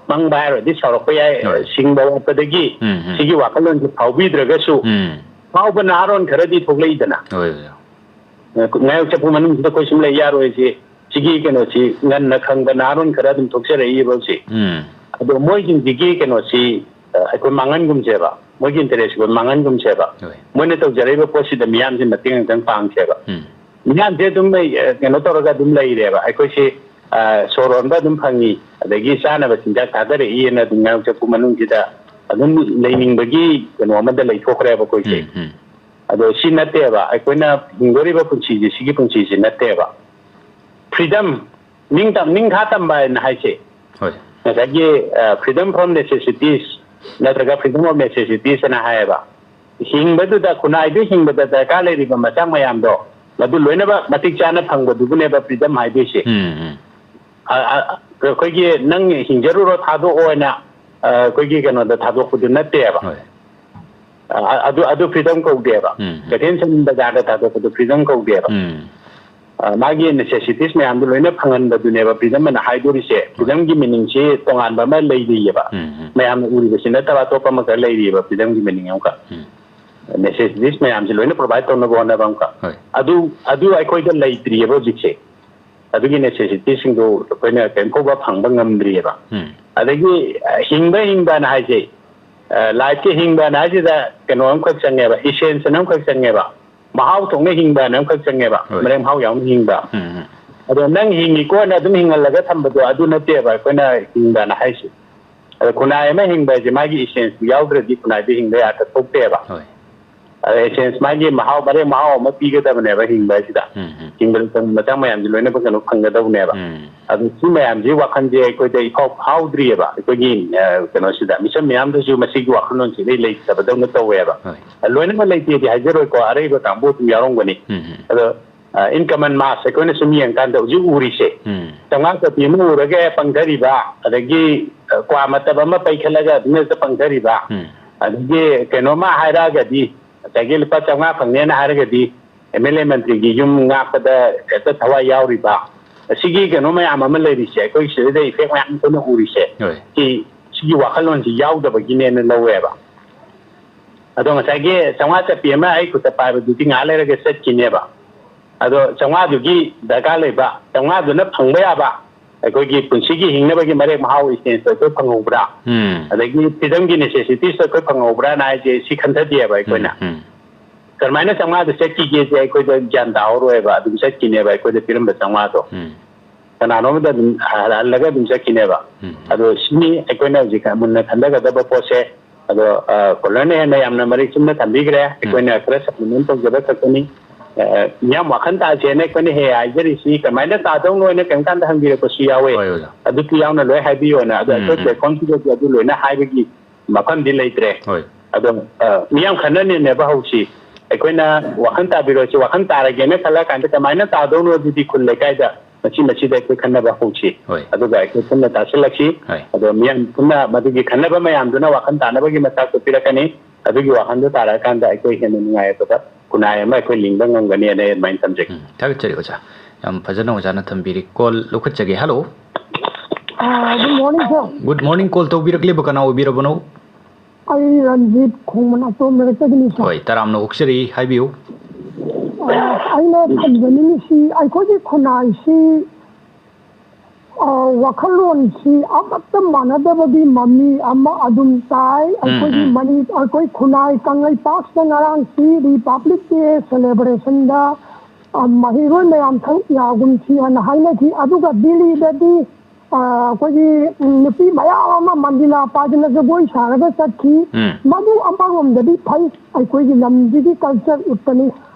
ꯃꯪꯕ ꯍꯥꯏꯔꯨꯔꯗꯤ ꯁꯥꯎꯔꯛꯄ ꯌꯥꯏ, ꯍꯣꯏ꯫ ꯁꯤꯡꯕ ꯋꯥꯠꯄꯗꯒꯤ ꯎꯝ, ꯎꯝ꯫ ꯁꯤꯒꯤ ꯋꯥꯈꯜꯂꯣꯟꯁꯤ ꯐꯥꯎꯕꯤꯗ꯭ꯔꯒꯁꯨ, ꯎꯝ꯫ ꯐꯥꯎꯕ ꯅꯍꯥꯔꯣꯟ ꯈꯔꯗꯤ ꯊꯣꯛꯂꯛꯏꯗꯅ꯫ ꯍꯣꯏ, ꯍꯣꯏ꯫ ꯉꯥꯌꯣꯛ ꯆꯐꯨ ꯃꯅꯨꯡꯁꯤꯗ ꯑꯩꯈꯣꯏ ꯁꯨꯝ ꯂꯩ ꯌꯥꯔꯣꯏ, ꯁꯤ, ꯁꯤꯒꯤ ꯀꯩꯅꯣꯁꯤ ꯉꯟꯅ ꯈꯪꯕ ꯅꯍꯥꯔꯣꯟ ꯈꯔ ꯑꯗꯨꯝ ꯊꯣꯛꯆꯔꯛꯏꯕ ꯍꯧꯖꯤꯛ꯫ ꯎꯝ꯫ ꯑꯗꯣ ꯃꯣꯏꯁꯤꯡꯁꯤꯒꯤ ꯀꯩꯅꯣꯁꯤ, ꯑ, ꯑꯩꯈꯣꯏ ꯃꯥꯡꯍꯟꯒꯨꯝꯁꯦꯕ, ꯃꯣꯏꯒꯤ ꯏꯟꯇꯔꯦꯁ ꯑꯩꯈꯣꯏ ꯃꯥꯡꯍꯟꯒꯨꯝꯁꯦꯕ꯫ ꯍꯣꯏ꯫ ꯃꯣꯏꯅ ꯇꯧꯖꯔꯛꯏꯕ ꯄꯣꯠꯁꯤꯗ ꯃꯤꯌꯥꯝꯁꯤ ꯃꯇꯦꯡ ꯑꯝꯇꯪ ꯄꯥꯡꯁꯦꯕ꯫ ꯎꯝ꯫ ꯃꯤꯌꯥꯝꯁꯦ ꯑꯗꯨꯝ ꯂꯩ-, ꯑ, ꯀꯩꯅꯣ ꯇꯧꯔꯒ ꯑꯗꯨꯝ ꯂꯩꯔꯦꯕ꯫ ꯑꯩꯈꯣꯏꯁꯤ ꯑ, ꯁꯣꯔ ꯍꯣꯟꯕ ꯑꯗꯨꯝ ꯐꯪꯉꯤ, ꯑꯗꯒꯤ ꯆꯥꯅꯕ ꯆꯤꯟꯖꯥꯛ ꯊꯥꯗꯔꯛꯏꯅ ꯑꯗꯨꯝ ꯉꯥꯌꯣꯛ ꯆꯐꯨ ꯃꯅꯨꯡꯁꯤꯗ ꯑꯗꯨꯝ ꯂꯩꯅꯤꯡꯕꯒꯤ ꯀꯩꯅꯣ ꯑꯃꯗ ꯂꯩꯊꯣꯛꯈ꯭ꯔꯦꯕ ꯑꯩꯈꯣꯏꯁꯦ꯫ ꯎꯝ, ꯎꯝ. ꯑꯗꯣ ꯁꯤ ꯅꯠꯇꯦꯕ ꯑꯩꯈꯣꯏꯅ ꯍꯤꯡꯗꯣꯔꯤꯕ ꯄꯨꯟꯁꯤꯁꯦ, ꯁꯤꯒꯤ ꯄꯨꯟꯁꯤꯁꯦ ꯅꯠꯇꯦꯕ꯫ Freedom, ꯅꯤꯡꯇꯝ, ꯅꯤꯡꯈꯥ ꯇꯝꯕ ꯍꯥꯏꯅ ꯍꯥꯏꯁꯦ꯫ ꯍꯣꯏ. ꯉꯁꯥꯏꯒꯤ, ꯑ, freedom from necessities ꯅꯠꯇ꯭ꯔꯒ freedom of necessities ꯍꯥꯏꯅ ꯍꯥꯏꯌꯦꯕ꯫ ꯍꯤꯡꯕꯗꯨꯗ, ꯈꯨꯟꯅꯥꯏꯗꯨ ꯍꯤꯡꯕꯗ ꯗꯔꯀꯥꯔ ꯂꯩꯔꯤꯕ ꯃꯆꯥꯛ ꯃꯌꯥꯝꯗꯣ, ꯃꯗꯨ ꯂꯣꯏꯅꯃꯛ ꯃꯇꯤꯛ ꯆꯥꯅ ꯐꯪꯕꯗꯨꯕꯨꯅꯦꯕ freedom ꯍꯥꯏꯗꯣꯏꯁꯦ꯫ ꯎꯝ, ꯎꯝ. ꯑ, ꯑ, ꯑꯩꯈꯣꯏꯒꯤ "ꯅꯪ ꯍꯤꯡꯖꯔꯨꯔꯣ, ꯊꯥꯗꯣꯛꯑꯣ" ꯍꯥꯏꯅ, ꯑ, ꯑꯩꯈꯣꯏꯒꯤ ꯀꯩꯅꯣꯗ ꯊꯥꯗꯣꯛꯄꯗꯨ ꯅꯠꯇꯦꯕ꯫ ꯍꯣꯏ. ꯑ, ꯑꯗꯨ, ꯑꯗꯨ freedom ꯀꯧꯗꯦꯕ꯫ ꯎꯝ, ꯎꯝ. ꯀꯩꯊꯦꯜ ꯁꯟ ꯕꯖꯥꯔꯗ ꯊꯥꯗꯣꯛꯄꯗꯨ freedom ꯀꯧꯗꯦꯕ꯫ ꯎꯝ. ꯑ, ꯃꯥꯒꯤ necessities ꯃꯌꯥꯝꯗꯨ ꯂꯣꯏꯅ ꯐꯪꯍꯟꯕꯗꯨꯅꯦꯕ freedom ꯑꯅ ꯍꯥꯏꯗꯣꯔꯤꯁꯦ꯫ Freedomꯒꯤ meaningꯁꯤ ꯇꯣꯉꯥꯟꯕ ꯑꯃ ꯂꯩꯔꯤꯑꯕ꯫ ꯎꯝ, ꯎꯝ. ꯃꯌꯥꯝꯅ ꯎꯔꯤꯕꯁꯤ ꯅꯠꯇꯕ ꯑꯇꯣꯞꯄ ꯑꯃꯈꯛ ꯂꯩꯔꯤꯑꯕ freedomꯒꯤ meaning ꯑꯃꯈꯛ꯫ ꯎꯝ. Necessitiesꯁ ꯃꯌꯥꯝꯁꯤ ꯂꯣꯏꯅ provide ꯇꯧꯅꯕ ꯍꯣꯠꯅꯕ ꯑꯃꯈꯛ꯫ ꯍꯣꯏ. ꯑꯗꯨ, ꯑꯗꯨ ꯑꯩꯈꯣꯏꯗ ꯂꯩꯇ꯭ꯔꯤꯑꯕ ꯍꯧꯖꯤꯛꯁꯦ꯫ ꯑꯗꯨꯒꯤ necessitiesꯁꯤꯡꯗꯣ ꯑꯩꯈꯣꯏꯅ ꯀꯔꯤꯝ ꯐꯥꯎꯕ ꯐꯪꯕ ꯉꯝꯗ꯭ꯔꯤꯑꯕ꯫ ꯎꯝ. ꯑꯗꯒꯤ, ꯑ, ꯍꯤꯡꯕ ꯍꯤꯡꯕꯅ ꯍꯥꯏꯁꯦ, ꯑ, lifeꯀꯤ ꯍꯤꯡꯕꯅ ꯍꯥꯏꯁꯤꯗ ꯀꯩꯅꯣ ꯑꯃꯈꯛ ꯆꯪꯉꯦꯕ, essence ꯑꯃꯈꯛ ꯆꯪꯉꯦꯕ, ꯃꯍꯥꯎ ꯊꯣꯛꯅ ꯍꯤꯡꯕꯅ ꯑꯃꯈꯛ ꯆꯪꯉꯦꯕ, ꯍꯣꯏ. ꯃꯔꯦꯛ ꯃꯍꯥꯎ ꯌꯥꯎꯅ ꯍꯤꯡꯕ꯫ ꯎꯝ, ꯎꯝ. ꯑꯗꯣ ꯅꯪ ꯍꯤꯡꯉꯤꯀꯣꯅ ꯑꯗꯨꯝ ꯍꯤꯡꯍꯜꯂꯒ ꯊꯝꯕꯗꯣ ꯑꯗꯨ ꯅꯠꯇꯦꯕ ꯑꯩꯈꯣꯏꯅ ꯍꯤꯡꯕꯅ ꯍꯥꯏꯁꯦ꯫ ꯑꯗꯣ ꯈꯨꯟꯅꯥꯏ ꯑꯃ ꯍꯤꯡꯕ ꯍꯥꯏꯁꯦ ꯃꯥꯒꯤ essence ꯌꯥꯎꯗ꯭ꯔꯗꯤ ꯈꯨꯟꯅꯥꯏꯗ ꯍꯤꯡꯕ ꯌꯥꯗ ꯊꯣꯛꯇꯦꯕ꯫ ꯍꯣꯏ. ꯑꯗ essence ꯃꯥꯒꯤ ꯃꯍꯥꯎ, ꯃꯔꯦꯛ ꯃꯍꯥꯎ ꯑꯃ ꯄꯤꯒꯗꯕꯅꯦꯕ ꯍꯤꯡꯕ ꯍꯥꯏꯁꯤꯗ꯫ ꯎꯝ, ꯎꯝ. ꯍꯤꯡꯕꯗ ꯆꯪꯕ ꯃꯆꯥꯛ ꯃꯌꯥꯝꯁꯦ ꯂꯣꯏꯅ ꯀꯩꯅꯣ ꯐꯪꯒꯗꯕꯅꯦꯕ꯫ ꯎꯝ. ꯑꯗꯨ ꯁꯤ ꯃꯌꯥꯝꯁꯤ ꯋꯥꯈꯜꯁꯦ ꯑꯩꯈꯣꯏꯗ ꯏꯐꯥꯎ ꯐꯥꯎꯗ꯭ꯔꯤꯑꯕ꯫ ꯑꯩꯈꯣꯏꯒꯤ, ꯑ, ꯀꯩꯅꯣꯁꯤꯗ ꯃꯤꯆꯝ ꯃꯌꯥꯝꯗꯁꯨ ꯃꯁꯤꯒꯤ ꯋꯥꯈꯜꯂꯣꯟꯁꯤ ꯏꯔꯩ ꯂꯩꯇꯕꯗꯧꯅ ꯇꯧꯋꯦꯕ꯫ ꯍꯣꯏ. ꯂꯣꯏꯅꯃꯛ ꯂꯩꯇꯦꯗꯤ ꯍꯥꯏꯖꯔꯣꯏꯀꯣ, ꯑꯔꯩꯕ ꯀꯥꯡꯕꯨ ꯑꯗꯨꯝ ꯌꯥꯎꯔꯝꯒꯅꯤ꯫ ꯎꯝ, ꯎꯝ. ꯑꯗꯣ, ꯑ, in common mass ꯑꯩꯈꯣꯏꯅ ꯁꯨꯝ ꯌꯦꯡꯀꯥꯟꯗ ꯍꯧꯖꯤꯛ ꯎꯔꯤꯁꯦ, ꯎꯝ. ꯆꯥꯝꯃꯉꯥ ꯆꯠꯄꯤ ꯑꯃ ꯎꯔꯒ ꯄꯪꯊꯔꯤꯕ, ꯑꯗꯒꯤ, ꯑ, ꯀ꯭ꯋꯥ ꯃꯇꯞ ꯑꯃ ꯄꯩꯈꯠꯂꯒ ꯑꯗꯨꯝ ꯍꯦꯛꯇ ꯄꯪꯊꯔꯤꯕ, ꯎꯝ. ꯑꯗꯒꯤ ꯀꯩꯅꯣꯝꯃ ꯍꯥꯏꯔꯛꯑꯒꯗꯤ, ꯉꯁꯥꯏꯒꯤ ꯂꯨꯄꯥ ꯆꯥꯝꯃꯉꯥ ꯐꯪꯅꯦꯅ ꯍꯥꯏꯔꯒꯗꯤ M L A ꯃꯟꯇ꯭ꯔꯤꯒꯤ ꯌꯨꯝ ꯉꯥꯛꯄꯗ ꯍꯦꯛꯇ ꯊꯋꯥꯏ ꯌꯥꯎꯔꯤꯕ, ꯑꯁꯤꯒꯤ ꯀꯩꯅꯣ ꯃꯌꯥꯝ ꯑꯃ ꯂꯩꯔꯤꯁꯦ, ꯑꯩꯈꯣꯏ ꯁꯤꯗꯩꯗ effect ꯃꯌꯥꯝ ꯑꯩꯈꯣꯏꯅ ꯎꯔꯤꯁꯦ, ꯍꯣꯏ. ꯁꯤ, ꯁꯤꯒꯤ ꯋꯥꯈꯜꯂꯣꯟꯁꯤ ꯌꯥꯎꯗꯕꯒꯤꯅꯦꯅ ꯂꯧꯋꯦꯕ꯫ ꯑꯗꯣ ꯉꯁꯥꯏꯒꯤ ꯆꯥꯝꯃꯉꯥ ꯆꯠꯄꯤ ꯑꯃ ꯑꯩ ꯈꯨꯠꯇ ꯄꯥꯏꯕꯗꯨꯗꯤ ꯉꯥꯏꯍꯥꯛ ꯂꯩꯔꯒ ꯆꯠꯈꯤꯅꯦꯕ꯫ ꯑꯗꯣ ꯆꯥꯝꯃꯉꯥꯗꯨꯒꯤ ꯗꯔꯀꯥꯔ ꯂꯩꯕ, ꯆꯥꯝꯃꯉꯥꯗꯨꯅ ꯐꯪꯕ ꯌꯥꯕ ꯑꯩꯈꯣꯏꯒꯤ ꯄꯨꯟꯁꯤꯒꯤ ꯍꯤꯡꯅꯕꯒꯤ ꯃꯔꯦꯛ ꯃꯍꯥꯎ essence ꯑꯩꯈꯣꯏ ꯐꯪꯍꯧꯕ꯭ꯔꯥ? ꯎꯝ. ꯑꯗꯒꯤ freedomꯒꯤ necessitiesꯇ ꯑꯩꯈꯣꯏ ꯐꯪꯍꯧꯕ꯭ꯔꯥꯅ ꯍꯥꯏꯁꯦ ꯁꯤ ꯈꯟꯊꯗꯦꯕ ꯑꯩꯈꯣꯏꯅ꯫ ꯎꯝ, ꯎꯝ. ꯀꯔꯝꯍꯥꯏꯅ ꯆꯥꯝꯃꯉꯥꯗ ꯆꯠꯈꯤꯒꯦꯁꯦ ꯑꯩꯈꯣꯏꯗ ꯒ꯭ꯌꯥꯟ ꯇꯥꯍꯧꯔꯣꯏꯕ, ꯑꯗꯨꯝ ꯆꯠꯈꯤꯅꯦꯕ ꯑꯩꯈꯣꯏꯗ ꯄꯤꯔꯝꯕ ꯆꯥꯝꯃꯉꯥꯗꯣ꯫ ꯎꯝ. ꯀꯅꯥꯅꯣꯝꯗ ꯑꯗꯨꯝ ꯍꯜꯂꯒ ꯑꯗꯨꯝ ꯆꯠꯈꯤꯅꯦꯕ꯫ ꯎꯝ꯫ ꯑꯗꯣ ꯁꯤꯅꯤ ꯑꯩꯈꯣꯏꯅ ꯍꯧꯖꯤꯛ ꯃꯨꯟꯅ ꯈꯟꯊꯒꯗꯕ ꯄꯣꯠꯁꯦ꯫ ꯑꯗꯣ, ꯑ, ꯀꯣꯂꯔꯅ ꯍꯦꯟꯅ ꯌꯥꯝꯅ ꯃꯔꯤꯛ ꯆꯨꯝꯅ ꯊꯝꯕꯤꯈ꯭ꯔꯦ꯫ ꯑꯩꯈꯣꯏꯅ ꯈꯔ ꯁꯄ꯭ꯂꯤꯃꯦꯟ ꯇꯧꯖꯕ ꯈꯛꯇꯅꯤ꯫ ꯑ, ꯃꯤꯌꯥꯝ ꯋꯥꯈꯜ ꯇꯥꯁꯦꯅ ꯑꯩꯈꯣꯏꯅ ꯍꯦꯛ ꯍꯥꯏꯖꯔꯤꯁꯤ ꯀꯃꯥꯏꯅ ꯇꯥꯗꯧꯅꯣ ꯍꯥꯏꯅ ꯀꯔꯤꯝ ꯀꯥꯟꯗ ꯍꯪꯕꯤꯔꯛꯄꯁꯨ ꯌꯥꯎꯋꯦ꯫ ꯍꯣꯏ, ꯑꯣꯖꯥ꯫ ꯑꯗꯨꯁꯨ ꯌꯥꯎꯅ ꯂꯣꯏ ꯍꯥꯏꯕꯤꯌꯣꯅ꯫ ꯑꯗꯣ ꯎꯝ, ꯑꯩꯈꯣꯏ ꯎꯝ꯫ ꯄ꯭ꯂꯦꯠꯐꯣꯝꯁꯤꯗꯗꯤ ꯑꯗꯨ ꯂꯣꯏꯅ ꯍꯥꯏꯕꯒꯤ ꯃꯐꯝꯗꯤ ꯂꯩꯇ꯭ꯔꯦ꯫ ꯍꯣꯏ꯫ ꯑꯗꯣ, ꯑ, ꯃꯤꯌꯥꯝ ꯈꯟꯅ ꯅꯩꯅꯕ ꯍꯧꯁꯤ꯫ ꯑꯩꯈꯣꯏꯅ ꯋꯥꯈꯜ ꯇꯥꯕꯤꯔꯣꯁꯤ, ꯋꯥꯈꯜ ꯇꯥꯔꯒꯦꯅ ꯈꯜꯂ ꯀꯥꯟꯗ ꯀꯃꯥꯏꯅ ꯇꯥꯗꯧꯅꯣ ꯑꯗꯨꯗꯤ ꯈꯨꯜ ꯂꯩꯀꯥꯏꯗ ꯃꯁꯤ ꯃꯁꯤꯗ ꯑꯩꯈꯣꯏ ꯈꯟꯅꯕ ꯍꯧꯁꯤ꯫ ꯍꯣꯏ꯫ ꯑꯗꯨꯒ ꯑꯩꯈꯣꯏ ꯄꯨꯟꯅ ꯇꯥꯁꯤꯜꯂꯛꯁꯤ꯫ ꯍꯣꯏ꯫ ꯑꯗꯣ ꯃꯤꯌꯥꯝ ꯄꯨꯟꯅ ꯃꯗꯨꯒꯤ ꯈꯟꯅꯕ ꯃꯌꯥꯝꯗꯨꯅ ꯋꯥꯈꯜ ꯇꯥꯅꯕꯒꯤ ꯃꯆꯥꯛꯇꯣ ꯄꯤꯔꯛꯀꯅꯤ꯫ ꯑꯗꯨꯒꯤ ꯋꯥꯈꯜꯗꯣ ꯇꯥꯔꯛꯑꯀꯥꯟꯗ ꯑꯩꯈꯣꯏ ꯍꯦꯟꯅ ꯅꯨꯡꯉꯥꯏꯕꯗ ꯈꯨꯟꯅꯥꯏ ꯑꯃ ꯑꯩꯈꯣꯏ ꯂꯤꯡꯕ ꯉꯝꯒꯅꯤ ꯍꯥꯏꯅ ꯑꯩ ꯑꯗꯨꯃꯥꯏꯅ ꯊꯝꯖꯒꯦ꯫ ꯎꯝ, ꯊꯥꯒꯠꯆꯔꯤ ꯑꯣꯖꯥ꯫ ꯌꯥꯝ ꯐꯖꯅ ꯑꯣꯖꯥꯅ ꯊꯝꯕꯤꯔꯤ꯫ ꯀꯣꯜ ꯂꯧꯈꯠꯆꯒꯦ꯫ ꯍꯜꯂꯣ꯫ ꯑꯥ, good morning, sir꯫ Good morning꯫ Call ꯇꯧꯕꯤꯔꯛꯂꯤꯕ ꯀꯅꯥ ꯑꯣꯏꯕꯤꯔꯕꯅꯣ? ꯑꯩ ꯔꯟꯖꯤꯠ ꯈꯣꯡꯃꯟ ꯑꯇꯣꯝ ꯂꯩꯔꯛꯇꯒꯤꯅꯤ, sir꯫ ꯍꯣꯏ, ꯇꯔꯥꯝꯅ ꯑꯣꯛꯆꯔꯤ, ꯍꯥꯏꯕꯤꯌꯨ꯫ ꯑꯥ, ꯑꯩꯅ ꯊꯝꯖꯅꯤꯡꯉꯤꯁꯤ ꯑꯩꯈꯣꯏꯒꯤ ꯈꯨꯟꯅꯥꯏꯁꯤ, ꯑꯥ, ꯋꯥꯈꯜꯂꯣꯟꯁꯤ ꯑꯃꯠꯇ ꯃꯥꯟꯅꯗꯕꯒꯤ ꯃꯃꯤ ꯑꯃ ꯑꯗꯨꯝ ꯇꯥꯏ꯫ ꯎꯝ, ꯑꯩꯈꯣꯏꯒꯤ ꯎꯝ꯫ ꯃꯅꯤ-, ꯑꯩꯈꯣꯏ ꯈꯨꯟꯅꯥꯏ ꯀꯪꯂꯩꯄꯥꯛꯁꯤꯗ ꯉꯔꯥꯡꯁꯤ Republic Day celebrationꯗ, ꯑꯥ, ꯃꯍꯩꯔꯣꯏ ꯃꯌꯥꯝ ꯁꯔꯨꯛ ꯌꯥꯒꯨꯝꯁꯤ ꯍꯥꯏꯅ ꯍꯥꯏꯅꯈꯤ꯫ ꯑꯗꯨꯒ ꯗꯤꯜꯂꯤꯗꯗꯤ ꯑ, ꯑꯩꯈꯣꯏꯒꯤ, ꯎꯝ, ꯅꯨꯄꯤ ꯃꯌꯥꯝ ꯑꯃ ꯃꯟꯗꯤꯂꯥ ꯄꯥꯏꯗꯅ ꯖꯒꯣꯏ ꯁꯥꯔꯒ ꯆꯠꯈꯤ꯫ ꯎꯝ꯫ ꯃꯗꯨ ꯑꯃꯔꯣꯝꯗꯗꯤ ꯐꯩ, ꯑꯩꯈꯣꯏꯒꯤ ꯂꯝꯁꯤꯒꯤ culture ꯎꯠꯄꯅꯤ꯫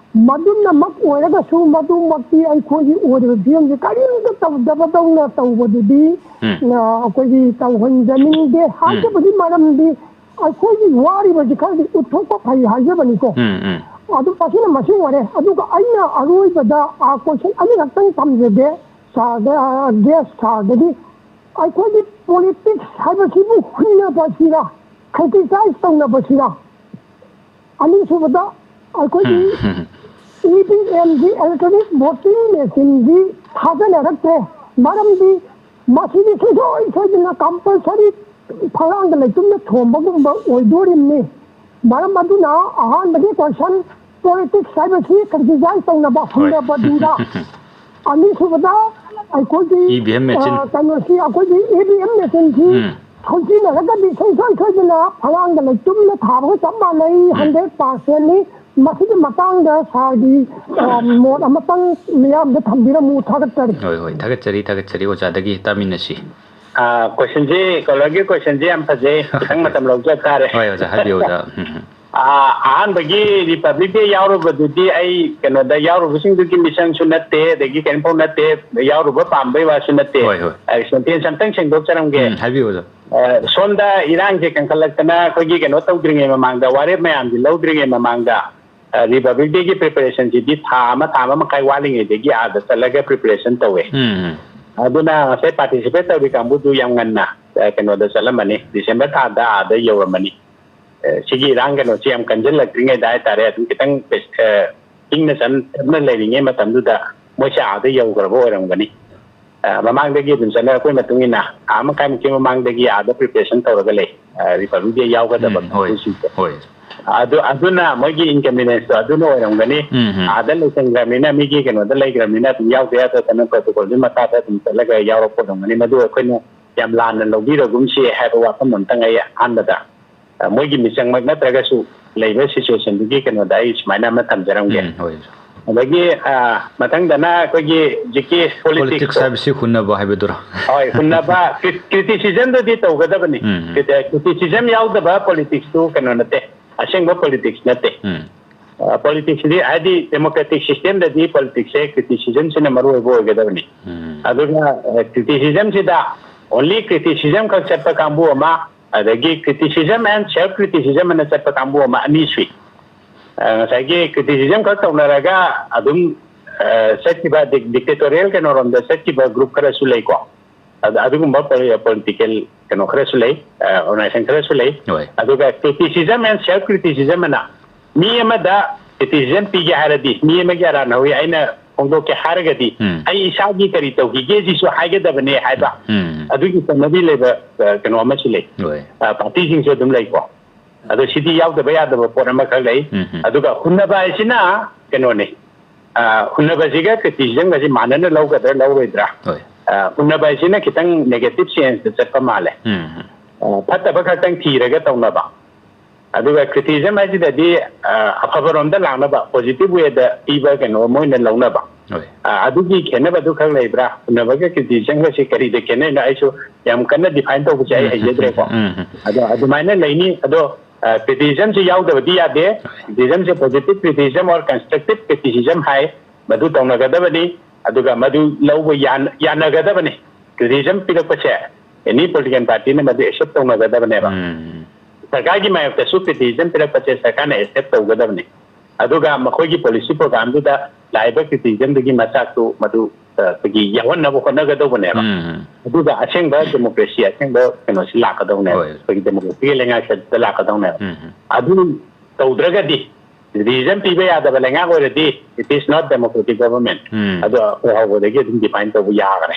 ꯃꯗꯨꯅꯃꯛ ꯑꯣꯏꯔꯒꯁꯨ ꯃꯗꯨꯃꯛꯇꯤ ꯑꯩꯈꯣꯏꯒꯤ ꯑꯣꯏꯔꯤꯕ ꯐꯤꯕꯝꯁꯤ ꯀꯔꯤꯝꯇ ꯇꯧꯗꯕꯗꯧꯅ ꯇꯧꯕꯗꯨꯗꯤ, ꯎꯝ꯫ ꯑ, ꯑꯩꯈꯣꯏꯒꯤ ꯇꯧꯍꯟꯖꯅꯤꯡꯗꯦ꯫ ꯎꯝ꯫ ꯍꯥꯏꯖꯕꯒꯤ ꯃꯔꯝꯗꯤ ꯑꯩꯈꯣꯏꯒꯤ ꯋꯥꯔꯤꯕꯁꯤ ꯈꯔꯗꯤ ꯎꯠꯊꯣꯛꯄ ꯐꯩ ꯍꯥꯏꯖꯕꯅꯤꯀꯣ꯫ ꯎꯝ, ꯎꯝ꯫ ꯑꯗꯨ ꯃꯁꯤꯅ ꯃꯁꯤꯡ ꯑꯣꯏꯔꯦ꯫ ꯑꯗꯨꯒ ꯑꯩꯅ ꯑꯔꯣꯏꯕꯗ, ꯑ, question ꯑꯅꯤꯈꯛꯇꯪ ꯊꯝꯖꯒꯦ꯫ ꯁꯥꯔꯗ, ꯑ, ꯒꯦꯁ ꯁꯥꯔꯗꯒꯤ ꯑꯩꯈꯣꯏꯒꯤ politics ꯍꯥꯏꯕꯁꯤꯕꯨ ꯍꯨꯟꯅꯕꯁꯤꯔ, criticize ꯇꯧꯅꯕꯁꯤꯔ? ꯑꯅꯤꯁꯨꯕꯗ, ꯑꯩꯈꯣꯏꯒꯤ ꯎꯝ, ꯎꯝ꯫ EVMꯒꯤ, electronic voting machineꯒꯤ ꯊꯥꯖꯅꯔꯛꯇ꯭ꯔꯦ꯫ ꯃꯔꯝꯗꯤ ꯃꯁꯤꯗꯤ ꯁꯨꯡꯁꯣꯏ ꯁꯣꯏꯗꯅ compulsory ꯐꯛꯂꯥꯡꯗ ꯂꯩꯇꯨꯝꯅ ꯊꯣꯝꯕꯒꯨꯝꯕ ꯑꯣꯏꯗꯣꯔꯤꯕꯅꯤ꯫ ꯃꯔꯝ ꯑꯗꯨꯅ ꯑꯍꯥꯟꯕꯒꯤ question, politics ꯍꯥꯏꯕꯁꯤ criticize ꯇꯧꯅꯕ, ꯍꯣꯏ꯫ ꯍꯨꯟꯅꯕꯗꯨꯗ꯫ ꯑꯅꯤꯁꯨꯕꯗ ꯑꯩꯈꯣꯏꯒꯤ, EVM machine꯫ ꯑ, ꯀꯩꯅꯣꯁꯤ, ꯑꯩꯈꯣꯏꯒꯤ EVM machineꯁꯤ ꯎꯝ꯫ ꯁꯣꯏꯁꯤꯟꯅꯔꯒꯗꯤ ꯁꯨꯡꯁꯣꯏ ꯁꯣꯏꯗꯅ ꯐꯛꯂꯥꯡꯗ ꯂꯩꯇꯨꯝꯅ ꯊꯥꯕꯒ ꯆꯞ ꯃꯥꯟꯅꯩ, ꯎꯝ꯫ Hundred percentꯅꯤ꯫ ꯃꯁꯤꯒꯤ ꯃꯇꯥꯡꯗ ꯁꯥꯔꯒꯤ, ꯑ, ꯃꯣꯠ ꯑꯃꯇꯪ ꯃꯤꯌꯥꯝꯗ ꯊꯝꯕꯤꯔꯝꯃꯨ꯫ ꯊꯥꯒꯠꯆꯔꯤ꯫ ꯍꯣꯏ, ꯍꯣꯏ, ꯊꯥꯒꯠꯆꯔꯤ, ꯊꯥꯒꯠꯆꯔꯤ꯫ ꯑꯣꯖꯥꯗꯒꯤ ꯇꯥꯃꯤꯟꯅꯁꯤ꯫ ꯑꯥ, question ꯁꯤ, caller ꯒꯤ question ꯁꯤ ꯌꯥꯝ ꯐꯖꯩ꯫ ꯈꯤꯇꯪ ꯃꯇꯝ ꯂꯧꯖ ꯇꯥꯔꯦ꯫ ꯍꯣꯏ, ꯑꯣꯖꯥ, ꯍꯥꯏꯕꯤꯌꯨ, ꯑꯣꯖꯥ꯫ ꯎꯝ, ꯎꯝ꯫ ꯑꯥ, ꯑꯍꯥꯟꯕꯒꯤ Republic Day ꯌꯥꯎꯔꯨꯕꯗꯨꯗꯤ ꯑꯩ ꯀꯩꯅꯣꯗ ꯌꯥꯎꯔꯨꯕꯁꯤꯡꯗꯨꯒꯤ mission ꯁꯨ ꯅꯠꯇꯦ, ꯑꯗꯒꯤ ꯀꯔꯤꯝꯐꯥꯎ ꯅꯠꯇꯦ, ꯌꯥꯎꯔꯨꯕ ꯄꯥꯝꯕꯩ ꯋꯥꯁꯨ ꯅꯠꯇꯦ꯫ ꯍꯣꯏ, ꯍꯣꯏ꯫ ꯑꯥ, sentence ꯑꯝꯇꯪ ꯁꯦꯡꯗꯣꯛꯆꯔꯝꯒꯦ꯫ ꯎꯝ, ꯍꯥꯏꯕꯤꯌꯨ, ꯑꯣꯖꯥ꯫ ꯑꯥ, ꯁꯣꯝꯗ ꯏꯔꯥꯡꯁꯦ ꯀꯟꯈꯠꯂꯛꯇꯅ ꯑꯩꯈꯣꯏꯒꯤ ꯀꯩꯅꯣ ꯇꯧꯗ꯭ꯔꯤꯉꯩ ꯃꯃꯥꯡꯗ, ꯋꯥꯔꯦꯞ ꯃꯌꯥꯝꯁꯤ ꯂꯧꯗ꯭ꯔꯤꯉꯩ ꯃꯃꯥꯡꯗ, ꯑ, Republic Day ꯒꯤ preparation ꯁꯤꯗꯤ ꯊꯥ ꯑꯃ, ꯊꯥ ꯑꯃ ꯃꯈꯥꯏ ꯋꯥꯠꯂꯤꯉꯩꯗꯒꯤ ꯑꯥꯗ ꯆꯠꯂꯒ preparation ꯇꯧꯋꯦ꯫ ꯎꯝ, ꯎꯝ꯫ ꯑꯗꯨꯅ ꯉꯁꯥꯏ participate ꯇꯧꯔꯤ ꯀꯥꯡꯕꯨꯗꯨ ꯌꯥꯝ ꯉꯟꯅ, ꯑ, ꯀꯩꯅꯣꯗ ꯆꯠꯂꯝꯃꯅꯤ, December ꯊꯥꯗ ꯑꯥꯗ ꯌꯧꯔꯝꯃꯅꯤ꯫ ꯑ, ꯁꯤꯒꯤ ꯏꯔꯥꯡ ꯀꯩꯅꯣꯁꯤ ꯌꯥꯝ ꯀꯟꯁꯤꯜꯂꯛꯇ꯭ꯔꯤꯉꯩꯗ ꯍꯥꯏꯇꯥꯔꯦ, ꯑꯗꯨꯝ ꯈꯤꯇꯪ, ꯑ, ꯏꯪꯅ ꯆꯝ-, ꯇꯞꯅ ꯂꯩꯔꯤꯉꯩ ꯃꯇꯝꯗꯨꯗ ꯃꯣꯏꯁꯦ ꯑꯥꯗ ꯌꯧꯈ꯭ꯔꯕ ꯑꯣꯏꯔꯝꯒꯅꯤ꯫ ꯑ, ꯃꯃꯥꯡꯗꯒꯤ ꯑꯗꯨꯝ ꯆꯠꯅꯔꯛꯄꯒꯤ ꯃꯇꯨꯡ ꯏꯟꯅ ꯊꯥ ꯑꯃ ꯃꯈꯥꯏꯃꯨꯛꯀꯤ ꯃꯃꯥꯡꯗꯒꯤ ꯑꯥꯗ preparation ꯇꯧꯔꯒ ꯂꯩ, ꯑ, Republic Day ꯌꯥꯎꯒꯗꯕ ꯎꯝ, ꯍꯣꯏ, ꯀꯥꯡꯕꯨꯁꯤꯡꯁꯦ꯫ ꯍꯣꯏ꯫ ꯑꯗꯨ, ꯑꯗꯨꯅ ꯃꯣꯏꯒꯤ inconvenience ꯇꯣ ꯑꯗꯨꯅ ꯑꯣꯏꯔꯝꯒꯅꯤ꯫ ꯎꯝ, ꯎꯝ꯫ ꯑꯥꯗ ꯂꯩꯁꯟꯈ꯭ꯔꯕꯅꯤꯅ, ꯃꯤꯒꯤ ꯀꯩꯅꯣꯗ ꯂꯩꯈ꯭ꯔꯕꯅꯤꯅ ꯑꯗꯨꯝ ꯌꯥꯎꯗ ꯌꯥꯗꯗꯅ protocol ꯗꯨꯒꯤ ꯃꯈꯥꯗ ꯑꯗꯨꯝ ꯆꯠꯂꯒ ꯌꯥꯎꯔꯛꯄ ꯑꯣꯏꯔꯝꯒꯅꯤ꯫ ꯃꯗꯨ ꯑꯩꯈꯣꯏꯅ ꯌꯥꯝ ꯂꯥꯟꯅ ꯂꯧꯕꯤꯔꯒꯨꯝꯁꯤ ꯍꯥꯏꯕ ꯋꯥꯐꯝ ꯑꯝꯇꯪ ꯑꯩ ꯑꯍꯥꯟꯕꯗ, ꯑ, ꯃꯣꯏꯒꯤ ꯃꯤꯆꯪꯃꯛ ꯅꯠꯇ꯭ꯔꯒꯁꯨ ꯂꯩꯕ situation ꯗꯨꯒꯤ ꯀꯩꯅꯣꯗ ꯑꯩ ꯁꯨꯃꯥꯏꯅ ꯑꯃ ꯊꯝꯖꯔꯝꯒꯦ꯫ ꯎꯝ, ꯍꯣꯏ꯫ ꯑꯗꯒꯤ, ꯑ, ꯃꯊꯪꯗꯅ ꯑꯩꯈꯣꯏꯒꯤ ꯍꯧꯖꯤꯛꯀꯤ politics politics ꯇꯣ꯫ ꯍꯥꯏꯕꯁꯤ ꯍꯨꯟꯅꯕ ꯍꯥꯏꯕꯗꯨꯔꯣ? ꯍꯣꯏ, ꯍꯨꯟꯅꯕ, cri-, criticism ꯗꯨꯗꯤ ꯇꯧꯒꯗꯕꯅꯤ꯫ ꯎꯝ, ꯎꯝ꯫ Criti-, criticism ꯌꯥꯎꯗꯕ politics ꯇꯨ ꯀꯩꯅꯣ ꯅꯠꯇꯦ, ꯑꯁꯦꯡꯕ politics ꯅꯠꯇꯦ꯫ ꯎꯝ꯫ ꯑ, politics ꯁꯤꯗꯤ, ꯍꯥꯏꯗꯤ, democratic system ꯗꯗꯤ politics ꯁꯦ criticism ꯁꯤꯅ ꯃꯔꯨ ꯑꯣꯏꯕ ꯑꯣꯏꯒꯗꯕꯅꯤ꯫ ꯎꯝ꯫ ꯑꯗꯨꯒ, ꯑ, criticism ꯁꯤꯗ only criticism ꯈꯛ ꯆꯠꯄ ꯀꯥꯡꯕꯨ ꯑꯃ, ꯑꯗꯒꯤ criticism and self criticism ꯑꯅ ꯆꯠꯄ ꯀꯥꯡꯕꯨ ꯑꯃ, ꯑꯅꯤ ꯁꯨꯏ꯫ ꯑ, ꯉꯁꯥꯏꯒꯤ criticism ꯈꯛ ꯇꯧꯅꯔꯒ ꯑꯗꯨꯝ, ꯑ, ꯆꯠꯈꯤꯕ dic-, dictatorial ꯀꯩꯅꯣꯔꯣꯝꯗ ꯆꯠꯈꯤꯕ group ꯈꯔꯁꯨ ꯂꯩꯀꯣ꯫ ꯑꯗ ꯑꯗꯨꯒꯨꯝꯕ ꯄꯣꯂꯤ-, political ꯀꯩꯅꯣ ꯈꯔꯁꯨ ꯂꯩ, ꯑ, organization ꯈꯔꯁꯨ ꯂꯩ꯫ ꯍꯣꯏ꯫ ꯑꯗꯨꯒ criticism and self criticism ꯑꯅ ꯃꯤ ꯑꯃꯗ criticism ꯄꯤꯒꯦ ꯍꯥꯏꯔꯗꯤ, ꯃꯤ ꯑꯃꯒꯤ ꯑꯔꯥꯟ ꯍꯧꯋꯤ ꯑꯩꯅ ꯐꯣꯡꯗꯣꯛꯀꯦ ꯍꯥꯏꯔꯒꯗꯤ, ꯎꯝ꯫ ꯑꯩ ꯏꯁꯥꯒꯤ ꯀꯔꯤ ꯇꯧꯈꯤꯒꯦ ꯁꯤꯁꯨ ꯍꯥꯏꯒꯗꯕꯅꯦ ꯍꯥꯏꯕ, ꯎꯝ꯫ ꯑꯗꯨꯒꯤ ꯆꯠꯅꯕꯤ ꯂꯩꯕ, ꯑ, ꯀꯩꯅꯣ ꯑꯃꯁꯨ ꯂꯩ꯫ ꯍꯣꯏ꯫ ꯑ, party ꯁꯤꯡꯁꯨ ꯑꯗꯨꯝ ꯂꯩꯀꯣ꯫ ꯑꯗꯣ ꯁꯤꯗꯤ ꯌꯥꯎꯗꯕ ꯌꯥꯗꯕ ꯄꯣꯠ ꯑꯃꯈꯛ ꯂꯩ꯫ ꯎꯝ, ꯎꯝ꯫ ꯑꯗꯨꯒ ꯍꯨꯟꯅꯕ ꯍꯥꯏꯁꯤꯅ ꯀꯩꯅꯣꯅꯤ, ꯑ, ꯍꯨꯟꯅꯕꯁꯤꯒ criticism ꯒꯁꯤ ꯃꯥꯟꯅꯅ ꯂꯧꯒꯗ꯭ꯔꯥ ꯂꯧꯔꯣꯏꯗ꯭ꯔꯥ? ꯍꯣꯏ꯫ ꯑ, ꯍꯨꯟꯅꯕ ꯍꯥꯏꯁꯤꯅ ꯈꯤꯇꯪ negative sense ꯇ ꯆꯠꯄ ꯃꯥꯜꯂꯦ꯫ ꯎꯝ, ꯎꯝ꯫ ꯑ, ꯐꯠꯇꯕ ꯈꯛꯇꯪ ꯊꯤꯔꯒ ꯇꯧꯅꯕ꯫ ꯑꯗꯨꯒ criticism ꯍꯥꯏꯁꯤꯗꯗꯤ ꯑꯐꯕꯔꯣꯝꯗ ꯂꯥꯛꯅꯕ, positive way ꯗ ꯄꯤꯕ ꯀꯩꯅꯣ ꯑꯃ ꯑꯣꯏꯅ ꯂꯧꯅꯕ꯫ ꯑꯗꯨꯒꯤ ꯈꯦꯠꯅꯕꯗꯨ ꯈꯛ ꯂꯩꯕ꯭ꯔꯥ? ꯎꯅꯕꯒ criticism ꯒꯁꯤ ꯀꯔꯤꯗ ꯈꯦꯠꯅꯩꯅꯣ ꯑꯩꯁꯨ ꯌꯥꯝ ꯀꯟꯅ define ꯇꯧꯕꯁꯦ ꯑꯩ ꯍꯩꯖꯗ꯭ꯔꯦꯀꯣ꯫ ꯑꯗꯣ ꯑꯗꯨꯃꯥꯏꯅ ꯂꯩꯅꯤ꯫ ꯑꯗꯣ criticism ꯁꯤ ꯌꯥꯎꯗꯕꯗꯤ ꯌꯥꯗꯦ꯫ Criticism say positive criticism or constructive criticism ꯍꯥꯏ, ꯃꯗꯨ ꯇꯧꯅꯒꯗꯕꯅꯤ꯫ ꯑꯗꯨꯒ ꯃꯗꯨ ꯂꯧꯕ ꯌꯥꯟ-, ꯌꯥꯅꯒꯗꯕꯅꯤ꯫ Criticism ꯄꯤꯔꯛꯄꯁꯦ any political party ꯅ ꯃꯗꯨ accept ꯇꯧꯅꯒꯗꯕꯅꯦꯕ꯫ ꯁꯔꯀꯥꯔꯒꯤ ꯃꯥꯌꯣꯛꯇꯁꯨ criticism ꯄꯤꯔꯛꯄꯁꯦ ꯁꯔꯀꯥꯔꯅ accept ꯇꯧꯒꯗꯕꯅꯤ꯫ ꯑꯗꯨꯒ ꯃꯈꯣꯏꯒꯤ policy program ꯗꯨꯗ ꯂꯥꯛꯏꯕ criticism ꯗꯨꯒꯤ ꯃꯆꯥꯛꯇꯨ ꯃꯗꯨ, ꯑ, ꯑꯩꯈꯣꯏꯒꯤ ꯌꯥꯎꯍꯟꯅꯕ ꯍꯣꯠꯅꯒꯗꯧꯕꯅꯦꯕ꯫ ꯑꯗꯨꯒ ꯑꯁꯦꯡꯕ democracy, ꯑꯁꯦꯡꯕ ꯀꯩꯅꯣꯁꯤ ꯂꯥꯛꯀꯗꯧꯅꯦꯕ꯫ ꯑꯩꯈꯣꯏꯒꯤ democracy ꯒꯤ ꯂꯩꯉꯥꯛꯁꯤꯗ ꯂꯥꯛꯀꯗꯧꯅꯦꯕ꯫ ꯑꯗꯨ ꯇꯧꯗ꯭ꯔꯒꯗꯤ, criticism ꯄꯤꯕ ꯌꯥꯗꯕ ꯂꯩꯉꯥꯛ ꯑꯣꯏꯔꯗꯤ, it is not democratic government꯫ ꯑꯗꯣ ꯑꯩꯈꯣꯏ ꯍꯧꯕꯗꯒꯤ ꯑꯗꯨꯝ define ꯇꯧꯕ ꯌꯥꯈ꯭ꯔꯦ꯫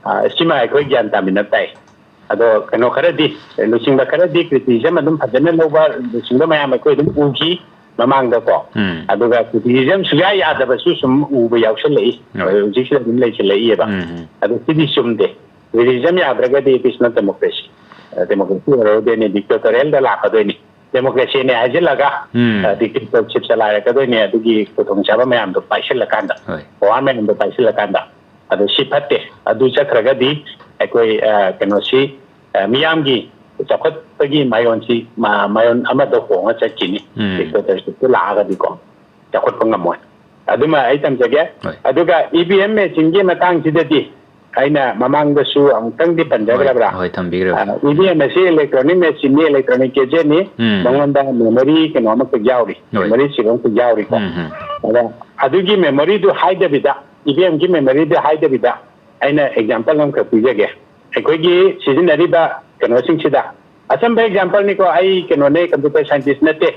ꯑ, ꯁꯤꯃ ꯑꯩꯈꯣꯏ ꯒ꯭ꯌꯥꯟ ꯇꯥꯃꯤꯟꯅꯕ ꯇꯥꯏ꯫ ꯑꯗꯣ ꯀꯩꯅꯣ ꯈꯔꯗꯤ, ꯂꯨꯆꯤꯡꯕ ꯈꯔꯗꯤ criticism ꯑꯗꯨꯝ ꯐꯖꯅ ꯂꯧꯕ ꯂꯨꯆꯤꯡꯕ ꯃꯌꯥꯝ ꯑꯩꯈꯣꯏ ꯑꯗꯨꯝ ꯎꯈꯤ ꯃꯃꯥꯡꯗꯀꯣ꯫ ꯑꯗꯨꯒ criticism ꯁꯨꯡꯌꯥ ꯌꯥꯗꯕꯁꯨ ꯁꯨꯝ ꯎꯕ ꯌꯥꯎꯁꯜꯂꯛꯏ꯫ ꯍꯧꯖꯤꯛꯁꯤꯗ ꯑꯗꯨꯝ ꯂꯩꯁꯜꯂꯛꯏꯑꯕ꯫ ꯑꯗꯣ ꯁꯤꯗꯤ ꯆꯨꯝꯗꯦ꯫ Criticism ꯌꯥꯗ꯭ꯔꯒꯗꯤ it is not democracy꯫ ꯑ, democracy ꯑꯣꯏꯔꯔꯣꯏꯗꯣꯏꯅꯤ, dictatorial ꯗ ꯂꯥꯛꯀꯗꯣꯏꯅꯤ꯫ Democracy ꯅꯦ ꯍꯥꯏꯖꯤꯜꯂꯒ, ꯑ, dictatorship ꯆꯂꯥꯏꯔꯛꯀꯗꯣꯏꯅꯤ꯫ ꯑꯗꯨꯒꯤ ꯈꯨꯗꯣꯡꯆꯥꯕ ꯃꯌꯥꯝꯗꯣ ꯄꯥꯏꯁꯤꯜꯂꯀꯥꯟꯗ, power ꯃꯌꯥꯝꯗꯣ ꯄꯥꯏꯁꯤꯜꯂꯀꯥꯟꯗ꯫ ꯑꯗꯣ ꯁꯤ ꯐꯠꯇꯦ꯫ ꯑꯗꯨ ꯆꯠꯈ꯭ꯔꯒꯗꯤ ꯑꯩꯈꯣꯏ, ꯑ, ꯀꯩꯅꯣꯁꯤ, ꯑ, ꯃꯤꯌꯥꯝꯒꯤ ꯆꯥꯎꯈꯠꯄꯒꯤ ꯃꯥꯏꯑꯣꯟꯁꯤ, ꯃꯥ-, ꯃꯥꯏꯑꯣꯟ ꯑꯃꯗ ꯍꯣꯡꯉ ꯆꯠꯈꯤꯅꯤ꯫ Dictatorship ꯇꯨ ꯂꯥꯛꯑꯒꯗꯤꯀꯣ, ꯆꯥꯎꯈꯠꯄ ꯉꯝꯃꯣꯏ꯫ ꯑꯗꯨꯃ ꯑꯩ ꯇꯝꯖꯒꯦ꯫ ꯑꯗꯨꯒ E V M machine ꯒꯤ ꯃꯇꯥꯡꯁꯤꯗꯗꯤ ꯑꯩꯅ ꯃꯃꯥꯡꯗꯁꯨ ꯑꯃꯨꯛꯇꯪꯗꯤ ꯄꯟꯖꯈ꯭ꯔꯕ꯭ꯔꯥ? ꯍꯣꯏ, ꯊꯝꯕꯤꯈ꯭ꯔꯕꯅꯤ꯫ ꯑ, E V M ꯑꯁꯤ electronic machine ꯅꯤ, electronic gadget ꯅꯤ꯫ ꯃꯉꯣꯟꯗ memory ꯀꯩꯅꯣ ꯑꯃꯈꯛ ꯌꯥꯎꯔꯤ꯫ Memory chip ꯑꯃꯈꯛ ꯌꯥꯎꯔꯤꯀꯣ꯫ ꯑꯗ ꯑꯗꯨꯒꯤ memory ꯗꯨ ꯍꯥꯏꯗꯕꯤꯗ, E V M ꯒꯤ memory ꯗꯨ ꯍꯥꯏꯗꯕꯤꯗ, ꯑꯩꯅ example ꯑꯃꯈꯛ ꯄꯤꯖꯒꯦ꯫ ꯑꯩꯈꯣꯏꯒꯤ ꯁꯤꯖꯤꯟꯅꯔꯤꯕ ꯀꯩꯅꯣꯁꯤꯡꯁꯤꯗ, ꯑꯆꯝꯕ example ꯅꯤꯀꯣ, ꯑꯩ ꯀꯩꯅꯣꯅꯦ, computer scientist ꯅꯠꯇꯦ꯫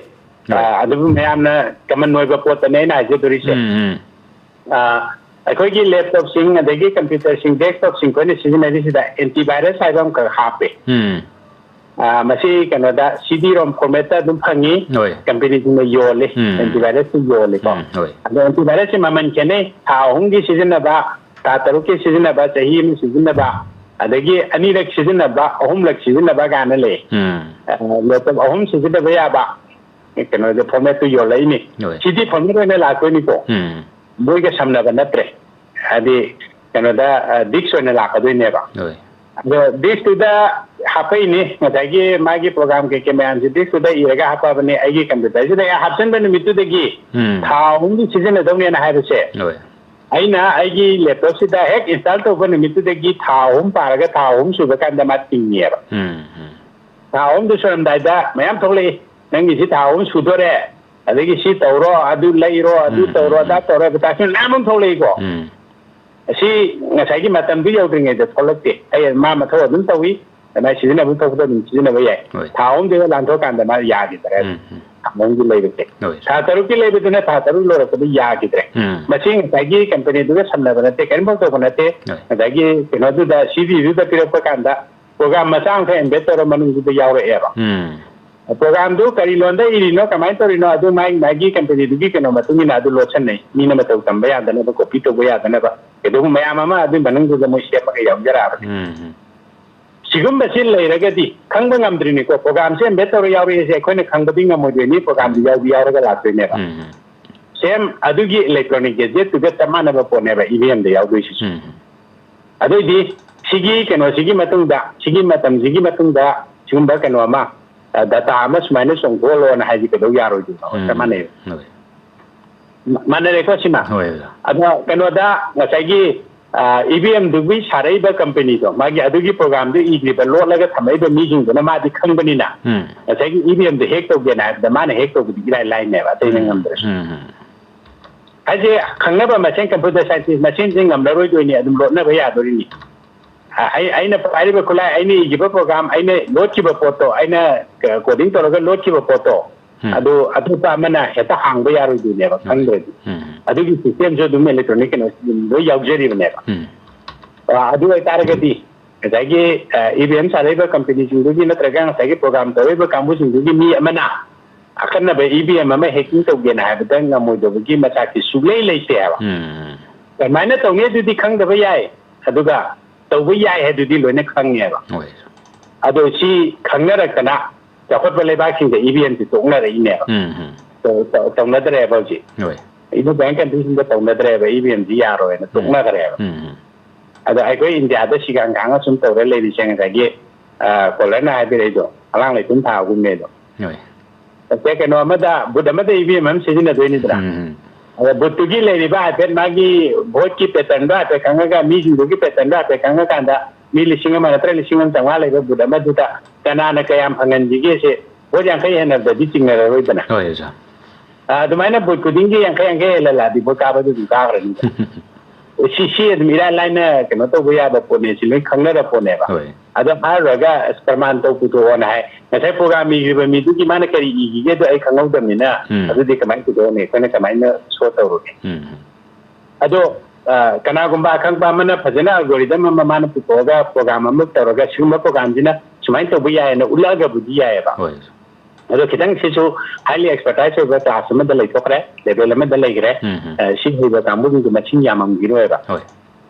ꯑ, ꯑꯗꯨꯕꯨ ꯃꯌꯥꯝꯅ common ꯑꯣꯏꯕ ꯄꯣꯠꯇꯅꯦ ꯑꯩꯅ ꯍꯥꯏꯖꯗꯣꯔꯤꯁꯦ꯫ ꯑ, ꯑꯩꯈꯣꯏꯒꯤ laptop ꯁꯤꯡ ꯑꯗꯒꯤ computer ꯁꯤꯡ, desktop ꯁꯤꯡ ꯑꯩꯈꯣꯏꯅ ꯁꯤꯖꯤꯟꯅꯔꯤꯁꯤꯗ antivirus ꯍꯥꯏꯕ ꯑꯃꯈꯛ ꯍꯥꯞꯄꯦ꯫ ꯑ, ꯃꯁꯤ ꯀꯩꯅꯣꯗ CD ROM format ꯇ ꯑꯗꯨꯝ ꯐꯪꯉꯤ꯫ Company ꯁꯤꯡꯅ ꯌꯣꯜꯂꯤ꯫ Antivirus ꯁꯨ ꯌꯣꯜꯂꯤꯀꯣ꯫ ꯑꯗꯣ antivirus ꯁꯤ ꯃꯃꯜ ꯈꯦꯠꯅꯩ꯫ ꯊꯥ ꯑꯍꯨꯝꯒꯤ ꯁꯤꯖꯤꯟꯅꯕ, ꯊꯥ ꯇꯔꯨꯛꯀꯤ ꯁꯤꯖꯤꯟꯅꯕ, ꯆꯍꯤ ꯑꯃ ꯁꯤꯖꯤꯟꯅꯕ, ꯑꯗꯒꯤ ꯑꯅꯤꯔꯛ ꯁꯤꯖꯤꯟꯅꯕ, ꯑꯍꯨꯝꯂꯛ ꯁꯤꯖꯤꯟꯅꯕ ꯀꯥꯏꯅ ꯂꯩ꯫ ꯎꯝ꯫ ꯑ, laptop ꯑꯍꯨꯝ ꯁꯤꯖꯤꯟꯅꯕ ꯌꯥꯕ ꯀꯩꯅꯣꯗ format-ꯇꯨ ꯌꯣꯜꯂꯛꯏꯅꯤ꯫ ꯍꯣꯏ꯫ CD format ꯑꯣꯏꯅ ꯂꯥꯛꯇꯣꯏꯅꯤꯀꯣ꯫ ꯎꯝ꯫ ꯃꯣꯏꯒ ꯁꯝꯅꯕ ꯅꯠꯇ꯭ꯔꯦ꯫ ꯍꯥꯏꯗꯤ ꯀꯩꯅꯣꯗ, ꯑ, disk ꯑꯣꯏꯅ ꯂꯥꯛꯀꯗꯣꯏꯅꯦꯕ꯫ ꯍꯣꯏ꯫ ꯑꯗꯣ disk-ꯇꯨꯗ ꯍꯥꯞꯄꯛꯏꯅꯤ, ꯉꯁꯥꯏꯒꯤ ꯃꯥꯒꯤ program ꯀꯩꯀꯩ ꯃꯌꯥꯝꯁꯦ disk-ꯇꯨꯗ ꯏꯔꯒ ꯍꯥꯞꯄꯛꯑꯕꯅꯤ꯫ ꯑꯩꯒꯤ computer-ꯁꯤꯗ ꯍꯦꯛ ꯍꯥꯞꯆꯤꯟꯕ ꯅꯨꯃꯤꯠꯇꯨꯗꯒꯤ ꯎꯝ꯫ ꯊꯥ ꯑꯍꯨꯝꯒꯤ ꯁꯤꯖꯤꯟꯅꯗꯧꯅꯦꯅ ꯍꯥꯏꯕꯁꯦ, ꯍꯣꯏ꯫ ꯑꯩꯅ ꯑꯩꯒꯤ laptop-ꯁꯤꯗ ꯍꯦꯛ install ꯇꯧꯕ ꯅꯨꯃꯤꯠꯇꯨꯗꯒꯤ ꯊꯥ ꯑꯍꯨꯝ ꯄꯥꯔꯒ ꯊꯥ ꯑꯍꯨꯝ ꯁꯨꯕ ꯀꯥꯟꯗ ꯃꯥ ꯇꯤꯡꯉꯦꯕ꯫ ꯎꯝ, ꯎꯝ꯫ ꯊꯥ ꯑꯍꯨꯝꯗꯨ ꯁꯨꯔꯝꯗꯥꯏꯗ ꯃꯌꯥꯝ ꯊꯣꯛꯂꯛꯏ, "ꯅꯪꯒꯤꯁꯤ ꯊꯥ ꯑꯍꯨꯝ ꯁꯨꯗꯣꯔꯦ, ꯑꯗꯒꯤ ꯁꯤ ꯇꯧꯔꯣ, ꯑꯗꯨ ꯂꯩꯔꯣ, ꯑꯗꯨ ꯎꯝ, ꯇꯧꯔꯣ, ꯎꯝ, ꯑꯗꯥ ꯎꯝ꯫ ꯇꯧꯔꯣ" advertisement ꯃꯌꯥꯝ ꯑꯃ ꯊꯣꯛꯂꯛꯏꯀꯣ꯫ ꯎꯝ꯫ ꯑꯁꯤ ꯉꯁꯥꯏꯒꯤ ꯃꯇꯝꯗꯨ ꯌꯧꯗ꯭ꯔꯤꯉꯩꯗ ꯊꯣꯛꯂꯛꯇꯦ꯫ ꯑꯩ ꯃꯥ ꯃꯊꯧ ꯑꯗꯨꯝ ꯇꯧꯏ, ꯑꯗꯨꯃꯥꯏꯅ ꯁꯤꯖꯤꯟꯅꯕ ꯊꯣꯛꯄꯗ ꯑꯗꯨꯝ ꯁꯤꯖꯤꯟꯅꯕ ꯌꯥꯏ꯫ ꯍꯣꯏ꯫ ꯊꯥ ꯑꯍꯨꯝꯗꯨꯒ ꯂꯥꯟꯊꯣꯛꯑꯀꯥꯟꯗ ꯃꯥ ꯌꯥꯈꯤꯗ꯭ꯔꯦ꯫ ꯎꯝ, ꯎꯝ꯫ ꯊꯥ ꯑꯍꯨꯝꯒꯤ ꯂꯩꯕꯁꯦ꯫ ꯍꯣꯏ꯫ ꯊꯥ ꯇꯔꯨꯛꯀꯤ ꯂꯩꯕꯗꯨꯅ ꯊꯥ ꯇꯔꯨꯛ ꯂꯣꯏꯔꯛꯄꯗ ꯌꯥꯈꯤꯗ꯭ꯔꯦ꯫ ꯎꯝ꯫ ꯃꯁꯤ ꯉꯁꯥꯏꯒꯤ company-ꯗꯨꯒ ꯁꯝꯅꯕ ꯅꯠꯇꯦ, ꯀꯔꯤꯝꯐꯥꯎ ꯇꯧꯕ ꯅꯠꯇꯦ꯫ ꯍꯣꯏ꯫ ꯉꯁꯥꯏꯒꯤ ꯀꯩꯅꯣꯗꯨꯗ, CD-ꯗꯨꯗ ꯄꯤꯔꯛꯄ ꯀꯥꯟꯗ program ꯃꯆꯥ ꯑꯃꯈꯛ embed ꯇꯧꯔ ꯃꯅꯨꯡꯗꯨꯗ ꯌꯥꯎꯔꯛꯑꯦꯕ꯫ ꯎꯝ꯫ Program-ꯗꯨ ꯀꯔꯤ ꯂꯣꯟꯗ ꯏꯔꯤꯅꯣ, ꯀꯃꯥꯏꯅ ꯇꯧꯔꯤꯅꯣ, ꯑꯗꯨ ꯃꯥꯒꯤ, ꯃꯥꯒꯤ company-ꯗꯨꯒꯤ ꯀꯩꯅꯣ ꯃꯇꯨꯡ ꯏꯟꯅ ꯑꯗꯨ ꯂꯣꯠꯁꯟꯅꯩ꯫ ꯃꯤꯅ ꯃꯇꯧ ꯇꯝꯕ ꯌꯥꯗꯅꯕ, copy ꯇꯧꯕ ꯌꯥꯗꯅꯕ, ꯀꯩꯗꯧꯕ ꯃꯌꯥꯝ ꯑꯃ ꯑꯗꯨꯒꯤ ꯃꯅꯨꯡꯗꯨꯗ ꯃꯣꯏ ꯁꯦꯝꯃꯒ ꯌꯥꯎꯖꯔꯛꯑꯕꯅꯤ꯫ ꯎꯝ, ꯎꯝ꯫ ꯁꯤꯒꯨꯝꯕꯁꯤ ꯂꯩꯔꯒꯗꯤ, ꯈꯪꯕ ꯉꯝꯗ꯭ꯔꯤꯅꯤꯀꯣ, program-ꯁꯦ embed ꯇꯧꯔ ꯌꯥꯎꯔꯛꯏꯁꯦ ꯑꯩꯈꯣꯏꯅ ꯈꯪꯕꯗꯤ ꯉꯝꯃꯣꯏꯗꯣꯏꯅꯤ, program-ꯗꯤ ꯌꯥꯎꯗꯤ ꯌꯥꯎꯔꯒ ꯂꯥꯛꯇꯣꯏꯅꯦꯕ꯫ ꯎꯝ, ꯎꯝ꯫ Same ꯑꯗꯨꯒꯤ electronic gadget-ꯇꯨꯒ ꯆꯞ ꯃꯥꯟꯅꯕ ꯄꯣꯠꯅꯦꯕ E V M-ꯗ ꯌꯥꯎꯗꯣꯏꯁꯤꯁꯨ꯫ ꯎꯝ, ꯎꯝ꯫ ꯑꯗꯨꯏꯗꯤ ꯁꯤꯒꯤ ꯀꯩꯅꯣꯁꯤꯒꯤ ꯃꯇꯨꯡꯗ, ꯁꯤꯒꯤ ꯃꯇꯝꯁꯤꯒꯤ ꯃꯇꯨꯡꯗ ꯁꯤꯒꯨꯝꯕ ꯀꯩꯅꯣ ꯑꯃ, ꯑ, data ꯑꯃ ꯁꯨꯃꯥꯏꯅ ꯆꯣꯡꯊꯣꯛꯍꯜꯂꯣꯅ ꯍꯥꯏꯁꯤ ꯀꯩꯗꯧ ꯌꯥꯔꯣꯏꯗꯣꯏꯅꯣ? ꯎꯝ꯫ ꯆꯞ ꯃꯥꯟꯅꯩ꯫ ꯍꯣꯏ꯫ ꯃ-, ꯃꯥꯟꯅꯔꯦꯀꯣ ꯁꯤꯃ? ꯍꯣꯏ, ꯑꯣꯖꯥ꯫ ꯑꯗꯣ ꯀꯩꯅꯣꯗ ꯉꯁꯥꯏꯒꯤ, ꯑ, E V M-ꯗꯨꯒꯤ ꯁꯥꯔꯛꯏꯕ company-ꯗꯣ, ꯃꯥꯒꯤ ꯑꯗꯨꯒꯤ program-ꯗꯨ ꯏꯗ꯭ꯔꯤꯕ, ꯂꯣꯠꯂꯒ ꯊꯝꯃꯛꯏꯕ ꯃꯤꯁꯤꯡꯗꯨꯅ ꯃꯥꯗꯤ ꯈꯪꯕꯅꯤꯅ ꯎꯝ꯫ ꯉꯁꯥꯏꯒꯤ E V M-ꯗꯨ hack ꯇꯧꯒꯦꯅ ꯍꯥꯏꯕꯗ ꯃꯥꯅ hack ꯇꯧꯕꯗꯤ ꯏꯔꯥꯏ ꯂꯥꯏꯅꯦꯕ, ꯑꯇꯩꯅ ꯎꯝ, ꯉꯝꯗ꯭ꯔꯁꯨ꯫ ꯎꯝ, ꯎꯝ꯫ ꯍꯥꯏꯁꯦ ꯈꯪꯅꯕ ꯃꯁꯦꯟ, computer scientist ꯃꯁꯦꯟꯁꯦ ꯉꯝꯅꯔꯣꯏꯗꯣꯏꯅꯤ, ꯑꯗꯨꯝ ꯂꯣꯠꯅꯕ ꯌꯥꯗꯣꯔꯤꯅꯤ꯫ ꯑ-, ꯑꯩ, ꯑꯩꯅ ꯄꯥꯏꯔꯤꯕ ꯈꯨꯠꯂꯥꯏ, ꯑꯩꯅ ꯏꯈꯤꯕ program, ꯑꯩꯅ ꯂꯣꯠꯈꯤꯕ ꯄꯣꯠꯇꯣ, ꯑꯩꯅ ꯀ-, coding ꯇꯧꯔꯒ ꯂꯣꯠꯈꯤꯕ ꯄꯣꯠꯇꯣ, ꯎꯝ꯫ ꯑꯗꯨ ꯑꯇꯣꯞꯄ ꯑꯃꯅ ꯍꯦꯛꯇ ꯍꯥꯡꯕ ꯌꯥꯔꯣꯏꯗꯣꯏꯅꯦꯕ, ꯎꯝ꯫ ꯈꯪꯗ꯭ꯔꯗꯤ꯫ ꯎꯝ꯫ ꯑꯗꯨꯒꯤ system-ꯁꯨ ꯑꯗꯨꯝ electronic ꯀꯩꯅꯣ ꯂꯣꯏ ꯌꯥꯎꯖꯔꯤꯕꯅꯦꯕ꯫ ꯎꯝ꯫ ꯑ, ꯑꯗꯨ ꯑꯣꯏꯇꯥꯔꯒꯗꯤ ꯉꯁꯥꯏꯒꯤ, ꯑ, E V M ꯁꯥꯔꯛꯏꯕ company-ꯁꯤꯡꯗꯨꯒꯤ ꯅꯠꯇ꯭ꯔꯒ ꯉꯁꯥꯏꯒꯤ program ꯇꯧꯔꯤꯕ ꯀꯥꯡꯕꯨꯁꯤꯡꯗꯨꯒꯤ ꯃꯤ ꯑꯃꯅ ꯑꯈꯟꯅꯕ E V M ꯑꯃ hacking ꯇꯧꯒꯦꯅ ꯍꯥꯏꯕꯗ ꯉꯝꯃꯣꯏꯗꯕꯒꯤ ꯃꯆꯥꯛꯇꯤ ꯁꯨꯛꯂꯩ ꯂꯩꯇꯦ ꯍꯥꯏꯕ꯫ ꯎꯝ꯫ ꯀꯃꯥꯏꯅ ꯇꯧꯅꯤ ꯑꯗꯨꯗꯤ ꯈꯪꯗꯕ ꯌꯥꯏ, ꯑꯗꯨꯒ ꯇꯧꯕ ꯌꯥꯏ ꯍꯥꯏꯗꯨꯗꯤ ꯂꯣꯏꯅ ꯈꯪꯉꯦꯕ꯫ ꯍꯣꯏ꯫ ꯑꯗꯣ ꯁꯤ ꯈꯪꯅꯔꯛꯇꯅ ꯆꯥꯎꯈꯠꯄ ꯂꯩꯕꯥꯛꯁꯤꯡꯗ ꯏ ꯚꯤ ꯑꯦꯝꯁꯤ ꯇꯣꯛꯅꯔꯛꯏꯅꯦꯕ꯫ ꯎꯝ, ꯎꯝ꯫ ꯇꯧ-, ꯇꯧ-, ꯇꯧꯅꯗ꯭ꯔꯦꯕ ꯍꯧꯖꯤꯛ꯫ ꯍꯣꯏ꯫ ꯏꯟꯗꯤꯌꯥꯟ ꯀꯟꯇ꯭ꯔꯤꯁꯤꯡꯗ ꯇꯧꯅꯗ꯭ꯔꯦꯕ, ꯏ ꯚꯤ ꯑꯦꯝꯁꯤ ꯌꯥꯔꯣꯏꯅ ꯇꯣꯛꯅꯈ꯭ꯔꯦꯕ꯫ ꯎꯝ, ꯎꯝ꯫ ꯑꯗꯣ ꯑꯩꯈꯣꯏ ꯏꯟꯗꯤꯌꯥꯗ ꯁꯤꯒꯥꯡ ꯀꯥꯡꯒ ꯁꯨꯝ ꯇꯧꯔ ꯂꯩꯔꯤꯁꯦ ꯉꯁꯥꯏꯒꯤ, ꯑ, ꯀꯣꯂꯔꯅ ꯍꯥꯏꯕꯤꯔꯛꯏꯗꯣ ꯑꯉꯥꯡ ꯂꯩꯇꯨꯝ ꯊꯥꯒꯨꯝꯅꯦꯗꯣ꯫ ꯍꯣꯏ꯫ ꯁꯦ ꯀꯩꯅꯣ ꯑꯃꯗ, ꯕꯨꯠ ꯑꯃꯗ ꯏ ꯚꯤ ꯑꯦꯝ ꯑꯃ ꯁꯤꯖꯤꯟꯅꯗꯣꯏꯅꯤꯗꯅ꯫ ꯎꯝ, ꯎꯝ꯫ ꯑꯗ ꯕꯨꯠꯇꯨꯒꯤ ꯂꯩꯔꯤꯕ ꯍꯥꯏꯐꯦꯠ ꯃꯥꯒꯤ ꯚꯣꯠꯀꯤ ꯄꯦꯇꯔꯟꯗꯣ ꯍꯥꯏꯐꯦꯠ ꯈꯪꯉꯒ, ꯃꯤꯁꯤꯡꯗꯨꯒꯤ ꯄꯦꯇꯔꯟꯗꯣ ꯍꯥꯏꯐꯦꯠ ꯈꯪꯉꯀꯥꯟꯗ, ꯃꯤ ꯂꯤꯁꯤꯡ ꯑꯃ ꯅꯠꯇ꯭ꯔ ꯂꯤꯁꯤꯡ ꯑꯃ ꯆꯥꯝꯃꯉꯥ ꯂꯩꯕ ꯕꯨꯠ ꯑꯃꯗꯨꯗ ꯀꯅꯥꯅ ꯀꯌꯥꯝ ꯐꯪꯍꯟꯁꯤꯒꯦꯁꯦ, ꯚꯣꯠ ꯌꯥꯡꯈꯩ ꯍꯦꯟꯅꯕꯗꯗꯤ ꯆꯤꯡꯅꯔꯔꯣꯏꯗꯅ꯫ ꯍꯣꯏ, ꯑꯣꯖꯥ꯫ ꯑ, ꯑꯗꯨꯃꯥꯏꯅ ꯕꯨꯠ ꯈꯨꯗꯤꯡꯒꯤ ꯌꯥꯡꯈꯩ ꯌꯥꯡꯈꯩ ꯍꯦꯜꯍꯜꯂꯛꯑꯗꯤ ꯚꯣꯠ ꯀꯥꯕꯗ ꯑꯗꯨꯝ ꯀꯥꯈ꯭ꯔꯅꯤꯗ꯫ ꯁꯤ, ꯁꯤ ꯑꯗꯨꯝ ꯏꯔꯥꯏ ꯂꯥꯏꯅ ꯀꯩꯅꯣ ꯇꯧꯕ ꯌꯥꯕ ꯄꯣꯠꯅꯦ, ꯁꯤ ꯂꯣꯏ ꯈꯪꯅꯔ ꯄꯣꯠꯅꯦꯕ꯫ ꯍꯣꯏ꯫ ꯑꯗꯣ ꯍꯥꯏꯔꯨꯔꯒ, "ꯑꯁ, ꯄ꯭ꯔꯃꯥꯟ ꯇꯧ ꯄꯨꯊꯣꯛꯑꯣꯅ" ꯍꯥꯏ꯫ ꯉꯁꯥꯏ ꯄ꯭ꯔꯣꯒꯥꯝ ꯏꯈ꯭ꯔꯤꯕ ꯃꯤꯗꯨꯒꯤ ꯃꯥꯅ ꯀꯔꯤ ꯏꯈꯤꯒꯦꯗꯣ ꯑꯩ ꯈꯪꯍꯧꯗꯕꯅꯤꯅ, ꯎꯝ꯫ ꯑꯗꯨꯗꯤ ꯀꯃꯥꯏꯅ ꯄꯨꯊꯣꯛꯑꯅꯤ? ꯑꯩꯈꯣꯏꯅ ꯀꯃꯥꯏꯅ ꯁꯣ ꯇꯧꯔꯨꯅꯤ? ꯎꯝ꯫ ꯑꯗꯣ, ꯑ, ꯀꯅꯥꯒꯨꯝꯕ ꯑꯈꯪꯕ ꯑꯃꯅ ꯐꯖꯅ ꯑꯜꯒꯣꯔꯤꯗꯝ ꯑꯃ ꯃꯥꯅ ꯄꯨꯊꯣꯛꯑꯒ ꯄ꯭ꯔꯣꯒꯥꯝ ꯑꯃ ꯇꯧꯔꯒ, ꯁꯤꯒꯨꯝꯕ ꯄ꯭ꯔꯣꯒꯥꯝꯁꯤꯅ ꯁꯨꯃꯥꯏꯅ ꯇꯧꯕ ꯌꯥꯏꯌꯦꯅ ꯎꯠꯂꯛꯑꯒꯕꯨꯗꯤ ꯌꯥꯏꯌꯦꯕ꯫ ꯍꯣꯏ꯫ ꯑꯗꯣ ꯈꯤꯇꯪ ꯁꯤꯁꯨ highly expertise ꯑꯣꯏꯕ ꯀ꯭ꯂꯥꯁ ꯑꯃꯗ ꯂꯩꯊꯣꯛꯈ꯭ꯔꯦ, ꯂꯦꯚꯦꯜ ꯑꯃꯗ ꯂꯩꯈ꯭ꯔꯦ꯫ ꯎꯝ, ꯎꯝ꯫ ꯑ, ꯁꯤ ꯍꯩꯕ ꯀꯥꯡꯕꯨꯁꯤꯡꯗꯣ ꯃꯁꯤꯡ ꯌꯥꯝꯃꯝꯈꯤꯔꯣꯏꯕ꯫ ꯍꯣꯏ꯫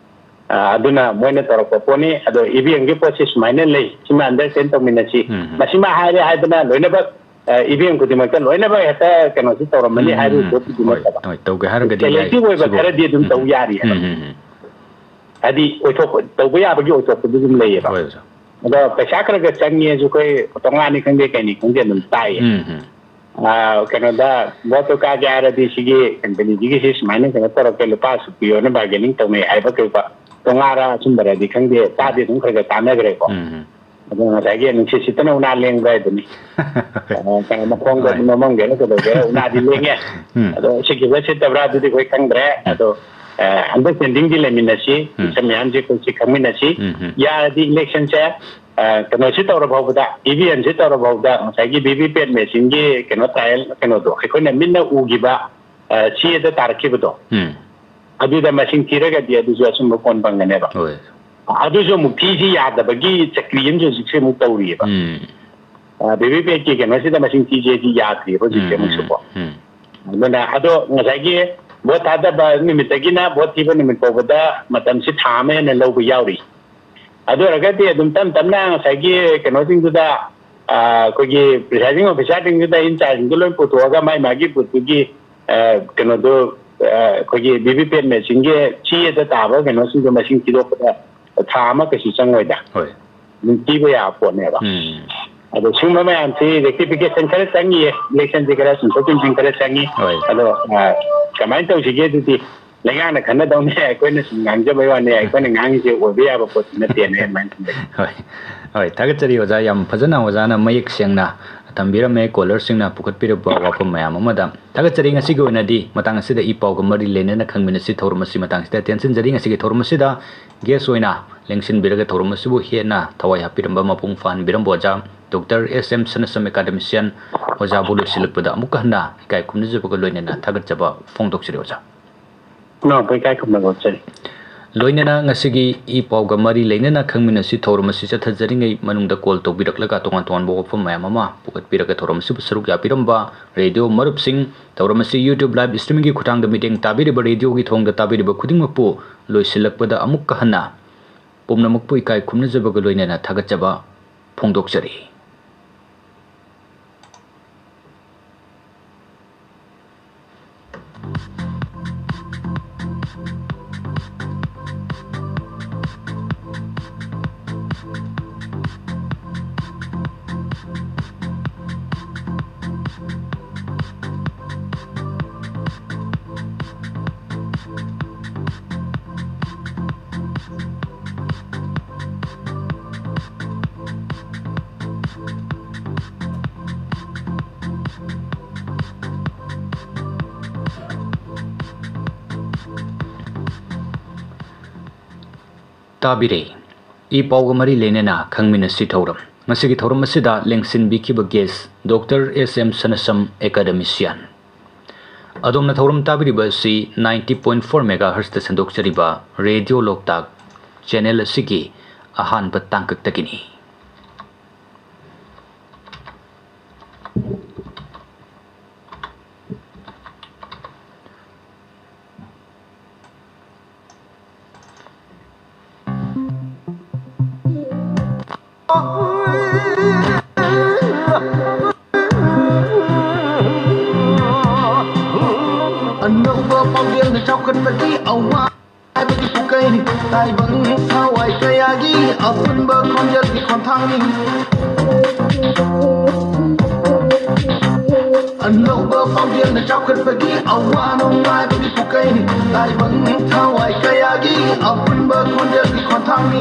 ꯑ, ꯑꯗꯨꯅ ꯃꯣꯏꯅ ꯇꯧꯔꯛꯄ ꯄꯣꯠꯅꯤ꯫ ꯑꯗꯣ ꯏ ꯚꯤ ꯑꯦꯝꯒꯤ ꯄꯣꯠꯁꯤ ꯁꯨꯃꯥꯏꯅ ꯂꯩ, ꯁꯤꯃ understand ꯇꯧꯃꯤꯟꯅꯁꯤ꯫ ꯎꯝ, ꯎꯝ꯫ ꯃꯁꯤꯃ ꯍꯥꯏꯔꯦ ꯍꯥꯏꯗꯅ ꯂꯣꯏꯅꯃꯛ, ꯑ, ꯏ ꯚꯤ ꯑꯦꯝ ꯈꯨꯗꯤꯡꯃꯛꯇ ꯂꯣꯏꯅꯃꯛ ꯍꯦꯛꯇ ꯀꯩꯅꯣꯁꯤ ꯇꯧꯔꯝꯃꯅꯤ ꯎꯝ, ꯍꯥꯏꯕꯒꯤ ꯎꯝ꯫ ꯄꯣꯠꯇꯨꯗꯤ ꯍꯣꯏ, ꯅꯠꯇꯕ꯫ ꯍꯣꯏ, ꯇꯧꯒꯦ ꯍꯥꯏꯔꯒꯗꯤ ꯌꯥꯏ꯫ Selective ꯑꯣꯏꯕ ꯁꯤꯕꯨ-, ꯈꯔꯗꯤ ꯑꯗꯨꯝ ꯎꯝ, ꯇꯧ ꯎꯝ꯫ ꯌꯥꯔꯤꯑꯕ꯫ ꯎꯝ, ꯎꯝ, ꯎꯝ꯫ ꯍꯥꯏꯗꯤ ꯑꯣꯏꯊꯣꯛꯄ, ꯇꯧꯕ ꯌꯥꯕꯒꯤ ꯑꯣꯏꯊꯣꯛꯄꯗꯨ ꯑꯗꯨꯝ ꯂꯩꯌꯦꯕ꯫ ꯍꯣꯏ, ꯑꯣꯖꯥ꯫ ꯑꯗꯣ ꯄꯩꯁꯥ ꯈꯔ ꯈꯔ ꯆꯪꯉꯦꯁꯨ ꯑꯩꯈꯣꯏ ꯇꯣꯉꯥꯅꯤ ꯈꯪꯗꯦ ꯀꯩꯅꯤ ꯈꯪꯗꯦ ꯑꯗꯨꯝ ꯇꯥꯏꯌꯦ꯫ ꯎꯝ, ꯎꯝ꯫ ꯑ, ꯀꯩꯅꯣꯗ ꯚꯣꯠꯇꯣ ꯀꯥꯒꯦ ꯍꯥꯏꯔꯗꯤ ꯁꯤꯒꯤ ꯀꯝꯄꯦꯅꯤꯁꯤꯒꯤꯁꯤ ꯁꯨꯃꯥꯏꯅ ꯀꯩꯅꯣ ꯇꯧꯔꯛꯀꯦ, ꯂꯨꯄꯥ ꯑꯁꯨꯛ ꯄꯤꯌꯣꯅ bargaining ꯇꯧꯅꯩ ꯍꯥꯏꯕ ꯀꯩꯀꯥ ꯇꯣꯉꯥꯔ ꯑꯆꯨꯝꯕꯔꯗꯤ ꯈꯪꯗꯦ, ꯇꯥꯗꯤ ꯑꯗꯨꯝ ꯈꯔ ꯈꯔ ꯇꯥꯟꯅꯈ꯭ꯔꯦꯀꯣ꯫ ꯎꯝ, ꯎꯝ꯫ ꯑꯗꯣ ꯉꯁꯥꯏꯒꯤ ꯅꯨꯡꯁꯤꯠ ꯁꯤꯠꯇꯅ ꯎꯅꯥ ꯂꯦꯡꯕ ꯍꯥꯏꯗꯨꯅꯤ꯫ ꯑ, ꯀꯩꯅꯣ ꯃꯈꯣꯡꯗ ꯍꯣꯏ꯫ ꯅꯣꯝꯃꯝꯒꯦꯔꯥ ꯀꯩꯗꯧꯒꯦꯔꯥ ꯎꯅꯥꯗꯤ ꯂꯦꯡꯉꯦ꯫ ꯎꯝ꯫ ꯑꯗꯣ ꯁꯤꯈꯤꯕ ꯁꯤꯠꯇꯕ꯭ꯔꯥ ꯑꯗꯨꯗꯤ ꯑꯩꯈꯣꯏ ꯈꯪꯗ꯭ꯔꯦ꯫ ꯎꯝ꯫ ꯑꯗꯣ, ꯑ, understandingꯗꯤ ꯂꯩꯃꯤꯟꯅꯁꯤ, ꯎꯝ꯫ ꯏꯁꯝ ꯃꯌꯥꯝꯁꯦ ꯑꯩꯈꯣꯏꯁꯤ ꯈꯪꯃꯤꯟꯅꯁꯤ꯫ ꯎꯝ, ꯎꯝ꯫ ꯌꯥꯔꯗꯤ electionꯁꯦ, ꯑ, ꯀꯩꯅꯣꯁꯤ ꯇꯧꯔ ꯐꯥꯎꯕꯗ, ꯏ ꯚꯤ ꯑꯦꯝꯁꯤ ꯇꯧꯔ ꯐꯥꯎꯕꯗ ꯉꯁꯥꯏꯒꯤ ꯚꯤ ꯚꯤ ꯄꯦꯠ machineꯒꯤ ꯀꯩꯅꯣ trial ꯀꯩꯅꯣꯗꯣ ꯑꯩꯈꯣꯏꯅ ꯃꯤꯠꯅ ꯎꯈꯤꯕ, ꯑ, ꯆꯦꯗ ꯇꯥꯔꯛꯈꯤꯕꯗꯣ, ꯎꯝ꯫ ꯑꯗꯨꯗ ꯃꯁꯤꯡ ꯊꯤꯔꯒꯗꯤ ꯑꯗꯨꯁꯨ ꯑꯆꯨꯝꯕ ꯀꯣꯟ ꯐꯪꯒꯅꯦꯕ꯫ ꯍꯣꯏ꯫ ꯑꯗꯨꯁꯨ ꯑꯃꯨꯛ ꯊꯤꯁꯤ ꯌꯥꯗꯕꯒꯤ ꯆꯀ꯭ꯔꯤ ꯑꯃꯁꯨ ꯍꯧꯖꯤꯛꯁꯦ ꯑꯃꯨꯛ ꯇꯧꯔꯤꯑꯕ꯫ ꯎꯝ꯫ ꯑ, ꯚꯤ ꯚꯤ ꯄꯦꯠꯀꯤ ꯀꯩꯅꯣꯁꯤꯗ ꯃꯁꯤꯡ ꯊꯤꯁꯦꯗꯤ ꯌꯥꯗ꯭ꯔꯤꯑꯕ ꯍꯧꯖꯤꯛꯁꯦ ꯎꯝ, ꯑꯃꯨꯛꯁꯨꯀꯣ꯫ ꯎꯝ, ꯑꯗꯨꯅ ꯑꯗꯣ ꯉꯁꯥꯏꯒꯤ ꯚꯣꯠ ꯊꯥꯗꯕ ꯅꯨꯃꯤꯠꯇꯒꯤꯅ ꯚꯣꯠ ꯊꯤꯕ ꯅꯨꯃꯤꯠ ꯐꯥꯎꯕꯗ ꯃꯇꯝꯁꯤ ꯊꯥ ꯑꯃ ꯍꯦꯟꯅ ꯂꯧꯕ ꯌꯥꯎꯔꯤ꯫ ꯑꯗꯨ ꯑꯣꯏꯔꯒꯗꯤ ꯑꯗꯨꯝ ꯇꯞ ꯇꯞꯅ ꯉꯁꯥꯏꯒꯤ ꯀꯩꯅꯣꯁꯤꯡꯗꯨꯗ, ꯑ, ꯑꯩꯈꯣꯏꯒꯤ presiding officerꯁꯤꯡꯗꯨꯗ, in chargeꯁꯤꯡꯗꯨ ꯂꯣꯏ ꯄꯨꯊꯣꯛꯑꯒ ꯃꯥꯏ ꯃꯥꯒꯤ boothꯇꯨꯒꯤ, ꯑ, ꯀꯩꯅꯣꯗꯨ, ꯑ, ꯑꯩꯈꯣꯏꯒꯤ VVPAT machineꯒꯤ ꯆꯦꯗ ꯇꯥꯕ ꯀꯩꯅꯣꯁꯤꯡꯗꯣ ꯃꯁꯤꯡ ꯊꯤꯗꯣꯛꯄꯗ ꯊꯥ ꯑꯃ ꯀꯩꯁꯨ ꯆꯪꯉꯣꯏꯗ꯫ ꯍꯣꯏ꯫ ꯑꯗꯨꯝ ꯄꯤꯕ ꯌꯥꯕ ꯄꯣꯠꯅꯦꯕ꯫ ꯎꯝ꯫ ꯑꯗꯣ ꯁꯤꯒꯨꯝꯕ ꯃꯌꯥꯝꯁꯤ rectification ꯈꯔ ꯆꯪꯉꯤꯌꯦ, electionꯁꯦ ꯈꯔ ꯆꯨꯝꯊꯣꯛ ꯆꯨꯝꯁꯤꯟ ꯈꯔ ꯆꯪꯉꯤ꯫ ꯍꯣꯏ꯫ ꯑꯗꯣ, ꯑ, ꯀꯃꯥꯏꯅ ꯇꯧꯁꯤꯒꯦ ꯑꯗꯨꯗꯤ? ꯂꯩꯉꯥꯛꯅ ꯈꯟꯅꯗꯧꯅꯦ, ꯑꯩꯈꯣꯏꯅ ꯁꯨꯝ ꯉꯥꯡꯖꯕꯩ ꯋꯥꯅꯦ, ꯑꯩꯈꯣꯏꯅ ꯉꯥꯡꯉꯤꯁꯦ ꯑꯣꯏꯕ ꯌꯥꯕ ꯄꯣꯠꯇꯤ ꯅꯠꯇꯦꯅ ꯑꯩ ꯑꯗꯨꯃꯥꯏꯅ ꯈꯟꯖꯩ꯫ ꯍꯣꯏ, ꯍꯣꯏ, ꯊꯥꯒꯠꯆꯔꯤ ꯑꯣꯖꯥ, ꯌꯥꯝ ꯐꯖꯅ ꯑꯣꯖꯥꯅ ꯃꯌꯦꯛ ꯁꯦꯡꯅ ꯊꯝꯕꯤꯔꯝꯃꯦ, callerꯁꯤꯡꯅ ꯄꯨꯈꯠꯄꯤꯔꯛꯄ ꯋꯥꯐꯝ ꯃꯌꯥꯝ ꯑꯃꯗ꯫ ꯊꯥꯒꯠꯆꯔꯤ꯫ ꯉꯁꯤꯒꯤ ꯑꯣꯏꯅꯗꯤ ꯃꯇꯥꯡ ꯑꯁꯤꯗ ꯏ ꯄꯥꯎꯒ ꯃꯔꯤ ꯂꯩꯅꯅ ꯈꯪꯃꯤꯟꯅꯁꯤ ꯊꯧꯔꯝ ꯑꯁꯤ ꯃꯇꯥꯡ ꯑꯁꯤꯗ ꯇꯦꯟꯁꯤꯟꯖꯔꯤ꯫ ꯉꯁꯤꯒꯤ ꯊꯧꯔꯝ ꯑꯁꯤꯗ guest ꯑꯣꯏꯅ ꯂꯦꯡꯁꯤꯟꯕꯤꯔꯒ ꯊꯧꯔꯝ ꯑꯁꯤꯕꯨ ꯍꯦꯟꯅ ꯊꯋꯥꯏ ꯍꯥꯞꯄꯤꯔꯝꯕ, ꯃꯄꯨꯡ ꯐꯥꯍꯟꯕꯤꯔꯝꯕ ꯑꯣꯖꯥ ꯗꯣꯛꯇꯔ ꯑꯦꯁ ꯑꯦꯝ ꯁꯅꯥꯁꯝ, academician, ꯑꯣꯖꯥꯕꯨ ꯂꯣꯏꯁꯤꯜꯂꯛꯄꯗ ꯑꯃꯨꯛꯀ ꯍꯟꯅ ꯏꯀꯥꯏ ꯈꯨꯝꯅꯖꯕꯒ ꯂꯣꯏꯅꯅ ꯊꯥꯒꯠꯆꯕ ꯐꯣꯡꯗꯣꯛꯆꯔꯤ ꯑꯣꯖꯥ꯫ ꯏꯅꯥꯎ ꯏꯀꯥꯏ ꯈꯨꯝꯅꯕ ꯎꯠꯆꯔꯤ꯫ ꯂꯣꯏꯅꯅ ꯉꯁꯤꯒꯤ ꯏ ꯄꯥꯎꯒ ꯃꯔꯤ ꯂꯩꯅꯅ ꯈꯪꯃꯤꯟꯅꯁꯤ ꯊꯧꯔꯝ ꯑꯁꯤ ꯆꯠꯊꯖꯔꯤꯉꯩ ꯃꯅꯨꯡꯗ call ꯇꯧꯕꯤꯔꯛꯂꯒ ꯇꯣꯉꯥꯟ ꯇꯣꯉꯥꯟꯕ ꯋꯥꯐꯝ ꯃꯌꯥꯝ ꯑꯃ ꯄꯨꯈꯠꯄꯤꯔꯒ ꯊꯧꯔꯝ ꯑꯁꯤꯕꯨ ꯁꯔꯨꯛ ꯌꯥꯕꯤꯔꯝꯕ radio ꯃꯔꯨꯞꯁꯤꯡ, ꯊꯧꯔꯝ ꯑꯁꯤ YouTube live streamingꯒꯤ ꯈꯨꯠꯊꯥꯡꯗ ꯃꯤꯠꯌꯦꯡ ꯇꯥꯕꯤꯔꯤꯕ radioꯒꯤ ꯊꯣꯡꯗ ꯇꯥꯕꯤꯔꯤꯕ ꯈꯨꯗꯤꯡꯃꯛꯄꯨ ꯂꯣꯏꯁꯤꯜꯂꯛꯄꯗ ꯑꯃꯨꯛꯀ ꯍꯟꯅ ꯄꯨꯝꯅꯃꯛꯄꯨ ꯏꯀꯥꯏ ꯈꯨꯝꯅꯖꯕꯒ ꯂꯣꯏꯅꯅ ꯊꯥꯒꯠꯆꯕ ꯐꯣꯡꯗꯣꯛꯆꯔꯤ꯫ ꯇꯥꯕꯤꯔꯦ꯫ ꯏ ꯄꯥꯎꯒ ꯃꯔꯤ ꯂꯩꯅꯅ ꯈꯪꯃꯤꯟꯅꯁꯤ ꯊꯧꯔꯝ꯫ ꯉꯁꯤꯒꯤ ꯊꯧꯔꯝ ꯑꯁꯤꯗ ꯂꯦꯡꯁꯤꯟꯕꯤꯈꯤꯕ guest ꯗꯣꯛꯇꯔ ꯑꯦꯁ ꯑꯦꯝ ꯁꯅꯥꯁꯝ, academician꯫ ꯑꯗꯣꯝꯅ ꯊꯧꯔꯝ ꯇꯥꯕꯤꯔꯤꯕ ꯑꯁꯤ ninety point four megahertzꯇ ꯁꯟꯗꯣꯛꯆꯔꯤꯕ Radio ꯂꯣꯛꯇꯥꯛ channel ꯑꯁꯤꯒꯤ ꯑꯍꯥꯟꯕ ꯇꯥꯡꯀꯛꯇꯒꯤꯅꯤ꯫ ꯄꯥꯎꯖꯦꯜꯅ ꯆꯥꯎꯈꯠꯄꯒꯤ ꯑꯋꯥ ꯍꯥꯏꯕꯒꯤ ꯄꯨꯀꯩꯅꯤ꯫ ꯇꯥꯏꯕꯪ ꯊꯋꯥꯏ ꯀꯌꯥꯒꯤ ꯑꯄꯨꯟꯕ ꯈꯣꯟꯖꯦꯜꯒꯤ ꯈꯣꯟꯊꯥꯡꯅꯤ꯫ ꯑꯅꯧꯕ ꯄꯥꯎꯖꯦꯜꯅ ꯆꯥꯎꯈꯠꯄꯒꯤ ꯑꯋꯥ ꯅꯨꯡꯉꯥꯏꯕꯒꯤ ꯄꯨꯀꯩꯅꯤ꯫ ꯇꯥꯏꯕꯪ ꯊꯋꯥꯏ ꯀꯌꯥꯒꯤ ꯑꯄꯨꯟꯕ ꯈꯣꯟꯖꯦꯜꯒꯤ ꯈꯣꯟꯊꯥꯡꯅꯤ꯫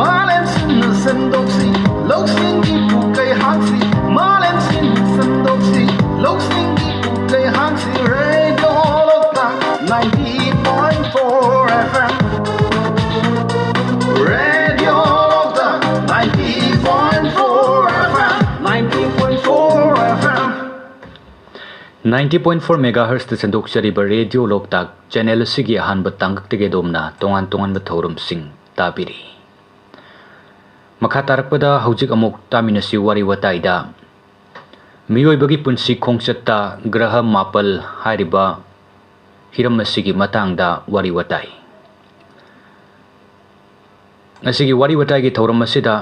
ꯃꯥꯂꯦꯝ ꯁꯤꯟꯅ ꯁꯦꯝꯗꯣꯛꯁꯤ, ꯂꯧꯁꯤꯡꯒꯤ ꯄꯨꯀꯩ ꯍꯥꯡꯁꯤ꯫ ꯃꯥꯂꯦꯝ ꯁꯤꯟꯅ ꯁꯦꯝꯗꯣꯛꯁꯤ, ꯂꯧꯁꯤꯡꯒꯤ ꯄꯨꯀꯩ ꯍꯥꯡꯁꯤ꯫ Radio Loktak ninety point four F M. Radio Loktak ninety point four F M, ninety point four F M꯫ Ninety point four megahertzꯇ ꯁꯟꯗꯣꯛꯆꯔꯤꯕ ꯔꯦꯗꯤꯑꯣ ꯂꯣꯛꯇꯥꯛ ꯆꯦꯅꯦꯜ ꯑꯁꯤꯒꯤ ꯑꯍꯥꯟꯕ ꯇꯥꯡꯀꯛꯇꯒꯤ ꯑꯗꯣꯝꯅ ꯇꯣꯉꯥꯟ ꯇꯣꯉꯥꯟꯕ ꯊꯧꯔꯝꯁꯤꯡ ꯇꯥꯕꯤꯔꯤ꯫ ꯃꯈꯥ ꯇꯥꯔꯛꯄꯗ ꯍꯧꯖꯤꯛ ꯑꯃꯨꯛ ꯇꯥꯃꯤꯟꯅꯁꯤ ꯋꯥꯔꯤ ꯋꯥꯇꯥꯏꯗ꯫ ꯃꯤꯑꯣꯏꯕꯒꯤ ꯄꯨꯟꯁꯤ ꯈꯣꯡꯆꯠꯇ ꯒ꯭ꯔꯍ ꯃꯥꯄꯜ ꯍꯥꯏꯔꯤꯕ ꯍꯤꯔꯝ ꯑꯁꯤꯒꯤ ꯃꯇꯥꯡꯗ ꯋꯥꯔꯤ ꯋꯥꯇꯥꯏ꯫ ꯉꯁꯤꯒꯤ ꯋꯥꯔꯤ ꯋꯥꯇꯥꯏꯒꯤ ꯊꯧꯔꯝ ꯑꯁꯤꯗ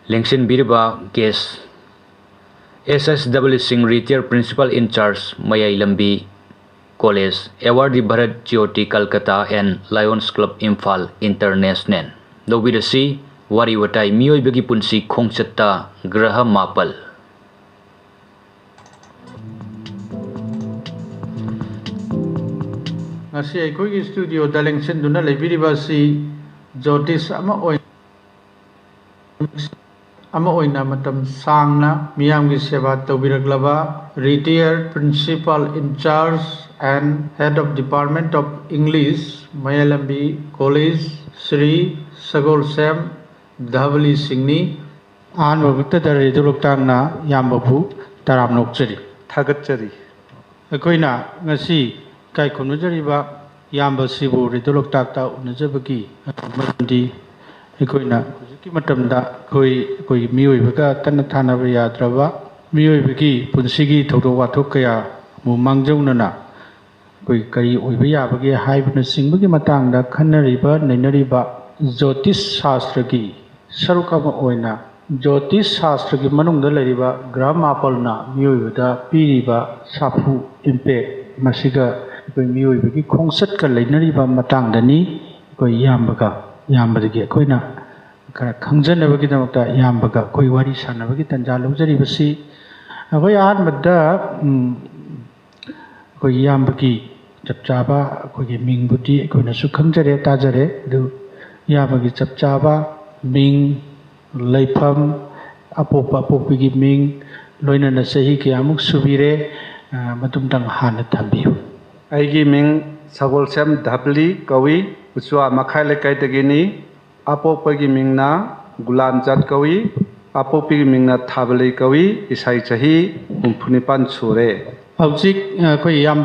ꯂꯦꯡꯁꯤꯟꯕꯤꯔꯤꯕ guest S S W Singh, retired principal incharge, Mayai Lambi college, awardee Bharat Jyoti Kolkata and Lions Club Imphal international. ꯂꯧꯕꯤꯔꯁꯤ ꯋꯥꯔꯤ ꯋꯥꯇꯥꯏ, ꯃꯤꯑꯣꯏꯕꯒꯤ ꯄꯨꯟꯁꯤ ꯈꯣꯡꯆꯠꯇ ꯒ꯭ꯔꯍ ꯃꯥꯄꯜ꯫ ꯉꯁꯤ ꯑꯩꯈꯣꯏꯒꯤ ꯁ꯭ꯇꯨꯗꯤꯑꯣꯗ ꯂꯦꯡꯁꯤꯟꯗꯨꯅ ꯂꯩꯕꯤꯔꯤꯕ ꯑꯁꯤ ꯖ꯭ꯌꯣꯇꯤꯁ ꯑꯃ ꯑꯣꯏꯅ ꯑꯃ ꯑꯣꯏꯅ ꯃꯇꯝ ꯁꯥꯡꯅ ꯃꯤꯌꯥꯝꯒꯤ ꯁꯦꯕꯥ ꯇꯧꯕꯤꯔꯛꯂꯕ retired principal in charge and head of department of English, ꯃꯌꯥꯏ ꯂꯝꯕꯤ ꯀꯣꯂꯦꯖ, ꯁ꯭ꯔꯤ ꯁꯒꯣꯜꯁꯦꯝ ꯙꯕꯂꯤ ꯁꯤꯡꯅꯤ꯫ ꯑꯍꯥꯟꯕꯃꯛꯇꯗ ꯔꯦꯗꯤꯑꯣ ꯂꯣꯛꯇꯥꯛꯅ ꯏꯌꯥꯝꯕꯕꯨ ꯇꯔꯥꯝꯅ ꯑꯣꯛꯆꯔꯤ꯫ ꯊꯥꯒꯠꯆꯔꯤ꯫ ꯑꯩꯈꯣꯏꯅ ꯉꯁꯤ ꯏꯀꯥꯏ ꯈꯨꯝꯅꯖꯔꯤꯕ ꯏꯌꯥꯝꯕꯁꯤꯕꯨ ꯔꯦꯗꯤꯑꯣ ꯂꯣꯛꯇꯥꯛꯇ ꯎꯅꯖꯕꯒꯤ ꯃꯔꯝꯗꯤ ꯑꯩꯈꯣꯏꯅ ꯍꯧꯖꯤꯛꯀꯤ ꯃꯇꯝꯗ ꯑꯩꯈꯣꯏ, ꯑꯩꯈꯣꯏꯒꯤ ꯃꯤꯑꯣꯏꯕꯒ ꯇꯠꯅ ꯊꯥꯅꯕ ꯌꯥꯗ꯭ꯔꯕ ꯃꯤꯑꯣꯏꯕꯒꯤ ꯄꯨꯟꯁꯤꯒꯤ ꯊꯧꯗꯣꯛ ꯋꯥꯊꯣꯛ ꯀꯌꯥꯕꯨ ꯃꯥꯡꯖꯧꯅꯅ ꯑꯩꯈꯣꯏ ꯀꯔꯤ ꯑꯣꯏꯕ ꯌꯥꯕꯒꯦ ꯍꯥꯏꯕꯅꯆꯤꯡꯕꯒꯤ ꯃꯇꯥꯡꯗ ꯈꯟꯅꯔꯤꯕ ꯅꯩꯅꯔꯤꯕ ꯖ꯭ꯌꯣꯇꯤꯁ ꯁꯥꯁꯇ꯭ꯔꯒꯤ ꯁꯔꯨꯛ ꯑꯃ ꯑꯣꯏꯅ ꯖꯣꯇꯤꯁ ꯁꯥꯁꯇ꯭ꯔꯒꯤ ꯃꯅꯨꯡꯗ ꯂꯩꯔꯤꯕ ꯒ꯭ꯔꯍ ꯃꯥꯄꯜꯅ ꯃꯤꯑꯣꯏꯕꯗ ꯄꯤꯔꯤꯕ ꯁꯥꯐꯨ, ꯏꯝꯄꯦꯛ, ꯃꯁꯤꯒ ꯑꯩꯈꯣꯏ ꯃꯤꯑꯣꯏꯕꯒꯤ ꯈꯣꯡꯆꯠꯀ ꯂꯩꯅꯔꯤꯕ ꯃꯇꯥꯡꯗꯅꯤ꯫ ꯑꯩꯈꯣꯏ ꯏꯌꯥꯝꯕꯒ ꯏꯌꯥꯝꯕꯗꯒꯤ ꯑꯩꯈꯣꯏꯅ ꯈꯔ ꯈꯪꯖꯅꯕꯒꯤꯗꯃꯛꯇ ꯏꯌꯥꯝꯕꯒ ꯑꯩꯈꯣꯏ ꯋꯥꯔꯤ ꯁꯥꯟꯅꯕꯒꯤ ꯇꯥꯟꯖꯥ ꯂꯧꯖꯔꯤꯕꯁꯤ꯫ ꯑꯩꯈꯣꯏ ꯑꯍꯥꯟꯕꯗ, ꯎꯝ, ꯑꯩꯈꯣꯏ ꯏꯌꯥꯝꯕꯒꯤ ꯆꯞ ꯆꯥꯕ ꯑꯩꯈꯣꯏꯒꯤ ꯃꯤꯡꯕꯨꯗꯤ ꯑꯩꯈꯣꯏꯅꯁꯨ ꯈꯪꯖꯔꯦ, ꯇꯥꯖꯔꯦ꯫ ꯑꯗꯨ ꯏꯌꯥꯝꯕꯒꯤ ꯆꯞ ꯆꯥꯕ ꯃꯤꯡ, ꯂꯩꯐꯝ, ꯑꯄꯣꯛꯄ ꯑꯄꯣꯛꯄꯤꯒꯤ ꯃꯤꯡ, ꯂꯣꯏꯅꯅ ꯆꯍꯤ ꯀꯌꯥꯃꯨꯛ ꯁꯨꯕꯤꯔꯦ, ꯑ, ꯃꯗꯨꯝꯇꯪ ꯍꯥꯟꯅ ꯊꯝꯕꯤꯌꯨ꯫ ꯑꯩꯒꯤ ꯃꯤꯡ ꯁꯒꯣꯜꯁꯦꯝ ꯙꯕꯂꯤ ꯀꯧꯏ, ꯎꯆꯨꯋꯥ ꯃꯈꯥꯏ ꯂꯩꯀꯥꯏꯗꯒꯤꯅꯤ꯫ ꯑꯄꯣꯛꯄꯒꯤ ꯃꯤꯡꯅ ꯒꯨꯂꯥꯝꯖꯥꯠ ꯀꯧꯏ, ꯑꯄꯣꯛꯄꯤꯒꯤ ꯃꯤꯡꯅ ꯊꯥꯕꯂꯤ ꯀꯧꯏ꯫ ꯏꯁꯥꯒꯤ ꯆꯍꯤ ꯍꯨꯝꯐꯨ ꯅꯤꯄꯥꯟ ꯁꯨꯔꯦ꯫ ꯍꯧꯖꯤꯛ, ꯑ, ꯑꯩꯈꯣꯏ ꯏꯌꯥꯝꯕ